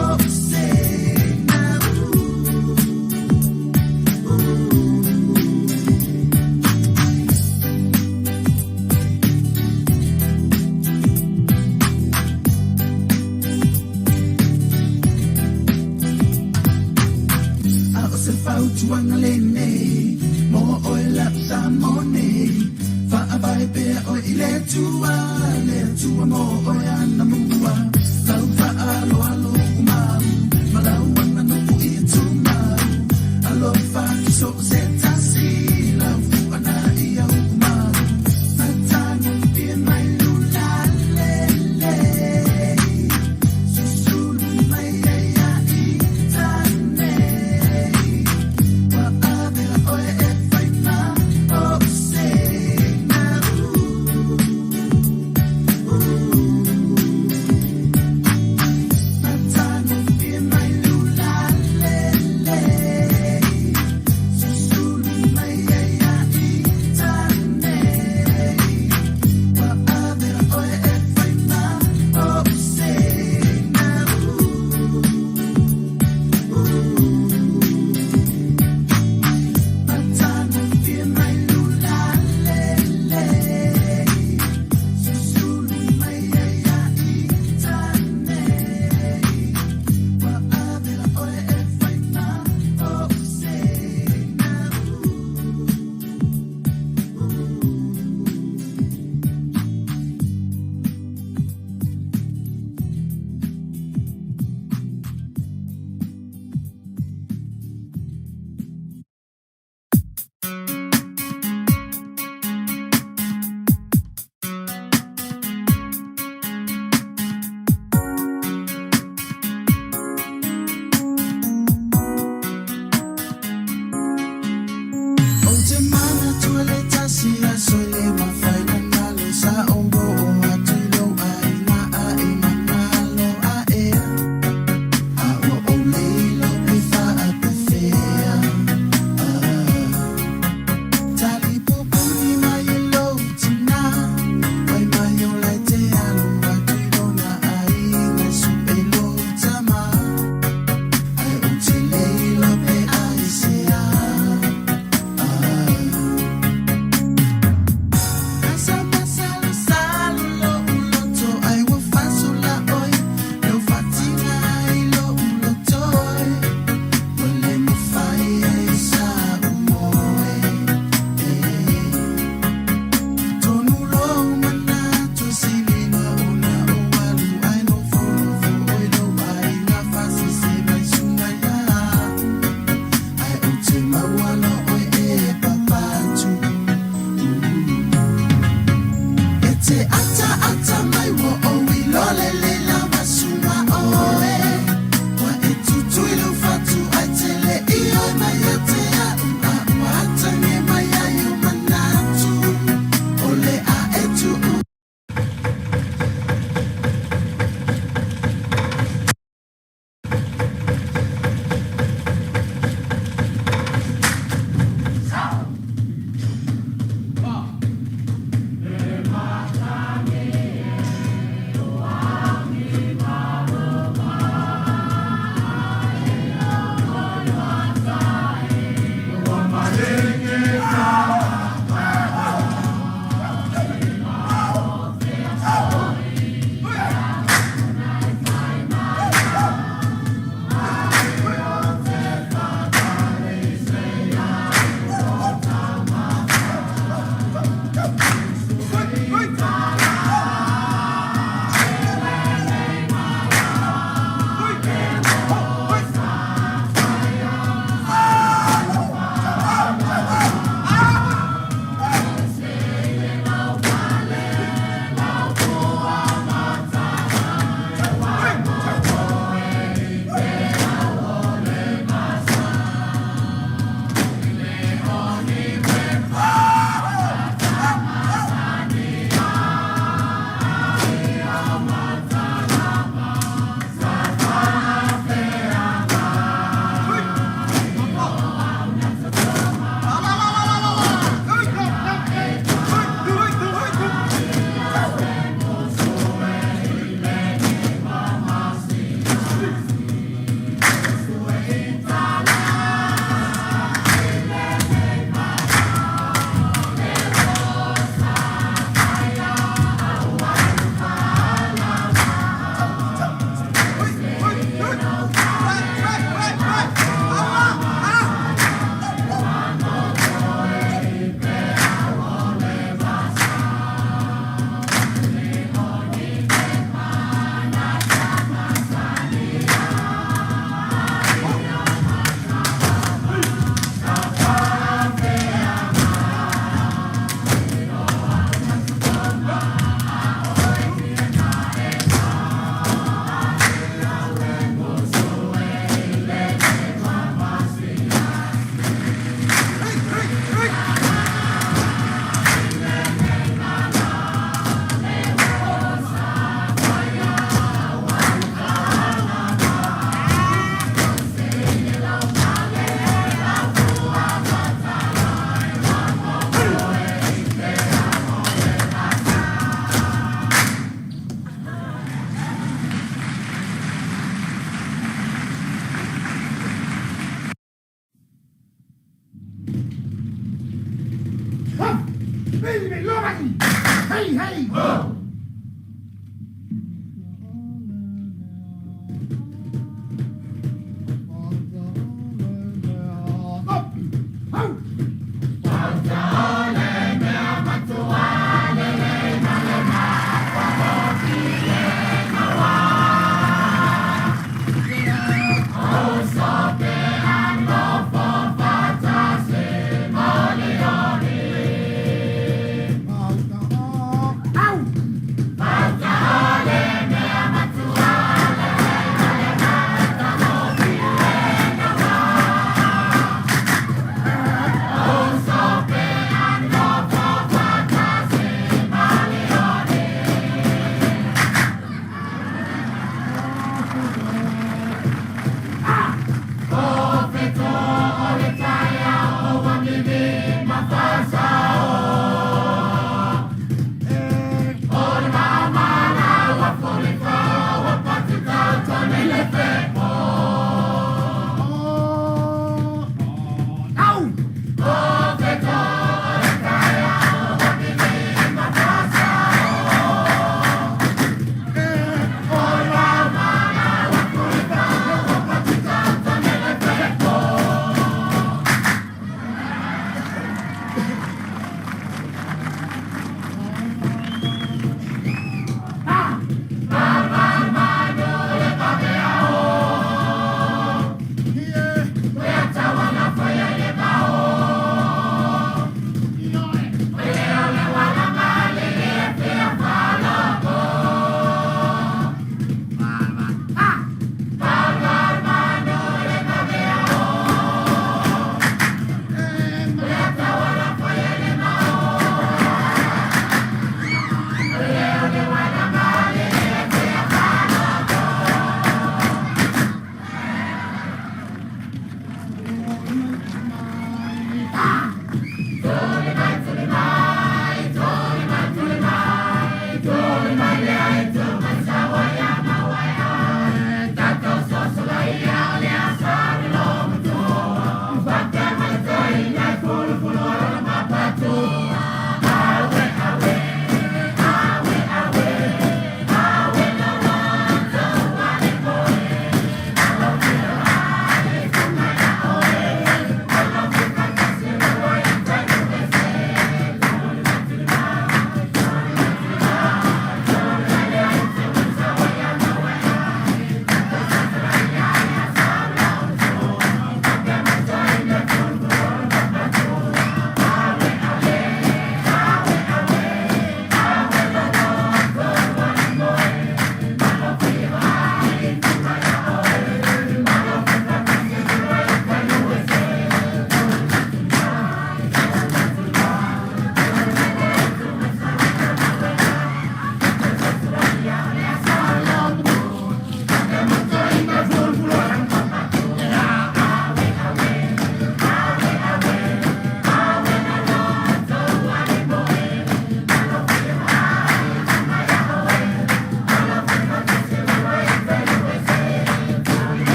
ou seina. A o se fautuaga lenei mo oe la'u Samoa nei, faavae pea oe i le Atua, le Atua mo oe anamua. Lau faaaloalo ua mau ma lau aganuu ia tumau, alofa ki so o se tasi, lau fuaga ia uumau. Matagofie mai lula lelei, susulu mai ai ia ita nei, ua avea oe e fai ma ou seina.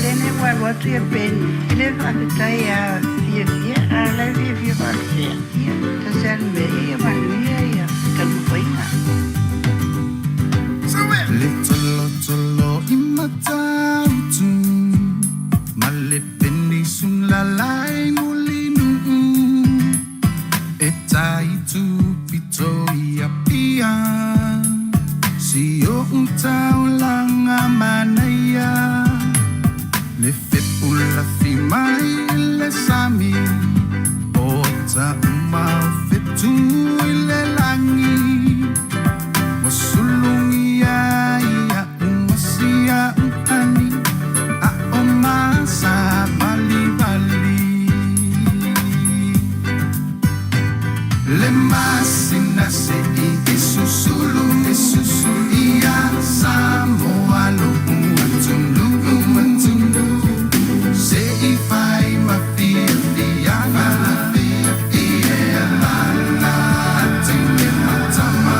lea nei ua alu atu ia Peni, e le faafetai a fiafia, a o la e fiafia faapea. Ia, tasi lava le mea, ia manuia ia taumafaiga. Le tolotolo i Matautu ma le penisula lai Mulinuu e tai pito i Apia si o'u taulaga manaia le fepulafi mai le sami o tauma o fetu i le lagi ua sulugia ia umasia uhani a o masa valivali le masina se'i e susulu e susulu ia Samoa lo'u atunuu atunuu se'i fai ma fiafiaga ia le matama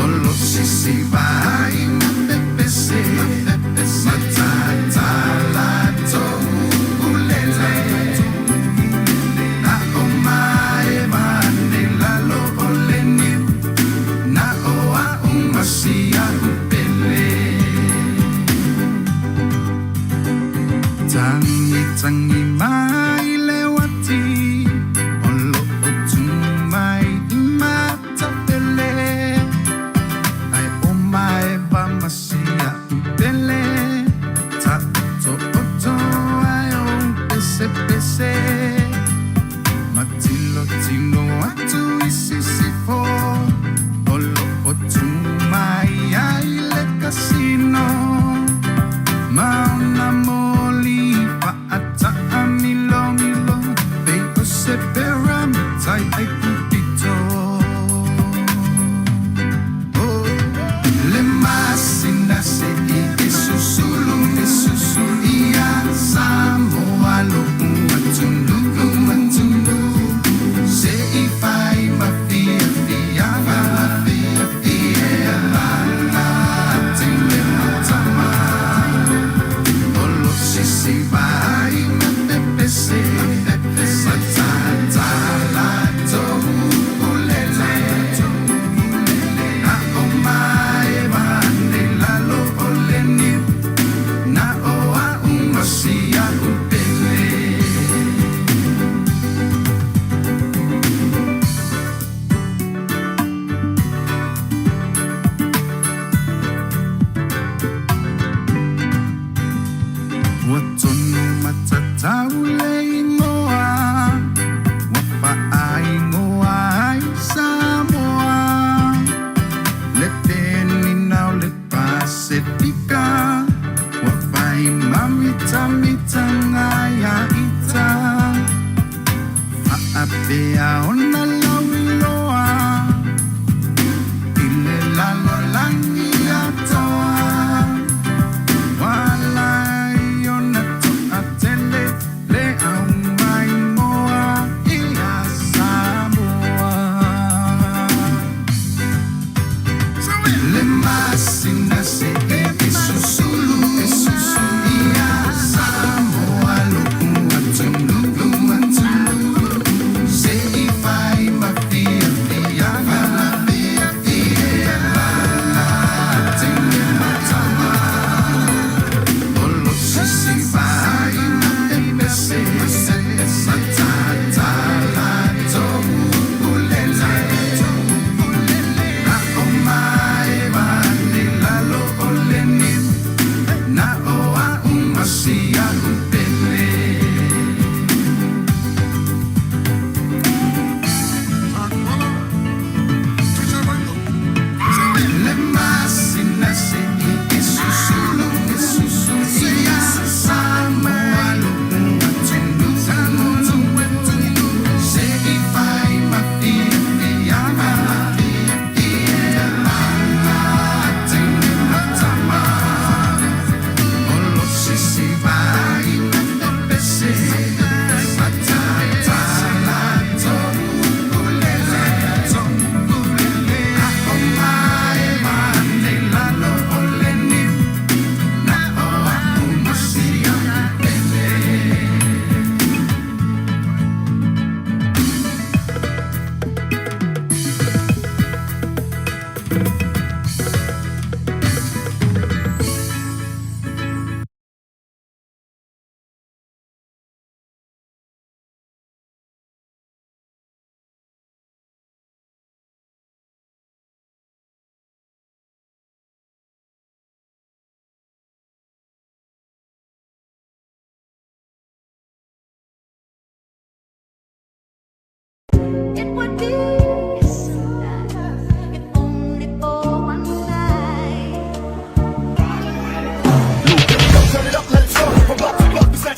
o lo sisi vai ma pepese matatala toulele na o mae mane lalo o le niu na o a'u masia upele tangi tangi mai le uati o lo'o tu mai i Matafele ai o mae va masia upele ta oto oto ai o pese pese matilotilo atu i sisifo o lo'o tu mai ai le kasino ma ona moli fa'ataʻamilomilo pei o se pera matai ai pupito. Oh, le masina se'i e susulu e susulu ia Samoa lo'u atunuu atunuu se'i fai ma fiafiaga ia le matama.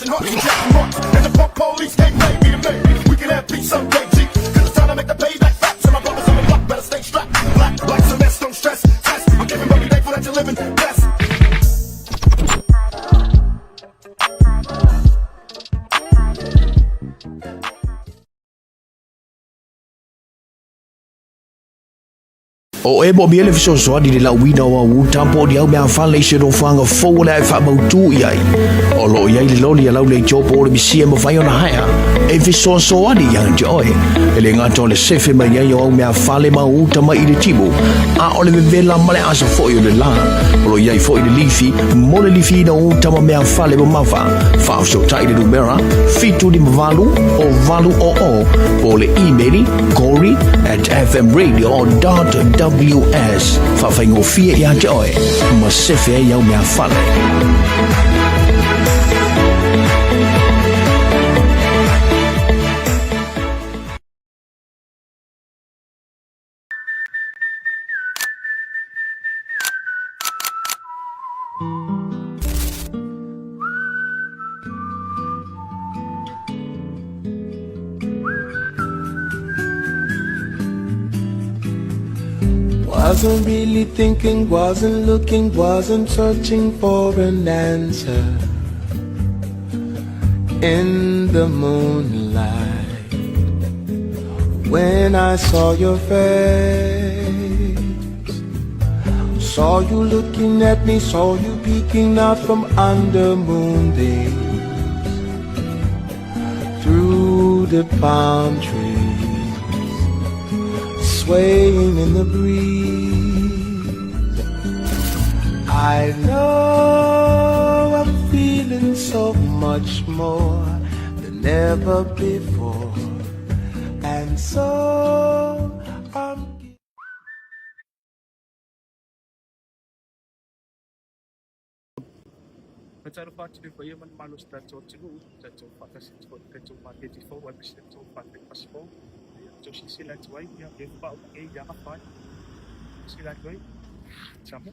Snatching hearts and jacking hearts. And the punk police can't pay me to maybe we can have peace someday, G. Cause it's time to make the payback fat. So my brothers on the block better stay strapped. Black, like Celeste, don't stress. Test. I'm giving, but be thankful that you're living. Best. O e moomia le fesoasoani i le lauina o au uta po o ni au meafale i se nofoaga fou o le a e faamautū i ai. O lo o i ai le loli a Lauleitio po o le misia e mafai ona haea e fesoasoani ia te oe. E le gata o le sefe mai ai o au meafale ma au uta mai i le timu, a o le vevela ma le asa foi o le lā. O lo o i ai foi le lifi mo le lifiina o uta ma meafale mamafa. Faafesootai i le numera 758 o 800 po o le imeli corey@fmradio.ws. Faafaigofie ia te oe ma sefe ai au meafale. Wasn't really thinking, wasn't looking, wasn't searching for an answer. In the moonlight, when I saw your face, saw you looking at me, saw you peeking out from under moonbeams, through the palm trees, swaying in the breeze. I know I'm feeling so much more than ever before, and so I'm. Faatalofa atu i le paia ma le mamalu o si tatou atunuu, tatou faatasi atu foi i le tatou maketi fou aemaise le tatou maketi pasi fou. Ia outou silasila atu ai, ia lea faatoa uma nei ia afa ai. Silasila atu ai, Samoa.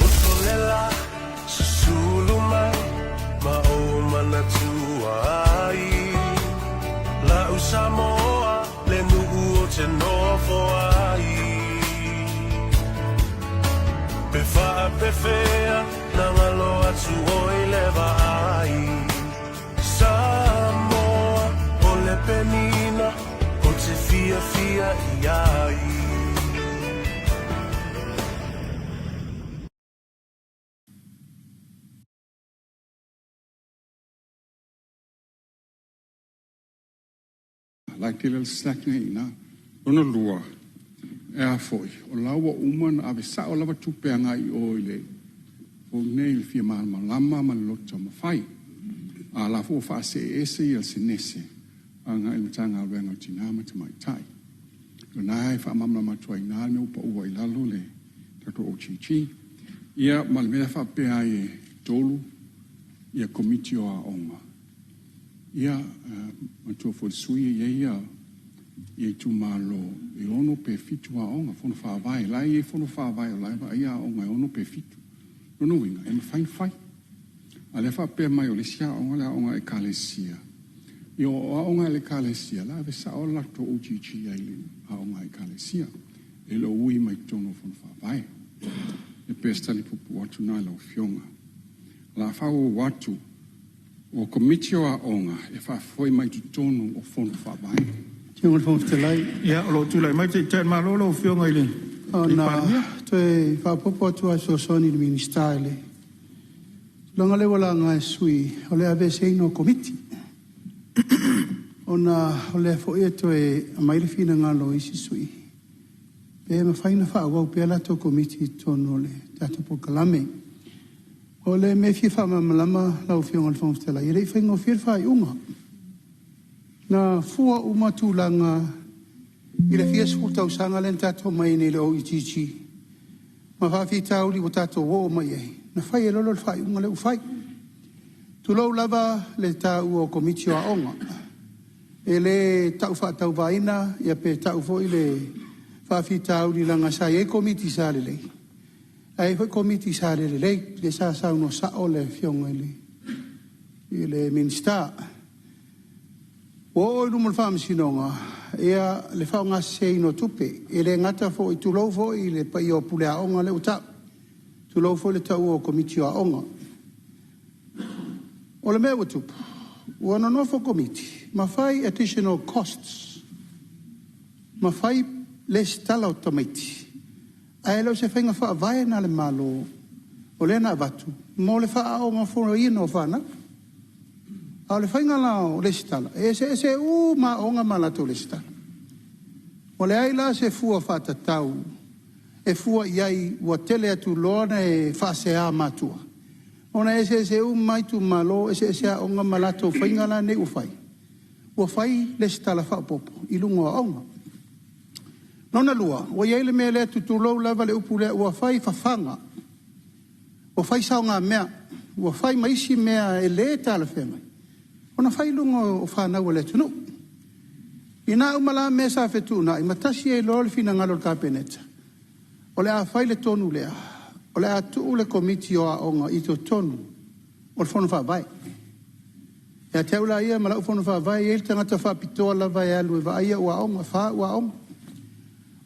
Utulela susulu mai ma ou manatua ai La'u Samoa le nu'u o te nofo ai Pe faapefea na galo atu oi le vaai Samoa o le penina o te fiafia i ai. La e tele le slack nei i ina. Lona lua, e a foi, o la ua uma ona ave sao lava tupe agai i o i le phone nei i le fia malamalama ma le loto taumafai. A la foi ua faasee ese ia le senese agai i le Matagaluega o Tina ma Tamaitai. O lena e faamalamalama atu ai i ina le mea ua pau ai i lalo le tatou OGG. Ia ma le mea faapea ai e tolu ia Komiti o Aoga. Ia, manatua foi le sui usufono e i ai ia itumalo e ono pe fitu aoga, fono faavae. La e i ai fono faavae o la e vaaia aoga e ono pe fitu. Lona uiga, e mafai ona fai. A o lea faapea mai o le isi aoga le aoga a Ekalesia. Ia o aoga a le Ekalesia, la e ave sao le latou OGG ai i le aoga a Ekalesia. E le o ui mai totonu o fono faavae. E pei o se tali puupuu atu lena i lau Afioga. O le a faaauau atu. O Komiti o Aoga e faafoe mai totonu o Fono Faavae. Afioga i le Fofoga Fetalai. Ia, o lo o tulai mai le Taitai o le Malo lau Afioga i le Ona Palemia. toe faaopoopo atu lava e fesoasoani i le Minisita i le tulaga lea ua laga e sui usufono o le aveeseina o Komiti. Ona o lea foi e toe aumai le finagalo o isi sui usufono, pe mafai ona faaauau pea latou Komiti i totonu o le tatou polokalame. O le mea e fia faamalamalama lau Afioga i le Fofoga Fetalai, e le i faigofie le faaiuga. Na fua uma tulaga i le fia sefulu tausaga lea na tatou omai ai nei i le OGG. ma faafitauli ua tatou oo mai i ai, na fai ai loa lea o le faaiuga lea ua fai. Tulou lava le taua o Komiti o Aoga. E le tau faatauvaaina ia pe tau foi le faafitauli leaga sa i ai Komiti sa lelei, ae i ai foi Komiti sa le lelei, lea sa saunoa sao le Afioga i le Minisita. Ua oo i luma o le Faamasinoga le faaaogaseseina o tupe, e le gata foi, tulou foi le paia o Pule Aoga lea ua ta'u, tulou foi le taua o Komiti o Aoga. O le mea ua tupu, ua nonofo Komiti ma fai additional costs ma fai lesitala o tamaiti, ae le o se faiga faavae lena a le Malo o lea na avatu mo le faaaogafuaina o fanau. A o le faiga la o lesitala, e eseese uma lava aoga ma a latou lesitala. Ua leai la se fua faatatau e fua i ai ua tele atu loa ona e faasea matua, ona e eseese uma lava itumalo, eseese aoga ma latou faiga la nei ua fai, ua fai lesitala faaopoopo i luga o aoga. Lona lua, ua i ai le mea lea, tulou lava le upu lea, ua fai fafaga, ua fai saogamea, ua fai ma isi mea e le talafeagai ona fai i luga o fanau a le atunuu. I na uma la mea sa fetuunai, ma tasi ai loa le finagalo o le Kapeneta, o le a fai le tonu lea, o le a tuu le Komiti o Aoga i totonu o le Fono Faavae. Ia te au la ia ma lau Fono Faavae, e i ai le tagata faapitoa lava e alu e vaai au aoga, e 4 au aoga.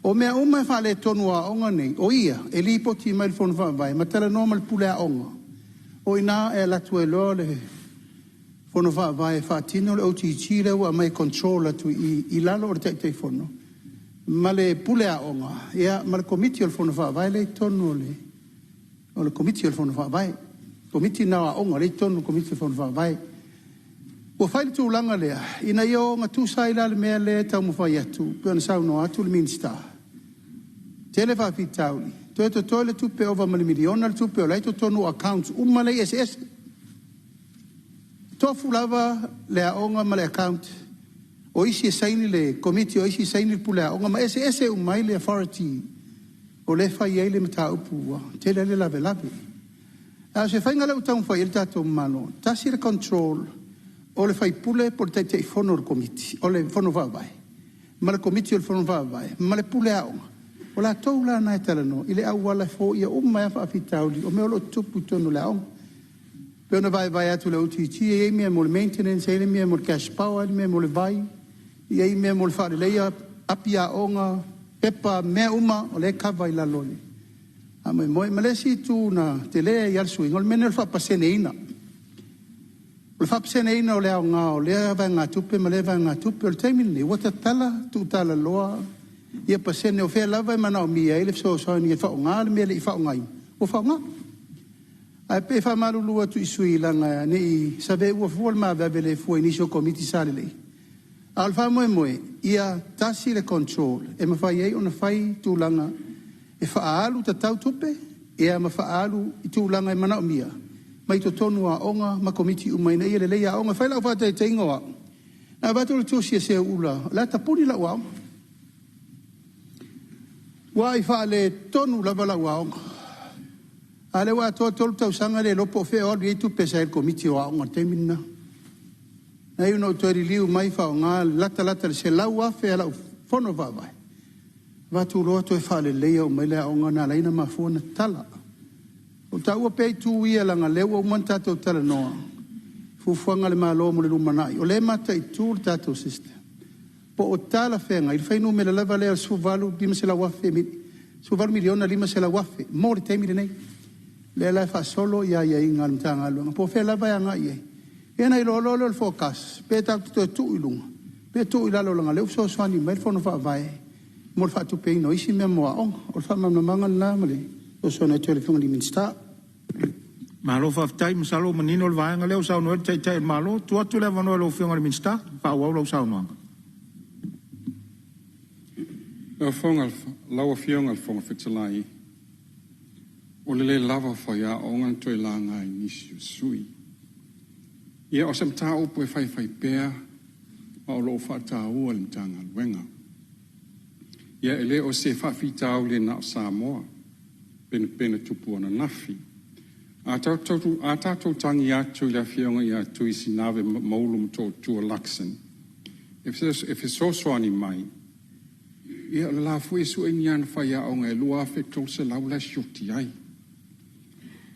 O mea uma e faaletonu o aoga nei, o ia e lipoti mai i le Fono Faavae ma talanoa ma le Pule Aoga, o i ina e alu atu ai loa le Fono Faavae e faatino le OGG lea ua aumai e control atu i i i lalo o le Taitaifono ma le Pule Aoga ma le Komiti o le Fono Faavae lea e i totonu o le Komiti o le Fono Faavae. Komiti lena o Aoga lea e i totonu o le Komiti o le Fono Faavae. Ua fai le tulaga lea ina ia ogatusa ai la le mea lea e taumafai atu e pei ona saunoa atu le Minisita, tele faafitauli, toe totoe le tupe ova ma le miliona le tupe o la e i totonu o accounts uma ia eseese. E tofu lava le aoga ma le account, o isi e saini le Komiti, o isi e saini le Pule Aoga ma eseese uma ai le authority o lea e fai ai le mataupu ua tele ai le lavelave. A o se faiga lea ua taumafai i ai le tatou Malo, tasi le control o le sui usufono po o le Taitaifono o le Komiti o le Fono Faavae ma le Komiti o le Fono Faavae ma le Pule Aoga, o latou la na e talanoa i le auala e foia uma ai lava faafitauli o mea o lo o tutupu i totonu o le aoga. E pei ona vaevae atu e le OGG, e i ai mea mo le maintenance, e i ai le mea mo le cash power, e i ai le mea mo le vai, e i ai mea mo le faaleleia api aoga, pepa, mea uma o lea e kava i lalo o le faamoemoe. Ma le isi itu na tele ai lava le suiga, o le mea lea o le faapaseneina. O le faapaseneina o le aoga o lea vaegatupe ma lea vaegatupe. O le taimi lenei, ua tatala tuutalaloa pasene, o fea lava e manaomia ai le fesoasoani e faaaoga le mea e le i faaaogaina, ua faaaoga. Ae pei e faamalulu atu i sui usufono leaga ne i saveua fua le maveave le fua i nisi o Komiti sa lelei, a o le faamoemoe, ia tasi le control e mafai ai ona fai tulaga e faaalu tatau tupe ma faaalu i tulaga e manaomia mai totonu o aoga ma Komiti uma ina ia lelei aoga. E fai lau faataitaiga o au, na avatu le tusi a Seuula o le a tapuni lau aoga. Ua faaletonu lava lau aoga, a o lea ua atoa le 3 tausaga e le iloa po o fea o alu i ai tupe sa i le Komiti o Aoga i le taimi lena. Na iu ina ou toe liliu mai faaaoga le latalata i le $100,000 a lau fono faavae, avatu loa toe faaleleia uma ai le aoga na ala ai ona mafua ona tatala. Ua ou taua pea itu ia leaga o lea ua uma ona tatou talanoa i fuafuaga a le Malo mo le lumanai, o lea e mataitu le tatou system po o talafeagai le fuainumera lava lea o le $18 miliona $500,000 mo le taimi lenei. O lea la e faasolo aiaiga a le Matagaluega po o fea lava e agai i ai, ia ona iloa loa lea o le forecast pe tatou te toe tuu i luga pe tuu i lalo leaga o lea ua fesoasoani mai le Fono Faavae mo le faatupeina o isi mea mo aoga. O le faamalamalamaga lena ma le fesoasoani atu i le Afioga i le Minisita. Malo faafetai. Masalo ua manino le vaega lea ua saunoa i ai le Taitai o le Malo. Tuu atu le avanoa i lau Afioga i le Minisita e faaauau lau saunoaga. Lau Afioga i le Fofoga Fetalai, o le le lava o faiaoga na toe laga e nisi o sui usufono. Ia, o se mataupu e faifaipea ma o lo o faataua e le Matagaluega. Ia, e le o se faafitauli na o Samoa. Penapena Tupu ananafi. A tatou tagi atu i le Afioga ia Tui Sinave Maulu Motootua Luxon e fesoasoani mai, ia o le la foi e sue ni ana faiaoga e 2,300 la e sioti ai.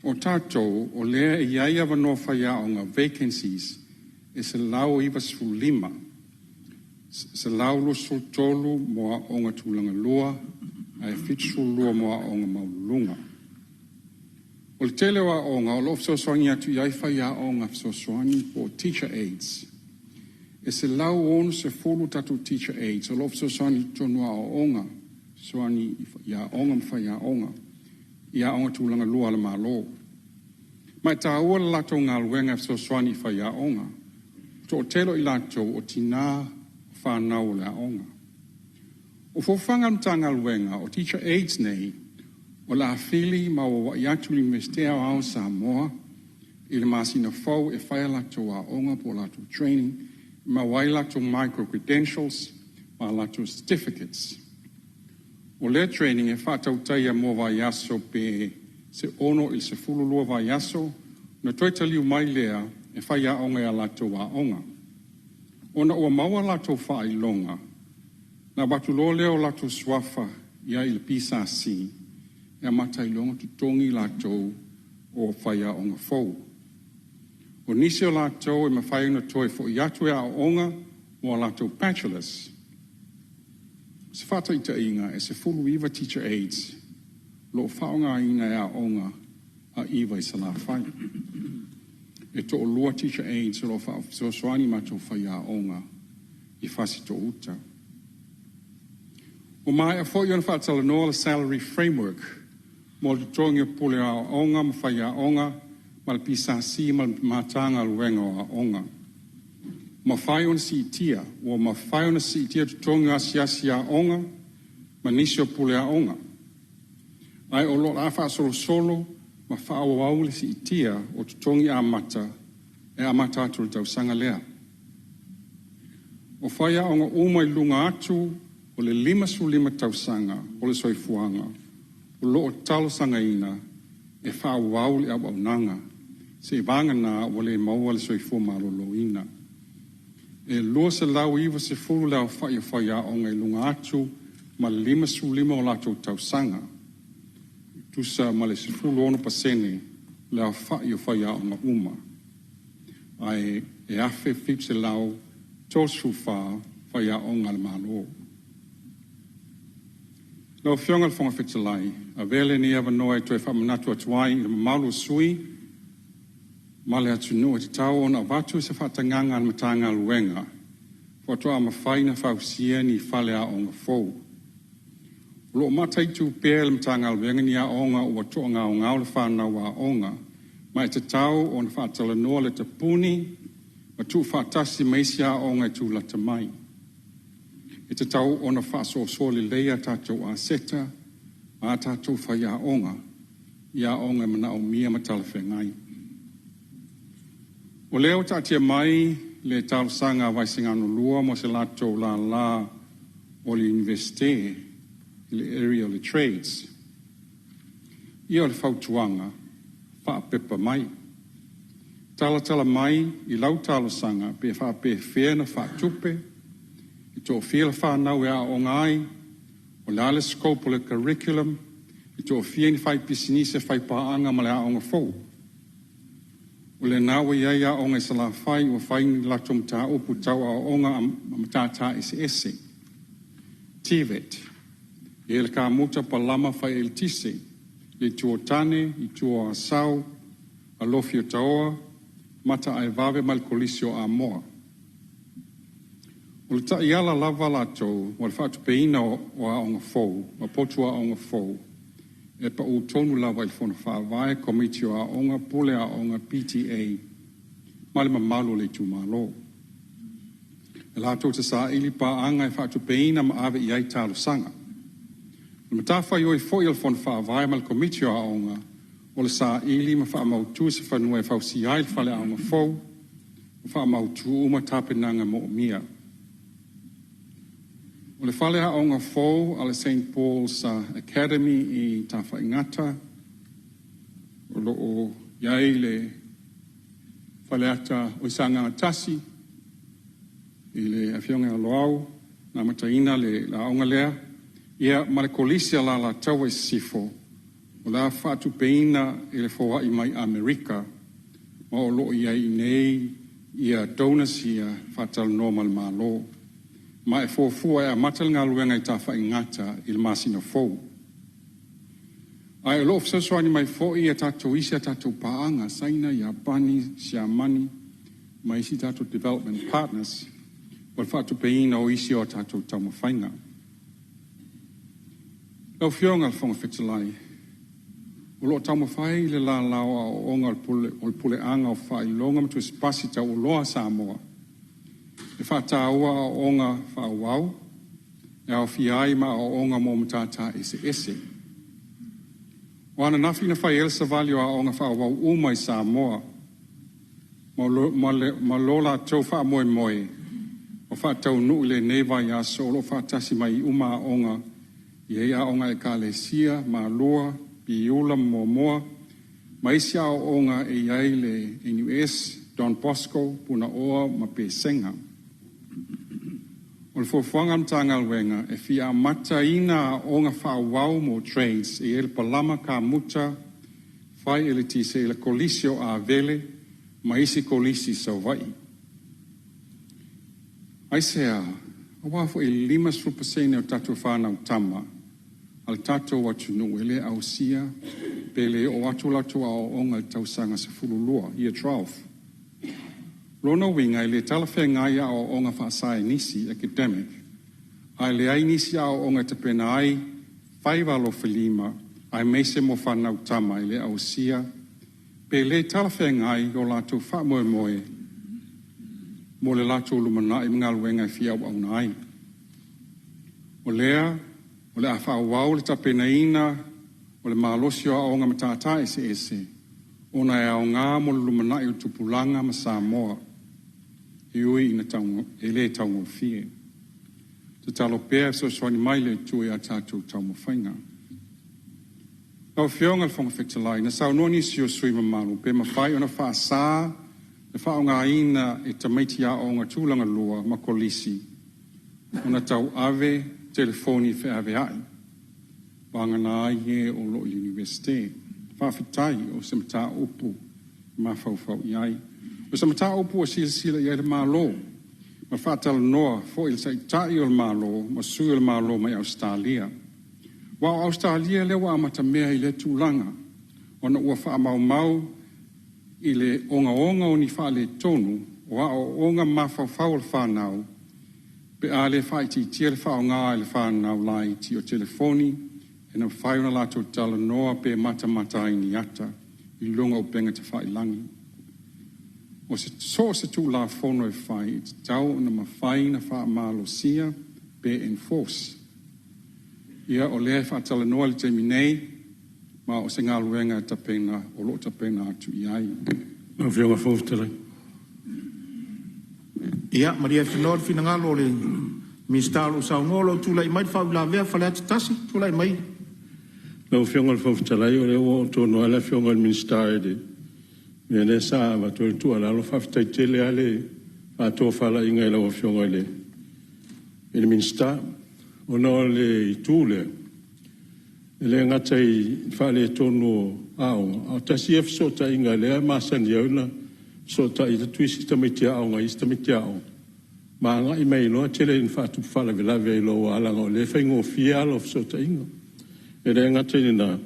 O tatou, o lea e i ai avanoa faiaoga vacancies e 195, 123 mo aoga tulaga lua ae 72 mo aoga maualuluga. O le tele o aoga o lo o fesoasoani atu i ai faiaoga fesoasoani po o teacher aides. E 160 tatou teacher aides o lo o fesoasoani i totonu o aoaoga, fesoasoani i aoga ma faiaoga i aoga tulaga lua a le Malo. Ma e taua le latou galuega e fesoasoani i faiaoga. Toatele o i latou o tina o fanau o le aoga. O fuafuaga a le Matagaluega, o teacher aides nei, o le a fili ma auauai atu i le Iunivesite Aoao o Samoa i le masina fou e fai a latou aoga po o latou training, e maua ai latou micro-credentials ma latou certificates. O lea training e faatautaia mo vaiaso pe se 6 i le 12 vaiaso, ona toe taliu mai lea e faiaoga i a latou aoga. Ona ua maua latou faailoga, ona avatu loa lea o latou suafa i ai i le PSC e amata ai loa ona totogi latou o faiaoga fou. O nisi o latou e mafai ona toe foi atu e aooga mo a latou bachelors. O se faataitaiga, e 19 teacher aides o lo o faaaogaina e aoga a Iva i Salafai. E toalua teacher aides o lo o fesoasoani i matou faiaoga i Fasitoo-uta. Ua maea foi ona faatalanoa le salary framework mo le totogi o pule aoaoga ma faiaoga ma le PSC ma le Matagaluega o Aoga. Mafai ona siitia, ua mafai ona siitia totogi o asiasi aoga ma nisi o pule aoga. Ae o lo o a faasolosolo ma faaauau le siitia o totogi amata e amata atu i le tausaga lea. O faiaoga uma i luga atu o le 55 tausaga o le soifuaga o lo o talosagaina e faaauau le auaunaga, seiavagana ua le maua le soifua maloloina. E 290 le aofai o faiaoga i luga atu ma le 55 o latou tausaga, e tusa ma le 16% le aofai o faiaoga uma, ae e 1,734 faiaoga a le Malo. Lau Afioga i le Fofoga Fetalai, avea lenei avanoa e toe faamanatu atu ai i le mamalu o sui usufono ma le atunuu e tatau ona avatu se faatagaga a le Matagaluega faatoa mafai ona fausia ni faleaoga fou. O lo o mataitu pea e le Matagaluega ni aoga ua toagaogao le fanau aoga, ma e tatau ona faatalanoa le tapuni ma tuufaatasi ma isi aoga e tulata mai. E tatau ona faasoasoa lelei a tatou aseta ma a tatou faiaoga i aoga e manaomia ma talafeagai. O lea ua taatia mai le talosaga a Vaisigano 2 mo se latou lala o le Iunivesite i le area o le trades. Ia o le fautuaga, faapepa mai. Talatala mai i lau talosaga pe faapefea ona faatupe, e toafia le fanau e aooga ai, o le a le scope o le curriculum, e toafia ni faipisinisi e faipaaga ma le aoga fou. O lena ua i ai aoga i Salafai ua fai ni latou mataupu tau aoaoga a matata eseese. TVET, e i ai le kamuta, palama, fai eletise, le Itu o Tane, Itu o Asau, Alofi o Taoa, Mataaevave ma le Kolisi o Amoa. O le taiala lava latou mo le faatupeina o aoga fou ma potu aoga fou e pau tonu lava i le Fono Faavae, Komiti o Aoga, Pule Aoga, PTA ma le mamalu o le itumalo. E latou te saili paaga e faatupeina ma ave i ai talosaga. O le matafaioi foi a le Fono Faavae ma le Komiti o Aoga o le saili ma faamautu se fanua e fausia ai le faleaoga fou ma faamautu uma tapenaga moomia. O le faleaoga fou a le St. Paul's Academy i Tafaigata O lo o i ai le Faleata o Sagaga 1 i le Afioga ia Loau na amataina le aoga lea, ia ma le Kolisi a Alataua i Sisifo, o le a faatupeina e le foai mai Amerika, ma o lo o i ai i inei ia donors ia faatalanoa ma le Malo. Ma e fuafua e amata le galuega i Tafaigata i le masina fou. Ae o lo o fesoasoani mai foi ia tatou isi a tatou paaga, Saina, Iapani, Siamani, ma isi tatou development partners, o le faatupeina o isi o a tatou taumafaiga. Lau Afioga i le Fofoga Fetalai, o lo o taumafai le lala o aoaoga o le Puleaga o Faailoga ma Tusipasi Taualoa a Samoa e faataua aoaoga faaauau e aofia ai ma aoaoga mo matata eseese. O ananafi na fai ai le savali o aoga faaauau uma i Samoa ma lo latou faamoemoe o faataunuu i lenei vaiaso o lo o faatasi mai uma aoga i ai aoga a Ekalesia, Malua, Piula ma Moamoa, ma isi aoaoga e i ai le NUS, Don Bosco, Punaoa ma Pesega. O le fuafuaga a le Matagaluega e fia amataina aoga faaauau mo trades e i ai le palama, kamuta, fai eletise i le Kolisi o Avele ma isi kolisi i Savaii. Aisea? Aua foi e 50% o tatou fanau tama a le tatou atunuu e le ausia pe le oo atu latou aoaoga i le tausaga 12, year 12. Lona uiga e le talafeagai aoaoga faasaienisi, academic, ae leai nisi aoaoga e tapena ai faiva alofilima aemaise mo fanau tama e le ausia pe le talafeagai o latou faamoemoe mo le latou lumanai ma galuega e fia auauna ai. O lea o le a faaauau le tapenaina o le malosi o aoaoga matata eseese ona e aoga mo le lumanai o tupulaga ma Samoa e ui ina e le taugofie. Tatalo pea e fesoasoani mai le Atua i a tatou taumafaiga. Lau Afioga i le Fofoga Fetalai, na saunoa nisi o sui usufono mamalu pe mafai ona faasa le faaaogaina e tamaiti aoga tulagalua ma kolisi ona tauave telefoni feaveai, vagana ai e o lo o i le Iunivesite. Faafetai o se mataupu e mafaufau i ai. O se mataupu ua silasila i ai le Malo ma faatalanoa foi le Taitai o le Malo ma sui o le Malo mai Ausetalia. Aua o Ausetalia lea ua amatamea i lea tulaga ona ua faamaumau i le ogaoga o ni faaletonu o aoaoga mafaufau o le fanau pe a le faaitiitia le faaaoga e le fanau laiti o telefoni e mafai ona latou talanoa pe matamata ai i ni ata i luga o upega tafailagi. O se so o se Tulafono e fai, e tatau ona mafai ona faamalosia pe enforce. Ia, o lea e faatalanoa i le taimi nei, ma o se galuega e tapena, o lo o tapena atu i ai. Lau Afioga i le Fofoga Fetalai. Ia, malie afenoa le finagalo o le Minisita o lo o saunoa o lo o tulai mai le faauilavea a Faleata 1. Tulai mai. Lau Afioga i le Fofoga Fetalai, o lea ua oo tonu lava le Afioga i le Minisita i le mea lea sa avatu ai le tuualalo. Faafetai tele lava le faatofalaiga i lau Afioga i le Minisita, ona o le itu lea, e le gata i le faaletonu o aoga, a o tasi ia fesootaiga lea e masani ai ona fesootai atu isi tamaiti aoga i isi tamaiti aoga ma agai mai loa tele ina faatupu faalavelave ai loa, aua leaga o lea e faigofie ala o fesootaiga. E le gata i lena,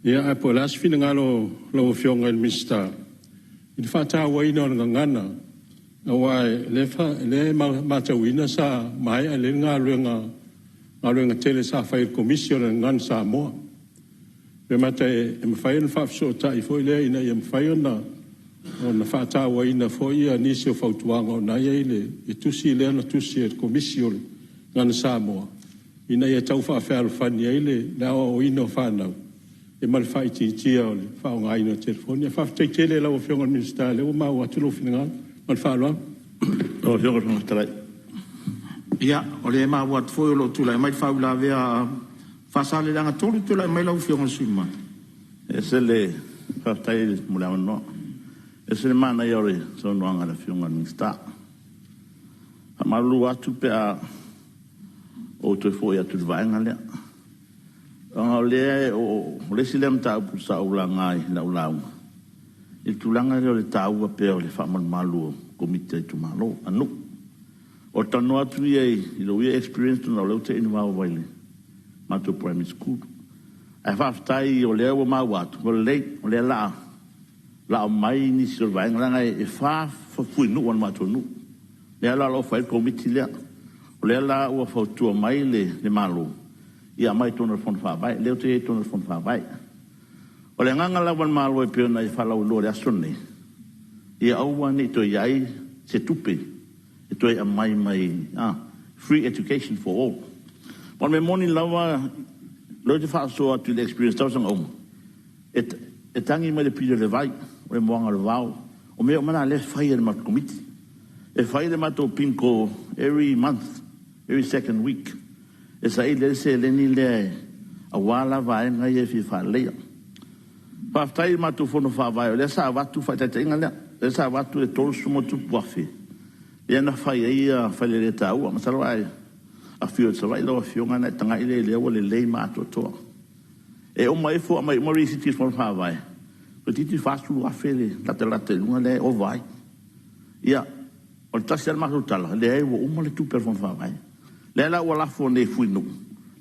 ia ae po o le a se finagalo o lau Afioga i le Minisita i le faatauaina o le gagana, aua o lea e matauina sa maea lelei le galuega tele sa fai e le Komisi o le Gagana Samoa. Pe mata e mafai ona faafesootai foi lea ina ia mafai ona faatauaina foi nisi o fautuaga o lena e i ai le tusi lea na tusi e le Komisi o le Gagana Samoa ina ia tau faafealofani ai le aoaoina o fanau ma le faaitiitia o le faaaogaina o telefoni. Ae faafetai tele i lau Afioga i le Minisita o lea ua maua atu lou finagalo. Ma le faaaloalo. Lau Afioga i le Fofoga Fetalai. Ia, o lea e maua atu foi o lo o tulai mai le faauilavea a Faasaleleaga 3. Tulai mai lau Afioga i le sui usufono mamalu. E ese le Faafetai mo le avanoa. E ese le manaia o le saunoaga a le Afioga i le Minisita. Faamalulu atu pe a ou toe foi atu i le vaega lea. Ona o lea o le isi lea mataupu sa ou laga i lau lauga, i le tulaga lea o le taua pea o le faamalumalu o Komiti a itumalo, a nuu. O le talanoa atu ia i lou ia experience ona o lea ou te involve ai i le matou primary school. Ae faafetai o lea ua maua atu, ua lelei, o lea o le a aumai nisi o le vaega, leaga e fa fuinuu a le matou nuu. Lea la o lo o fai ai le komiti lea. O lea la ua fautua mai le Malo, ia aumai i totonu o le Fono Faavae. Lea ou te i ai i totonu o le Fono Faavae. O le agaga lava o le Malo e pei ona e faalauiloa i le aso lenei, ia aua ne i toe i ai se tupe e toe aumai mai, free education for all. O le mea moni lava, o lea ou te faasoa atu i le experience i tausaga uma, e tagi mai le pili o le vai, o le moaga o le vao, o mea uma na o lea e fai e le matou komiti. E fai le matou bingo every month, every second week, e saili ai le seleni lea aua la vaega ia e fia faaleleia. Faafetai i le matou fono faavae, o lea sa avatu faataitaiga lea, o lea sa avatu le $30,000 lea na fai ai faleletaua. Masalo a e afio i Savaii lau afioga ona e tagai lea i lea ua lelei ma atoatoa. E uma ifo aumai uma risiti i le fono faavae, toeitiiti $40,000 le latalata i luga lea e ova ai. Ia, o le tasi lava le matou tala, leai ua uma le tupe a le Fono Faavae. Lea la ua lafo nei i Fuinuu,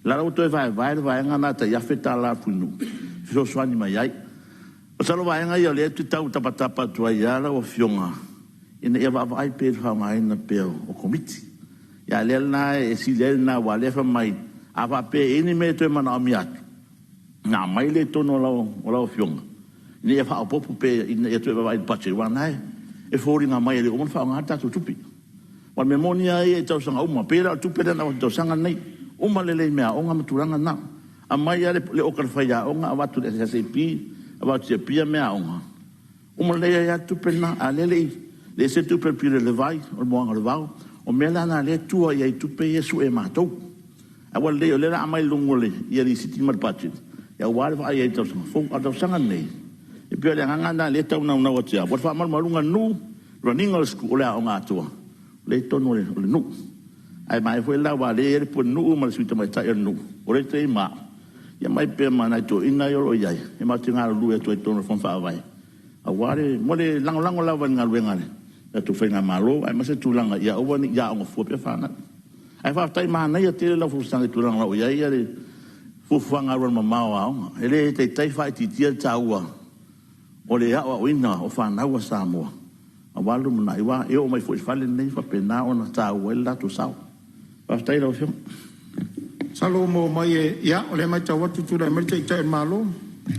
o la ua toe vaevae le vaega lena tai $1,000 a Fuinuu e fesoasoani mai ai. Masalo o vaega ia o lea ou te tau tapatapa atu ai lava lau Afioga ina ia vaavaai pea i le faaaogaina pea o Komiti. A o lea lena e sili ai lena aua o lea e fai mai, a faapea e i ai ni mea e toe manaomia atu, ona aumai lea i totonu o lau Afioga ina ia faaopoopo pea ina ia toe vaavaai i le budget aua o lena e foliga mai e le o uma ona faaaoga le tatou tupe. Aua o le mea moni lava ia i tausaga uma, pei la o le tupe lea na avatu i le tausaga lenei, uma lelei i meaaoga ma tulaga na. Aumai lava le oka a le faiaoga avatu i le SAP, avatu i Apia meaaoga, uma lelei ai lava le tupe lena, a o lea e le i ese le tupe a le pili o le vai, o le moaga o le vao. O mea la na o lea e tua i ai i tupe ia e sue e matou. Ae ua lelei o lea o le a aumai i luga o le lisiti ma le budget aua le vaai ai i le tausaga fou. A o le tausaga lenei, e pei o le agaga lena o lea e tau naunau atu ia au, o le faamalumaluga o le nuu, run ina o le aoga atoa, o lea e i totonu o le nuu. Ae manaia foi la aua o lea e i ai le pulenuu ma le sui tamaitai o le nuu, o lea e i ai ma au, ia aumai pea ma nai toeaiina ia o lo o i ai, e matou te galulue atu ai i totonu o le fono faavae, aua le, mo le lagolago lava i le galuega a le tatou faigamalo, aemaise tulaga ia aua ne i aoga fua pea fanau. Ae faafetai manaia tele lau folasaga i tulaga o i ai le fuafuaga alualumamao a aoga. E le taitai faaitiitia le taua o le aoaoina o fanau a Samoa aua le lumanai, aua e oo mai foi i le fale lenei e faapena ona taua ai le latou sao. Faafetai i lau Afioga. Masalo ua maua mai e, ia, o lea e matau atu tulai mai le Taitai o le Malo,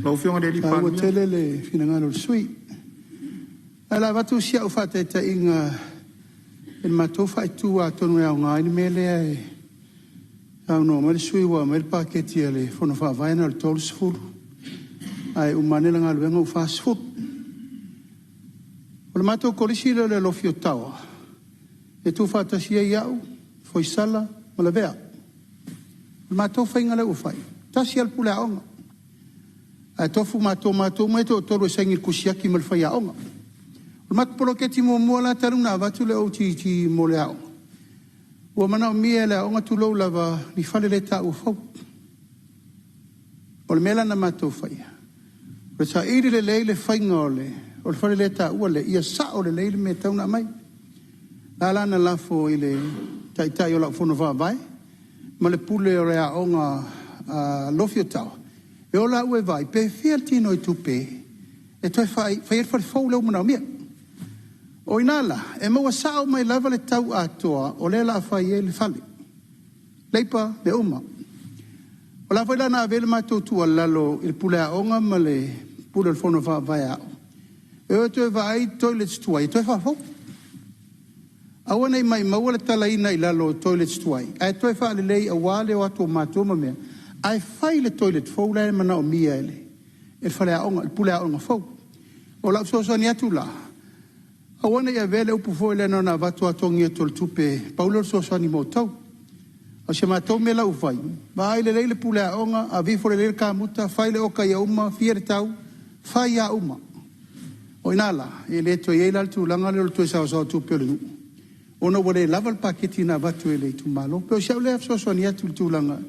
lau Afioga i le Taua Palemia. tele le finagalo o le sui usufono. Ae o le a avatu si au faataitaiga i le matou faaitu atonu e aoga ai le mea lea e saunoa mai le sui usufono ua aumai le paketi a le Fono Faavae na o le 30 ae uma ane le galuega ua 40. O le matou kolisi lea o le Alofi o Taoa, e tuufaatasi ai au, Foisala ma Lavea. O le matou faiga lea ua fai, tasi lava le pule aoga. Ae tofu matou, matou uma ia e toatolu e saini i le tusi siaki ma le faiaoga. O le matou poloketi muamua la talu ona avatu le OGG mo le aoga, ua manaomia e le aoga, tulou lava, ni faleletaua fou. O le mea la na matou faia, o le saili lelei le faiga o le faleletaua lea, ia sao lelei le mea e tatau ona aumai. Na ala ona lafo i le taitai o lau fono faavae ma le pule o le aoga a Alofi o Taoa, e o laua e vaai pe fia le tinoitupe e toe fai ai le fale fou lea ua manaomia. O i ina la, e maua sao mai lava le tau atoa o lea o le a fai ai le fale, leipa, mea uma. O le a foi la na ave ai le matou tuualalo i le pule aoga ma le pule o le fono faavae a aoga, e o e toe vaai toilets tuai e toe faafou. Aua ne i maumaua le talaina i lalo o toilets tuai, ae toe faalelei aua le o atu o matua ma mea, ae fai le toilet fou la e manaomia e le faleaoga, le puleaoga fou. O lau fesoasoani atu la, aua ne i avea le upu foi lea na ona avatu lava togi atu o le tupe, pau lea o le fesoasoani mo outou. A o si a matou mea la ua fai, vaai lelei le puleaoga, ave ifo lelei le kamuta, fai le oka ia uma, fia le tau, Fai lava uma. O i ina la, e le toe i ai la le tulaga lea o le toe saosaoa tupe o le nuu, ona ua le lava le paketi na avatu e le itumalo. E pei o si au lea fesoasoani atu i le tulaga, e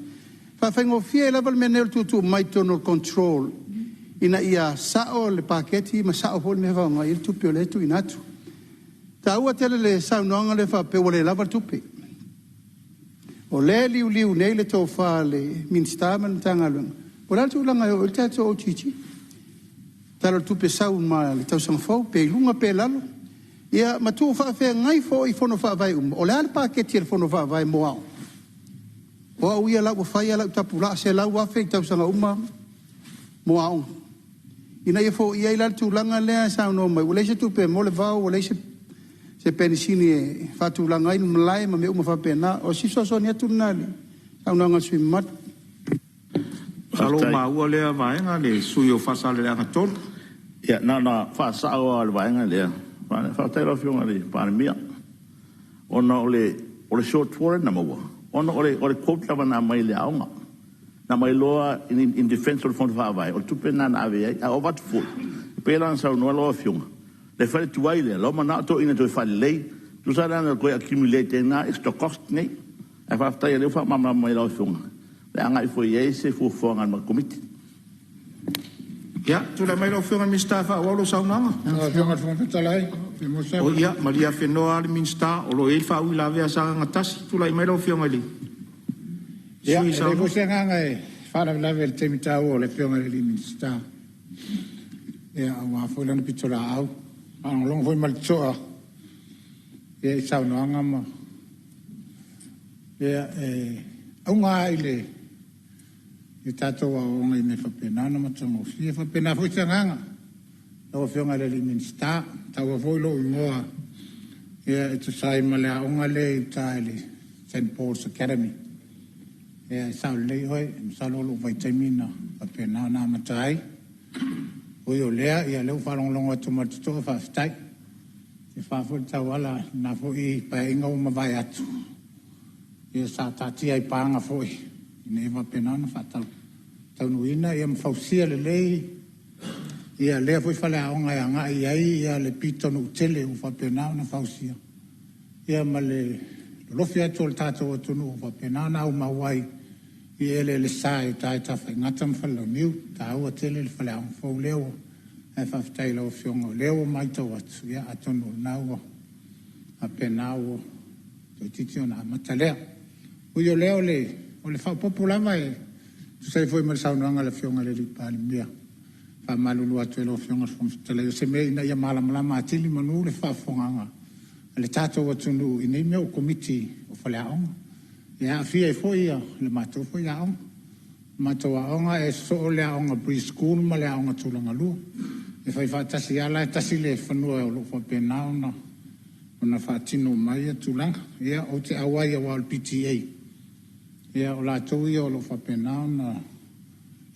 faafaigofie ai lava le mea nei o le tuutuu mai i totonu o le control ina ia sao le paketi ma sao foi le mea e faaaoga i ai le tupe o lea e tuuina atu. E taua tele le saunoaga lea faapea ua le lava le tupe. O lea e liuliu nei le tofa a le Minisita ma le Matagaluega, po o le a le tulaga e oo i ai le tatou OGG. Tala o le Tupe sau ma le tausaga fou, pe i luga pe i lalo, ia ma tuufaafeagai foi fono faavae uma, o le a le paketi a le fono faavae mo aoga? O au ia o la e ua fai lava lau tapulaa, $100,000 i tausaga uma mo aoga, ina ia foia ai la le tulaga lea e saunoa mai ua leai se tupe mo le vao, ua leai se penisini e faatulaga ai ni malae ma mea uma faapena. O si fesoasoani atu lena i le saunoaga a le sui usufono mamalu. Masalo ua maua lea vaega le sui usufono o Faasaleleaga 3. Ia na ona faasao lava o le vaega lea. Faafetai i lau Afioga i le Palemia, ona o le shortfall lea na maua, ona o le quote lava na aumai e le aoga. Na aumai loa in defense o le Fono Faavae, o le tupe lena na ave i ai. Ae ua avatu foi, e pei la ona saunoa lau Afioga, le fale tuai lea, la ua manao toeaiina e toe faalelei, tusa la na toe accumulate ai na extra cost nei. Ae faafetai o lea ua faamalamalama mai e lau Afioga, o le a agai foi i ai se fuafuaga a le matou Komiti. Ia, tulai mai lau Afioga i le Minisita e faaauau lau saunoaga. Lau Afioga i le Fofoga Fetalai, pe maua se avanoa. Ia, malie afenoa lava le Minisita o lo o i ai le faauilavea a Sagaga 1. Tulai mai lau Afioga i le sui Ia, usufono. e leai foi se agaga e faalavelave i le taimi taua o le Afioga i le Minisita, ia aua foi lana pitolaau. E faalogologo foi ma le totoa i saunoaga ma… Ia, e auga lava i le tatou aoaoga ina ia faapena ona matagofie. E faapena foi se agaga lau Afioga i le Minisita, ua taua foi lou igoa e tusa ai ma le aoga lea i uta i le Saint Pauls Academy. Ia e sao lelei oe, masalo o lou vaitaimi na faapena ona amata ai. Ui o lea, o lea ua faalogologo atu ma le totoa, faafetai. E fa foi le tauala i lena foi Paeaiga ua mavae atu, ia sa taatia i paga foi ina ia faapena ona faataunuuina ma fausia lelei lea foi faleaoga e agai i ai le pitonuu tele ua faapena ona fausia, ma le lolofi atu o le tatou atunuu ua faapena ona aumau ai i eleele sa i uta i Tafaigata ma Falelauniu. E taua tele le faleaoga fou lea, ae faafetai i lau Afioga o lea ua matau atu, ia atonu o lena ua faapena ua toeitiiti ona amata lea. Ui o lea, o le faaopoopo lava e tusa ai foi ma le saunoaga a le Afioga i le Palemia, e faamalulu atu ai i lau Afioga i le Fofoga Fetalai, o se mea ina ia malamalama atili manu le faafofogaaga a le tatou atunuu i nei mea o Komiti o Faleaoga, e aafia ai foi le matou foi aoga. O le matou aoga e sosoo le aoga pre-school ma le aoga tulagalua. E fai faatasi lava la, e tasi le fanua o lo o faapena ona faatino uma ai ia tulaga. Ia, ou te auai aua o le PTA, ia o latou ia o lo o faapena ona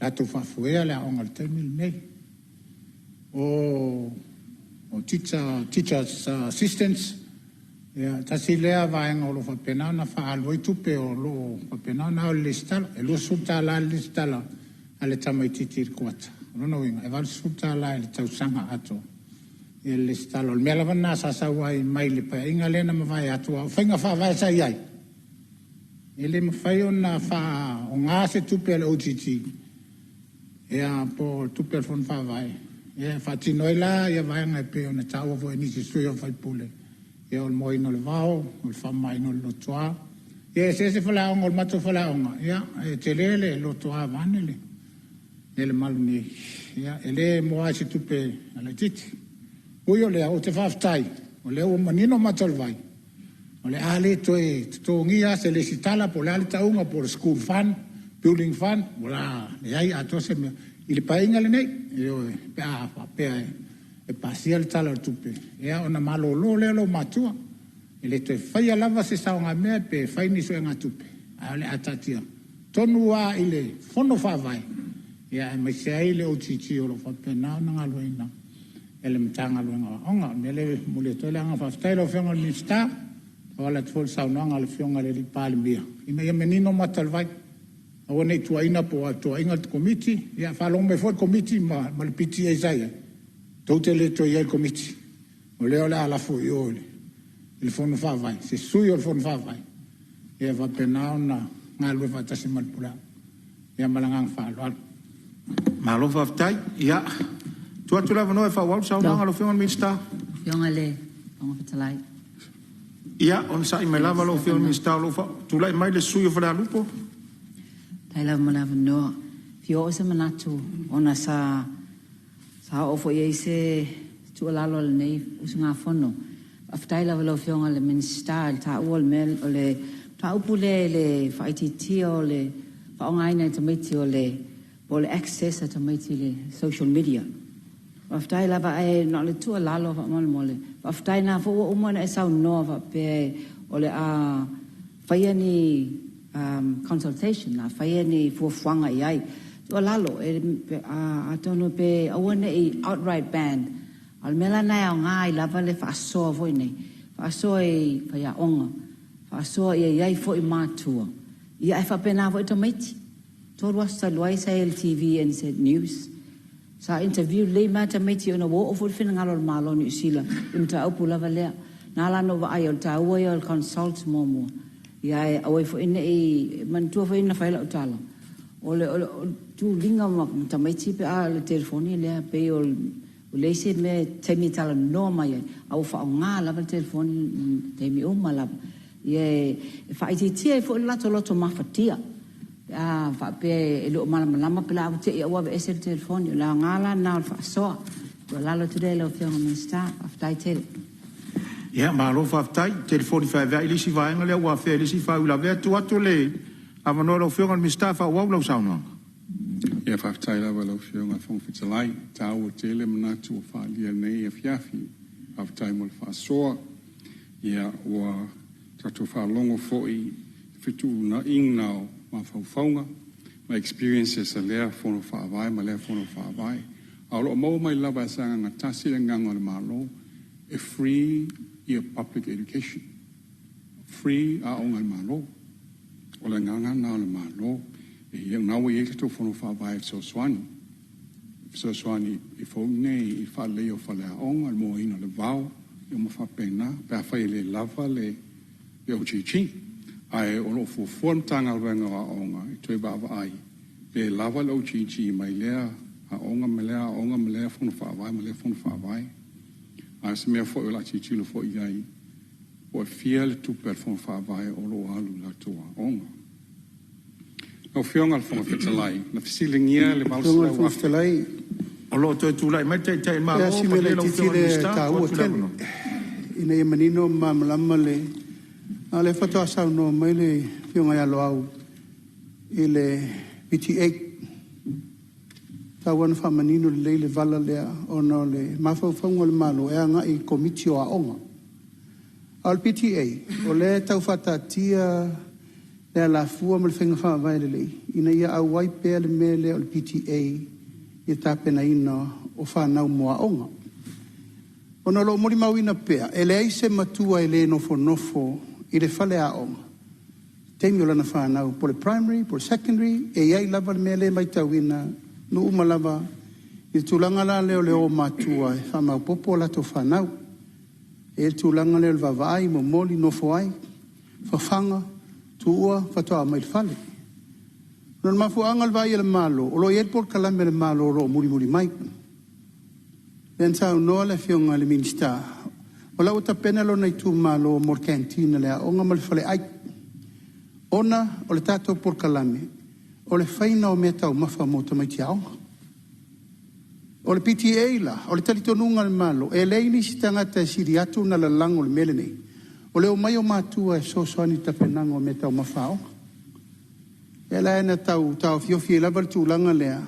latou faafoea le aoga i le taimi lenei. O teachers assistants, ia, tasi lea vaega o lo o faapena ona faaalu ai tupe o lo o faapena ona ao i le resitala. E $20 le resitala a le tamaitiiti i le kuata. O lona uiga, e $80 i le tausaga atoa le resitala. O le mea lava lena sa sau ai mai le Paeaiga lea na mavae atu, a o faiga faavae sa i ai, e le mafai ona faaaoga se tupe a le OGG po o tupe a le Fono Faavae e faatino ai la vaega e pei ona taua foi e nisi o sui usufono, o le moaina o le vao, o le faamamaina o le lotoa. Ia e eseese faleaoga, o le matou faleaoga, e tele le lotoa vaeane le malu nei, e le moa ai se tupe laitiiti. Ui o lea, ou te faafetai o lea ua manino mata o le vai, o le a le toe totogia lava se resitala po o le a le tauga po o le school fund, building fund, o le a leai atoa se mea i le Paeaiga lenei, ioe, pe a faapea e pasia le Tala o le Tupe, ia ona malolo lea o loomatua. E le toe faia lava se saogamea pe fai ni suegatupe, ae o le a taatia tonu lava i le Fono Faavae, aemaise ai le OGG o lo o faapena ona galueaiina e le Matagaluega o Aoga. O le mea lea e momoli atu ai le agaga faafetai i lau Afioga i le Minisita, e tauala atu foi i le saunoaga a le Afioga i le Palemia, ina ia manino mata o le vai. Aua ne i tuuaiina po o tuuaiina le Komiti. Ia faalogo mai foi le Komiti ma le PTA sa i ai, tou te le toe i ai i le Komiti, o lea o le a lafo i o i le Fono Faavae, se sui o le Fono Faavae, ia faapena ona galulue faatasi ma le Pule Aoga. Ia ma le agaga faaaloalo. Malo faafetai. Ia, tuu atu le avanoa e faaauau le saunoaga a lau Afioga i le Minisita. Lau Afioga i le Fofoga Fetalai. Ia, onosai mai lava lau Afioga i le Minisita o lo o tulai mai le sui usufono mo Falealupo. Faafetai lava mo le avanoa. E fia oo se manatu ona sa oo foi i ai se tuualalo a lenei usugafono. Faafetai lava i lau Afioga i le Minisita i le taua o le mea o le mataupu lea i le faaitiitia o le faaaogaina e tamaiti o le po o le access a tamaiti i le social media. Faafetai lava ae na o le tuualalo faamolemole, faafetai o lena foi ua uma ona e saunoa faapea o le a faia ni consultation, o le a faia ni fuafuaga i ai. Tuualalo, atonu pe aua ne i outright ban, a o le mea la lena e aoga ai lava le faasoa foi nei, faasoa i faiaoga, faasoa ia i ai foi matua, ia ae faapena foi tamaiti. 3 aso talu ai sa i ai i le TV NZ News, sa interview lelei mai lava tamaiti ona ua oo foi le finagalo o le Malo o Niu Sila i le mataupu lava lea. Na ala ona ou vaai o le taua ia o le consult muamua, ia ae aua foi ne i manatua foi na fai lau tala, o le tuliga ma tamaiti pe a o le telefoni lea pei o le leai se mea taimi e talanoa mai ai, a ua faaaoga lava le telefoni i taimi uma lava. Ia e faaitiitia ai foi le latou loto mafatia pe a faapea e le o malamalama pe la ua te i ua aveese le telefoni. O le aoga la lena o le faasoa. Tuualalo atu lea i lau Afioga i le Minisita. Faafetai tele. Ia, malo faafetai. Telefoni feaveai le isi vaega lea ua afea e le isi faauilavea. Tuu atu le avanoa i lau Afioga i le Minisita e faaauau lau saunoaga. Ia, faafetai lava i lau Afioga i le Fofoga Fetalai. E taua tele manatu ua faaalia i lenei afiafi. Faafetai mo le faasoa. Ia, ua tatou faalogo foi i fetuunaiga o mafaufauga ma experiences a lea Fono Faavae ma lea Fono Faavae. A o lo o maua mai lava e Sagaga 1 le agaga o le Malo e free ia public education, free aoga a le Malo. O le agaga lena o le Malo. E ia na ua i ai tatou Fono Faavae e fesoasoani, fesoasoani i foi nei i le faaleleia o faleaoga, le moaina o le vao, ia ma faapena, pe afai e le lava le OGG. Ae o lo o fuafua le Matagaluega o Aoga e toe vaavaai pe lava le OGG mai lea aoga ma lea aoga ma lea fono faavae ma lea fono faavae. Ae o se mea foi o le a tilotilo foi i ai, po o fia le tupe a le fono faavae o lo o alu i latou aoga. Lau Afioga i le Fofoga Fetalai, na fesiligia le Afioga i le Fofoga Fetalai, O lo o toe tulai mai le Taitai o le Malo, Lea si mea malie lau laitiiti Afioga i le lea e Minisita, tuu taua atu le tele avanoa. ina ia manino ma malamalama le a o lea faatoa saunoa mai le Afioga ia Loau i le PTA. E tatau lava ona faamanino lelei le vala lea ona o le mafaufauga o le Malo e agai i Komiti o Aoga. A o le PTA, o lea e tau faataatia le alafua ma le faiga faavae lelei ina ia auai pea le mea lea o le PTA i le tapenaina o fanau mo aoga. Ona o lo o molimauina pea, e leai se matua e le nofonofo i le faleaoga i taimi o lana fanau, po o le primary po o le secondary, e i ai lava le mea lea e matauina, nuu uma lava i le tulaga la lea o le o o matua e faamaopoopo a latou fanau. E i ai le tulaga lea o le vaavaai, momoli, nofo ai, fafaga, tuua, faatoa aumai i le fale. O le mafuaaga o le vaai a le Malo, o lo o i ai le polokalame a le Malo o lo o mulimuli mai. Lea na saunoa le Afioga i le Minisita, o la ua tapena lona itumalo mo le canteen a le aoga ma le faleai, ona o le tatou polokalame, o le faiga o meataumafa mo tamaiti aoga. O le PTA la, o le talitonuga o le Malo, e leai nisi tagata e sili atu ona lalago i le mea lenei, o le omai o matua e fesoasoani i le tapenaga o meataumafa a aoga. O lea la na tau taofiofi ai lava le tulaga lea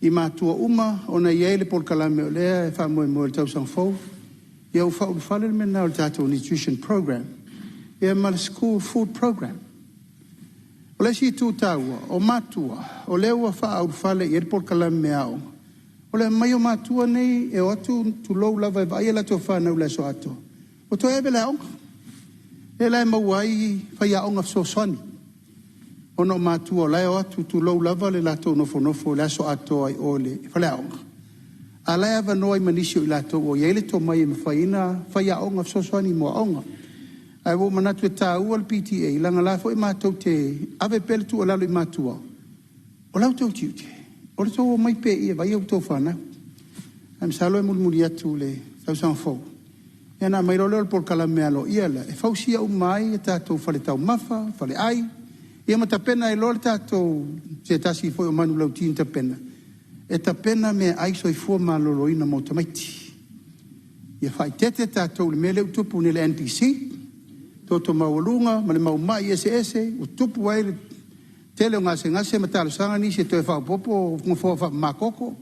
i matua uma ona e i ai le polokalame o lea e faamoemoe i le tausaga fou, ia ua faaulufale le mea lena o le tatou nutrition program, ia ma le school food program. O le isi itu taua, o matua, o lea ua faaulufale i ai le polokalame a aoga, o le omai o matua nei e o atu, tulou lava, e vaai a latou fanau i le aso atoa, ua toe ave i le aoga. Lea la e maua ai faiaoga fesoasoani. Ona o matua o la e o atu, tulou lava le latou nofonofo i le aso atoa i o i le faleaoga, a o la e avanoa ai ma nisi o i latou o i ai le tomai e mafai ai ona faiaoga e fesoasoani mo aoga. Ae ua ou manatu e taua le PTA, leaga o la e foi matou te ave pea le tuualalo i matua, o la outou tiute, o le tou omai pea i i e vaai a outou fanau. Ae masalo e mulimuli atu i le tausaga fou ia ona aumai loa lea o le polokalame aloaia lea e fausia uma ai tatou faletaumafa, faleai, ia ma tapena ai loa le tatou se tasi foi o manulauti na tapena, e tapena meaai soifua maloloina mo tamaiti. Ia faaeteete tatou i le mea lea ua tupu nei i le NPC, toto maualuga ma le mau mai eseese ua tupu ai le tele o gasegase ma talosaga nisi e toe faaopoopo nofoa faamamatoto.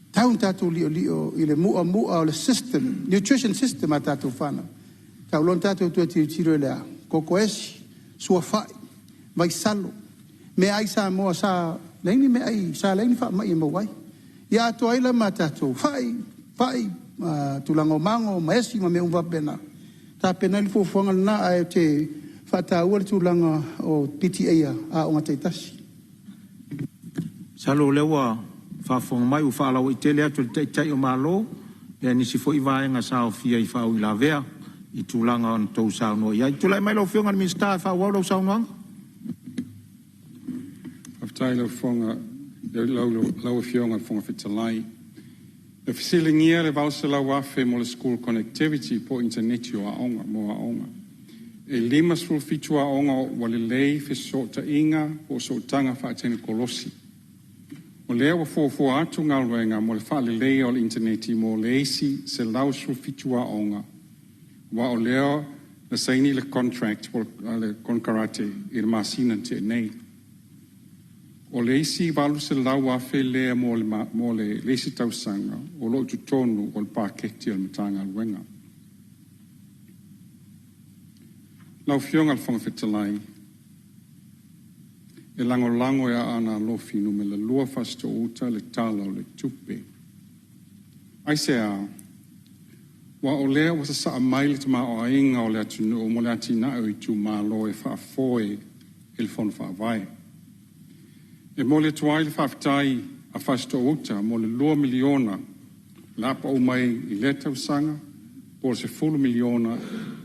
E tatau ona tatou liolio i le mu'amu'a o le system, nutrition system a tatou fanau. E tatau loa ona tatou toe tilotilo i le a? Koko esi, suafa'i, vaisalo, meaai Samoa sa leai ni meaai, sa leai ni faamai e maua ai. Ia atoa ai la ma tatou fa'i, tulaga o mago ma esi ma mea uma faapena, e tapena ai le fuafuaga lena. Ae ou te faataua le tulaga o PTA a aoga taitasi. Masalo o lea ua faafofoga mai ua faalauaitele atu e le Taitai o Malo nisi foi vaega sa aofia i faauilavea i tulaga na outou saunoa i ai. Tulai mai lau Afioga i le Minisita e faaauau lau saunoaga. Faafetai i lau Afioga i le Fofoga Fetalai. Na fesiligia le $800,000 mo le school connectivity po o initaneti o aoga, mo aoga. E 57 aoga ua lelei fesootaiga po o sootaga faatekonolosi. O lea ua fuafua atu galuega mo le faaleleia o le initaneti mo le isi 117 aoga, aua o lea na saini le contract po o le konekarate i le masina na tea nei. O le isi $800,000 lea mo le isi tausaga o lo o i totonu o le paketi a le Matagaluega. Lau Afioga i le Fofoga Fetalai, e lagolago e Aana Alofi Nu.2 Fasitoouta le Tala o le Tupe. Aisea? Aua o lea ua sasaa mai le tamaoaiga o le atunuu mo le atinae o itumalo e faafoe e le Fono Faavae. E momoli atu ai le faafetai a Fasitoouta mo le $2 miliona o le a pau mai i lea tausaga po o le $10 miliona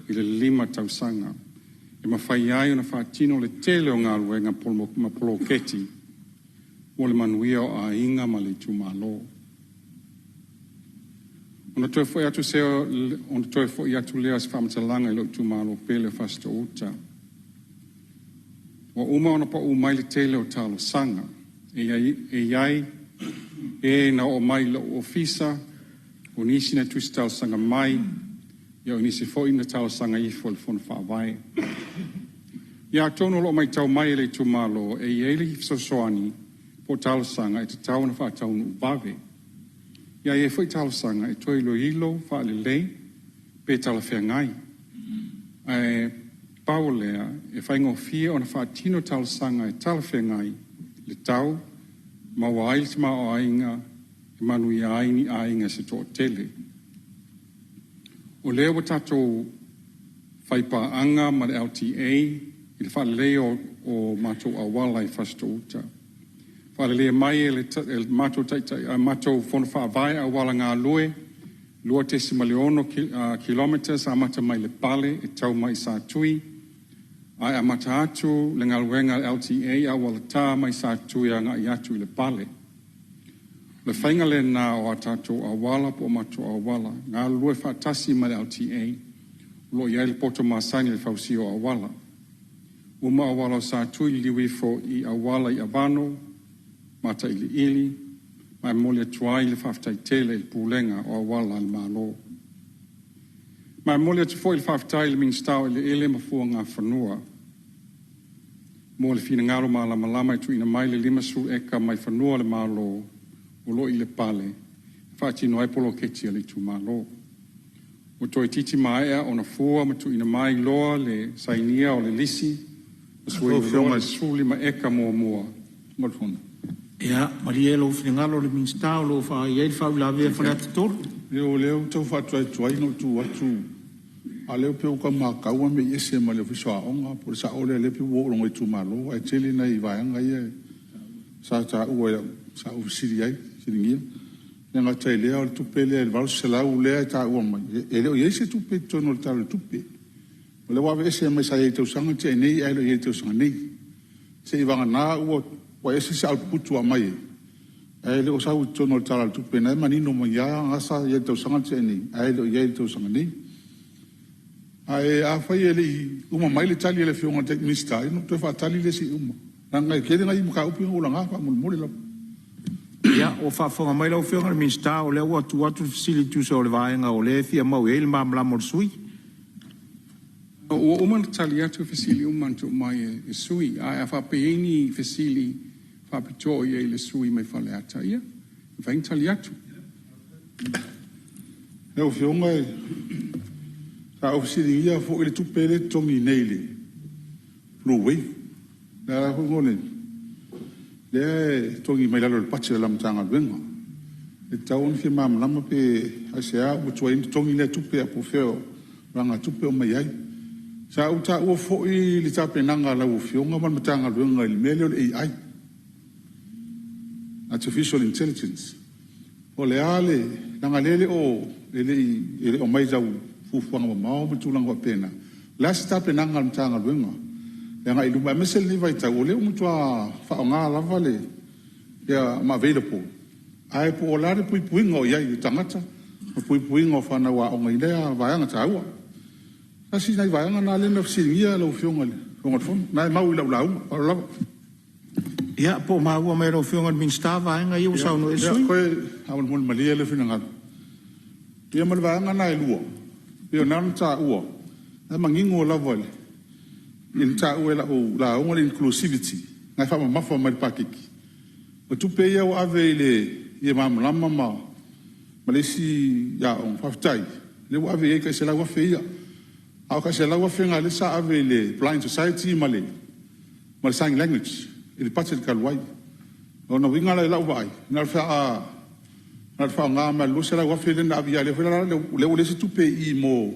i le 5 tausaga e mafai ai ona faatino le tele o galuega ma poloketi mo le manuia o aiga ma le itumalo. Ona toe foi atu lea o se faamatalaga i lou itumalo pele o Fasitoouta. Ua uma ona pau mai le tele o talosaga. E i ai e na oo mai i lou ofisa, o nisi na tusi talosaga mai, ia o nisi foi na talosaga ifo i le Fono Faavae. Ia atonu o lo o matau mai e le itumalo e i ai le fesoasoani po o talosaga e tatau ona faataunuu vave. Ia e i ai foi talosaga e toe iloilo faalelei pe talafeagai. Ae pau o lea, e faigofie ona faatino talosaga e talafeagai le tau, maua ai le tamaoaiga e manuia ai ni aiga se toatele. O lea ua tatou faipaaga ma le LTA i le faaleleia o matou auala i Fasitoouta. Faaleleia mai e le matou Fono Faavae auala galue 2.6 kilometers amata mai Lepale e tau mai i Satui, ae amata atu le galuega a le LTA i auala ta mai Satui agai atu i Lepale. O le faiga lena o a tatou auala po o matou auala, galulue faatasi ma le LTA, o lo o i ai le poto masani i le fausia o auala. Uma auala o Satui liliu ifo i auala i Avano, Matailiili, ma e momoli atu ai le faafetai tele i le Pulega o Auala a le Malo. Ma e momoli atu foi le faafetai i le Minisita o Eleele ma Fuagafanua mo le finagalo malamalama e tuuina mai le 50 eka mai fanua o le Malo o lo o i Lepale e faatino ai poloketi a le itumalo. Ua toeitiiti maea ona fua ma tuuina mai loa le sainia o le lisi ma suaina loa le 15 eka muamua. Ia, malie lou finagalo i le Minisita o lo o i ai le faauilavea a Faleata 3. O lea ua tau faatuaituai ona ou tu atu. A o lea pei ua tau matau ua mei ese ma le Ofisa o Aoga, po o le sao lea, lea pei ua oo i luga o itumalo, ae tele nai vaega ia sa taua e au, sa ou fesili ai, fesiligia. E le gata i lea o le tupe lea le $800 lea e taua mai, e le o i ai se tupe i totonu o le Tala o le Tupe. O lea ua aveese mai sa i ai i le tausaga na tea nei ae le o i ai i le tausaga nei. Seiavagana ua ese se output ua aumai ai, ae le o sau i totonu o le Tala o le Tupe, lena e manino mai lava lena sa i ai i le tausaga na tea nei, ae le o i ai i le tausaga nei. Ae afai e le i uma mai le tali a le Afioga i le Minisita, ia ona ou toe faatali lea se i uma, leaga e tele nai mataupu ia na ou laga faamolemole lava. Ia, ua faafofoga mai lau Afioga i le Minisita, o lea ua tuu atu le fesili e tusa o le vaega o lea e fia maua i ai le malamalama o le sui usufono. Ua uma ona tali atu fesili uma na tuu mai e sui usufono, ae a faapea e i ai ni fesili faapitoa o i ai i le sui usufono mai Faleata, ia, e mafai ona tali atu. Lau Afioga, sa ou fesiligia foi le tupe lea e totogi nei i le blue wave, le ala foi lea e totogi mai lalo o le budget a lau Matagaluega. E tatau ona fia malamalama pe aisea ua tuai ai ona totogi lea tupe ae po o fea o vaegatupe o aumai ai. Sa ou taua foi le tapenaga a lau Afioga ma le Matagaluega i le mea lea o le AI, Artificial Intelligence. O le a le… leaga o lea e le i aumai i lau fuafuaga mamao ma tulaga faapena. O le a se tapenaga a le Matagaluega i le agai i luma aemaise lenei vaitau o lea ua matua faaaoga lava le ma available, ae po o le a le puipuiga o i ai o tagata ma puipuiga o fanau aoga i lea vaega taua. Tasi nai vaega na lea na fesiligia lau Afioga i le Fofoga o le Fono, lena e mau i lau lauga. Ma le faaaloalo lava. Ia, po o maua mai e lau Afioga i le Minisita vaega ia ua saunoa i ai le sui usufono? Ia, toe faamolemole malie lou finagalo. Ia ma le vaega na e lua, pei ona taua, lena e manino lava i le taua i lau lauga le inclusivity, lena e faamamafa mai i le paketi. O tupe ia ua ave i le Ie Malamalama ma le isi aoga, faafetai o lea ua ave i ai tai $100,000 ia. A o tai $100,000 na o lea sa ave i le Blind Society ma le Sign Language i le budget talu ai. O lona uiga la i lau vaai, na o le faaaoga mai lava o le $200,000 lea na ave i ai, a o lea foi la ua leai se tupe i i mo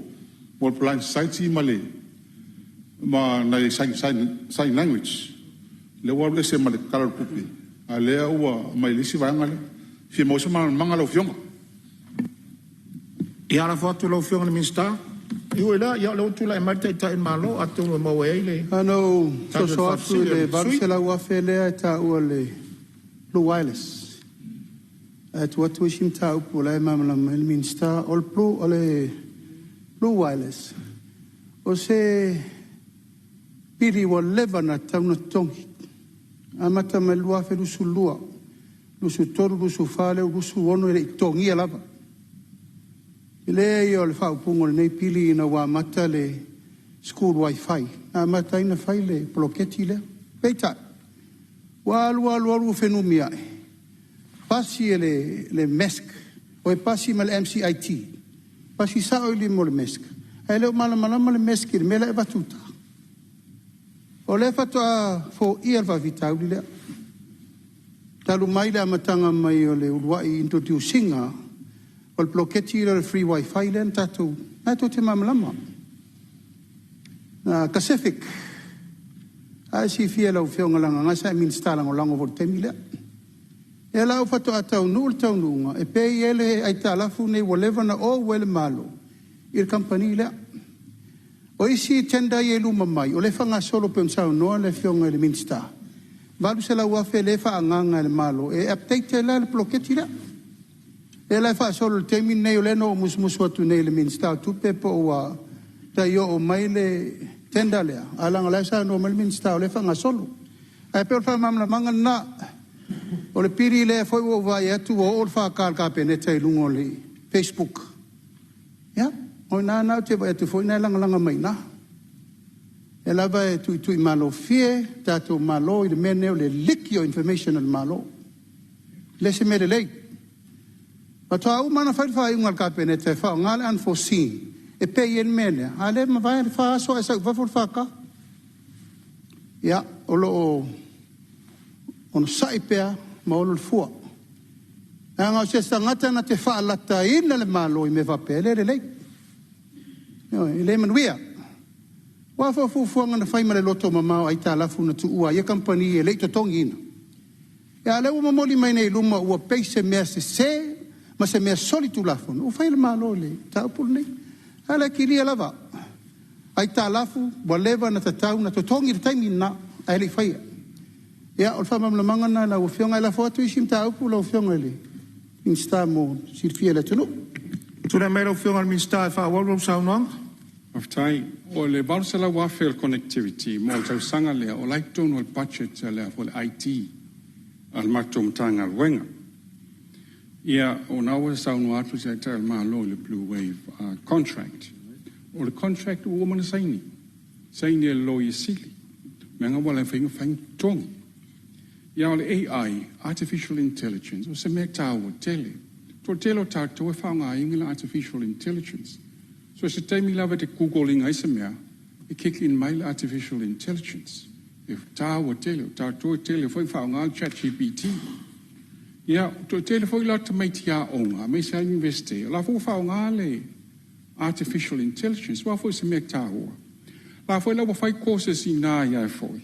le Blind Society ma nai Sign Language. Lea ua alu ese ma le Tala o le Tupe, a o lea ua aumai i le isi vaega lea. E fia maua ai se malamalamaaga lau Afioga. Ia lafo atu i lau Afioga i le Minisita. E ui i lea, o lea ua tulai mai le Taitai o le Malo, atonu e maua ai le Na ona ou tali o le soso atu i faafesili a le le sui usufono. $800,000 lea e taua i le blue wireless, ae tuu atu isi mataupu o la e malamalama ai le Minisita. O le blue wireless, o se pili ua leva ona tatau ona totogi, amata mai le 2022, 2023, 2024, lea ua 2026 e le i totogia lava. O le tele ia o le faaupuga o lenei pili ina ua amata le school wifi, na amata ai ona fai le poloketi lea. Peitai, ua alu alu ua fenumiai, pasi e le MESC, ua pasi ma le MCIT, pasi sao i lima o le MESC, ae le o malamalama le MESC i le mea la e avatu i uta. O lea faatoa foia le faafitauli lea, talu mai le amataga mai o le uluai introduce ina o le poloketi lea o le free wifi lea na tatou, lena tou te malamalama. Na Pacific, lena e silafia e lau Afioga leaga o lena sa e Minisita Lagolago foi i le taimi lea. O lea la faatoa taunuu le taunuuga e pay ai le aitalafu lenei ua leva ona ou ai le Malo i le kamupani lea. O isi tender ia e i luma mai, o lea e faagasolo pei ona saunoa le Afioga i le Minisita, $800,000 lea e faaagaaga e le Malo e update ai la le poloketi lea. O lea la e faasolo i le taimi lenei, o lea na ou musumusu atu nei i le Minisita o Tupe po ua tai oo mai le tender lea, ae leaga o la e saunoa mai le Minisita o lea e faagasolo. Ae pei o le faamalamalamaga lena. O le pili lea foi ua ou vaai atu ua oo le FK a le Kapeneta i luga o le facebook, ia, o i ina lena ou te vaai atu foi o lena e lagalaga mai i ina. O lea lava e tuitui malofie le tatou Malo i le mea lenei o le liki o information a le Malo. E le o se mea lelei. Faatoa uma lava ona fai le faaiuga a le Kapeneta e faaaoga le Unforeseen e pay ai le mea lea, a o lea e mavae le fa aso ae sau i fafo le FK. Ia, o lo o onosai pea ma olo le fua. Leaga o se tagata na te faalataina le Malo i mea faapea, e le lelei. Ioe, e le manuia. O a foi fuafuaga na fai ma le loto mamao o aitalafu na tuua a ia kamupani e le i totogiina, ia a o lea ua momoli mai nei i luma ua pei se mea sese ma se mea solitulafono ua fai e le Malo i le mataupu lenei. A o le kilia lava, aitalafu ua leva ona tatau ona totogi i le taimi lena ae le i faia. Ia, o le faamalamalamaga lena i lau Afioga. Ae lafo atu isi mataupu lau Afioga i le Minisita mo le silafia e le atunuu. Tulai mai lau Afioga i le Minisita e faaauau lau saunoaga. Faafetai. O le $800,000 o le connectivity mo le tausaga lea, o la e i totonu o le budget a le IT a le matou Matagaluega. Ia, o lena ua saunoa atu le Taitai o le Malo i le Blue Wave contract. O le contract ua uma ona saini, saini e le Loia Sili, leaga ua le mafai ona fai ni totogi. Ia, o le AI, Artificial Intelligence, o se mea taua tele. O le toatele o tatou e faaaogaina le Artificial Intelligence. So se taimi lava e te google ina ai se mea, e kick in mai le Artificial Intelligence. E taua tele, o tatou e tele foi faaaoga le Chat GPT. Ia, o toatele foi la tamaiti aoga, aemaise lava Iunivesite, o la foi ua faaaoga le Artificial Intelligence, aua foi o se mea taua. O la foi la ua fai courses i ina ia foi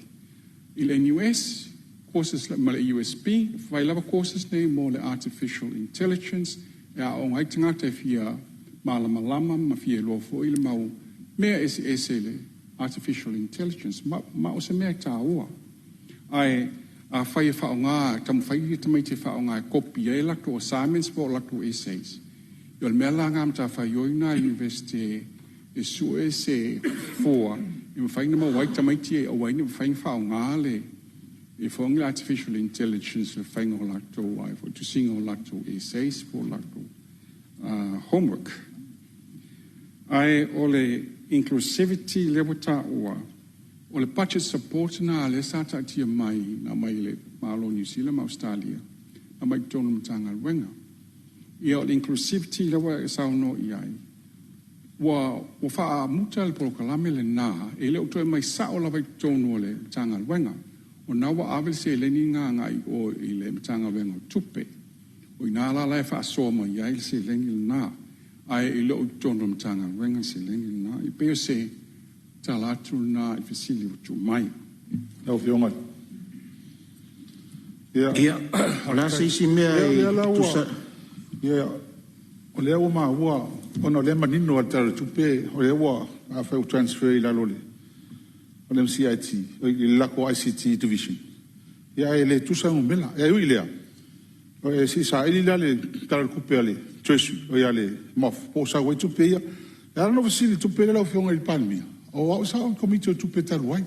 i le NUS, courses ma le USP, fai lava courses nei mo le Artificial Intelligence e aooga ai tagata e fia malamalama ma fia iloa foi le mau mea eseese i le Artificial Intelligence. Ma o se mea e taua. Ae afai e faaaoga, taumafai tamaiti e faaaoga e kopi ai latou assignments po o latou essays, ia o le mea la lena matafaioi lena a le Iunivesite e sue se fua e mafai ona maua ai tamaiti e aua ai ne i mafai ona faaaoga le foi le artificial intelligence i le faiga o latou foi tusiga o latou essays po o latou homework. Ae o le inclusivity lea ua taua, o le budget support lena lea sa taatia mai na aumai e le Malo o Niu Sila ma Ausetalia, na aumai i totonu o le Matagaluega. Ia o le inclusivity lea ua e saunoa i ai, ua faamuta le polokalame lena, e le o toe aumai sao lava i totonu o le Matagaluega. O lena ua ave le seleni lena agai i o i le Matagaluega o Tupe. O i ina la e faasoa mai ai le seleni lena, ae e le o i totonu o le Matagaluega le seleni lena. E pei o se tala atu lena i fesili ua tuu mai. Lau Afioga. Ia, o le a se isi mea e tusa... Ia, o lea ua maua, ona o lea e manino lava i le Tala o le Tupe, o lea ua, afai ua transfer i lalo o le MCIT, i le latou ICT Division, ia ae le tusa numera. Ae ui i lea, se i saili la le Tala o le Tupe a le Treasury, oi a le MOF, po o sau ai tupe ia. E ala ona ou fesili i le tupe lea lau Afioga i le Palemia, o au sa ou i le Komiti o Tupe talu ai.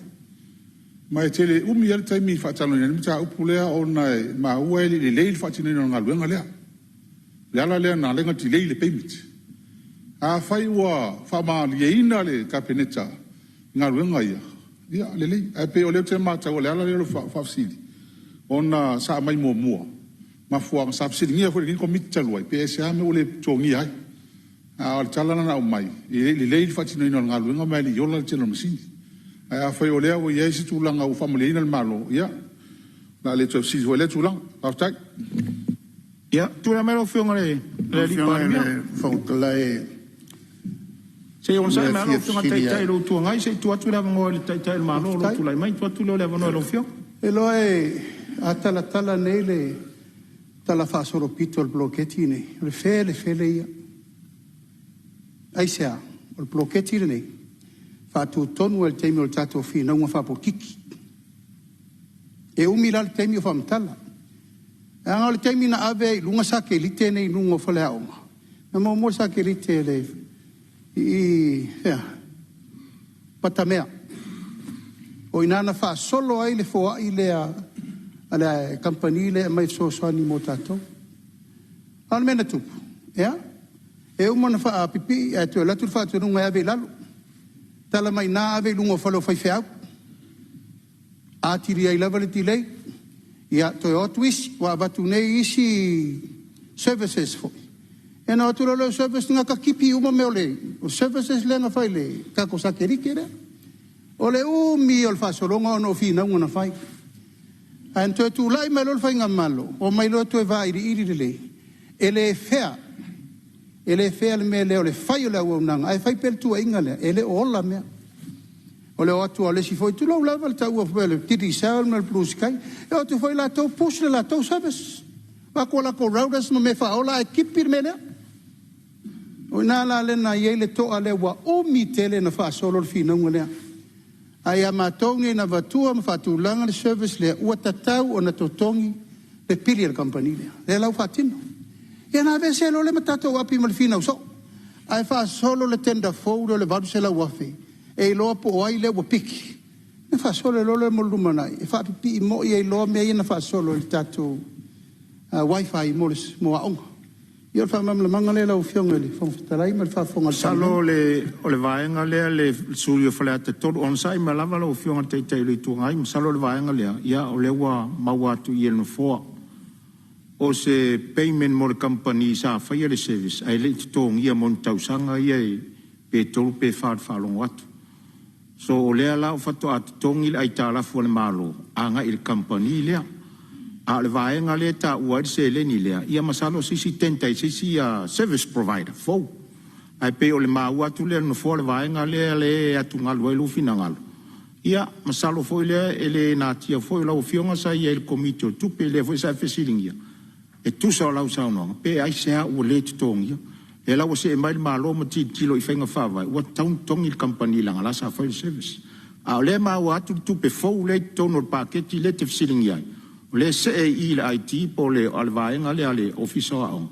Ma e tele umi ai le taimi e faatalanoaina ai le mataupu lea ona e maua e le i lelei le faatinoina o le galuega lea. O le ala lea na ala ai ona delay le payment. Afai ua faamalieina le Kapeneta i galuega ia, ia lelei. Ae pei o lea ou te matau, o le ala lea o le faafesili, ona sa aumai muamua, mafuaaga sa fesiligia foi e lenei Komiti talu ai, pe aisea le mea ua le totogia ai. A o le tala la na aumai, e le i lelei le faatinoina o le galuega ma e le i ola le tele o masini. Ae afai o lea ua i ai se tulaga ua faamalieina le Malo, ia, o le a le toe fesili foi i lea tulaga. Faafetai. Ia, tulai mai lau Afioga i le Palemia. Fofoga Fetalai, Se i onosai mai lava lau Afioga i le Taitai o le Itu Agai se i tuu atu le avanoa i le Taitai o le Malo o lo o tulai mai. Tuu atu lea o le avanoa i lau Afioga. E iloa a talatala nei le talafaasolopito o le poloketi lenei, o le felefele ia. Aisea? O le poloketi lenei, faatutonu lava i le taimi o le tatou finauga faapolokiki. E umi la le taimi o faamatala. Leaga o le taimi na ave ai i luga satelite nei i luga o faleaoga, na muamua le satelite i i fea? Patamea. O i ina na faasolo ai le foai lea a le kamupani lea e aumai e fesoasoani mo tatou. A o le mea na tupu, ia, e uma ona faapipii ae toe alu atu le faatonuga e ave i lalo. Tala mai i ina ave i luga o fale o faifeau. Atili ai lava le delay, ia toe o atu isi, ua avatu nei isi services foi, ia ona o atu loa lea o service na tatipi uma mea o services lea na fai i le tatou satelite lea. O le umi ia o le faasologa ona o finauga na fai. Ae na toe tulai mai loa le faigamalo, omai loa toe vailiili lelei, e le fair E le fair le mea lea o le fai o le auaunaga ae fai pea le tuuaiga lea, e le o ola mea. O le o atu lava o le isi foi, tulou lava le taua foi o le Digicel ma le Blue Sky, e o atu foi latou push le latou service, avatu a latou routers ma mea e faaola ae tipi le mea lea. O i ina la lea na i ai le to'a lea ua umi tele na faasolo le finauga lea. Ae ia matou nei na avatua ma faatulaga le service lea, ua tatau ona totogi le pili a le kamupani lea, lea la ua faatino. Ia ona aveese ai loa lea ma tatou api ma le finau soo, ae faasolo le tender fou lea o le $800,000 e iloa po o ai lea ua piki, ona faasolo loa lea mo le lumanai, e faapipii moi ai loa mea ia na faasolo i le tatou wifi mo aoga. Ia o le faamalamalamaga lea lau Afioga i le Fofoga Fetalai ma le faafofoga a le Masalo Palemene. O le vaega lea le sui usufono o Faleata 3, onosai mai lava lau Afioga i le Taitai o le Itu Agai, masalo o le vaega lea, ia o lea ua maua atu i i e le Nofoa. O se payment mo le kamupani sa faia le service ae le i totogia mo ni tausaga ia pe 3 pe 4 i le faalogo atu. So o lea la faatoa totogi le aitalafu a le Malo agai i le kamupani lea. A o le vaega lea e taua ai le seleni lea, ia masalo o se isi tender i se isi service provider fou. Ae pei o le maua atu lea e le Nofoa le vaega lea e atugalu ai lou finagalo. Ia masalo foi lea e le natia foi o lau Afioga sa i ai i le Komiti o Tupe, lea foi sa e fesiligia e tusa o lau saunoaga pe aisea ua le totogia. Lea la ua see mai le Malo ma tilotilo i faiga faavae ua tatau ona totogi le kamupani leaga o la sa fai le service. A o lea e maua atu le tupe fou lea i totonu o le paketi lea e te fesiligia ai, o lea e see i i le IT po o le vaega lea a le Ofisa o Aoga.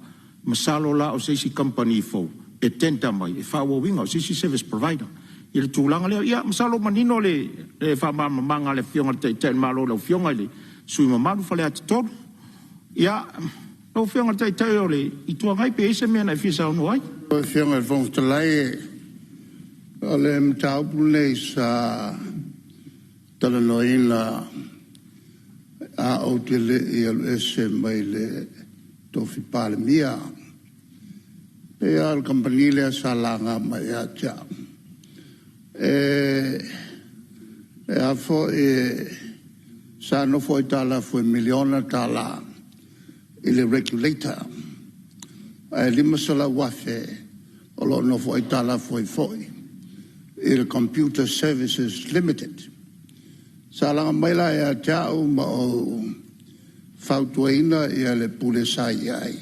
Masalo la o se isi kamupani fou e tender mai e faaauauina, o se isi service provider i le tulaga lea. Ia masalo ua manino le faamalamalamaga a le Afioga i le Taitai o le Malo i lau Afioga i le sui usufono mamalu Faleata 3. Ia, lau Afioga i le Taitai o le Itu Agai, pe i ai se mea na e fia saunoa ai. Lau Afioga i le Fofoga Fetalai, o le mataupu lenei sa talanoaina a ou te le i alu ese mai le tofi Palemia. E pei lava o le kamupani lea sa laga mai ia te au, e a foi, sa nofo aitalafu e $1 miliona i le Regulator, ae $500,000 o lo o nofo aitalafu ai foi i le Computer Services Limited. Sa laga mai la ia te au ma ou fautuaina le Pule sa i ai,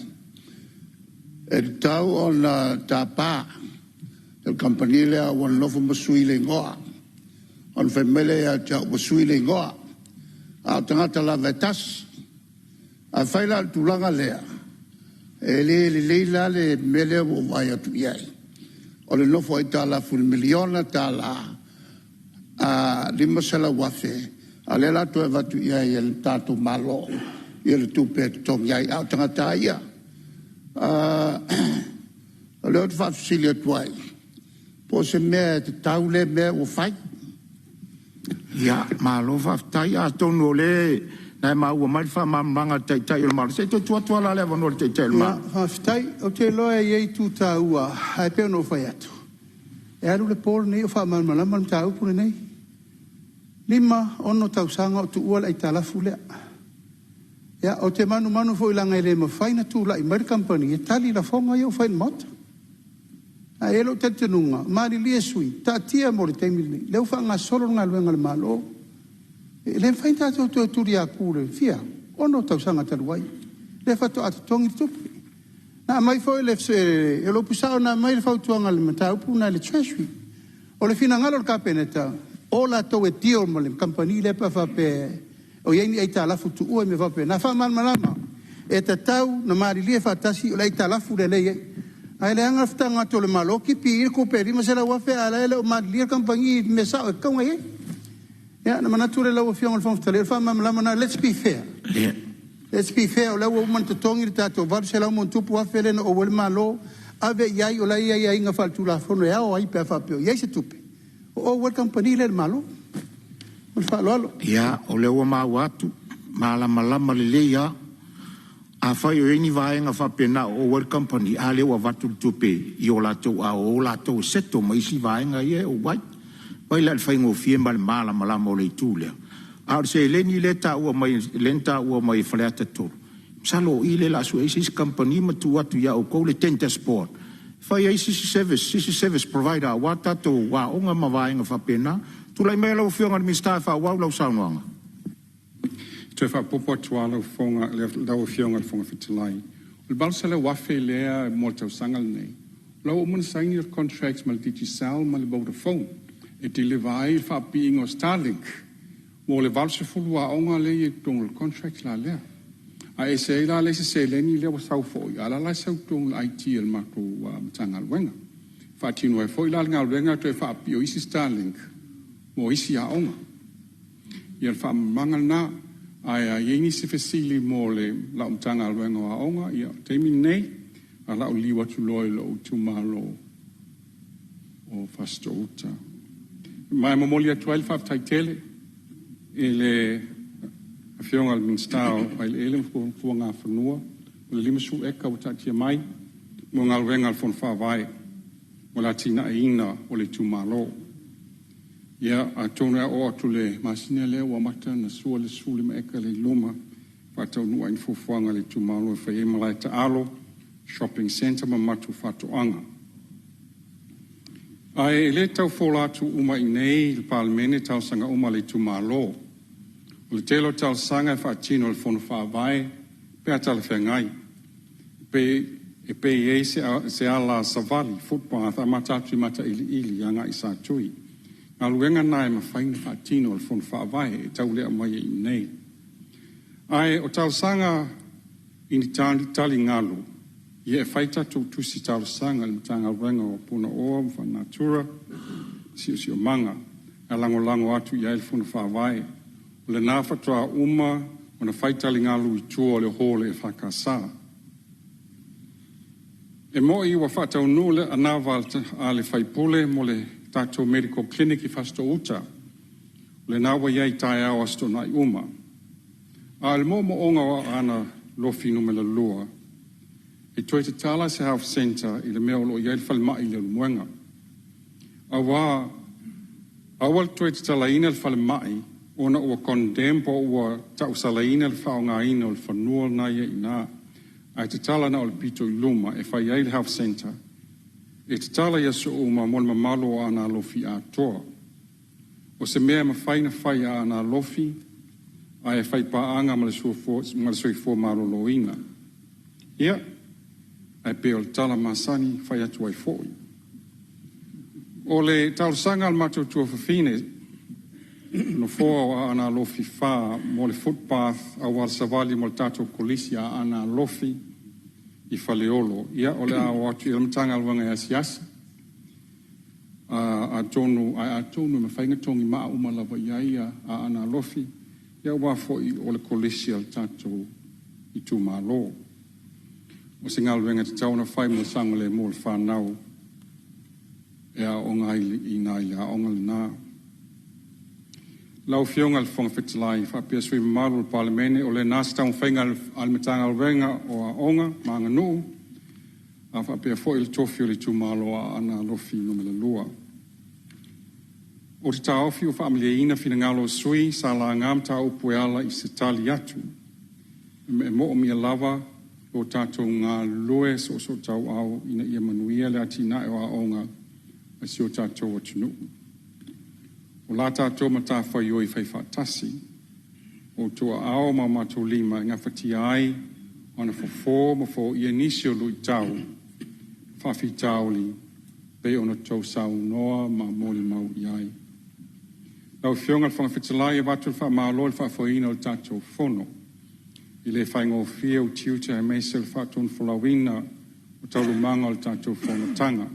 e tatau ona tapa le kamupani lea ua nonofo ma sui le igoa. Ona fai mai lea ia te au ua sui le igoa, a o tagata lava e tasi. Afai la o le tulaga lea, e le lelei la le mea lea ua ou vaai atu i ai, o le nofo aitalafu i le $1 miliona $500,000, a o lea o le a toe avatu i ai e le tatou Malo le tupe e totogi ai, a o tagata lava ia. O lea ou te faafesili atu ai, po o se mea e tatau lea mea ua fai? Ia, malo faafetai. Atonu o lea na e maua mai le faamalamalamaga a le Taitai o le Malo. Se i toe tuu atu lava la le avanoa i le Taitai o le Malo. Ia, faafetai. Ou te iloa e i ai itu taua, ae pei ona ou fai atu, e alu le po lenei o faamalamalama le mataupu lenei. 5, 6 tausaga o tuua le aitalafu lea. Ia, ou te manumanu foi leaga e le mafai ona tulai mai le kamupani e tali lafoga ia ua fai i le Maota. Ae i ai lou talitonuga, malilie sui usufono, taatia mo le taimi lenei, o lea ua faagasolo le galuega a le Malo. E le mafai ona tatou toe tuliaupu i le fia? 6 tausaga talu ai, lea faatoa totogi le tupe. Na aumai foi le, o le upu sao na aumai le fautuaga i le mataupu lena i le Treasury. O le finagalo o le Kapeneta, o latou e deal ma le kamupani lea pe a faapea o i ai ni aitalafu tuua ma mea faapena. Faamalamalama, e tatau ona malilie faatasi o le aitalafu lea o lea e i ai. Ae leaga le fetago atu o le Malo tipi i i le tupe e $500,000 a o la e le o malilie le kamupani i le mea sao e tatau ona i ai. Ia, ona manatu lea lau Afioga i le Fofoga Fetalai, o le faamalamalamaga lena, let's be fair. Let's be fair, o lea ua uma ona totogi le tatou $800+ lea na ou ai le Malo, ave i ai o la e i ai aiaiga faaletulafono e ao ai pe a faapea o i ai se tupe, o ou ai le kamupani lea i le Malo. Ma le faaaloalo. Ia, o lea ua maua atu, malamalama lelei lava. Afai o i ai ni vaega faapena o ou ai le kamupani, a lea ua avatu le tupe i o latou aao o latou e settle ma isi vaega ia e ou ai. Vaai la i le faigofie ma le malamalama o le itu lea. A o le seleni lea e taua mai, lea na taua mai e Faleata 3, masalo o i lea o le a sue ai se isi kamupani ma tuu atu ia outou le tenders board. fai ai sisi service, sisi service provider aua tatou aoga ma vaega faapena. Tulai mai lau Afioga i le Minisita e faaauau lau saunoaga. Toe faaopoopo atu lava lau Afioga i le Fofoga Fetalai, o le $800,000 lea mo le tausaga lenei, o la ua uma ona saini le contract ma le Digicel ma le Vodafone e deliver ai le faapipiina o Starlink mo le 80 aoga lea e i ai i totonu o le contract la lea. Ae ese ai la le isi seleni lea ua sau foi, a o la e la e sau i totonu o le IT a le matou Matagaluega. E faatino ai foi la le galuega toe faapipii o isi Starlink mo isi aoga. Ia o le faamalamalamaga lena. Ae a i ai nisi fesili mo lau Matagaluega o Aoga, ia o le taimi lenei, ae o le a ou liliu atu loa i lou itumalo o Fasitoo-uta. Ma e momoli atu ai le faafetai tele i le Afioga i le Minisita o Eleele ma Fuagafanua mo le 50 eka ua taatia mai mo galuega a le Fono Faavae mo le atinaeina o le itumalo. Ia, atonu e oo atu i le masina lea ua amata ona sua le 15 eka lea i luma e faataunuu ai ni fuafuaga a le itumalo e fai ai malae taalo, shopping centre ma matu faatoaga. Ae le tau fola atu uma i inei i le Palemene talosaga uma a le itumalo. O le tele o talosaga e faatino e le Fono Faavae pe a talafeagai. E pei e i ai se ala savali, footpath, amata atu i Matailiili agai i Satui. Galuega na e mafai ona faatino e le Fono Faavae e tau le aumaia i inei. Ae o talosaga i ni taligalu, ia e fai tatou tusi talosaga i le Matagaluega o Punaoa Faalenatura ma Siosiomaga e lagolago atu i ai le Fono Faavae. O lena faatoa uma ona fai taligalu i tua o le hall EFKS. E moni ua faataunuu le anava a le faipule mo le tatou medical clinic i Fasitoo-uta. O lena ua i ai i taeao o Aso Toonai uma. A o le moomooga o Aana Alofi Nu.2, e toe tatala se health centre i le mea o lo o i ai le falemai i Leulumoega. Aua aua le toe tatalaina le falemai ona ua condemn po ua tausalaina le faaaogaina o le fanua lena e i ai i ina, ae tatala na o le pito i luma e fai ai le health centre e tatala i aso uma mo le mamalu o Aana Alofi atoa. O se mea e mafai ona fai e Aana Alofi ae e fai paaga ma le soifua maloloina. Ia, ae pei o le tala masani fai atu ai foi. O le talosaga a le matou tuafafine, nofoa o Aana Alofi 4 mo le footpath auala savali mo le tatou kolisi a Aana Alofi i Faleolo. Ia, o le a oo atu i ai le Matagaluega e asiasi, atonu, ae atonu e mafai ona togi maa uma lava i ai Aana Alofi, ia aua foi o le kolisi a le tatou itumalo. O se galuega e tatau ona fai mo le saogalemu o le fanau e aooga ai i ina i le aoga lena. Lau Afioga i le Fofoga Fetalai faapea sui usufono mamalu o le Palemene, o lena se taumafaiga a le Matagaluega o Aoga ma Aganuu, a faapea foi le tofi o le itumalo o Aana Alofi Nu.2. Ou te taofi ua faamalieina finagalo o sui usufono sa laga mataupu e ala i se tali atu. E moomia lava lo tatou galulue soosootauau ina ia manuia le atinae o aoga a si o tatou atunuu. O la tatou matafaioi faifaatasi, o outou aao ma o matou lima e gafatia ai ona fofo ma foia nisi o luitau faafitauli pei ona outou saunoa ma molimau i ai. Lau Afioga i le Fofoga Fetalai, e avatu le faamalo i le faafoeina o le tatou Fono. E le faigofie ou tiute aemaise o le faatonufolauina o taualumaga o le tatou fonotaga.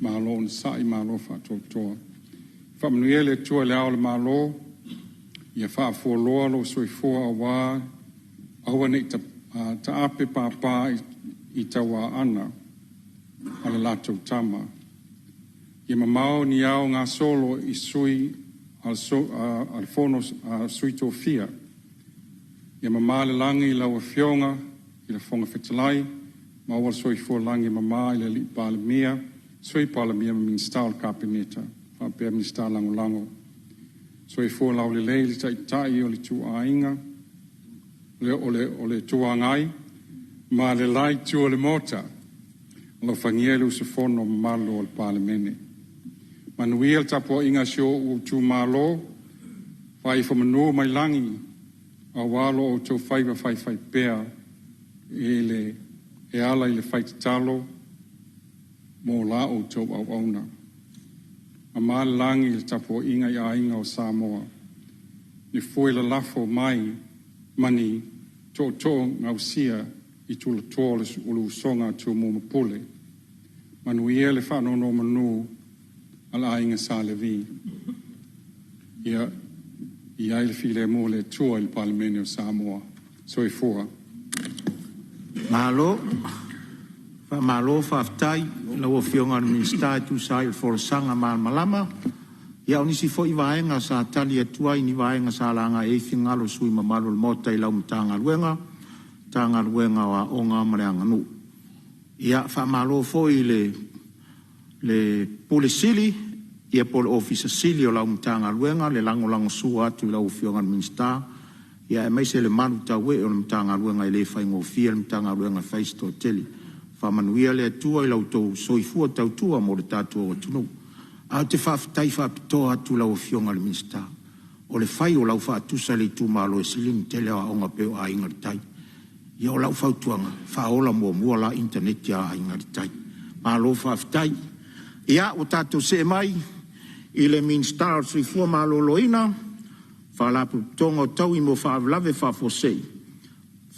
Malo onosai, malo faatoatoa. Faamanuia le Atua i le ao o le Malo, ia faafualoa lou soifua aua aua ne i taape papa i tauaana a le latou tama. Ia mamao ni ao gasolo i sui a le Fono a Sui Tofia. Ia mama le lagi i lau Afioga i le Fofoga Fetalai, maua le soifua lagi e mama i le Alii Palemia, Sui Palemia ma Minisita o le Kapeneta, faapea Minisita Lagolago. Soifua laulelei le Taitai o le Ituaiga, o le Itu Agai ma le la itu o le Maota. Alofagia le usufono mamalu o le Palemene. Manuia le tapuaiga a si ou itumalo, faaifo manu mai lagi aua lo outou faiva faifaipea i le e ala i le fai tatalo mo la outou auauna. Mamā le lagi i le tapuaiga i aiga o Samoa, ni fue lalafo mai ma ni tootoo gausia i tulatoa o le usoga a Tumua ma Pule. Manuia le faanonomanu a le aiga Sa Levi. Ia i ai le filemu o le Atua i le Palemene o Samoa. Soifua. Malo, faamalo faafetai i lau Afioga i le Minisita e tusa ai o le folasaga malamalama. Ia o nisi foi vaega sa tali atu ai i ni vaega sa laga i ai finagalo o sui usufono mamalu o le Maota i lau Matagaluega, Matagaluega o Aoga ma le Aganuu. Ia faamalo foi i le Pule Sili po o le Ofisa Sili o lau Matagaluega le lagolagosua atu i lau Afioga i le Minisita, aemaise le malutauee o le Matagaluega, e le faigofie le Matagaluega e fai si toatele. Faamanuia le Atua i lo outou soifua tautua mo le tatou atunuu. Ae ou te faafetai faapitoa atu i lau Afioga i le Minisita, o le fai o lau faatusa i le itumalo e sili ona tele au aoga e pei o Aiga i le Tai. Ia o lau fautuaga, faaola muamua la initaneti a Aiga i le Tai. Malo faafetai. Ia, ua tatou see mai i le Minisita o le Soifua Maloloina, Faalapotopotoga o Taui mo Faalavelave Faafuasei,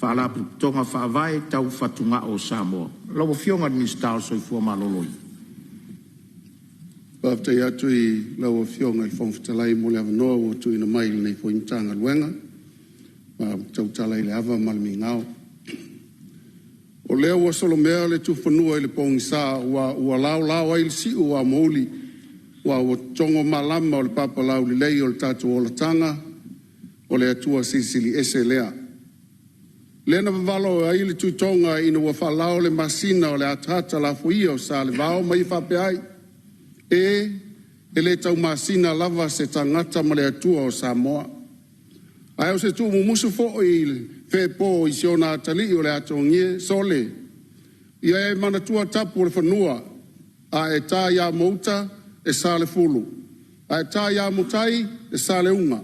Faalapotopotoga Faavae Tau Fatugao o Samoa. Lau Afioga i le Minisita o le Soifua Maloloina. Faafetai atu i lau Afioga i le Fofoga Fetalai mo le avanoa ua tuuina mai i lenei foi Matagaluega ma ou te tautala i le ava ma le migao. O lea ua solomea le tufanua i le pogisa, ua laolao ai le siu o amouli, aua ua totogo malama o le papalaulelei o le tatou olataga, o le Atua Silisili Ese lea. Lea na vavalo ai le Tuitoga ina ua faalao le masina o le ataata lafoia o Salevao ma ia faapea ai, “E, e le taumasina lava se tagata ma le Atua o Samoa.” Ae o se tuumumusu foi i le feepo i si ona atalii o le atogie, sole, ia e manatua tapu o le fanua, a e ta i Amouta e Salefulu, a e ta i Amotai e Saleuga,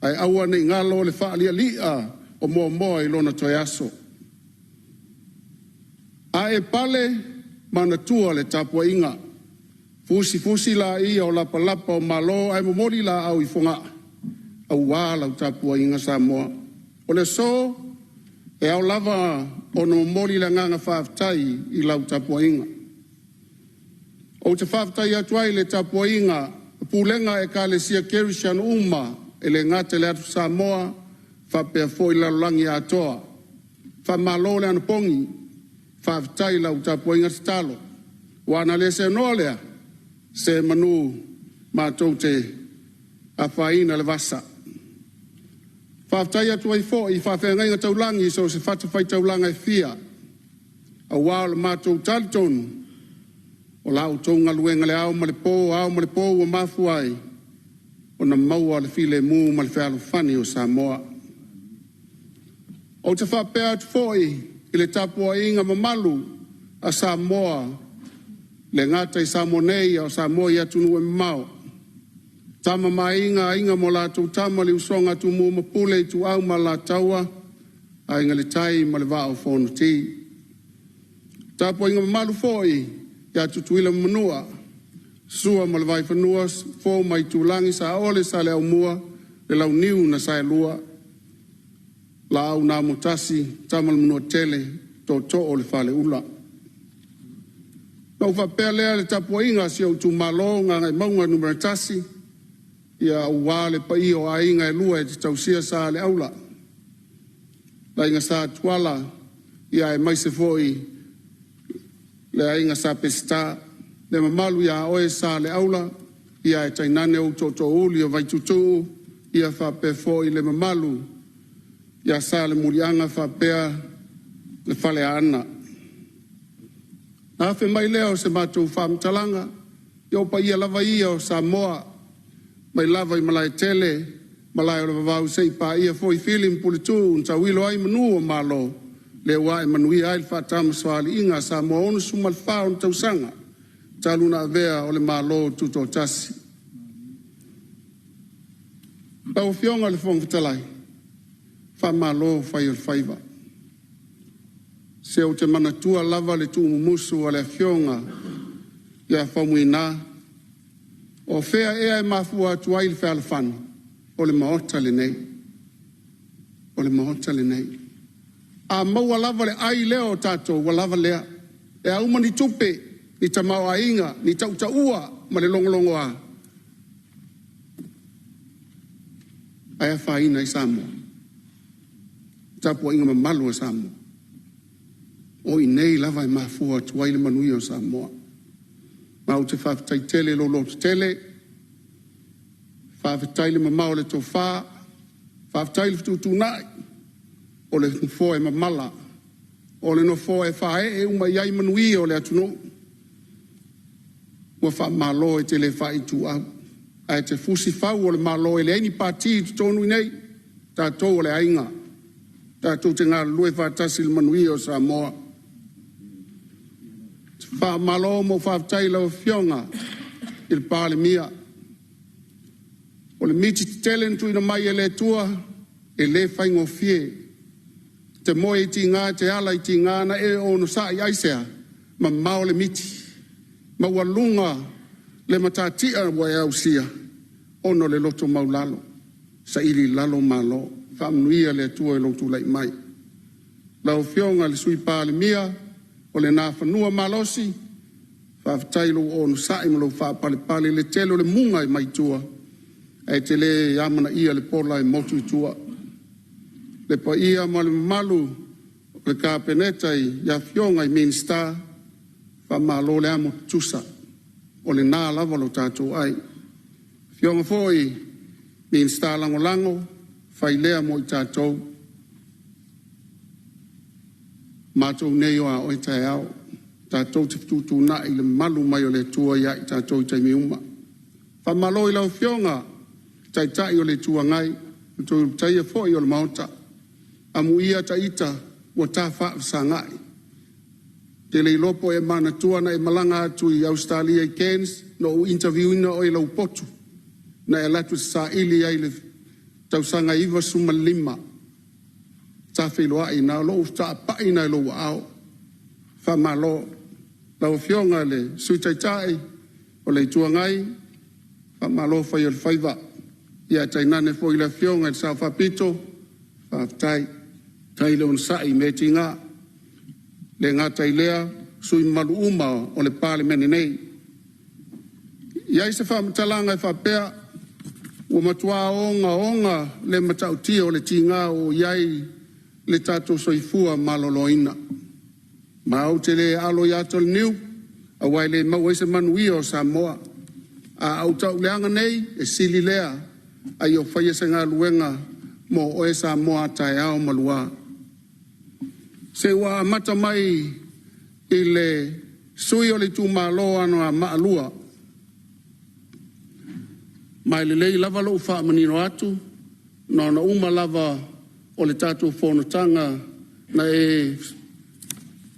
ae aua nei galo le faalialia o Moamoa i lona toe aso. A e pale, manatua le tapuaiga, fusifusi laia o lapalapa o Malo ae momoli laau i Fogaa aua lau tapuaiga Samoa. O le aso, e ao lava ona momoli le agaga faafetai i lau tapuaiga. Ou te faafetai atu ai i le tapuaiga a pulega a Ekalesia Kerisiano uma e le gata i le Atu Samoa faapea foi le lalolagi atoa. Faamalo le anapogi, faafetai i lau tapuaiga tatalo. Aua ana le seanoa lea, semanu matou te afaina le vasa. Faafetai atu ai foi i faafeagaiga taulagi i so o se fatafaitaulaga e fia, aua o le matou talitonu, o la outou galuega i le ao ma le po, ao ma le po ua mafua ai ona maua le filemu ma le fealofani o Samoa. Ou te faapea atu foi i le tapuaiga mamalu a Samoa, e le gata i Samoa nei a o Samoa i atunuu e mamao, Tama ma Aiga, Aiga ma latou Tama, le usoga a Tumua ma Pule, Ituau ma Alataua, Aiga i le Tai ma le Vaa o Fonoti. Le tapuaiga mamalu foi ia Tutuila ma Manua, Sua ma le Vaifanua, Fofo ma Aitulagi, Saole, Saleaaumua, le Launiu na Saelua, Laau na Amotasi, Tama a le Manuatele, Tootoo o le Faleula. Ona ou faapea lea, le tapuaiga a si ou itumalo o Gagaemauga 1, ia aua le paia o aiga e lua e tausia Sa Aleaula, le Aiga Sa Tuala, aemaise foi le Aiga Sa Peseta. Le mamalu ia oe Saleaula, ae tainane ou tootoouli o Vaituutuu, faapea foi le mamalu ia Salemuliaga faapea le Faleaana. Ona afe mai lea o se matou faamatalaga, ia o paia lava ia o Samoa mai lava i Malaetele, Malae o le Vavau seia paia foi Fili ma Puletuu na tauilo ai manu o Malo. Lea ua ae manuia ai le faatamasoaliiga a Samoa 64 ona tausaga talu ona avea o le Malo Tutoatasi. Lau Afioga i le Fofoga Fetalai, faamalo fai o le faiva. Se ou te manatua lava le tuumumusu a le Afioga ia Faumuina, o fea ea e mafua atu ai le fealofani? O le Maota lenei. O le Maota lenei. A maua lava le ai lea o tatou, ua lava lea. E a uma ni tupe, ni tamaoaiga, ni tautaua ma le logologoa, ae afaina ai Samoa? Le tapuaiga mamalu a Samoa, o i inei lava e mafua atu ai le manuia o Samoa. Ma ou te faafetai tele i lou lototele, faafetai le mamao o le tofa, faafetai le fetuutuunai, o le nofoa e mamala, o le nofoa e faaee uma i ai manuia o le atunuu. Ua faamalo e te le faaituau, ae te fusi fau o le Malo e leai ni Pati i totonu i inei. O tatou o le aiga, tatou te galulue faatasi i le manuia o Samoa. Faamalo ma ou faafetai i lau Afioga i le Palemia. O le miti tetele na tuuina mai e le Atua e le faigofie. E te moe i tiga e te ala i tiga na e onosai, aisea? Mamao le miti, maualuga le matatia ua e ausia ona o le loto maualalo, saili i lalo Malo. Faamanuia le Atua i lou tulai mai. Lau Afioga i le Sui Palemia o le Nafanua malosi, faafetai i lou onosai ma lou faapalepale i le tele o le muga mai tua, ae e te le amanaia le pola e motu i tua. Le paia ma le mamalu o le Kapeneta i Afioga i Minisita, faamalo le amo tutusa, o lena lava lo tatou ai. Afioga foi i Minisita Lagolago, fai lea mo i tatou, o matou nei o a oe taeao, tatou te fetuutuunai i le mamalu mai o le Atua ia i tatou i taimi uma. Faamalo i lau Afioga i le Taitai o le Itu Agai, o le toe Ulutaia foi o le Maota. Amuia ita ua ta faafesagai. Ou te le iloa po o e manatua na e malaga atu i Ausetalia i Cairns na ou interview ina oe i lou potu na e alu atu e saili ai i le tausaga e 95. Ta feiloai i ina, o lou taapai lena i lou aao. Faamalo. Lau Afioga i le Sui Taitai o le Itu Agai, faamalo fai o le faiva, ae tainane foi le Afioga i le Sao Faapito, faafetai. Faafetai le onosai i mea e tiga. E le gata i lea o sui usufono mamalu uma o le Palemene nei. E i ai se faamatalaga e faapea, ua matua ogaoga le matautia o le tiga ua i ai le tatou soifua maloloina. Ma ou te le alo i ata o le niu aua e le maua ai se manuia o Samoa. A ou tauleaga nei, e sili lea ae ia faia se galuega mo oe Samoa a taeao ma lua. Se ua amata mai i le sui usufono o le itumalo o Anoamaa 2, ma e lelei lava lou faamanino atu, na ona uma lava o le tatou fonotaga na e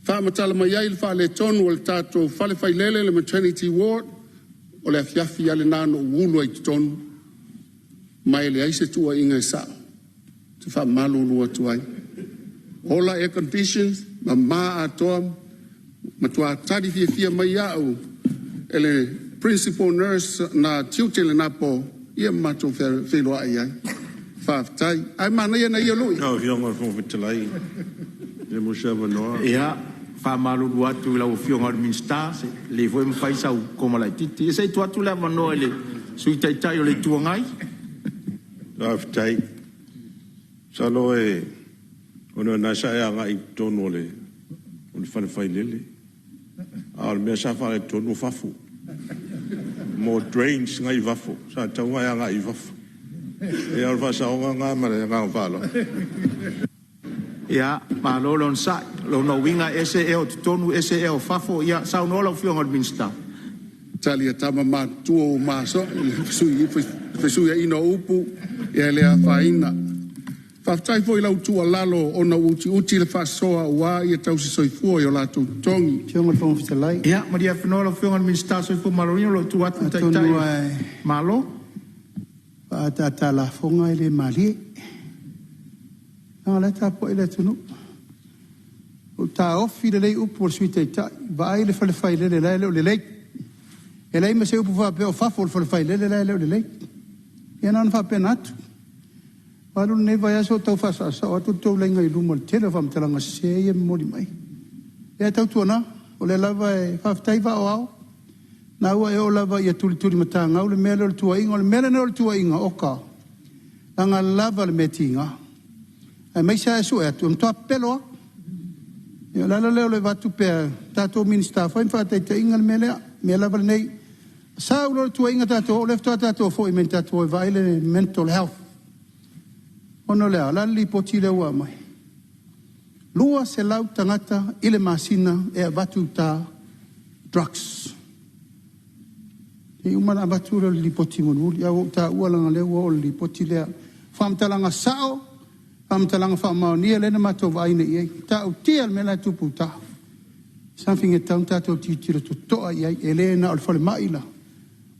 faamatala mai ai le faaletonu o le tatou fale failele, le maternity ward, o le afiafi lava lena na ou ulu ai i totonu, ma e leai se tuuaiga e sao. Ou te faamalulu atu ai. Ola air conditions, mama atoa, matua tali fiafia mai au e le principal nurse na tiute i lena po, ia ma matou feiloai ai. Faafetai. Ae manaia nai ia lui. Lau Afioga i le Fofoga Fetalai, pe maua se avanoa. Ia, faamalulu atu i lau Afioga i le Minisita, e lelei foi ma fai sau koma laitiiti. Ia se i tuu atu le avanoa i le Sui Taitai o le Itu Agai. Faafetai. Masalo ona o lena sa e agai i totonu o le fale failele, a o le mea sa faaletonu o fafo, mo drains na e i fafo, sa tatau ona e agai i fafo. Ia o le faasaoga lena ma le agaga faaaloalo. Ia, malo le onosai. O lona uiga e ese ea o totonu ese ea o fafo. Ia saunoa lau Afioga i le Minisita. Tali a tama matutua ua maso'o i le fesuiaina o upu, ia e le afaina. Faafetai foi i lau tuualalo ona ua utiuti le faasoa aua ia tausisoifua i o latou totogi. Afioga i le Fofoga Fetalai. Ia, malie afenoa lau Afioga i le Minisita o le Soifua Maloloina o lo o tuu atu le Taitai Atonu o le lava e Malo. faaataata a lafoga e le malie, leaga o la e tapuai le atunuu. Ua ou taofi lelei upu a le Sui Taitai, vaai le fale failele la e le o lelei. E leai ma se upu faapea o fafo o le fale failele la e le o lelei. Ia na ona faapena atu. Ua alu lenei vaiaso o tau faasaosao atu le tou laina i luma i le tele o faamatalaga sese ia e momoli mai. Ia tautuana, o lea lava e faafetai vaa o ao, na ua e oo lava ia tulitulimatagau le mea lea o le tuuaiga. O le mea lenei o le tuuaiga, oka, leaga lava le mea tiga, aemaise lava e sue atu, e matua pepelo lava. Ia o le ala lea o le avatu pea, tatou Minisita, fai ma faataitaiga le mea lea, le mea lava lenei. Sau loa le tuuaiga tatou oo lea faatoa tatou foi mai tatou o e vaai le mental health. Ona o le a? O le a le lipoti lea ua aumai? 200 tagata i le masina e avatu i uta drugs. Se i uma ona avatu lea o le lipoti mulimuli, ae ua ou taua leaga o lea ua oo i le lipoti lea. O faamatalaga sao, faamatalaga faamaonia lea na matou vaai nei i ai. E matautia le mea la e tupu i uta. Something e tatau ona tatou tilotilo totoa i ai. E le na o le falemai la,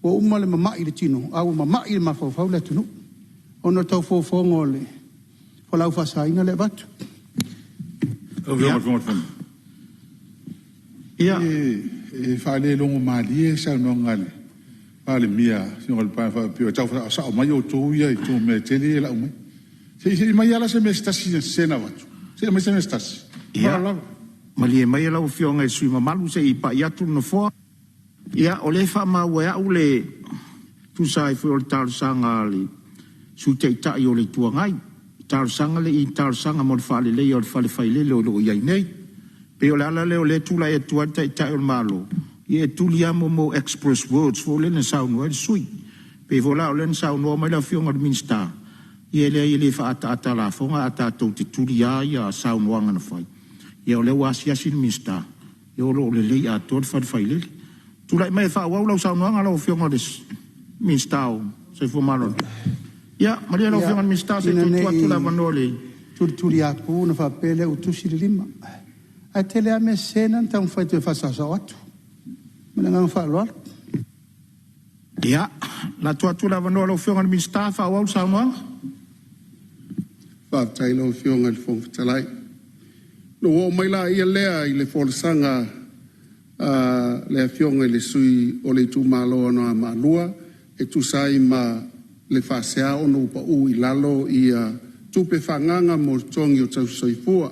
ua uma le mamai i le tino, a ua mamai i le mafaufau le atunuu ona o le tau fofoga o le fualaau faasaina lea e avatu. Lau Afioga i le Fofoga o le Fono. Ia. E faalelogomalie le saunoaga a le Palemia, le Afioga i le Palemia faapea e tau faasaosao mai outou ia i tou mea tetele ia e lau mai. Se i aumai lava la se mea se tasi sese na avatu. Se i aumai se mea se tasi. Ma Ia, le faaaloalo lava. malie maia lau Afioga i le sui usufono mamalu se i pai atu le Nofoa. Ia, o lea e faamaua e au le tusa ai foi o le talosaga a le Sui Taitai o le Itu Agai, talosaga le i talosaga mo le faaleleia o le fale failele o lo o i ai nei. Pei o le ala lea o lea e tulai atu ai le Taitai o le Malo, ia e tuli lava mo express words foi lea na saunoa ai le sui usufono. Pei foi la o lea na saunoa mai le Afioga i le Minisita, ia e leai e le faaataata a lafoga ae tatou te tuli lava saunoaga na fai. Ia o lea ua asiasi le Minisita, ia o lo o lelei atoa le fale failele. Tulai mai e faaauau lau saunoaga lau Afioga i le Minisita o le Soifua Maloloina. Ia, malie lau Ia, Afioga i le Minisita se i ina toe ne tuu atu le i avanoa i le tulituliapu ona faapea lea ua tusi le lima. Ae tele lava mea sese na na taumafai e toe faasaosao atu. Ma le agaga faaaloalo. Ia, lafo atu le avanoa i lau Afioga i le Minisita e faaauau le saunoaga. Faafetai i lau Afioga i le Fofoga Fetalai. Ona ou oo mai laia lea i le folasaga a le Afioga i le sui usufono o le itumalo o Anoamaa 2 e tusa ai ma le faasea ona ua pau i lalo ia tupe faaagaaga mo totogi o tausisoifua.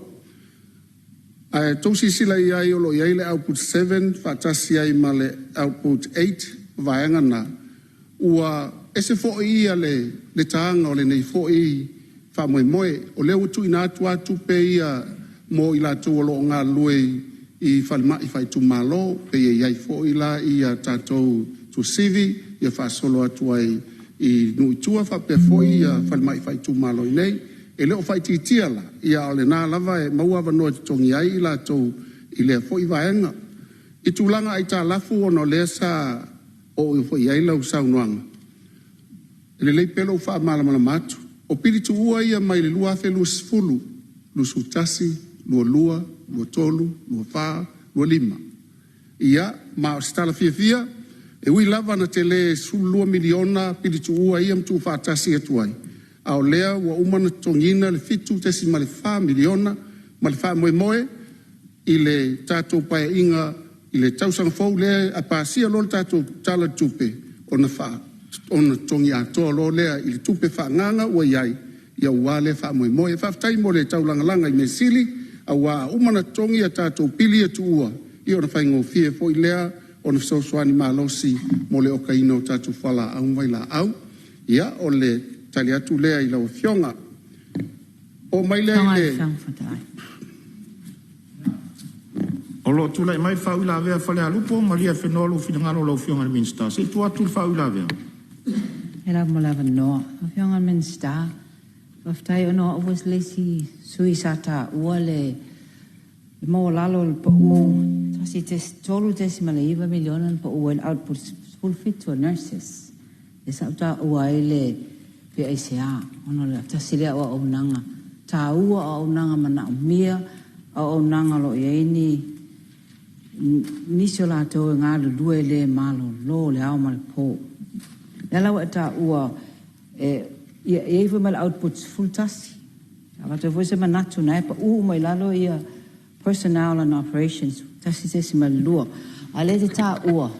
Ae outou silasila i ai o lo o i ai le output 7 faatasi ai ma le output 8, o vaega na, ua ese foi le taga o lenei foi faamoemoe. O lea ua tuuina atu lava tupe ia mo i latou o lo o galulue i falemai faaitumalo, pei e i ai foi la tatou Tuasivi ia faasolo atu ai i nuu i tua faapea foi falemai faaitumalo i inei. E le o faaitiitia la, a o lena lava e maua avanoa e totogi ai i latou i lea foi vaega. I tulaga aitalafu ona o lea sa oo foi i ai lau saunoaga, e lelei pea lou faamalamalama atu. O pili tuua ia mai le 2020, 2021, 2022, 2023, 2024, 2025. Ia, ma o se tala fiafia, e ui lava ina tele $12 miliona pili tuua ia ma tuufaatasi atu ai, a o lea ua uma ona totogiina le $7.4 miliona ma le faamoemoe i le tatou Paeaiga i le tausaga fou lea a pasia loa le tatou Tala o le Tupe, ona totogi atoa loa lea i le tupe faaagaaga ua i ai aua lea faamoemoe. Faafetai mo le taulagalaga i mea sili, aua a uma ona totogi a tatou pili ia tuua, ia ona faigofie foi lea ona fesoasoani malosi mo le okaina o tatou fualaau ma vailaau. Ia, o le tali atu lea i lau Afioga. Oo mai lea i le O lo o tulai mai le faauilavea a Falealupo. Malie afenoa lou finagalo lau Afioga i le Minisita. Se i tuu atu le faauilavea. Faafetai lava mo le avanoa. Lau Afioga i le Minisita, faafetai ona o au foi le isi sui usufono sa taua le maualalo o le pau $3.9 miliona na pau ai le output 17 o nurses. Lea sa ou taua ai le pe aisea, ona o le tasi lea o auaunaga taua o auaunaga manaomia, auaunaga o lo o i ai ni nisi o latou e galulue le malolo i le ao ma le po. O lea la ua e taua e i ai foi ma le output 11. E avatu ai foi se manatu o lena e pau uma i lalo ia personnel and operations 1.2. A o lea e te taua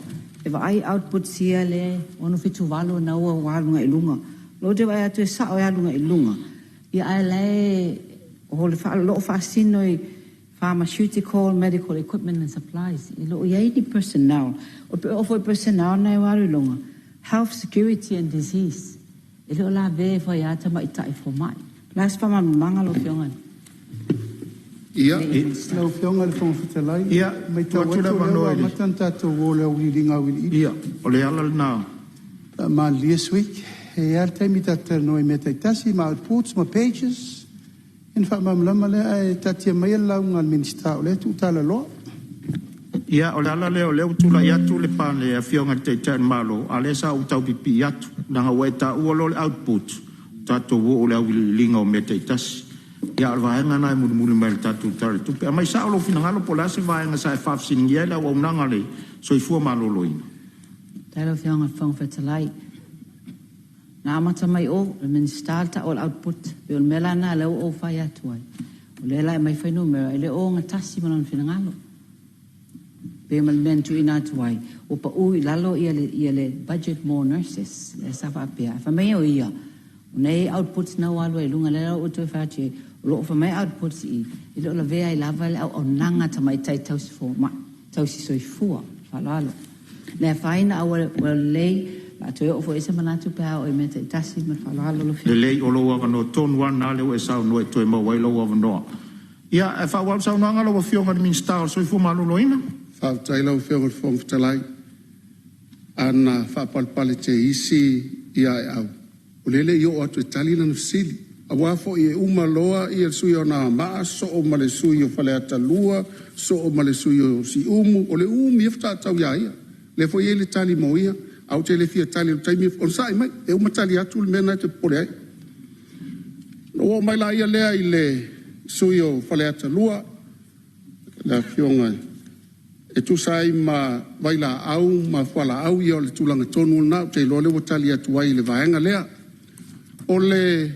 e vaai outputs ia le 678 lena ua alu agai i luga. O lea ou te vaai atu e sao e alu agai i luga, ia ae o la e o lo o faasino i pharmaceutical, medical equipment and supplies. E le o i ai ni personnel. E oo foi i personnel na ua alu i luga, health security and disease. E le o lavea ifo ai lava tamaitai fomai. O le a se faamalamalamaga lau Afioga i le Ia, lau Afioga i le Fofoga Fetalai, e matau atu o lea ua amata ona tatou o i le auiliiliga auiliili. Ia, o le ala lena. Faamalilie sui usufono, e i ai lava le taimi tatou te talanoa ai i mea taitasi ma outputs ma pages ona faamalamalama lea, ae taatia maia le lauga a le Minisita o lea e tuutalaloa. Ia, o le ala lea o lea ua tulai atu le Afioga i le Taitai o le Malo, a o lea sa ou tau pipii atu, leaga ua e taua loa le output, tatou oo i le auiliiliga o mea taitasi. Ia, a o le vaega lena e mulimuli mai i le tatou Tala o le Tupe. Aumai sao lou finagalo po o le a se vaega sa e faafesiligia ai le auaunaga a le soifua maloloina. Faafetai lau Afioga i le Fofoga Fetalai. Na amata mai o le Minisita le tau o le output. E pei o le mea la lena lea ua ou fai atu ai, o lea la e aumai fuainumera, e le o ogatasi ma lona finagalo. E pei ma le mea na tuuina atu ai, ua pau i lalo le budget mo nurses, lea sa faapea. Ae fai mai o ia, o nei outputs na ua alu ai i luga, lea la ua ou toe fai atu i ai, o lo o fai mai outputs i i, e le o lavea ai lava le auaunaga a tamaitai tausi fomai, tausi soifua. Faaaloalo. Le afaina ae ua lelei, o le a toe oo foi i ai se manatu pe a oo i mea taitasi. Ma le faaaloalo lau Afioga. Lelei, o lou avanoa tonu lava lena lea ua e saunoa e toe maua ai lou avanoa. Ia, ae faaauau le saunoaga a lau Afioga i le Minisita o le Soifua Maloloina. Faafetai i lau Afioga i le Fofoga Fetalai. Ana faapalepale teisi ia Aeau, o lea e le i oo atu e tali lana fesili. Aua foi e uma loa le sui usufono o Anoamaa sosoo ma le sui usufono o Faleata 2, sosoo ma le sui usufono o Siumu, o le umi ia faatoa tau ia ia. O lea foi e i ai le tali mo ia, ae ou te le fia tali i le taimi, onosai mai, e uma tali atu le mea lena e te popole ai. Ona ou oo mai lea i le sui usufono o Faleata 2, le Afioga e tusa ai ma vailaau ma fualaau, ia o le tulaga tonu lena, ou te iloa o lea ua tali atu ai i le vaega lea. O le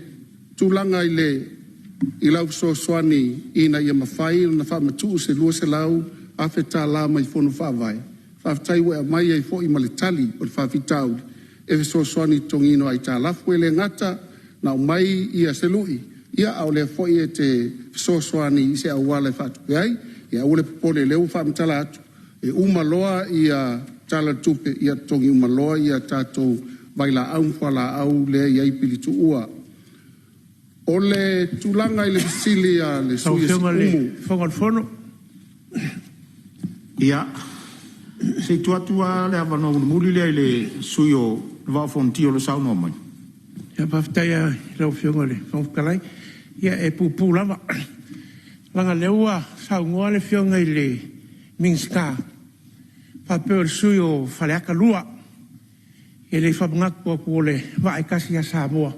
tulaga i lau fesoasoani ina ia mafai ona faamatuu se $200,000 mai Fono Faavae, faafetai ua e aumai ai foi ma le tali o le faafitauli e fesoasoani i le totogiina o aitalafu. E le gata na aumai se lui, a o lea foi e te fesoasoani i se auala e faatupe ai. Ia aua le popole o lea ua faamatala atu, e uma loa le Tala o le Tupe, ia totogi uma loa tatou vailaau ma fualaau lea e i ai pili tuua. O le tulaga i le fesili a le Lau sui Afioga i le usufono o Siumu, Fofoga o le Fono. Ia, se i tuu atu lava le avanoa mulimuli lea i le sui usufono o le Vaa o Fonoti o lo o saunoa mai. Ia faafetai lava i lau Afioga i le Fofoga Fetalai. Ia e puupuu lava, leaga o lea ua saunoa le Afioga i le Minisita faapea o le sui usufono o Faleata 2. E le faamanatu atu o le vaa e tasi ia Samoa,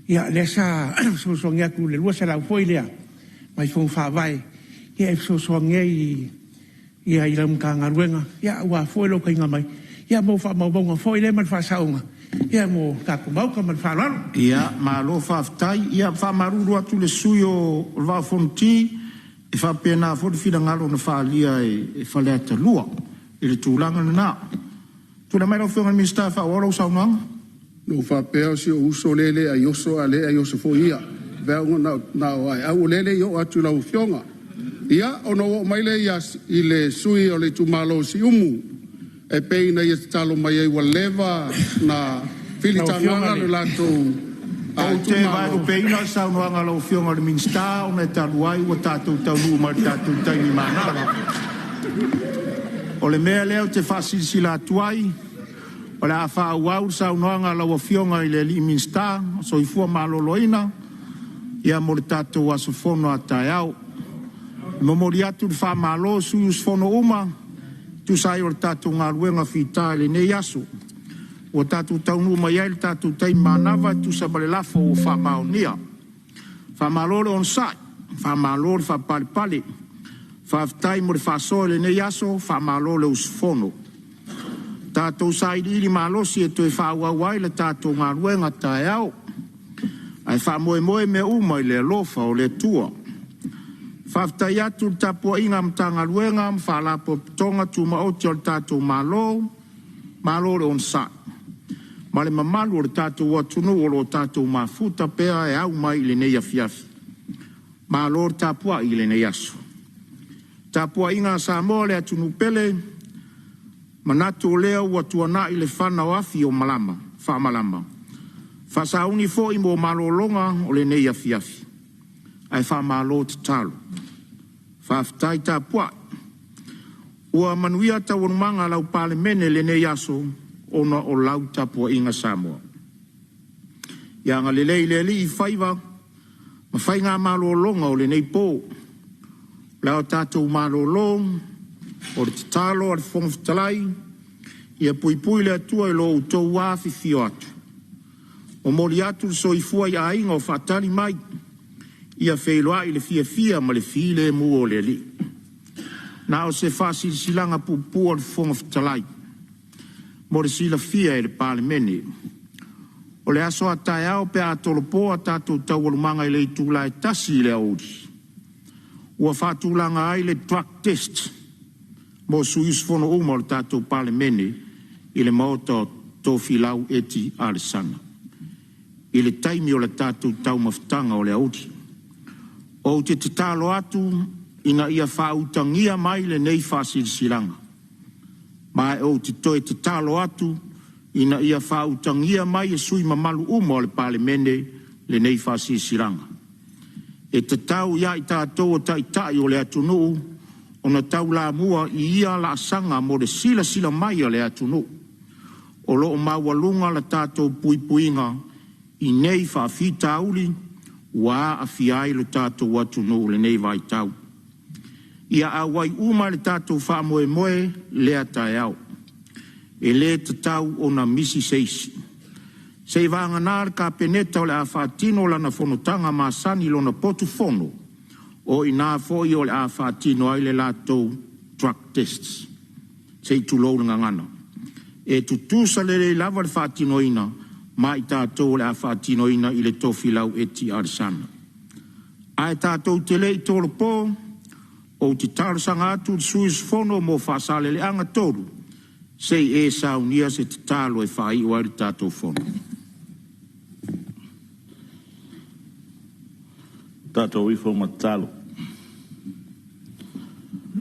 ia lea sa fesoasoani atu i le $200 foi lea mai Fono Faavae e fesoasoani ai i lau Matagaluega aua foi lou taliga mai mo faamaumauga foi lea ma le faasaoga mo le tatou Maota. Ma le faaaloalo. Ia, malo faafetai. Ia, e faamalulu atu i le sui usufono o le Vaa o Fonoti, e faapena foi le finagalo na faaalia e Faleata 2 i le tulaga lena. Tulai mai lau Afioga i le Minisita e faaauau lau saunoaga. Na ou faapea o si ou uso lea e le ai oso a o lea e ai oso foi ia. Na o Aeau, o lea e le i oo atu i lau Afioga. Ia, ona ou oo mai lea i le sui usufono o le itumalo o Siumu, e pei ona ia tatalo mai ai ua leva ona Lau Afioga filitagaga i le le latou Ou te itumalo. vaelupeina le saunoaga a lau Afioga i le Minisita, ona e talu ai ua tatou taunuu mai i le tatou taimi manava. O le mea lea ou te faasilasila atu ai, o le a faaauau le saunoaga a lau Afioga i le Minisita o le Soifua Maloloina mo le tatou aso fono a taeao. E momoli atu le faamalo i sui usufono uma e tusa ai o le tatou galuega fita i lenei aso, ua tatou taunuu mai ai i le tatou taimi manava e tusa ma le lafo ua faamaonia. Faamalo le onosai, faamalo le faapalepale. Faafetai mo le faasoa i lenei aso, faamalo le usufono. Tatou sailiili malosi e toe faaauau ai la tatou galuega taeao, ae faamoemoe mea uma i le alofa o le Atua. Faafetai atu i le tapuaiga a Matagaluega ma Faalapotopotoga Tumaoti a le tatou Malo, malo le onosai ma le mamalu o le tatou atunuu o lo o tatou mafuta pea e au mai i lenei afiafi. Malo le tapuai i lenei aso. Tapuaiga a Samoa le atunuu pele, manatu o lea ua tuanai le fana o afi o malama faamalama, faasauni foi mo malologa o lenei afiafi. Ae faamalo tatalo, faafetai tapuai. Ua manuia taualumaga a lau Palemene i lenei aso ona o lau tapuaiga Samoa. Ia agalelei le Alii i faiva ma faigamalologa o lenei po. O le a tatou malolo, o le tatalo a le Fofoga Fetalai, ia puipui le Atua i lo outou afifio atu. Momoli atu le soifua i aiga o faatali mai, ia feiloai le fiafia ma le filemu o le Alii. Na o se faasilasilaga puupuu a le Fofoga Fetalai mo le silafia e le Palemene. O le aso a taeao pe a tolopo a tatou Taualumaga i le itula e 1:00 i le aoauli, ua faatulaga ai le drug test mo sui usufono uma o le tatou Palemene i le Maota o Tofilau Eti Alesana i le taimi o le tatou taumafataga o le aoauli. Ou te tatalo atu ina ia faautagia mai lenei faasilasilaga. Ma ou te toe tatalo atu ina ia faautagia mai e sui usufono mamalu uma o le Palemene lenei faasilasilaga. E tatau ia i tatou o Taitai o le atunuu ona taulamua i ia laasaga mo le silasila mai a le atunuu, o lo o maualuga le tatou puipuiga i nei faafitauli ua aafia ai lo tatou atunuu i lenei vaitau. Ia auai uma i le tatou faamoemoe lea taeao. E le tatau ona misi se isi. Seiavagana le Kapeneta o le a faatino lana fonotaga masani i lona potu fono, o i ina foi o le a faatino ai le latou drug test, se i tulou le gagana. E tutusa lelei lava le faatinoina ma i tatou o le a faatinoina i le Tofilau Eti Alesana. Ae tatou te le i tolopo, ou te talosaga atu i le sui usufono mo Faasaleleaga 3 se i e saunia se tatalo e faaiu ai le tatou fono. Tatou ifo ma tatalo.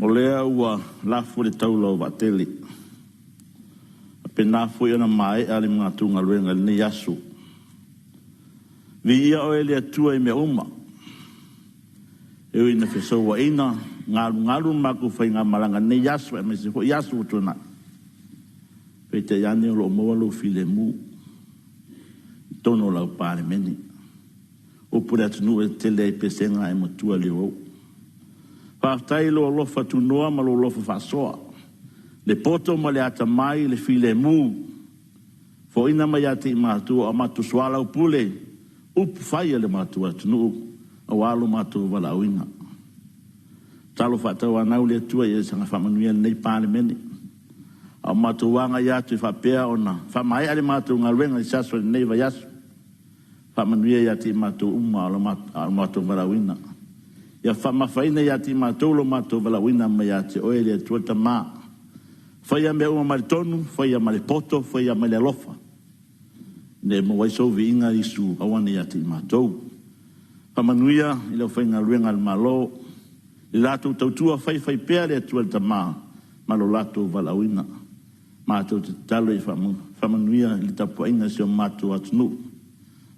O lea ua lafo le taula o vaatele. Faapena foi ona maea le matou galuega i lenei aso. Viia oe le Atua i mea uma. E ui ina fesouaina, galugalu le matou faigamalaga i lenei aso aemaise foi aso ua tuanai, peitai ane o lo o maua lou filemu i totonu o lau Palemene. Upu i le atunuu e tetele lava i pesega ae matua i le ou. Faafetai i lou alofa tunoa ma lou alofa faasoa, le poto ma le atamai, le filemu, foaiina mai ia te i matou a o matou soalaupule upu fai a le matou atunuu aua lo matou valaauina. Tatalo faatauanau le Atua ia saga faamanuia lenei Palemene a o matou agai atu e faapea ona faamaea le matou galuega i se aso o lenei vaiaso. Faamanuia ia te i matou uma a o lo matou valaauina. Ia faamamafaina ia te i matou lo matou valaauina mai ia te Oe le Atua le Tama. Faia mea uma ma le tonu, faia ma le poto, faia ma le alofa, ina ia maua ai sou viiga Iesu auana ia te i matou. Faamanuia i le aufaigaluega a le Malo i le latou tautua faifaipea le Atua le Tama ma lo latou valaauina. Matou te tatalo ia faamanuia i le tapuaiga a si o matou atunuu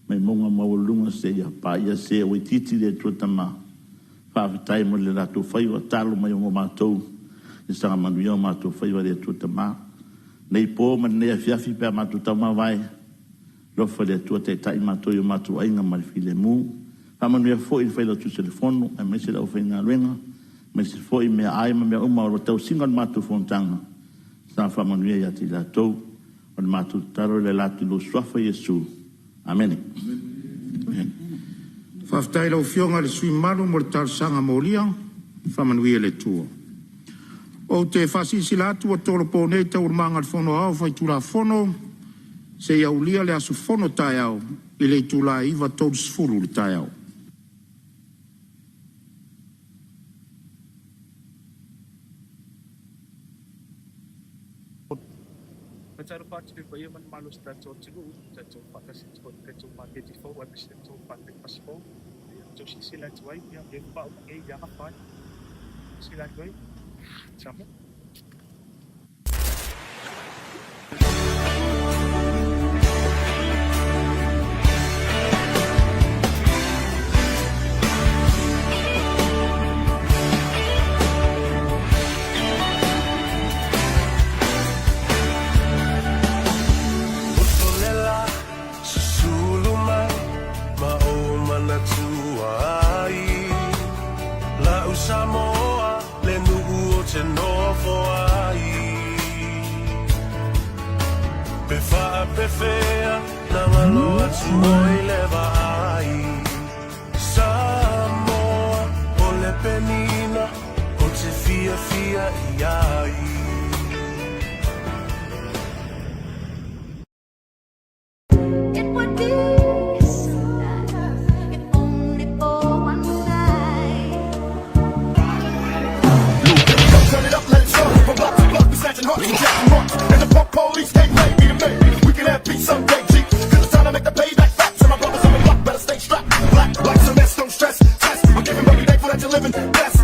mai mauga maualuluga seia paia se ua itiiti le Atua Tama. Faafetai mo le latou faiva, talo mai mo matou ia saga manuia o matou faiva le Atua Tama. Nei po ma lenei afiafi pe a matou taumavae, alofa le Atua taitai matou i o matou aiga ma le filemu. Faamanuia foi i le Failautusi o le Fono aemaise le aufaigaluega, aemaise foi meaai ma mea uma o lo o tausiga o le matou fonotaga. Sa faamanuia ia te i latou. O le matou tatalo i le ala atu i lou Suafa Iesu. Amene. Faafetai i lau Afioga i le sui usufono mamalu mo le talosaga molia. Faamanuia le Atua. Ou te faasilasila atu ua tolopo nei Taualumaga a le Fono Aoao Faitulafono seia aulia le aso fono taeao i le itula e 9:30 i le taeao. Faatalofa atu i le paia ma le mamalu o si tatou atunuu, tatou faatasi atu foi i le tatou maketi fou aemaise le tatou fale pasi fou. Ia outou silasila atu ai, ia lea faatoa uma nei ia gafa ai. Silasila atu ai, Samoa. Usolela susulu mai ma ou manatua ai La'u Samoa le nuu o te nofo ai Pe faapefea na galo atu oi le vaai Samoa o le penina o te fiafia i ai. It would be so nice if only for one night. Turn it up, let it show. From block to block, we snatching hearts and jacking hearts. And the punk police can't play me to me. We can have peace someday, G. Cause it's time to make the payback facts. And my brothers on the block better stay strapped. Black, like some mess, don't stress. Test. I'm giving, but be thankful that you're living. Best.